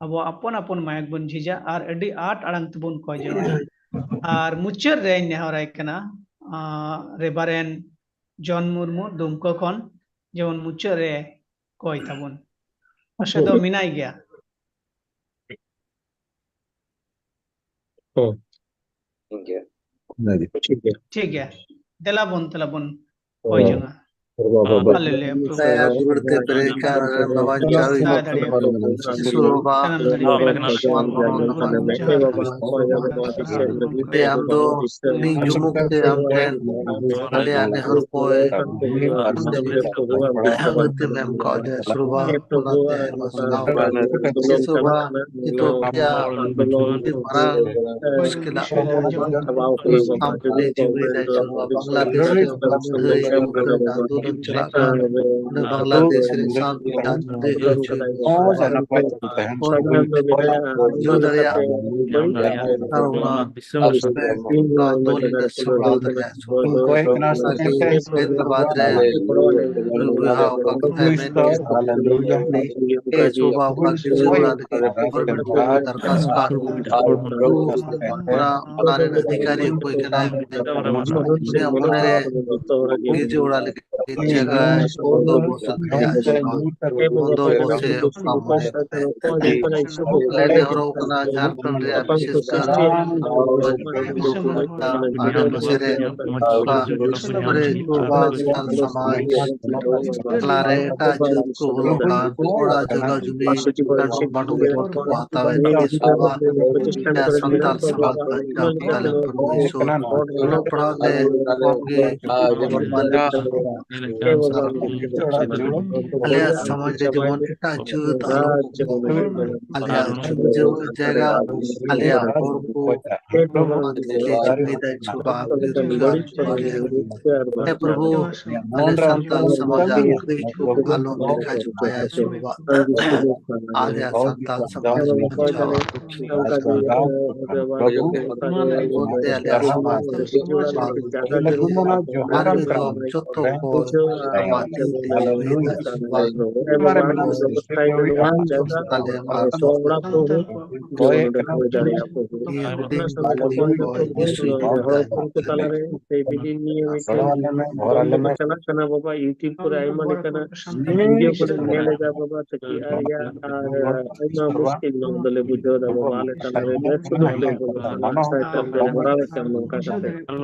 ᱟᱵᱚ ᱟᱯᱚᱱ ᱟᱯᱚᱱ ᱢᱟᱭᱤᱠ ᱵᱚᱱ ᱡᱷᱤᱡᱟ ᱟᱨ ᱟᱹᱰᱤ ᱟᱸᱴ ᱟᱲᱟᱝ ᱛᱮᱵᱚᱱ ᱠᱚᱭ ᱡᱚᱝᱟ᱾ ᱟᱨ ᱢᱩᱪᱟᱹᱫ ᱨᱮᱧ ᱱᱮᱦᱚᱨᱟᱭ ᱠᱟᱱᱟ, ᱟᱸ, ᱨᱮᱵᱟᱨᱮᱱ ᱡᱚᱱ ᱢᱩᱨᱢᱩ ᱫᱩᱢᱠᱟᱹ ᱠᱷᱚᱱ, ᱡᱮᱢᱚᱱ ᱢᱩᱪᱟᱹᱫ ᱨᱮ ᱠᱚᱭ ᱛᱟᱵᱚᱱ᱾ ᱟᱥᱟ ᱫᱚ ᱢᱮᱱᱟᱭ ᱜᱮᱭᱟ᱾ ᱦᱩᱸ᱾ ᱴᱷᱤᱠ ᱜᱮᱭᱟ᱾ ᱴᱷᱤᱠ ᱜᱮᱭᱟ᱾ ᱴᱷᱤᱠ ᱜᱮᱭᱟ᱾ ᱫᱮᱞᱟ ᱵᱚᱱ, ᱫᱮᱞᱟ ᱵᱚᱱ ᱦᱳᱭ ᱦᱳᱭ᱾ ᱡᱚᱝᱟ᱾ ᱦᱟᱞᱮᱞᱩᱭᱟ, ᱯᱨᱚᱵᱷᱩ᱾ ᱫᱟᱭᱟ ᱫᱩᱞᱟᱹᱲ ᱛᱮ ᱯᱮᱨᱮᱡ ᱠᱟᱱ ᱨᱮᱱ ᱵᱟᱵᱟ ᱪᱟᱹᱣᱤ ᱥᱟᱱᱟᱢ ᱫᱟᱲᱮᱭᱟᱜ ᱤᱥᱩᱨ ᱵᱟᱵᱟ, ᱥᱟᱱᱟᱢ ᱫᱟᱲᱮᱭᱟᱜ ᱢᱟᱱ ᱢᱚᱦᱚᱱ ᱡᱚᱦᱟᱨ᱾ ᱟᱢ ᱫᱚ ᱱᱤᱡᱩᱢᱩᱠ ᱛᱮ ᱟᱢ ᱴᱷᱮᱱ ᱟᱞᱮᱭᱟᱜ ᱱᱮᱦᱚᱨ ᱠᱚᱭ ᱟᱢ ᱛᱮᱢ ᱮᱢ ᱠᱟᱣᱫᱮᱭᱟ ᱤᱥᱩᱨ ᱵᱟᱵᱟ, ᱚᱱᱟᱛᱮ ᱟᱭᱢᱟ ᱥᱟᱨᱦᱟᱣ᱾ ᱤᱥᱩᱨ ᱵᱟᱵᱟ, ᱱᱤᱛᱚᱜ ᱯᱮᱭᱟ ᱟᱹᱰᱤ ᱢᱟᱨᱟᱝ ᱢᱩᱥᱠᱤᱞᱟᱜ ᱟᱢ ᱛᱮ ᱡᱤᱣᱤ ᱨᱮ ᱤᱥᱩᱨ ᱵᱟᱵᱟ, ᱵᱟᱝᱞᱟᱫᱮᱥ ᱨᱮ ᱚᱱᱠᱟ ᱞᱟᱹᱲᱦᱟᱹᱭ ᱦᱩᱭᱩᱜ ᱠᱟᱱᱟ, ᱟᱱᱫᱳᱞᱚᱱ ᱪᱟᱞᱟᱜ ᱠᱟᱱᱟ, ᱚᱸᱰᱮ ᱵᱟᱝᱞᱟᱫᱮᱥ ᱨᱮ ᱥᱟᱱᱛᱤ ᱟᱨ ᱱᱤᱨᱟᱹᱭ ᱦᱩᱭ ᱦᱚᱪᱚᱭ ᱢᱮ ᱤᱥᱩᱨ ᱵᱟᱵᱟ᱾ ᱦᱚᱲ ᱵᱚᱱ ᱵᱩᱡᱷᱟᱹᱣ ᱫᱟᱲᱮᱭᱟᱜ ᱟᱨ ᱚᱱᱟ ᱟᱥᱛᱮ ᱚᱱᱟ ᱟᱱᱫᱳᱞᱚᱱ ᱞᱮ ᱥᱟᱢᱵᱲᱟᱣ ᱫᱟᱲᱮᱭᱟᱜ ᱤᱥᱩᱨ ᱵᱟᱵᱟ᱾ ᱚᱱᱟᱜᱮ ᱦᱟᱭᱫᱨᱟᱵᱟᱫᱽ ᱨᱮ ᱵᱚᱭᱦᱟ ᱚᱠᱟ ᱠᱟᱛᱷᱟᱭ ᱢᱮᱱ ᱠᱮᱫᱟ, ᱤᱥᱩᱨ ᱵᱟᱵᱟ ᱚᱠᱟ ᱜᱤᱨᱡᱟᱹ ᱚᱲᱟᱜ ᱞᱟᱹᱜᱤᱫ government ᱠᱚ ᱫᱚᱨᱠᱷᱟᱥᱛ ᱠᱟᱜ ᱠᱚ, ᱚᱱᱟ ᱨᱮᱱ ᱚᱫᱷᱤᱠᱟᱨᱤ ᱚᱠᱚᱭ ᱠᱟᱱᱟᱭ ᱢᱮᱱᱛᱮ ᱩᱱᱤᱭᱟᱜ ᱢᱚᱱᱮ ᱨᱮ ᱜᱤᱨᱡᱟᱹ ᱚᱲᱟᱜ ᱞᱟᱹᱜᱤᱫ ᱡᱟᱭᱜᱟ ᱵᱚᱱᱫᱳᱵᱚᱥᱛ ᱨᱮᱭᱟᱜ ᱵᱚᱱᱫᱳᱵᱚᱥᱛ ᱮ ᱚᱠᱟ ᱢᱚᱱᱮ ᱠᱟᱛᱮ ᱟᱞᱮ ᱱᱮᱦᱚᱨᱚᱜ ᱠᱟᱱᱟ ᱡᱷᱟᱲᱠᱷᱚᱸᱰ ᱨᱮᱭᱟᱜ ᱵᱤᱥᱮᱥ ᱠᱟᱨ ᱟᱰᱮ ᱯᱟᱥᱮ ᱨᱮ ᱚᱠᱟ ᱥᱟᱱᱛᱟᱲ ᱥᱚᱢᱟᱡᱽ ᱛᱟᱞᱟᱨᱮ ᱮᱴᱟᱜ ᱡᱟᱹᱛ ᱠᱚ ᱵᱚᱞᱚᱜ ᱠᱟᱱ, ᱚᱲᱟᱜ ᱡᱟᱭᱜᱟ ᱡᱩᱢᱤ ᱵᱟᱹᱱᱩᱜ ᱠᱚ ᱦᱟᱛᱟᱣᱮᱫ ᱠᱟᱱᱟ᱾ ᱥᱟᱱᱛᱟᱲ ᱥᱚᱢᱟᱡᱽ ᱵᱟᱧᱪᱟᱣ ᱠᱮᱫᱟ ᱞᱮ ᱯᱨᱚᱵᱷᱩ ᱤᱥᱚᱨ᱾ ᱚᱞᱚᱜ ᱯᱟᱲᱦᱟᱣ ᱞᱮ ᱠᱚᱢ ᱜᱮ ᱢᱟᱞᱮ ᱟᱞᱮᱭᱟᱜ ᱥᱚᱢᱟᱡᱽ ᱨᱮ ᱡᱮᱢᱚᱱ ᱮᱴᱟᱜ ᱡᱟᱹᱛ ᱟᱞᱚ ᱠᱚ ᱟᱞᱮᱭᱟᱜ ᱡᱩᱢᱤ ᱡᱟᱭᱜᱟ, ᱟᱞᱮᱭᱟᱜ ᱦᱚᱲ ᱠᱚ ᱡᱩᱢᱤ ᱫᱟᱭ ᱪᱷᱩᱵᱟ ᱟᱯᱮ ᱨᱩᱡᱽᱜᱟᱨ ᱪᱷᱩᱵᱟ ᱞᱮ᱾ ᱦᱮ ᱯᱨᱚᱵᱷᱩ, ᱟᱞᱮ ᱥᱟᱱᱛᱟᱲ ᱥᱚᱢᱟᱡᱽ ᱟᱜ ᱠᱟᱹᱭ ᱪᱷᱩᱵ ᱟᱞᱚ ᱞᱮᱠᱷᱟ ᱡᱚᱠᱷᱟᱭᱟ ᱪᱷᱩᱵᱟ᱾ ᱟᱞᱮᱭᱟᱜ ᱥᱟᱱᱛᱟᱲ ᱥᱚᱢᱟᱡᱽ ᱵᱟᱧᱪᱟᱣ ᱨᱩᱠᱷᱤᱭᱟᱹ ᱟᱞᱮᱭᱟᱜ ᱥᱚᱢᱟᱡᱽ ᱟᱨ ᱡᱚᱛᱚ ᱠᱚ ᱟᱢᱟᱜ ᱛᱤ ᱛᱮ ᱦᱩᱭ ᱦᱚᱪᱚᱭ ᱢᱮ᱾ ᱮ ᱵᱟᱵᱟ, ᱟᱢ ᱵᱮᱵᱚᱥᱛᱷᱟᱭ ᱢᱮ ᱱᱚᱣᱟ ᱡᱟᱭᱜᱟ ᱟᱨ ᱥᱚᱦᱚᱨᱟ ᱯᱨᱚᱵᱷᱩ, ᱡᱮᱢᱚᱱ ᱱᱚᱰᱮ ᱦᱩᱭ ᱫᱟᱲᱮᱭᱟᱜᱼᱟ ᱯᱨᱚᱵᱷᱩ᱾ ᱚᱱᱟ ᱥᱟᱶᱛᱮ ᱯᱨᱚᱵᱷᱩ, ᱱᱚᱣᱟ ᱦᱚᱲ ᱦᱚᱯᱚᱱ ᱠᱚ ᱛᱟᱞᱟᱨᱮ ᱥᱮ ᱵᱤᱫᱤᱱ ᱱᱤᱭᱮ ᱢᱤᱫᱴᱮᱱ ᱫᱚᱱ ᱠᱚ ᱪᱟᱞᱟᱜ ᱠᱟᱱᱟ ᱵᱟᱵᱟ, YouTube ᱠᱚᱨᱮ ᱟᱭᱢᱟ ᱞᱮᱠᱟᱱᱟᱜ video ᱠᱚᱨᱮ ᱧᱮᱞ ᱮᱫᱟ ᱵᱟᱵᱟ, ᱛᱟᱠᱤ ᱟᱨ ᱭᱟ ᱟᱨ ᱟᱭᱢᱟ ᱢᱩᱥᱠᱤᱞ ᱱᱚᱣᱟ ᱫᱚᱞᱮ ᱵᱩᱡᱷᱟᱹᱣ ᱮᱫᱟ ᱵᱟᱵᱟ, ᱟᱞᱮ ᱛᱟᱞᱟᱨᱮ ᱵᱮᱥ ᱥᱩᱞᱩᱠ ᱞᱮ ᱵᱟᱵᱟ, ᱟᱢᱟᱜ ᱥᱟᱭ ᱛᱮ ᱞᱮ ᱢᱟᱨᱟᱣ ᱮᱫ ᱠᱟᱱᱟ ᱱᱚᱝᱠᱟ ᱠᱟᱛᱮ᱾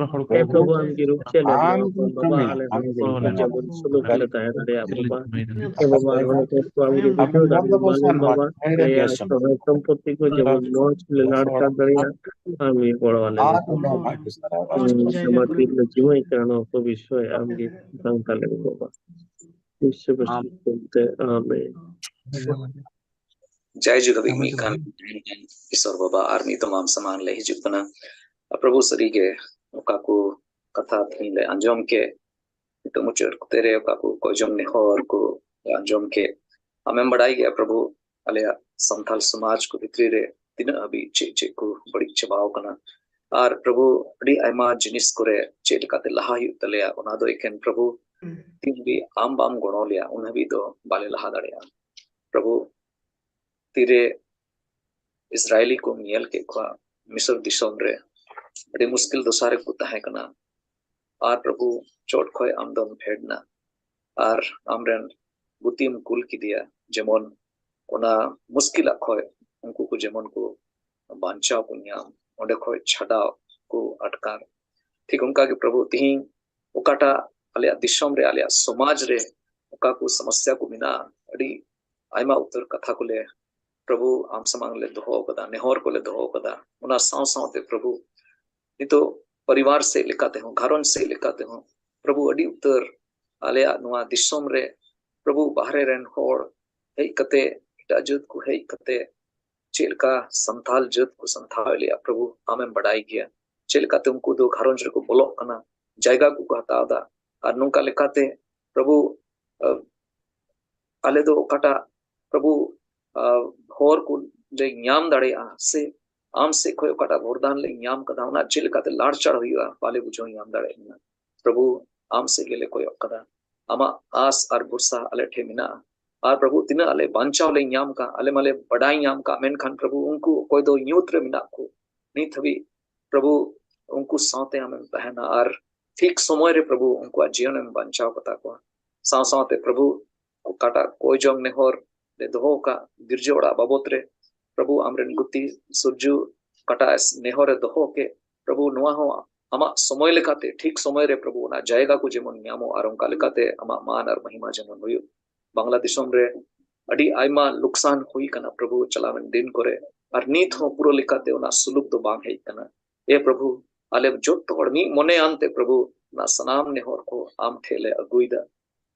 ᱦᱮᱸ ᱯᱨᱚᱵᱷᱩ, ᱟᱢ ᱜᱮ ᱨᱩᱠᱷᱤᱭᱟᱹ ᱞᱮ ᱵᱟᱵᱟ, ᱟᱞᱮ ᱦᱚᱸ ᱡᱮᱢᱚᱱ ᱥᱩᱞᱩᱠ ᱞᱮ ᱛᱟᱦᱮᱸ ᱫᱟᱲᱮᱭᱟᱜ ᱵᱟᱵᱟ᱾ ᱦᱮᱸ ᱵᱟᱵᱟ, ᱟᱨ ᱦᱚᱲ ᱠᱚ ᱟᱢ ᱜᱮ ᱵᱩᱡᱷᱟᱹᱣ ᱫᱟᱲᱮᱭᱟᱜ ᱢᱟᱞᱮ ᱵᱟᱵᱟ, ᱟᱞᱮᱭᱟᱜ ᱥᱚᱦᱟᱭ ᱥᱚᱢᱯᱚᱛᱛᱤ ᱠᱚ ᱡᱮᱢᱚᱱ ᱢᱚᱡᱽ ᱞᱮ ᱞᱟᱲᱠᱟ ᱫᱟᱲᱮᱭᱟᱜ, ᱟᱢ ᱜᱮ ᱜᱚᱲᱚ ᱟᱞᱮ ᱢᱮ᱾ ᱟᱢᱟᱜ ᱛᱤ ᱨᱮ ᱡᱤᱣᱤ ᱠᱟᱱᱟ ᱱᱚᱣᱟ ᱠᱚ ᱵᱤᱥᱚᱭ ᱟᱢ ᱜᱮ ᱥᱟᱶᱛᱟ ᱞᱟᱹᱜᱤᱫ ᱵᱟᱵᱟ᱾ ᱤᱥᱩ ᱢᱟᱥᱤ ᱧᱩᱛᱩᱢ ᱛᱮ, ᱟᱢᱮᱱ᱾ ᱡᱟᱭᱡᱩᱜᱽ ᱦᱟᱹᱵᱤᱡ ᱢᱤᱫ ᱠᱟᱱ ᱤᱥᱚᱨ ᱵᱟᱵᱟ, ᱟᱨ ᱢᱤᱫ ᱫᱚᱢ ᱟᱢ ᱥᱟᱢᱟᱝ ᱞᱮ ᱦᱤᱡᱩᱜ ᱠᱟᱱᱟ᱾ ᱟᱨ ᱯᱨᱚᱵᱷᱩ, ᱥᱟᱹᱨᱤᱜᱮ ᱚᱠᱟ ᱠᱚ ᱠᱟᱛᱷᱟ ᱛᱮᱦᱮᱧ ᱞᱮ ᱟᱸᱡᱚᱢ ᱠᱮᱫ, ᱱᱤᱛᱚᱜ ᱢᱩᱪᱟᱹᱫ ᱚᱠᱛᱮ ᱨᱮ ᱚᱠᱟ ᱠᱚ ᱠᱚᱭᱡᱚᱱ ᱱᱮᱦᱚᱨ ᱠᱚ ᱞᱮ ᱟᱸᱡᱚᱢ ᱠᱮᱫ, ᱟᱢᱮᱢ ᱵᱟᱰᱟᱭ ᱜᱮᱭᱟ ᱯᱨᱚᱵᱷᱩ, ᱟᱞᱮᱭᱟᱜ ᱥᱟᱱᱛᱟᱞ ᱥᱚᱢᱟᱡᱽ ᱠᱚ ᱵᱷᱤᱛᱨᱤ ᱨᱮ ᱛᱤᱱᱟᱹᱜ ᱦᱟᱹᱵᱤᱡ ᱪᱮᱫ ᱪᱮᱫ ᱠᱚ ᱵᱟᱹᱲᱤᱡ ᱪᱟᱵᱟᱣ ᱠᱟᱱᱟ᱾ ᱟᱨ ᱯᱨᱚᱵᱷᱩ, ᱟᱹᱰᱤ ᱟᱭᱢᱟ ᱡᱤᱱᱤᱥ ᱠᱚᱨᱮ ᱪᱮᱫ ᱞᱮᱠᱟᱛᱮ ᱞᱟᱦᱟ ᱦᱩᱭᱩᱜ ᱛᱟᱞᱮᱭᱟ, ᱚᱱᱟ ᱫᱚ ᱮᱠᱮᱱ ᱯᱨᱚᱵᱷᱩ, ᱛᱤᱱ ᱦᱟᱹᱵᱤᱡ ᱟᱢ ᱵᱟᱢ ᱜᱚᱲᱚ ᱞᱮᱭᱟ, ᱩᱱ ᱦᱟᱹᱵᱤᱡ ᱫᱚ ᱵᱟᱞᱮ ᱞᱟᱦᱟ ᱫᱟᱲᱮᱭᱟᱜᱼᱟ᱾ ᱯᱨᱚᱵᱷᱩ, ᱛᱤᱨᱮ ᱤᱥᱨᱟᱭᱮᱞᱤ ᱠᱚᱢ ᱧᱮᱞ ᱠᱮᱫ ᱠᱚᱣᱟ ᱢᱤᱥᱚᱨ ᱫᱤᱥᱚᱢ ᱨᱮ, ᱟᱹᱰᱤ ᱢᱩᱥᱠᱤᱞ ᱫᱚᱥᱟ ᱨᱮᱠᱚ ᱛᱟᱦᱮᱸ ᱠᱟᱱᱟ, ᱟᱨ ᱯᱨᱚᱵᱷᱩ, ᱪᱚᱴ ᱠᱷᱚᱡ ᱟᱢ ᱫᱚᱢ ᱯᱷᱮᱰ ᱱᱟ, ᱟᱨ ᱟᱢᱨᱮᱱ ᱜᱩᱛᱤᱢ ᱠᱩᱞ ᱠᱮᱫᱮᱭᱟ, ᱡᱮᱢᱚᱱ ᱚᱱᱟ ᱢᱩᱥᱠᱤᱞᱟᱜ ᱠᱷᱚᱡ ᱩᱱᱠᱩ ᱠᱚ ᱡᱮᱢᱚᱱ ᱠᱚ ᱵᱟᱧᱪᱟᱣ ᱠᱚ ᱧᱟᱢ, ᱚᱸᱰᱮ ᱠᱷᱚᱡ ᱪᱷᱟᱰᱟᱣ ᱠᱚ ᱟᱴᱠᱟᱨ᱾ ᱴᱷᱤᱠ ᱚᱱᱠᱟ ᱜᱮ ᱯᱨᱚᱵᱷᱩ, ᱛᱤᱦᱤᱧ ᱚᱠᱟᱴᱟᱜ ᱟᱞᱮᱭᱟᱜ ᱫᱤᱥᱚᱢ ᱨᱮ, ᱟᱞᱮᱭᱟᱜ ᱥᱚᱢᱟᱡᱽ ᱨᱮ ᱚᱠᱟ ᱠᱚ ᱥᱚᱢᱚᱥᱥᱟ ᱠᱚ ᱢᱮᱱᱟᱜᱼᱟ, ᱟᱹᱰᱤ ᱟᱭᱢᱟ ᱩᱛᱟᱹᱨ ᱠᱟᱛᱷᱟ ᱠᱚᱞᱮ ᱯᱨᱚᱵᱷᱩ ᱟᱢ ᱥᱟᱢᱟᱝ ᱞᱮ ᱫᱚᱦᱚ ᱟᱠᱟᱫᱟ, ᱱᱮᱦᱚᱨ ᱠᱚᱞᱮ ᱫᱚᱦᱚ ᱟᱠᱟᱫᱟ᱾ ᱚᱱᱟ ᱥᱟᱶ ᱥᱟᱶᱛᱮ ᱯᱨᱚᱵᱷᱩ, ᱱᱤᱛᱚᱜ ᱯᱚᱨᱤᱵᱟᱨ ᱥᱮᱫ ᱞᱮᱠᱟ ᱛᱮᱦᱚᱸ, ᱜᱷᱟᱨᱚᱸᱡᱽ ᱥᱮᱫ ᱞᱮᱠᱟ ᱛᱮᱦᱚᱸ ᱯᱨᱚᱵᱷᱩ, ᱟᱹᱰᱤ ᱩᱛᱟᱹᱨ ᱟᱞᱮᱭᱟᱜ ᱱᱚᱣᱟ ᱫᱤᱥᱚᱢ ᱨᱮ ᱯᱨᱚᱵᱷᱩ, ᱵᱟᱦᱨᱮ ᱨᱮᱱ ᱦᱚᱲ ᱦᱮᱡ ᱠᱟᱛᱮ, ᱮᱴᱟᱜ ᱡᱟᱹᱛ ᱠᱚ ᱦᱮᱡ ᱠᱟᱛᱮ ᱪᱮᱫ ᱞᱮᱠᱟ ᱥᱟᱱᱛᱟᱞ ᱡᱟᱹᱛ ᱠᱚ ᱥᱟᱱᱛᱷᱟᱣ ᱮᱫ ᱞᱮᱭᱟ ᱯᱨᱚᱵᱷᱩ, ᱟᱢᱮᱢ ᱵᱟᱰᱟᱭ ᱜᱮᱭᱟ᱾ ᱪᱮᱫ ᱞᱮᱠᱟᱛᱮ ᱩᱱᱠᱩ ᱫᱚ ᱜᱷᱟᱨᱚᱸᱡᱽ ᱨᱮᱠᱚ ᱵᱚᱞᱚᱜ ᱠᱟᱱᱟ, ᱡᱟᱭᱜᱟ ᱠᱚᱠᱚ ᱦᱟᱛᱟᱣ ᱮᱫᱟ, ᱟᱨ ᱱᱚᱝᱠᱟ ᱞᱮᱠᱟᱛᱮ ᱯᱨᱚᱵᱷᱩ, ᱟᱞᱮ ᱫᱚ ᱚᱠᱟᱴᱟᱜ ᱯᱨᱚᱵᱷᱩ, ᱟᱸ, ᱦᱚᱨ ᱠᱚ ᱞᱮ ᱧᱟᱢ ᱫᱟᱲᱮᱭᱟᱜᱼᱟ, ᱥᱮ ᱟᱢ ᱥᱮᱫ ᱠᱷᱚᱱ ᱚᱠᱟᱴᱟᱜ ᱵᱚᱨᱫᱟᱱ ᱞᱮ ᱧᱟᱢ ᱠᱟᱫᱟ, ᱚᱱᱟ ᱪᱮᱫ ᱞᱮᱠᱟᱛᱮ ᱞᱟᱲᱪᱟᱲ ᱦᱩᱭᱩᱜᱼᱟ, ᱵᱟᱞᱮ ᱵᱩᱡᱷᱟᱹᱣ ᱧᱟᱢ ᱫᱟᱲᱮᱭᱟᱜ ᱠᱟᱱᱟ᱾ ᱯᱨᱚᱵᱷᱩ, ᱟᱢ ᱥᱮᱫ ᱜᱮᱞᱮ ᱠᱚᱭᱚᱜ ᱠᱟᱫᱟ, ᱟᱢᱟᱜ ᱟᱥ ᱟᱨ ᱵᱷᱚᱨᱥᱟ ᱟᱞᱮ ᱴᱷᱮᱱ ᱢᱮᱱᱟᱜᱼᱟ᱾ ᱟᱨ ᱯᱨᱚᱵᱷᱩ, ᱛᱤᱱᱟᱹᱜ ᱟᱞᱮ ᱵᱟᱧᱪᱟᱣ ᱞᱮ ᱧᱟᱢ ᱠᱟᱜ, ᱟᱞᱮ ᱢᱟᱞᱮ ᱵᱟᱰᱟᱭ ᱧᱟᱢ ᱠᱟᱜ, ᱢᱮᱱᱠᱷᱟᱱ ᱯᱨᱚᱵᱷᱩ, ᱩᱱᱠᱩ ᱚᱠᱚᱭ ᱫᱚ ᱧᱩᱛ ᱨᱮ ᱢᱮᱱᱟᱜ ᱠᱚ, ᱱᱤᱛ ᱦᱟᱹᱵᱤᱡ ᱯᱨᱚᱵᱷᱩ ᱩᱱᱠᱩ ᱥᱟᱶᱛᱮ ᱟᱢᱮᱢ ᱛᱟᱦᱮᱱᱟ ᱟᱨ ᱴᱷᱤᱠ ᱥᱚᱢᱚᱭ ᱨᱮ ᱯᱨᱚᱵᱷᱩ ᱩᱱᱠᱩᱣᱟᱜ ᱡᱤᱭᱚᱱᱮᱢ ᱵᱟᱧᱪᱟᱣ ᱠᱟᱛᱟ ᱠᱚᱣᱟ᱾ ᱥᱟᱶ ᱥᱟᱶᱛᱮ ᱯᱨᱚᱵᱷᱩ, ᱚᱠᱟᱴᱟᱜ ᱠᱚᱭ ᱡᱚᱝ ᱱᱮᱦᱚᱨ ᱞᱮ ᱫᱚᱦᱚ ᱟᱠᱟᱫ ᱜᱤᱨᱡᱟᱹ ᱚᱲᱟᱜ ᱵᱟᱵᱚᱛ ᱨᱮ, ᱯᱨᱚᱵᱷᱩ ᱟᱢᱨᱮᱱ ᱜᱩᱛᱤ ᱥᱩᱨᱡᱩ ᱚᱠᱟᱴᱟᱜ ᱱᱮᱦᱚᱨ ᱮ ᱫᱚᱦᱚ ᱠᱮᱫ, ᱯᱨᱚᱵᱷᱩ ᱱᱚᱣᱟ ᱦᱚᱸ ᱟᱢᱟᱜ ᱥᱚᱢᱚᱭ ᱞᱮᱠᱟᱛᱮ, ᱴᱷᱤᱠ ᱥᱚᱢᱚᱭ ᱨᱮ ᱯᱨᱚᱵᱷᱩ ᱚᱱᱟ ᱡᱟᱭᱜᱟ ᱠᱚ ᱡᱮᱢᱚᱱ ᱧᱟᱢᱚᱜ ᱟᱨ ᱚᱱᱠᱟ ᱞᱮᱠᱟᱛᱮ ᱟᱢᱟᱜ ᱢᱟᱱ ᱟᱨ ᱢᱚᱦᱤᱢᱟ ᱡᱮᱢᱚᱱ ᱦᱩᱭᱩᱜ᱾ ᱵᱟᱝᱞᱟ ᱫᱤᱥᱚᱢ ᱨᱮ ᱟᱹᱰᱤ ᱟᱭᱢᱟ ᱞᱩᱠᱥᱟᱱ ᱦᱩᱭ ᱠᱟᱱᱟ ᱯᱨᱚᱵᱷᱩ ᱪᱟᱞᱟᱣᱮᱱ ᱫᱤᱱ ᱠᱚᱨᱮ, ᱟᱨ ᱱᱤᱛ ᱦᱚᱸ ᱯᱩᱨᱟᱹ ᱞᱮᱠᱟᱛᱮ ᱚᱱᱟ ᱥᱩᱞᱩᱠ ᱫᱚ ᱵᱟᱝ ᱦᱮᱡ ᱠᱟᱱᱟ᱾ ᱮ ᱯᱨᱚᱵᱷᱩ, ᱟᱞᱮ ᱡᱚᱛᱚ ᱦᱚᱲ ᱢᱤᱫ ᱢᱚᱱᱮ ᱟᱱᱛᱮ ᱯᱨᱚᱵᱷᱩ ᱚᱱᱟ ᱥᱟᱱᱟᱢ ᱱᱮᱦᱚᱨ ᱠᱚ ᱟᱢ ᱴᱷᱮᱱ ᱞᱮ ᱟᱹᱜᱩᱭᱮᱫᱟ᱾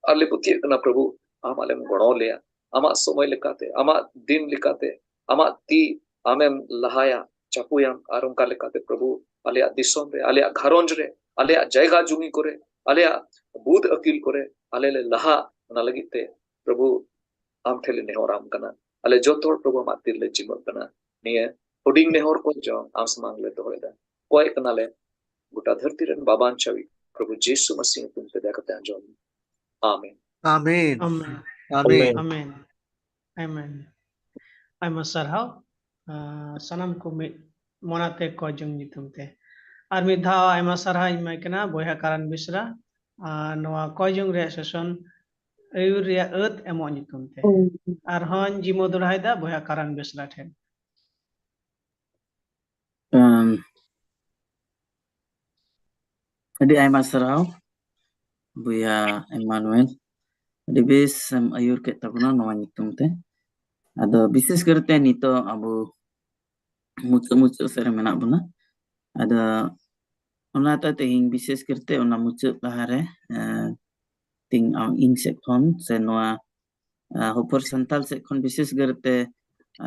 ᱟᱨ ᱞᱮ ᱯᱟᱹᱛᱭᱟᱹᱜ ᱠᱟᱱᱟ ᱯᱨᱚᱵᱷᱩ, ᱟᱢ ᱟᱞᱮᱢ ᱜᱚᱲᱚ ᱞᱮᱭᱟ, ᱟᱢᱟᱜ ᱥᱚᱢᱚᱭ ᱞᱮᱠᱟᱛᱮ, ᱟᱢᱟᱜ ᱫᱤᱱ ᱞᱮᱠᱟᱛᱮ, ᱟᱢᱟᱜ ᱛᱤ ᱟᱢᱮᱢ ᱞᱟᱦᱟᱭᱟ, ᱪᱟᱯᱚᱭᱟᱢ, ᱟᱨ ᱚᱱᱠᱟ ᱞᱮᱠᱟᱛᱮ ᱯᱨᱚᱵᱷᱩ ᱟᱞᱮᱭᱟᱜ ᱫᱤᱥᱚᱢ ᱨᱮ, ᱟᱞᱮᱭᱟᱜ ᱜᱷᱟᱨᱚᱸᱡᱽ ᱨᱮ, ᱟᱞᱮᱭᱟᱜ ᱡᱟᱭᱜᱟ ᱡᱩᱢᱤ ᱠᱚᱨᱮ, ᱟᱞᱮᱭᱟᱜ ᱵᱩᱫ ᱟᱹᱠᱤᱞ ᱠᱚᱨᱮ ᱟᱞᱮ ᱞᱮ ᱞᱟᱦᱟᱜ, ᱚᱱᱟ ᱞᱟᱹᱜᱤᱫ ᱛᱮ ᱯᱨᱚᱵᱷᱩ ᱟᱢ ᱴᱷᱮᱱ ᱞᱮ ᱱᱮᱦᱚᱨᱟᱢ ᱠᱟᱱᱟ᱾ ᱟᱞᱮ ᱡᱚᱛᱚ ᱦᱚᱲ ᱯᱨᱚᱵᱷᱩ ᱟᱢᱟᱜ ᱛᱤ ᱨᱮᱞᱮ ᱡᱤᱢᱟᱹᱜ ᱠᱟᱱᱟ᱾ ᱱᱤᱭᱟᱹ ᱦᱩᱰᱤᱧ ᱱᱮᱦᱚᱨ ᱠᱚ ᱡᱚᱝ ᱟᱢ ᱥᱟᱢᱟᱝ ᱞᱮ ᱫᱚᱦᱚᱭᱮᱫᱟ, ᱠᱚᱭᱮᱜ ᱠᱟᱱᱟᱞᱮ ᱜᱚᱴᱟ ᱫᱷᱟᱹᱨᱛᱤ ᱨᱮᱱ ᱵᱟᱵᱟᱱ ᱪᱟᱣᱤ ᱯᱨᱚᱵᱷᱩ ᱡᱤᱥᱩ ᱢᱟᱥᱤ ᱧᱩᱛᱩᱢ ᱛᱮ ᱫᱟᱭᱟ ᱠᱟᱛᱮ ᱟᱸᱡᱚᱢ ᱢᱮ᱾ ᱟᱢᱮᱱ᱾ ᱟᱢᱮᱱ᱾ ᱟᱢᱮᱱ᱾ ᱟᱢᱮᱱ᱾ ᱟᱢᱮᱱ᱾ ᱟᱢᱮᱱ᱾ ᱟᱭᱢᱟ ᱥᱟᱨᱦᱟᱣ, ᱟᱸ, ᱥᱟᱱᱟᱢ ᱠᱚ ᱢᱤᱫ ᱢᱚᱱᱟᱛᱮ ᱠᱚᱭ ᱡᱚᱝ ᱧᱩᱛᱩᱢ ᱛᱮ᱾ ᱟᱨ ᱢᱤᱫ ᱫᱷᱟᱣ ᱟᱭᱢᱟ ᱥᱟᱨᱦᱟᱣ ᱤᱧ ᱮᱢᱟᱭ ᱠᱟᱱᱟ ᱵᱚᱭᱦᱟ ᱠᱟᱨᱟᱱ ᱵᱮᱥᱨᱟ, ᱟᱨ ᱱᱚᱣᱟ ᱠᱚᱭ ᱡᱚᱝ ᱨᱮᱭᱟᱜ ᱥᱮᱥᱚᱱ ᱟᱹᱭᱩᱨ ᱨᱮᱭᱟᱜ ᱟᱹᱛ ᱮᱢᱚᱜ ᱧᱩᱛᱩᱢ ᱛᱮ᱾ ᱟᱨᱦᱚᱸᱧ ᱡᱤᱢᱟᱹ ᱫᱚᱲᱦᱟᱭᱮᱫᱟ ᱵᱚᱭᱦᱟ ᱠᱟᱨᱟᱱ ᱵᱮᱥᱨᱟ ᱴᱷᱮᱱ᱾ ᱟᱢ, ᱟᱹᱰᱤ ᱟᱭᱢᱟ ᱥᱟᱨᱦᱟᱣ ᱵᱚᱭᱦᱟ ᱮᱢᱟᱱᱩᱭᱮᱞ, ᱟᱹᱰᱤ ᱵᱮᱥ ᱮᱢ ᱟᱹᱭᱩᱨ ᱠᱮᱫ ᱛᱟᱵᱚᱱᱟ ᱱᱚᱣᱟ ᱧᱩᱛᱩᱢ ᱛᱮ᱾ ᱟᱫᱚ ᱵᱤᱥᱮᱥ ᱠᱟᱨᱛᱮ ᱱᱤᱛᱚᱜ ᱟᱵᱚ ᱢᱩᱪᱟᱹᱫ ᱢᱩᱪᱟᱹᱫ ᱥᱮᱫ ᱨᱮ ᱢᱮᱱᱟᱜ ᱵᱚᱱᱟ᱾ ᱟᱫᱚ ᱚᱱᱟᱛᱮ ᱛᱮᱦᱮᱧ ᱵᱤᱥᱮᱥ ᱠᱟᱨᱛᱮ ᱚᱱᱟ ᱢᱩᱪᱟᱹᱫ ᱞᱟᱦᱟᱨᱮ, ᱮᱸ, ᱛᱤᱧ, ᱟᱢ, ᱤᱧ ᱥᱮᱫ ᱠᱷᱚᱱ ᱥᱮ ᱱᱚᱣᱟ, ᱟᱸ, ᱦᱚᱯᱚᱨ ᱥᱟᱱᱛᱟᱞ ᱥᱮᱫ ᱠᱷᱚᱱ ᱵᱤᱥᱮᱥ ᱠᱟᱨᱛᱮ,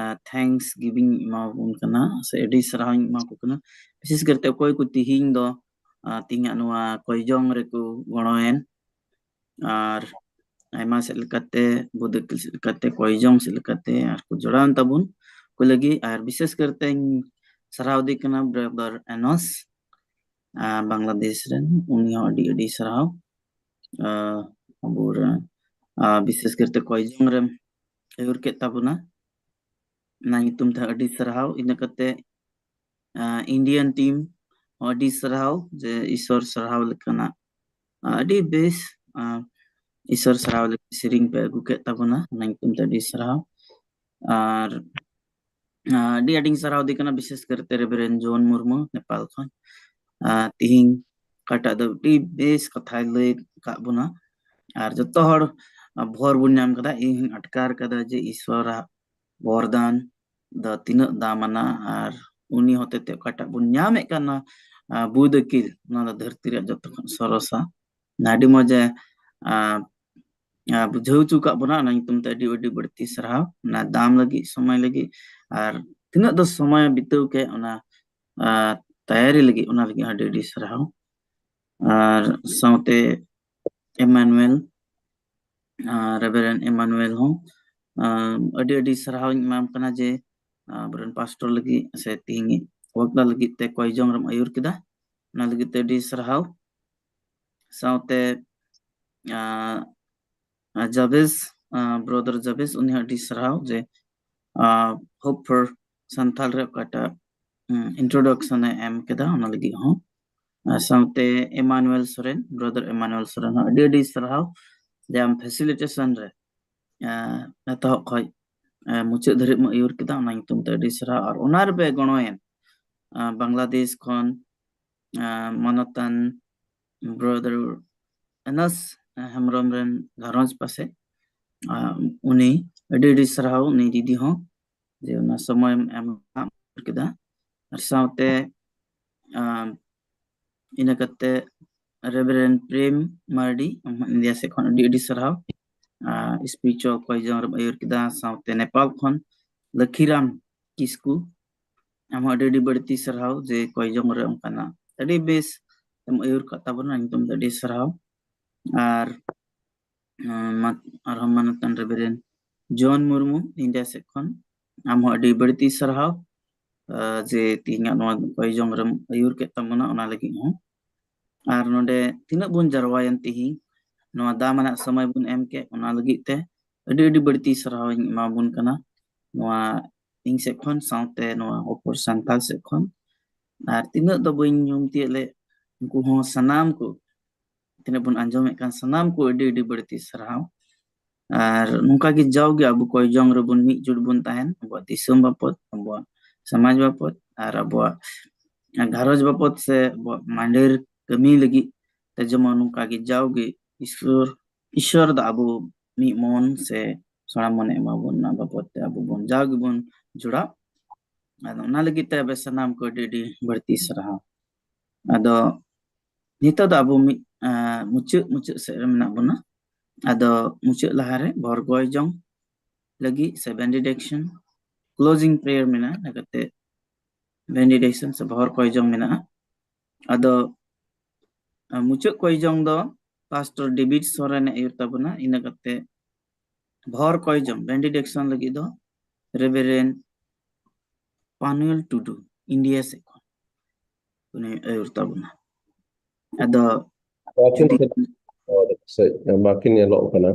ᱟᱸ, thanks giving ᱤᱧ ᱮᱢᱟ ᱵᱚᱱ ᱠᱟᱱᱟ ᱥᱮ ᱟᱹᱰᱤ ᱥᱟᱨᱦᱟᱣ ᱤᱧ ᱮᱢᱟ ᱠᱚ ᱠᱟᱱᱟ᱾ ᱵᱤᱥᱮᱥ ᱠᱟᱨᱛᱮ ᱚᱠᱚᱭ ᱠᱚ ᱛᱤᱦᱤᱧ ᱫᱚ, ᱟᱸ, ᱛᱤᱦᱤᱧᱟᱜ ᱱᱚᱣᱟ ᱠᱚᱭ ᱡᱚᱝ ᱨᱮᱠᱚ ᱜᱚᱲᱚᱭᱮᱱ, ᱟᱨ ᱟᱭᱢᱟ ᱥᱮᱫ ᱞᱮᱠᱟᱛᱮ, ᱵᱩᱫ ᱟᱹᱠᱤᱞ ᱥᱮᱫ ᱞᱮᱠᱟᱛᱮ, ᱠᱚᱭ ᱡᱚᱝ ᱥᱮᱫ ᱞᱮᱠᱟᱛᱮ, ᱟᱨ ᱠᱚ ᱡᱚᱲᱟᱣᱮᱱ ᱛᱟᱵᱚᱱ ᱠᱚ ᱞᱟᱹᱜᱤᱫ, ᱟᱨ ᱵᱤᱥᱮᱥ ᱠᱟᱨᱛᱮᱧ ᱥᱟᱨᱦᱟᱣ ᱫᱮ ᱠᱟᱱᱟ brother ᱮᱱᱚᱥ, ᱟᱸ, ᱵᱟᱝᱞᱟᱫᱮᱥ ᱨᱮᱱ, ᱩᱱᱤ ᱦᱚᱸ ᱟᱹᱰᱤ ᱟᱹᱰᱤ ᱥᱟᱨᱦᱟᱣ᱾ ᱟᱸ, ᱟᱵᱚ ᱨᱮᱱ, ᱟᱨ ᱵᱤᱥᱮᱥ ᱠᱟᱨᱛᱮ ᱠᱚᱭ ᱡᱚᱝ ᱨᱮᱢ ᱟᱹᱭᱩᱨ ᱠᱮᱫ ᱛᱟᱵᱚᱱᱟ, ᱚᱱᱟ ᱧᱩᱛᱩᱢ ᱛᱮ ᱟᱹᱰᱤ ᱥᱟᱨᱦᱟᱣ᱾ ᱤᱱᱟᱹ ᱠᱟᱛᱮ, ᱟᱨ, Indian team ᱦᱚᱸ ᱟᱹᱰᱤ ᱥᱟᱨᱦᱟᱣ, ᱡᱮ ᱤᱥᱚᱨ ᱥᱟᱨᱦᱟᱣ ᱞᱮᱠᱟᱱᱟᱜ, ᱟᱨ, ᱟᱹᱰᱤ ᱵᱮᱥ, ᱟᱨ, ᱤᱥᱚᱨ ᱥᱟᱨᱦᱟᱣ ᱞᱮᱠᱟ ᱥᱮᱨᱮᱧ ᱯᱮ ᱟᱹᱜᱩ ᱠᱮᱫ ᱛᱟᱵᱚᱱᱟ, ᱚᱱᱟ ᱧᱩᱛᱩᱢ ᱛᱮ ᱟᱹᱰᱤ ᱥᱟᱨᱦᱟᱣ᱾ ᱟᱨ, ᱟᱨ, ᱟᱹᱰᱤ ᱟᱹᱰᱤᱧ ᱥᱟᱨᱦᱟᱣ ᱫᱮ ᱠᱟᱱᱟ, ᱵᱤᱥᱮᱥ ᱠᱟᱨᱛᱮ ᱨᱮᱵᱷᱮᱨᱮᱱᱰ ᱡᱚᱱ ᱢᱩᱨᱢᱩ, ᱱᱮᱯᱟᱞ ᱠᱷᱚᱱ᱾ ᱟᱨ, ᱛᱤᱦᱤᱧ ᱚᱠᱟᱴᱟᱜ ᱫᱚ ᱟᱹᱰᱤ ᱵᱮᱥ ᱠᱟᱛᱷᱟᱭ ᱞᱟᱹᱭ ᱟᱠᱟᱫ ᱵᱚᱱᱟ᱾ ᱟᱨ ᱡᱚᱛᱚ ᱦᱚᱲ, ᱟᱨ, ᱵᱷᱚᱨ ᱵᱚᱱ ᱧᱟᱢ ᱠᱟᱫᱟ᱾ ᱤᱧ ᱦᱚᱸᱧ ᱟᱴᱠᱟᱨ ᱠᱟᱫᱟ ᱡᱮ ᱤᱥᱣᱚᱨᱟᱜ ᱵᱚᱨᱫᱟᱱ ᱫᱚ ᱛᱤᱱᱟᱹᱜ ᱫᱟᱢᱟᱱᱟ, ᱟᱨ ᱩᱱᱤ ᱦᱚᱛᱮᱛᱮ ᱚᱠᱟᱴᱟᱜ ᱵᱚᱱ ᱧᱟᱢᱮᱫ ᱠᱟᱱᱟ, ᱟᱨ, ᱵᱩᱫ ᱟᱹᱠᱤᱞ, ᱚᱱᱟ ᱫᱚ ᱫᱷᱟᱹᱨᱛᱤ ᱨᱮᱭᱟᱜ ᱡᱚᱛᱚ ᱠᱷᱚᱱ ᱥᱚᱨᱚᱥᱟ᱾ ᱟᱹᱰᱤ ᱢᱚᱡᱽ ᱮ, ᱟᱨ, ᱟᱨ, ᱵᱩᱡᱷᱟᱹᱣ ᱦᱚᱪᱚ ᱠᱟᱜ ᱵᱚᱱᱟ, ᱚᱱᱟ ᱧᱩᱛᱩᱢ ᱛᱮ ᱟᱹᱰᱤ, ᱟᱹᱰᱤ ᱵᱟᱹᱲᱛᱤ ᱥᱟᱨᱦᱟᱣ᱾ ᱚᱱᱟ ᱫᱟᱢ ᱞᱟᱹᱜᱤᱫ, ᱥᱚᱢᱚᱭ ᱞᱟᱹᱜᱤᱫ, ᱟᱨ ᱛᱤᱱᱟᱹᱜ ᱫᱚ ᱥᱚᱢᱚᱭ ᱵᱤᱛᱟᱹᱣ ᱠᱮᱫ ᱚᱱᱟ, ᱟᱨ, ᱛᱟᱭᱟᱨᱤ ᱞᱟᱹᱜᱤᱫ, ᱚᱱᱟ ᱞᱟᱹᱜᱤᱫ ᱦᱚᱸ ᱟᱹᱰᱤ, ᱟᱹᱰᱤ ᱥᱟᱨᱦᱟᱣ᱾ ᱟᱨ ᱥᱟᱶᱛᱮ ᱮᱢᱟᱱᱩᱭᱮᱞ, ᱟᱨ ᱨᱮᱵᱷᱮᱨᱮᱱᱰ ᱮᱢᱟᱱᱩᱭᱮᱞ ᱦᱚᱸ, ᱟᱨ ᱟᱹᱰᱤ, ᱟᱹᱰᱤ ᱥᱟᱨᱦᱟᱣ ᱤᱧ ᱮᱢᱟᱢ ᱠᱟᱱᱟ ᱡᱮ, ᱟᱨ ᱟᱵᱚᱨᱮᱱ ᱯᱟᱥᱴᱚᱨ ᱞᱟᱹᱜᱤᱫ ᱥᱮ ᱛᱤᱦᱤᱧ ᱵᱟᱯᱞᱟ ᱞᱟᱹᱜᱤᱫ ᱛᱮ ᱠᱚᱭ ᱡᱚᱝ ᱨᱮᱢ ᱟᱹᱭᱩᱨ ᱠᱮᱫᱟ, ᱚᱱᱟ ᱞᱟᱹᱜᱤᱫ ᱛᱮ ᱟᱹᱰᱤ ᱥᱟᱨᱦᱟᱣ᱾ ᱥᱟᱶᱛᱮ, ᱟᱨ, ᱟᱨ ᱡᱟᱵᱮᱥ, ᱟᱨ ᱵᱨᱟᱫᱟᱨ ᱡᱟᱵᱮᱥ, ᱩᱱᱤ ᱦᱚᱸ ᱟᱹᱰᱤ ᱥᱟᱨᱦᱟᱣ ᱡᱮ, ᱟᱨ, Hope for ᱥᱟᱱᱛᱷᱟᱞ ᱨᱮ ᱚᱠᱟᱴᱟᱜ, ᱩᱢ, introduction ᱮ ᱮᱢ ᱠᱮᱫᱟ, ᱚᱱᱟ ᱞᱟᱹᱜᱤᱫ ᱦᱚᱸ᱾ ᱟᱨ ᱥᱟᱶᱛᱮ ᱮᱢᱟᱱᱩᱭᱮᱞ ᱥᱚᱨᱮᱱ, ᱵᱨᱟᱫᱟᱨ ᱮᱢᱟᱱᱩᱭᱮᱞ ᱥᱚᱨᱮᱱ ᱦᱚᱸ ᱟᱹᱰᱤ, ᱟᱹᱰᱤ ᱥᱟᱨᱦᱟᱣ ᱡᱮ ᱟᱢ facilitation ᱨᱮ, ᱟᱨ, ᱮᱛᱚᱦᱚᱵ ᱠᱷᱚᱡ, ᱟᱨ, ᱢᱩᱪᱟᱹᱫ ᱫᱷᱟᱹᱨᱤᱡ ᱮᱢ ᱟᱹᱭᱩᱨ ᱠᱮᱫᱟ, ᱚᱱᱟ ᱧᱩᱛᱩᱢ ᱛᱮ ᱟᱹᱰᱤ ᱥᱟᱨᱦᱟᱣ᱾ ᱟᱨ ᱚᱱᱟ ᱨᱮᱯᱮ ᱜᱚᱲᱚᱭᱮᱱ, ᱟᱨ, ᱵᱟᱝᱞᱟᱫᱮᱥ ᱠᱷᱚᱱ, ᱟᱨ, ᱢᱟᱱᱚᱛᱟᱱ ᱵᱨᱟᱫᱟᱨ ᱮᱱᱟᱥ ᱦᱮᱢᱵᱨᱚᱢ ᱨᱮᱱ ᱜᱷᱟᱨᱚᱸᱡᱽ ᱯᱟᱥᱮ, ᱟᱨ ᱩᱱᱤ ᱟᱹᱰᱤ, ᱟᱹᱰᱤ ᱥᱟᱨᱦᱟᱣ, ᱩᱱᱤ ᱫᱤᱫᱤ ᱦᱚᱸ, ᱡᱮ ᱚᱱᱟ ᱥᱚᱢᱚᱭᱮᱢ ᱮᱢ ᱠᱮᱫᱟ᱾ ᱟᱨ ᱥᱟᱶᱛᱮ, ᱟᱨ, ᱤᱱᱟᱹ ᱠᱟᱛᱮ ᱨᱮᱵᱷᱮᱨᱮᱱᱰ ᱯᱨᱮᱢ ᱢᱟᱨᱰᱤ, ᱟᱢ ᱦᱚᱸ ᱤᱱᱰᱤᱭᱟ ᱥᱮᱫ ᱠᱷᱚᱱ ᱟᱹᱰᱤ, ᱟᱹᱰᱤ ᱥᱟᱨᱦᱟᱣ᱾ ᱟᱨ speech ᱦᱚᱸ ᱠᱚᱭ ᱡᱚᱝ ᱨᱮᱢ ᱟᱹᱭᱩᱨ ᱠᱮᱫᱟ, ᱥᱟᱶᱛᱮ ᱱᱮᱯᱟᱞ ᱠᱷᱚᱱ ᱞᱟᱹᱠᱷᱤᱨᱟᱢ ᱠᱤᱥᱠᱩ, ᱟᱢ ᱦᱚᱸ ᱟᱹᱰᱤ, ᱟᱹᱰᱤ ᱵᱟᱹᱲᱛᱤ ᱥᱟᱨᱦᱟᱣ ᱡᱮ ᱠᱚᱭ ᱡᱚᱝ ᱨᱮ ᱚᱱᱠᱟᱱᱟᱜ ᱟᱹᱰᱤ ᱵᱮᱥ ᱮᱢ ᱟᱹᱭᱩᱨ ᱠᱟᱜ ᱛᱟᱵᱚᱱᱟ, ᱧᱩᱛᱩᱢ ᱛᱮ ᱟᱹᱰᱤ ᱥᱟᱨᱦᱟᱣ᱾ ᱟᱨ, ᱟᱨ ᱢᱟ-, ᱟᱨᱦᱚᱸ ᱢᱟᱱᱚᱛᱟᱱ ᱨᱮᱵᱷᱮᱨᱮᱱᱰ ᱡᱚᱱ ᱢᱩᱨᱢᱩ, ᱤᱱᱰᱤᱭᱟ ᱥᱮᱫ ᱠᱷᱚᱱ, ᱟᱢ ᱦᱚᱸ ᱟᱹᱰᱤ ᱵᱟᱹᱲᱛᱤ ᱥᱟᱨᱦᱟᱣ, ᱟᱨ ᱡᱮ ᱛᱮᱦᱮᱧᱟᱜ ᱱᱚᱣᱟ ᱠᱚᱭ ᱡᱚᱝ ᱨᱮᱢ ᱟᱹᱭᱩᱨ ᱠᱮᱫ ᱛᱟᱵᱚᱱᱟ, ᱚᱱᱟ ᱞᱟᱹᱜᱤᱫ ᱦᱚᱸ᱾ ᱟᱨ ᱱᱚᱰᱮ ᱛᱤᱱᱟᱹᱜ ᱵᱚᱱ ᱡᱟᱨᱣᱟᱭᱮᱱ ᱛᱮᱦᱮᱧ, ᱱᱚᱣᱟ ᱫᱟᱢ ᱟᱱᱟᱜ ᱥᱚᱢᱚᱭ ᱵᱚᱱ ᱮᱢ ᱠᱮᱫ, ᱚᱱᱟ ᱞᱟᱹᱜᱤᱫ ᱛᱮ ᱟᱹᱰᱤ ᱟᱹᱰᱤ ᱵᱟᱹᱲᱛᱤ ᱥᱟᱨᱦᱟᱣ ᱤᱧ ᱮᱢᱟ ᱵᱚᱱ ᱠᱟᱱᱟ, ᱱᱚᱣᱟ ᱤᱧ ᱥᱮᱫ ᱠᱷᱚᱱ, ᱥᱟᱶᱛᱮ ᱱᱚᱣᱟ ᱚᱯᱚᱨ ᱥᱟᱱᱛᱟᱲ ᱥᱮᱫ ᱠᱷᱚᱱ᱾ ᱟᱨ ᱛᱤᱱᱟᱹᱜ ᱫᱚ ᱵᱟᱹᱧ ᱧᱩᱢ ᱛᱤᱭᱳᱜ ᱞᱮᱫ, ᱩᱱᱠᱩ ᱦᱚᱸ ᱥᱟᱱᱟᱢ ᱠᱚ, ᱛᱤᱱᱟᱹᱜ ᱵᱚᱱ ᱟᱸᱡᱚᱢᱮᱫ ᱠᱟᱱ, ᱥᱟᱱᱟᱢ ᱠᱚ ᱟᱹᱰᱤ ᱟᱹᱰᱤ ᱵᱟᱹᱲᱛᱤ ᱥᱟᱨᱦᱟᱣ᱾ ᱟᱨ ᱱᱚᱝᱠᱟ ᱜᱮ ᱡᱟᱣᱜᱮ ᱟᱵᱚ ᱠᱚᱭ ᱡᱚᱝ ᱨᱮᱵᱚᱱ ᱢᱤᱫ ᱡᱩᱴ ᱵᱚᱱ ᱛᱟᱦᱮᱱ, ᱟᱵᱚᱣᱟᱜ ᱫᱤᱥᱚᱢ ᱵᱟᱵᱚᱫ, ᱟᱵᱚᱣᱟᱜ ᱥᱚᱢᱟᱡᱽ ᱵᱟᱵᱚᱫ, ᱟᱨ ᱟᱵᱚᱣᱟᱜ ᱜᱷᱟᱨᱚᱸᱡᱽ ᱵᱟᱵᱚᱫ ᱥᱮ ᱟᱵᱚᱣᱟᱜ ᱢᱟᱸᱰᱮᱨ ᱠᱟᱹᱢᱤ ᱞᱟᱹᱜᱤᱫ ᱛᱮ ᱡᱮᱢᱚᱱ ᱱᱚᱝᱠᱟ ᱜᱮ ᱡᱟᱣᱜᱮ ᱤᱥᱚᱨ, ᱤᱥᱚᱨ ᱫᱚ ᱟᱵᱚ ᱢᱤᱫ ᱢᱚᱱ ᱥᱮ ᱥᱚᱲᱟ ᱢᱚᱱᱮ ᱮᱢᱟ ᱵᱚᱱ, ᱚᱱᱟ ᱵᱟᱵᱚᱫ ᱛᱮ ᱟᱵᱚ ᱵᱚᱱ ᱡᱟᱣ ᱜᱮᱵᱚᱱ ᱡᱚᱲᱟᱣ᱾ ᱟᱫᱚ ᱚᱱᱟ ᱞᱟᱹᱜᱤᱫ ᱛᱮ ᱟᱯᱮ ᱥᱟᱱᱟᱢ ᱠᱚ ᱟᱹᱰᱤ ᱟᱹᱰᱤ ᱵᱟᱹᱲᱛᱤ ᱥᱟᱨᱦᱟᱣ᱾ ᱟᱫᱚ ᱱᱤᱛᱚᱜ ᱫᱚ ᱟᱵᱚ ᱢᱤᱫ, ᱟᱸ, ᱢᱩᱪᱟᱹᱫ, ᱢᱩᱪᱟᱹᱫ ᱥᱮᱫ ᱨᱮ ᱢᱮᱱᱟᱜ ᱵᱚᱱᱟ᱾ ᱟᱫᱚ ᱢᱩᱪᱟᱹᱫ ᱞᱟᱦᱟᱨᱮ ᱵᱷᱚᱨ ᱠᱚᱭ ᱡᱚᱝ ᱞᱟᱹᱜᱤᱫ ᱥᱮ benediction, closing prayer ᱢᱮᱱᱟᱜᱼᱟ, ᱤᱱᱟᱹ ᱠᱟᱛᱮ benediction ᱥᱮ ᱵᱷᱚᱨ ᱠᱚᱭ ᱡᱚᱝ ᱢᱮᱱᱟᱜᱼᱟ᱾ ᱟᱫᱚ, ᱟᱸ, ᱢᱩᱪᱟᱹᱫ ᱠᱚᱭ ᱡᱚᱝ ᱫᱚ ᱯᱟᱥᱴᱚᱨ ᱰᱮᱵᱤᱰ ᱥᱚᱨᱮᱱ ᱮ ᱟᱹᱭᱩᱨ ᱛᱟᱵᱚᱱᱟ, ᱤᱱᱟᱹ ᱠᱟᱛᱮ ᱵᱷᱚᱨ ᱠᱚᱭ ᱡᱚᱝ, benediction ᱞᱟᱹᱜᱤᱫ ᱫᱚ ᱨᱮᱵᱷᱮᱨᱮᱱᱰ ᱯᱟᱱᱩᱭᱮᱞ ᱴᱩᱰᱩ, ᱤᱱᱰᱤᱭᱟ ᱥᱮᱫ ᱠᱷᱚᱱ, ᱩᱱᱤ ᱟᱹᱭᱩᱨ ᱛᱟᱵᱚᱱᱟ᱾ ᱟᱫᱚ ᱵᱟᱹᱠᱤᱱ ᱡᱩᱫᱤ ᱥᱮ-, ᱥᱮ-, ᱵᱟᱹᱠᱤᱱ ᱧᱮᱞᱚᱜ ᱠᱟᱱᱟ᱾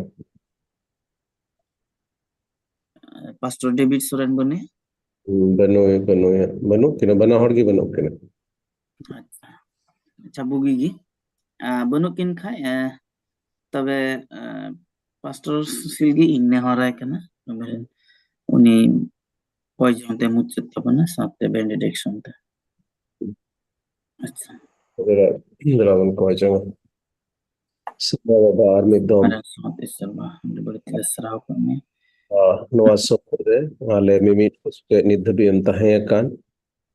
ᱯᱟᱥᱴᱚᱨ ᱰᱮᱵᱤᱰ ᱥᱚᱨᱮᱱ ᱵᱟᱹᱱᱩᱭᱟ? ᱦᱩᱸ, ᱵᱟᱹᱱᱩᱭ, ᱵᱟᱹᱱᱩᱭᱟ, ᱵᱟᱹᱱᱩᱜ ᱠᱤᱱᱟ, ᱵᱟᱱᱟ ᱦᱚᱲ ᱜᱮ ᱵᱟᱹᱱᱩᱜ ᱠᱤᱱᱟ᱾ ᱟᱪᱪᱷᱟ, ᱟᱪᱪᱷᱟ, ᱵᱩᱜᱤ ᱜᱮ᱾ ᱟᱸ, ᱵᱟᱹᱱᱩᱜ ᱠᱤᱱ ᱠᱷᱟᱡ, ᱟᱸ, ᱛᱚᱵᱮ, ᱟᱸ, ᱯᱟᱥᱴᱚᱨ ᱥᱩᱥᱤᱞ ᱜᱮ ᱤᱧ ᱱᱮᱦᱚᱨᱟᱭ ᱠᱟᱱᱟ, ᱛᱚᱵᱮ ᱩᱱᱤ ᱠᱚᱭ ᱡᱚᱝ ᱛᱮ ᱢᱩᱪᱟᱹᱫ ᱛᱟᱵᱚᱱᱟ, ᱥᱟᱶᱛᱮ benediction ᱛᱮ᱾ ᱟᱪᱪᱷᱟ᱾ ᱛᱚᱵᱮ ᱫᱮᱞᱟ ᱵᱚᱱ ᱠᱚᱭ ᱡᱚᱝᱟ᱾ ᱥᱮᱨᱢᱟ ᱵᱟᱵᱟ, ᱟᱨ ᱢᱤᱫ ᱫᱚᱢ ᱟᱨ ᱥᱟᱶᱛᱮ ᱥᱮᱨᱢᱟ ᱟᱹᱰᱤ ᱵᱟᱹᱲᱛᱤ ᱞᱮ ᱥᱟᱨᱦᱟᱣ ᱠᱟᱜ ᱢᱮ᱾ ᱟᱸ, ᱱᱚᱣᱟ ᱥᱚᱢᱚᱭ ᱨᱮ ᱟᱞᱮ ᱢᱤᱢᱤᱫ ᱠᱚ ᱥᱚᱸᱜᱮ ᱱᱤᱛ ᱫᱷᱟᱹᱵᱤᱡ ᱮᱢ ᱛᱟᱦᱮᱸ ᱟᱠᱟᱱ,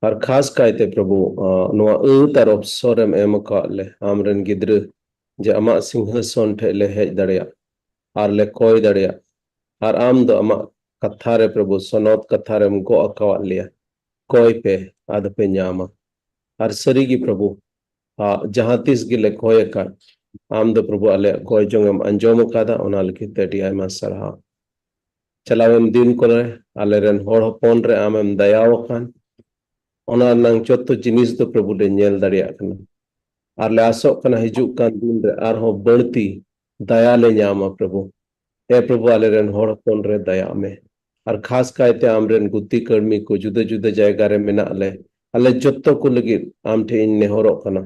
ᱟᱨ ᱠᱷᱟᱥ ᱠᱟᱭᱛᱮ ᱯᱨᱚᱵᱷᱩ, ᱟᱸ, ᱱᱚᱣᱟ ᱟᱹᱛ ᱟᱨ ᱚᱯᱥᱚᱨ ᱮᱢ ᱮᱢ ᱟᱠᱟᱫ ᱞᱮ, ᱟᱢᱨᱮᱱ ᱜᱤᱫᱽᱨᱟᱹ, ᱡᱮ ᱟᱢᱟᱜ ᱥᱤᱝᱦᱟᱥᱚᱱ ᱴᱷᱮᱡ ᱞᱮ ᱦᱮᱡ ᱫᱟᱲᱮᱭᱟᱜ ᱟᱨ ᱞᱮ ᱠᱚᱭ ᱫᱟᱲᱮᱭᱟᱜ, ᱟᱨ ᱟᱢ ᱫᱚ ᱟᱢᱟᱜ ᱠᱟᱛᱷᱟ ᱨᱮ ᱯᱨᱚᱵᱷᱩ ᱥᱚᱱᱚᱛ ᱠᱟᱛᱷᱟ ᱨᱮᱢ ᱜᱚᱜ ᱟᱠᱟᱣᱟᱫ ᱞᱮᱭᱟ, ᱠᱚᱭ ᱯᱮ ᱟᱫᱚ ᱯᱮ ᱧᱟᱢᱟ᱾ ᱟᱨ ᱥᱟᱹᱨᱤ ᱜᱮ ᱯᱨᱚᱵᱷᱩ, ᱟ, ᱡᱟᱦᱟᱸ ᱛᱤᱥ ᱜᱮᱞᱮ ᱠᱚᱭ ᱟᱠᱟᱫ, ᱟᱢ ᱫᱚ ᱯᱨᱚᱵᱷᱩ ᱟᱞᱮᱭᱟᱜ ᱠᱚᱭ ᱡᱚᱝ ᱮᱢ ᱟᱸᱡᱚᱢ ᱟᱠᱟᱫᱟ, ᱚᱱᱟ ᱞᱟᱹᱜᱤᱫ ᱛᱮ ᱟᱹᱰᱤ ᱟᱭᱢᱟ ᱥᱟᱨᱦᱟᱣ᱾ ᱪᱟᱞᱟᱣᱮᱱ ᱫᱤᱱ ᱠᱚᱨᱮ ᱟᱞᱮᱨᱮᱱ ᱦᱚᱲ ᱦᱚᱯᱚᱱ ᱨᱮ ᱟᱢᱮᱢ ᱫᱟᱭᱟᱣ ᱟᱠᱟᱱ, ᱚᱱᱟ ᱨᱮᱱᱟᱝ ᱡᱚᱛᱚ ᱡᱤᱱᱤᱥ ᱫᱚ ᱯᱨᱚᱵᱷᱩ ᱞᱮ ᱧᱮᱞ ᱫᱟᱲᱮᱭᱟᱜ ᱠᱟᱱᱟ᱾ ᱟᱨ ᱞᱮ ᱟᱥᱚᱜ ᱠᱟᱱᱟ ᱦᱤᱡᱩᱜ ᱠᱟᱱ ᱫᱤᱱ ᱨᱮ ᱟᱨᱦᱚᱸ ᱵᱟᱹᱲᱛᱤ ᱫᱟᱭᱟ ᱞᱮ ᱧᱟᱢᱟ ᱯᱨᱚᱵᱷᱩ᱾ ᱮ ᱯᱨᱚᱵᱷᱩ, ᱟᱞᱮᱨᱮᱱ ᱦᱚᱲ ᱦᱚᱯᱚᱱ ᱨᱮ ᱫᱟᱭᱟᱜ ᱢᱮ᱾ ᱟᱨ ᱠᱷᱟᱥ ᱠᱟᱭᱛᱮ ᱟᱢᱨᱮᱱ ᱜᱩᱛᱤ ᱠᱟᱹᱲᱢᱤ ᱠᱚ ᱡᱩᱫᱟᱹ ᱡᱩᱫᱟᱹ ᱡᱟᱭᱜᱟ ᱨᱮ ᱢᱮᱱᱟᱜ ᱞᱮ, ᱟᱞᱮ ᱡᱚᱛᱚ ᱠᱚ ᱞᱟᱹᱜᱤᱫ ᱟᱢ ᱴᱷᱮᱱ ᱤᱧ ᱱᱮᱦᱚᱨᱚᱜ ᱠᱟᱱᱟ᱾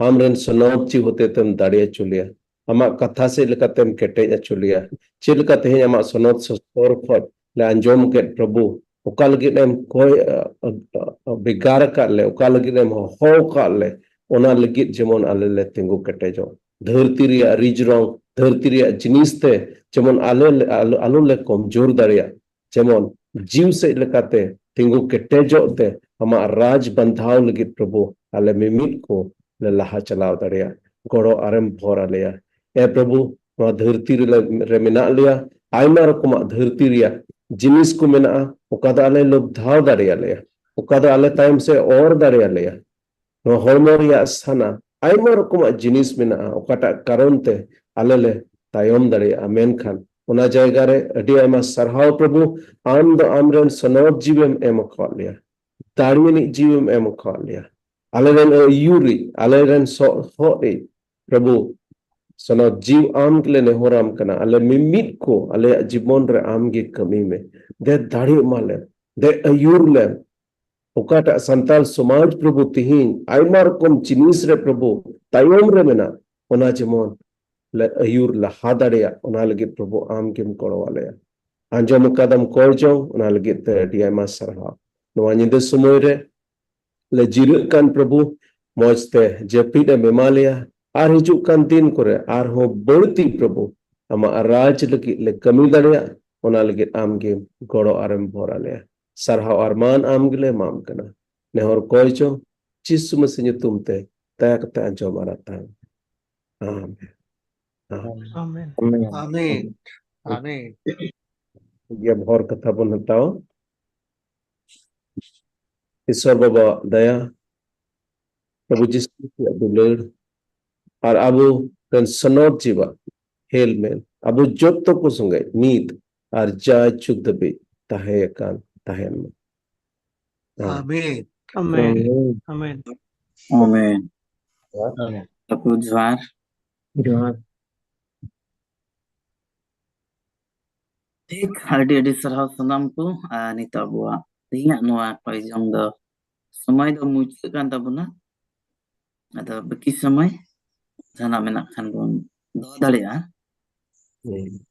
ᱟᱢᱨᱮᱱ ᱥᱚᱱᱚᱛ ᱪᱮᱫ ᱦᱚᱛᱮᱛᱮᱢ ᱫᱟᱲᱮ ᱦᱚᱪᱚ ᱞᱮᱭᱟ, ᱟᱢᱟᱜ ᱠᱟᱛᱷᱟ ᱪᱮᱫ ᱞᱮᱠᱟᱛᱮᱢ ᱠᱮᱴᱮᱡ ᱦᱚᱪᱚ ᱞᱮᱭᱟ, ᱪᱮᱫ ᱞᱮᱠᱟ ᱛᱮᱦᱮᱧ ᱟᱢᱟᱜ ᱥᱚᱱᱚᱛ ᱥᱚᱥᱛᱚᱨ ᱠᱷᱚᱱ ᱞᱮ ᱟᱸᱡᱚᱢ ᱠᱮᱫ ᱯᱨᱚᱵᱷᱩ, ᱚᱠᱟ ᱞᱟᱹᱜᱤᱫ ᱮᱢ ᱠᱚᱭ, ᱟ, ᱟ, ᱟ, ᱵᱷᱮᱜᱟᱨ ᱟᱠᱟᱫ ᱞᱮ, ᱚᱠᱟ ᱞᱟᱹᱜᱤᱫ ᱮᱢ ᱦᱚᱦᱚ ᱟᱠᱟᱫ ᱞᱮ, ᱚᱱᱟ ᱞᱟᱹᱜᱤᱫ ᱡᱮᱢᱚᱱ ᱟᱞᱮ ᱞᱮ ᱛᱤᱸᱜᱩ ᱠᱮᱴᱮᱡᱚᱜ᱾ ᱫᱷᱟᱹᱨᱛᱤ ᱨᱮᱭᱟᱜ ᱨᱤᱡ ᱨᱚᱝ, ᱫᱷᱟᱹᱨᱛᱤ ᱨᱮᱭᱟᱜ ᱡᱤᱱᱤᱥ ᱛᱮ ᱡᱮᱢᱚᱱ ᱟᱞᱮ ᱞᱮ, ᱟᱞᱚ, ᱟᱞᱚ ᱞᱮ ᱠᱚᱢᱡᱳᱨ ᱫᱟᱲᱮᱭᱟᱜ, ᱡᱮᱢᱚᱱ ᱡᱤᱣ ᱥᱮᱫ ᱞᱮᱠᱟᱛᱮ ᱛᱤᱸᱜᱩ ᱠᱮᱴᱮᱡᱚᱜ ᱛᱮ ᱟᱢᱟᱜ ᱨᱟᱡᱽ ᱵᱟᱸᱫᱷᱟᱣ ᱞᱟᱹᱜᱤᱫ ᱯᱨᱚᱵᱷᱩ ᱟᱞᱮ ᱢᱤᱢᱤᱫ ᱠᱚ ᱞᱮ ᱞᱟᱦᱟ ᱪᱟᱞᱟᱣ ᱫᱟᱲᱮᱭᱟᱜ, ᱜᱚᱲᱚ ᱟᱨᱮᱢ ᱵᱷᱚᱨ ᱟᱞᱮᱭᱟ᱾ ᱮ ᱯᱨᱚᱵᱷᱩ, ᱱᱚᱣᱟ ᱫᱷᱟᱹᱨᱛᱤ ᱨᱮ, ᱨᱮ ᱢᱮᱱᱟᱜ ᱞᱮᱭᱟ, ᱟᱭᱢᱟ ᱨᱚᱠᱚᱢᱟᱜ ᱫᱷᱟᱹᱨᱛᱤ ᱨᱮᱭᱟᱜ ᱡᱤᱱᱤᱥ ᱠᱚ ᱢᱮᱱᱟᱜᱼᱟ, ᱚᱠᱟ ᱫᱚ ᱟᱞᱮ ᱞᱚᱵᱫᱷᱟᱣ ᱫᱟᱲᱮᱭᱟᱞᱮᱭᱟ, ᱚᱠᱟ ᱫᱚ ᱟᱞᱮ ᱛᱟᱭᱚᱢ ᱥᱮᱫ ᱚᱨ ᱫᱟᱲᱮᱭᱟᱞᱮᱭᱟ᱾ ᱱᱚᱣᱟ ᱦᱚᱲᱢᱚ ᱨᱮᱭᱟᱜ ᱥᱟᱱᱟ, ᱟᱭᱢᱟ ᱨᱚᱠᱚᱢᱟᱜ ᱡᱤᱱᱤᱥ ᱢᱮᱱᱟᱜᱼᱟ, ᱚᱠᱟᱴᱟᱜ ᱠᱟᱨᱚᱱ ᱛᱮ ᱟᱞᱮ ᱞᱮ ᱛᱟᱭᱚᱢ ᱫᱟᱲᱮᱭᱟᱜᱼᱟ᱾ ᱢᱮᱱᱠᱷᱟᱱ ᱚᱱᱟ ᱡᱟᱭᱜᱟ ᱨᱮ ᱟᱹᱰᱤ ᱟᱭᱢᱟ ᱥᱟᱨᱦᱟᱣ ᱯᱨᱚᱵᱷᱩ, ᱟᱢ ᱫᱚ ᱟᱢᱨᱮᱱ ᱥᱚᱱᱚᱛ ᱡᱤᱣᱤᱢ ᱮᱢ ᱟᱠᱟᱫ ᱞᱮᱭᱟ, ᱫᱟᱲᱮᱭᱟᱱᱤᱡ ᱡᱤᱣᱤᱢ ᱮᱢ ᱟᱠᱟᱫ ᱞᱮᱭᱟ᱾ ᱟᱞᱮᱨᱮᱱ ᱟᱹᱭᱩᱨᱤᱡ, ᱟᱞᱮᱨᱮᱱ ᱥᱚᱦᱚᱫ ᱤᱡ ᱯᱨᱚᱵᱷᱩ, ᱥᱚᱱᱚᱛ ᱡᱤᱣ ᱟᱢ ᱜᱮᱞᱮ ᱱᱮᱦᱚᱨᱟᱢ ᱠᱟᱱᱟ, ᱟᱞᱮ ᱢᱤᱢᱤᱫ ᱠᱚ ᱟᱞᱮᱭᱟᱜ ᱡᱤᱵᱚᱱ ᱨᱮ ᱟᱢ ᱜᱮ ᱠᱟᱹᱢᱤ ᱢᱮ, ᱫᱮ ᱫᱟᱲᱮ ᱮᱢᱟ ᱞᱮᱢ, ᱫᱮ ᱟᱹᱭᱩᱨ ᱞᱮᱢ᱾ ᱚᱠᱟᱴᱟᱜ ᱥᱟᱱᱛᱟᱲ ᱥᱚᱢᱟᱡᱽ ᱯᱨᱚᱵᱷᱩ ᱛᱤᱦᱤᱧ ᱟᱭᱢᱟ ᱨᱚᱠᱚᱢ ᱡᱤᱱᱤᱥ ᱨᱮ ᱯᱨᱚᱵᱷᱩ ᱛᱟᱭᱚᱢ ᱨᱮ ᱢᱮᱱᱟᱜ, ᱚᱱᱟ ᱡᱮᱢᱚᱱ ᱞᱮ ᱟᱹᱭᱩᱨ ᱞᱟᱦᱟ ᱫᱟᱲᱮᱭᱟᱜ, ᱚᱱᱟ ᱞᱟᱹᱜᱤᱫ ᱯᱨᱚᱵᱷᱩ ᱟᱢ ᱜᱮᱢ ᱜᱚᱲᱚ ᱟᱞᱮᱭᱟ᱾ ᱟᱸᱡᱚᱢ ᱟᱠᱟᱫᱟᱢ ᱠᱚᱭ ᱡᱚᱝ, ᱚᱱᱟ ᱞᱟᱹᱜᱤᱫ ᱛᱮ ᱟᱹᱰᱤ ᱟᱭᱢᱟ ᱥᱟᱨᱦᱟᱣ᱾ ᱱᱚᱣᱟ ᱧᱤᱫᱟᱹ ᱥᱚᱢᱚᱭ ᱨᱮ ᱞᱮ ᱡᱤᱨᱟᱹᱜ ᱠᱟᱱ ᱯᱨᱚᱵᱷᱩ, ᱢᱚᱡᱽ ᱛᱮ ᱡᱟᱹᱯᱤᱫ ᱮᱢ ᱮᱢᱟ ᱞᱮᱭᱟ, ᱟᱨ ᱦᱤᱡᱩᱜ ᱠᱟᱱ ᱫᱤᱱ ᱠᱚᱨᱮ ᱟᱨᱦᱚᱸ ᱵᱟᱹᱲᱛᱤ ᱯᱨᱚᱵᱷᱩ ᱟᱢᱟᱜ ᱨᱟᱡᱽ ᱞᱟᱹᱜᱤᱫ ᱞᱮ ᱠᱟᱹᱢᱤ ᱫᱟᱲᱮᱭᱟᱜ, ᱚᱱᱟ ᱞᱟᱹᱜᱤᱫ ᱟᱢ ᱜᱮ ᱜᱚᱲᱚ ᱟᱨᱮᱢ ᱵᱷᱚᱨ ᱟᱞᱮᱭᱟ᱾ ᱥᱟᱨᱦᱟᱣ ᱟᱨ ᱢᱟᱱ ᱟᱢ ᱜᱮᱞᱮ ᱮᱢᱟᱢ ᱠᱟᱱᱟ᱾ ᱱᱮᱦᱚᱨ ᱠᱚᱭ ᱪᱚ ᱡᱤᱥᱩ ᱢᱟᱹᱥᱤ ᱧᱩᱛᱩᱢ ᱛᱮ ᱫᱟᱭᱟ ᱠᱟᱛᱮ ᱟᱸᱡᱚᱢ ᱟᱨ ᱟᱛᱟᱝ᱾ ᱟᱢᱮᱱ᱾ ᱟᱢᱮᱱ᱾ ᱟᱢᱮᱱ᱾ ᱟᱢᱮᱱ᱾ ᱟᱢᱮᱱ᱾ ᱴᱷᱤᱠ ᱜᱮᱭᱟ, ᱵᱷᱚᱨ ᱠᱟᱛᱷᱟ ᱵᱚᱱ ᱦᱟᱛᱟᱣᱟ᱾ ᱤᱥᱚᱨ ᱵᱟᱵᱟᱣᱟᱜ ᱫᱟᱭᱟ, ᱯᱨᱚᱵᱷᱩ ᱡᱤᱥᱩ ᱠᱷᱨᱤᱥᱴᱟᱜ ᱫᱩᱞᱟᱹᱲ, ᱟᱨ ᱟᱵᱚ ᱨᱮᱱ ᱥᱚᱱᱚᱛ ᱡᱤᱣᱟ ᱦᱮᱞᱢᱮᱞ ᱟᱵᱚ ᱡᱚᱛᱚ ᱠᱚ ᱥᱚᱸᱜᱮ ᱱᱤᱛ ᱟᱨ ᱡᱟᱭ ᱡᱩᱜᱽ ᱫᱷᱟᱹᱵᱤᱡ ᱛᱟᱦᱮᱸ ᱟᱠᱟᱱ ᱛᱟᱦᱮᱱ ᱢᱟ᱾ ᱟᱢᱮᱱ᱾ ᱟᱢᱮᱱ᱾ ᱟᱢᱮᱱ᱾ ᱟᱢᱮᱱ᱾ ᱟᱢᱮᱱ᱾ ᱟᱢᱮᱱ᱾ ᱴᱷᱟᱹᱠᱩᱨ ᱡᱚᱦᱟᱨ᱾ ᱡᱚᱦᱟᱨ᱾ ᱴᱷᱤᱠ, ᱟᱹᱰᱤ ᱟᱹᱰᱤ ᱥᱟᱨᱦᱟᱣ ᱥᱟᱱᱟᱢ ᱠᱚ᱾ ᱟᱨ ᱱᱤᱛᱚᱜ ᱟᱵᱚᱣᱟᱜ ᱛᱮᱦᱮᱧᱟᱜ ᱱᱚᱣᱟ ᱠᱚᱭ ᱡᱚᱝ ᱫᱚ ᱥᱚᱢᱚᱭ ᱫᱚ ᱢᱩᱪᱟᱹᱫ ᱠᱟᱱ ᱛᱟᱵᱚᱱᱟ᱾ ᱟᱫᱚ ᱵᱟᱹᱠᱤ ᱥᱚᱢᱚᱭ ᱡᱟᱦᱟᱱᱟᱜ ᱢᱮᱱᱟᱜ ᱠᱷᱟᱱ ᱵᱚᱱ ᱫᱚᱦᱚ ᱫᱟᱲᱮᱭᱟᱜᱼᱟ᱾ ᱦᱩᱸ᱾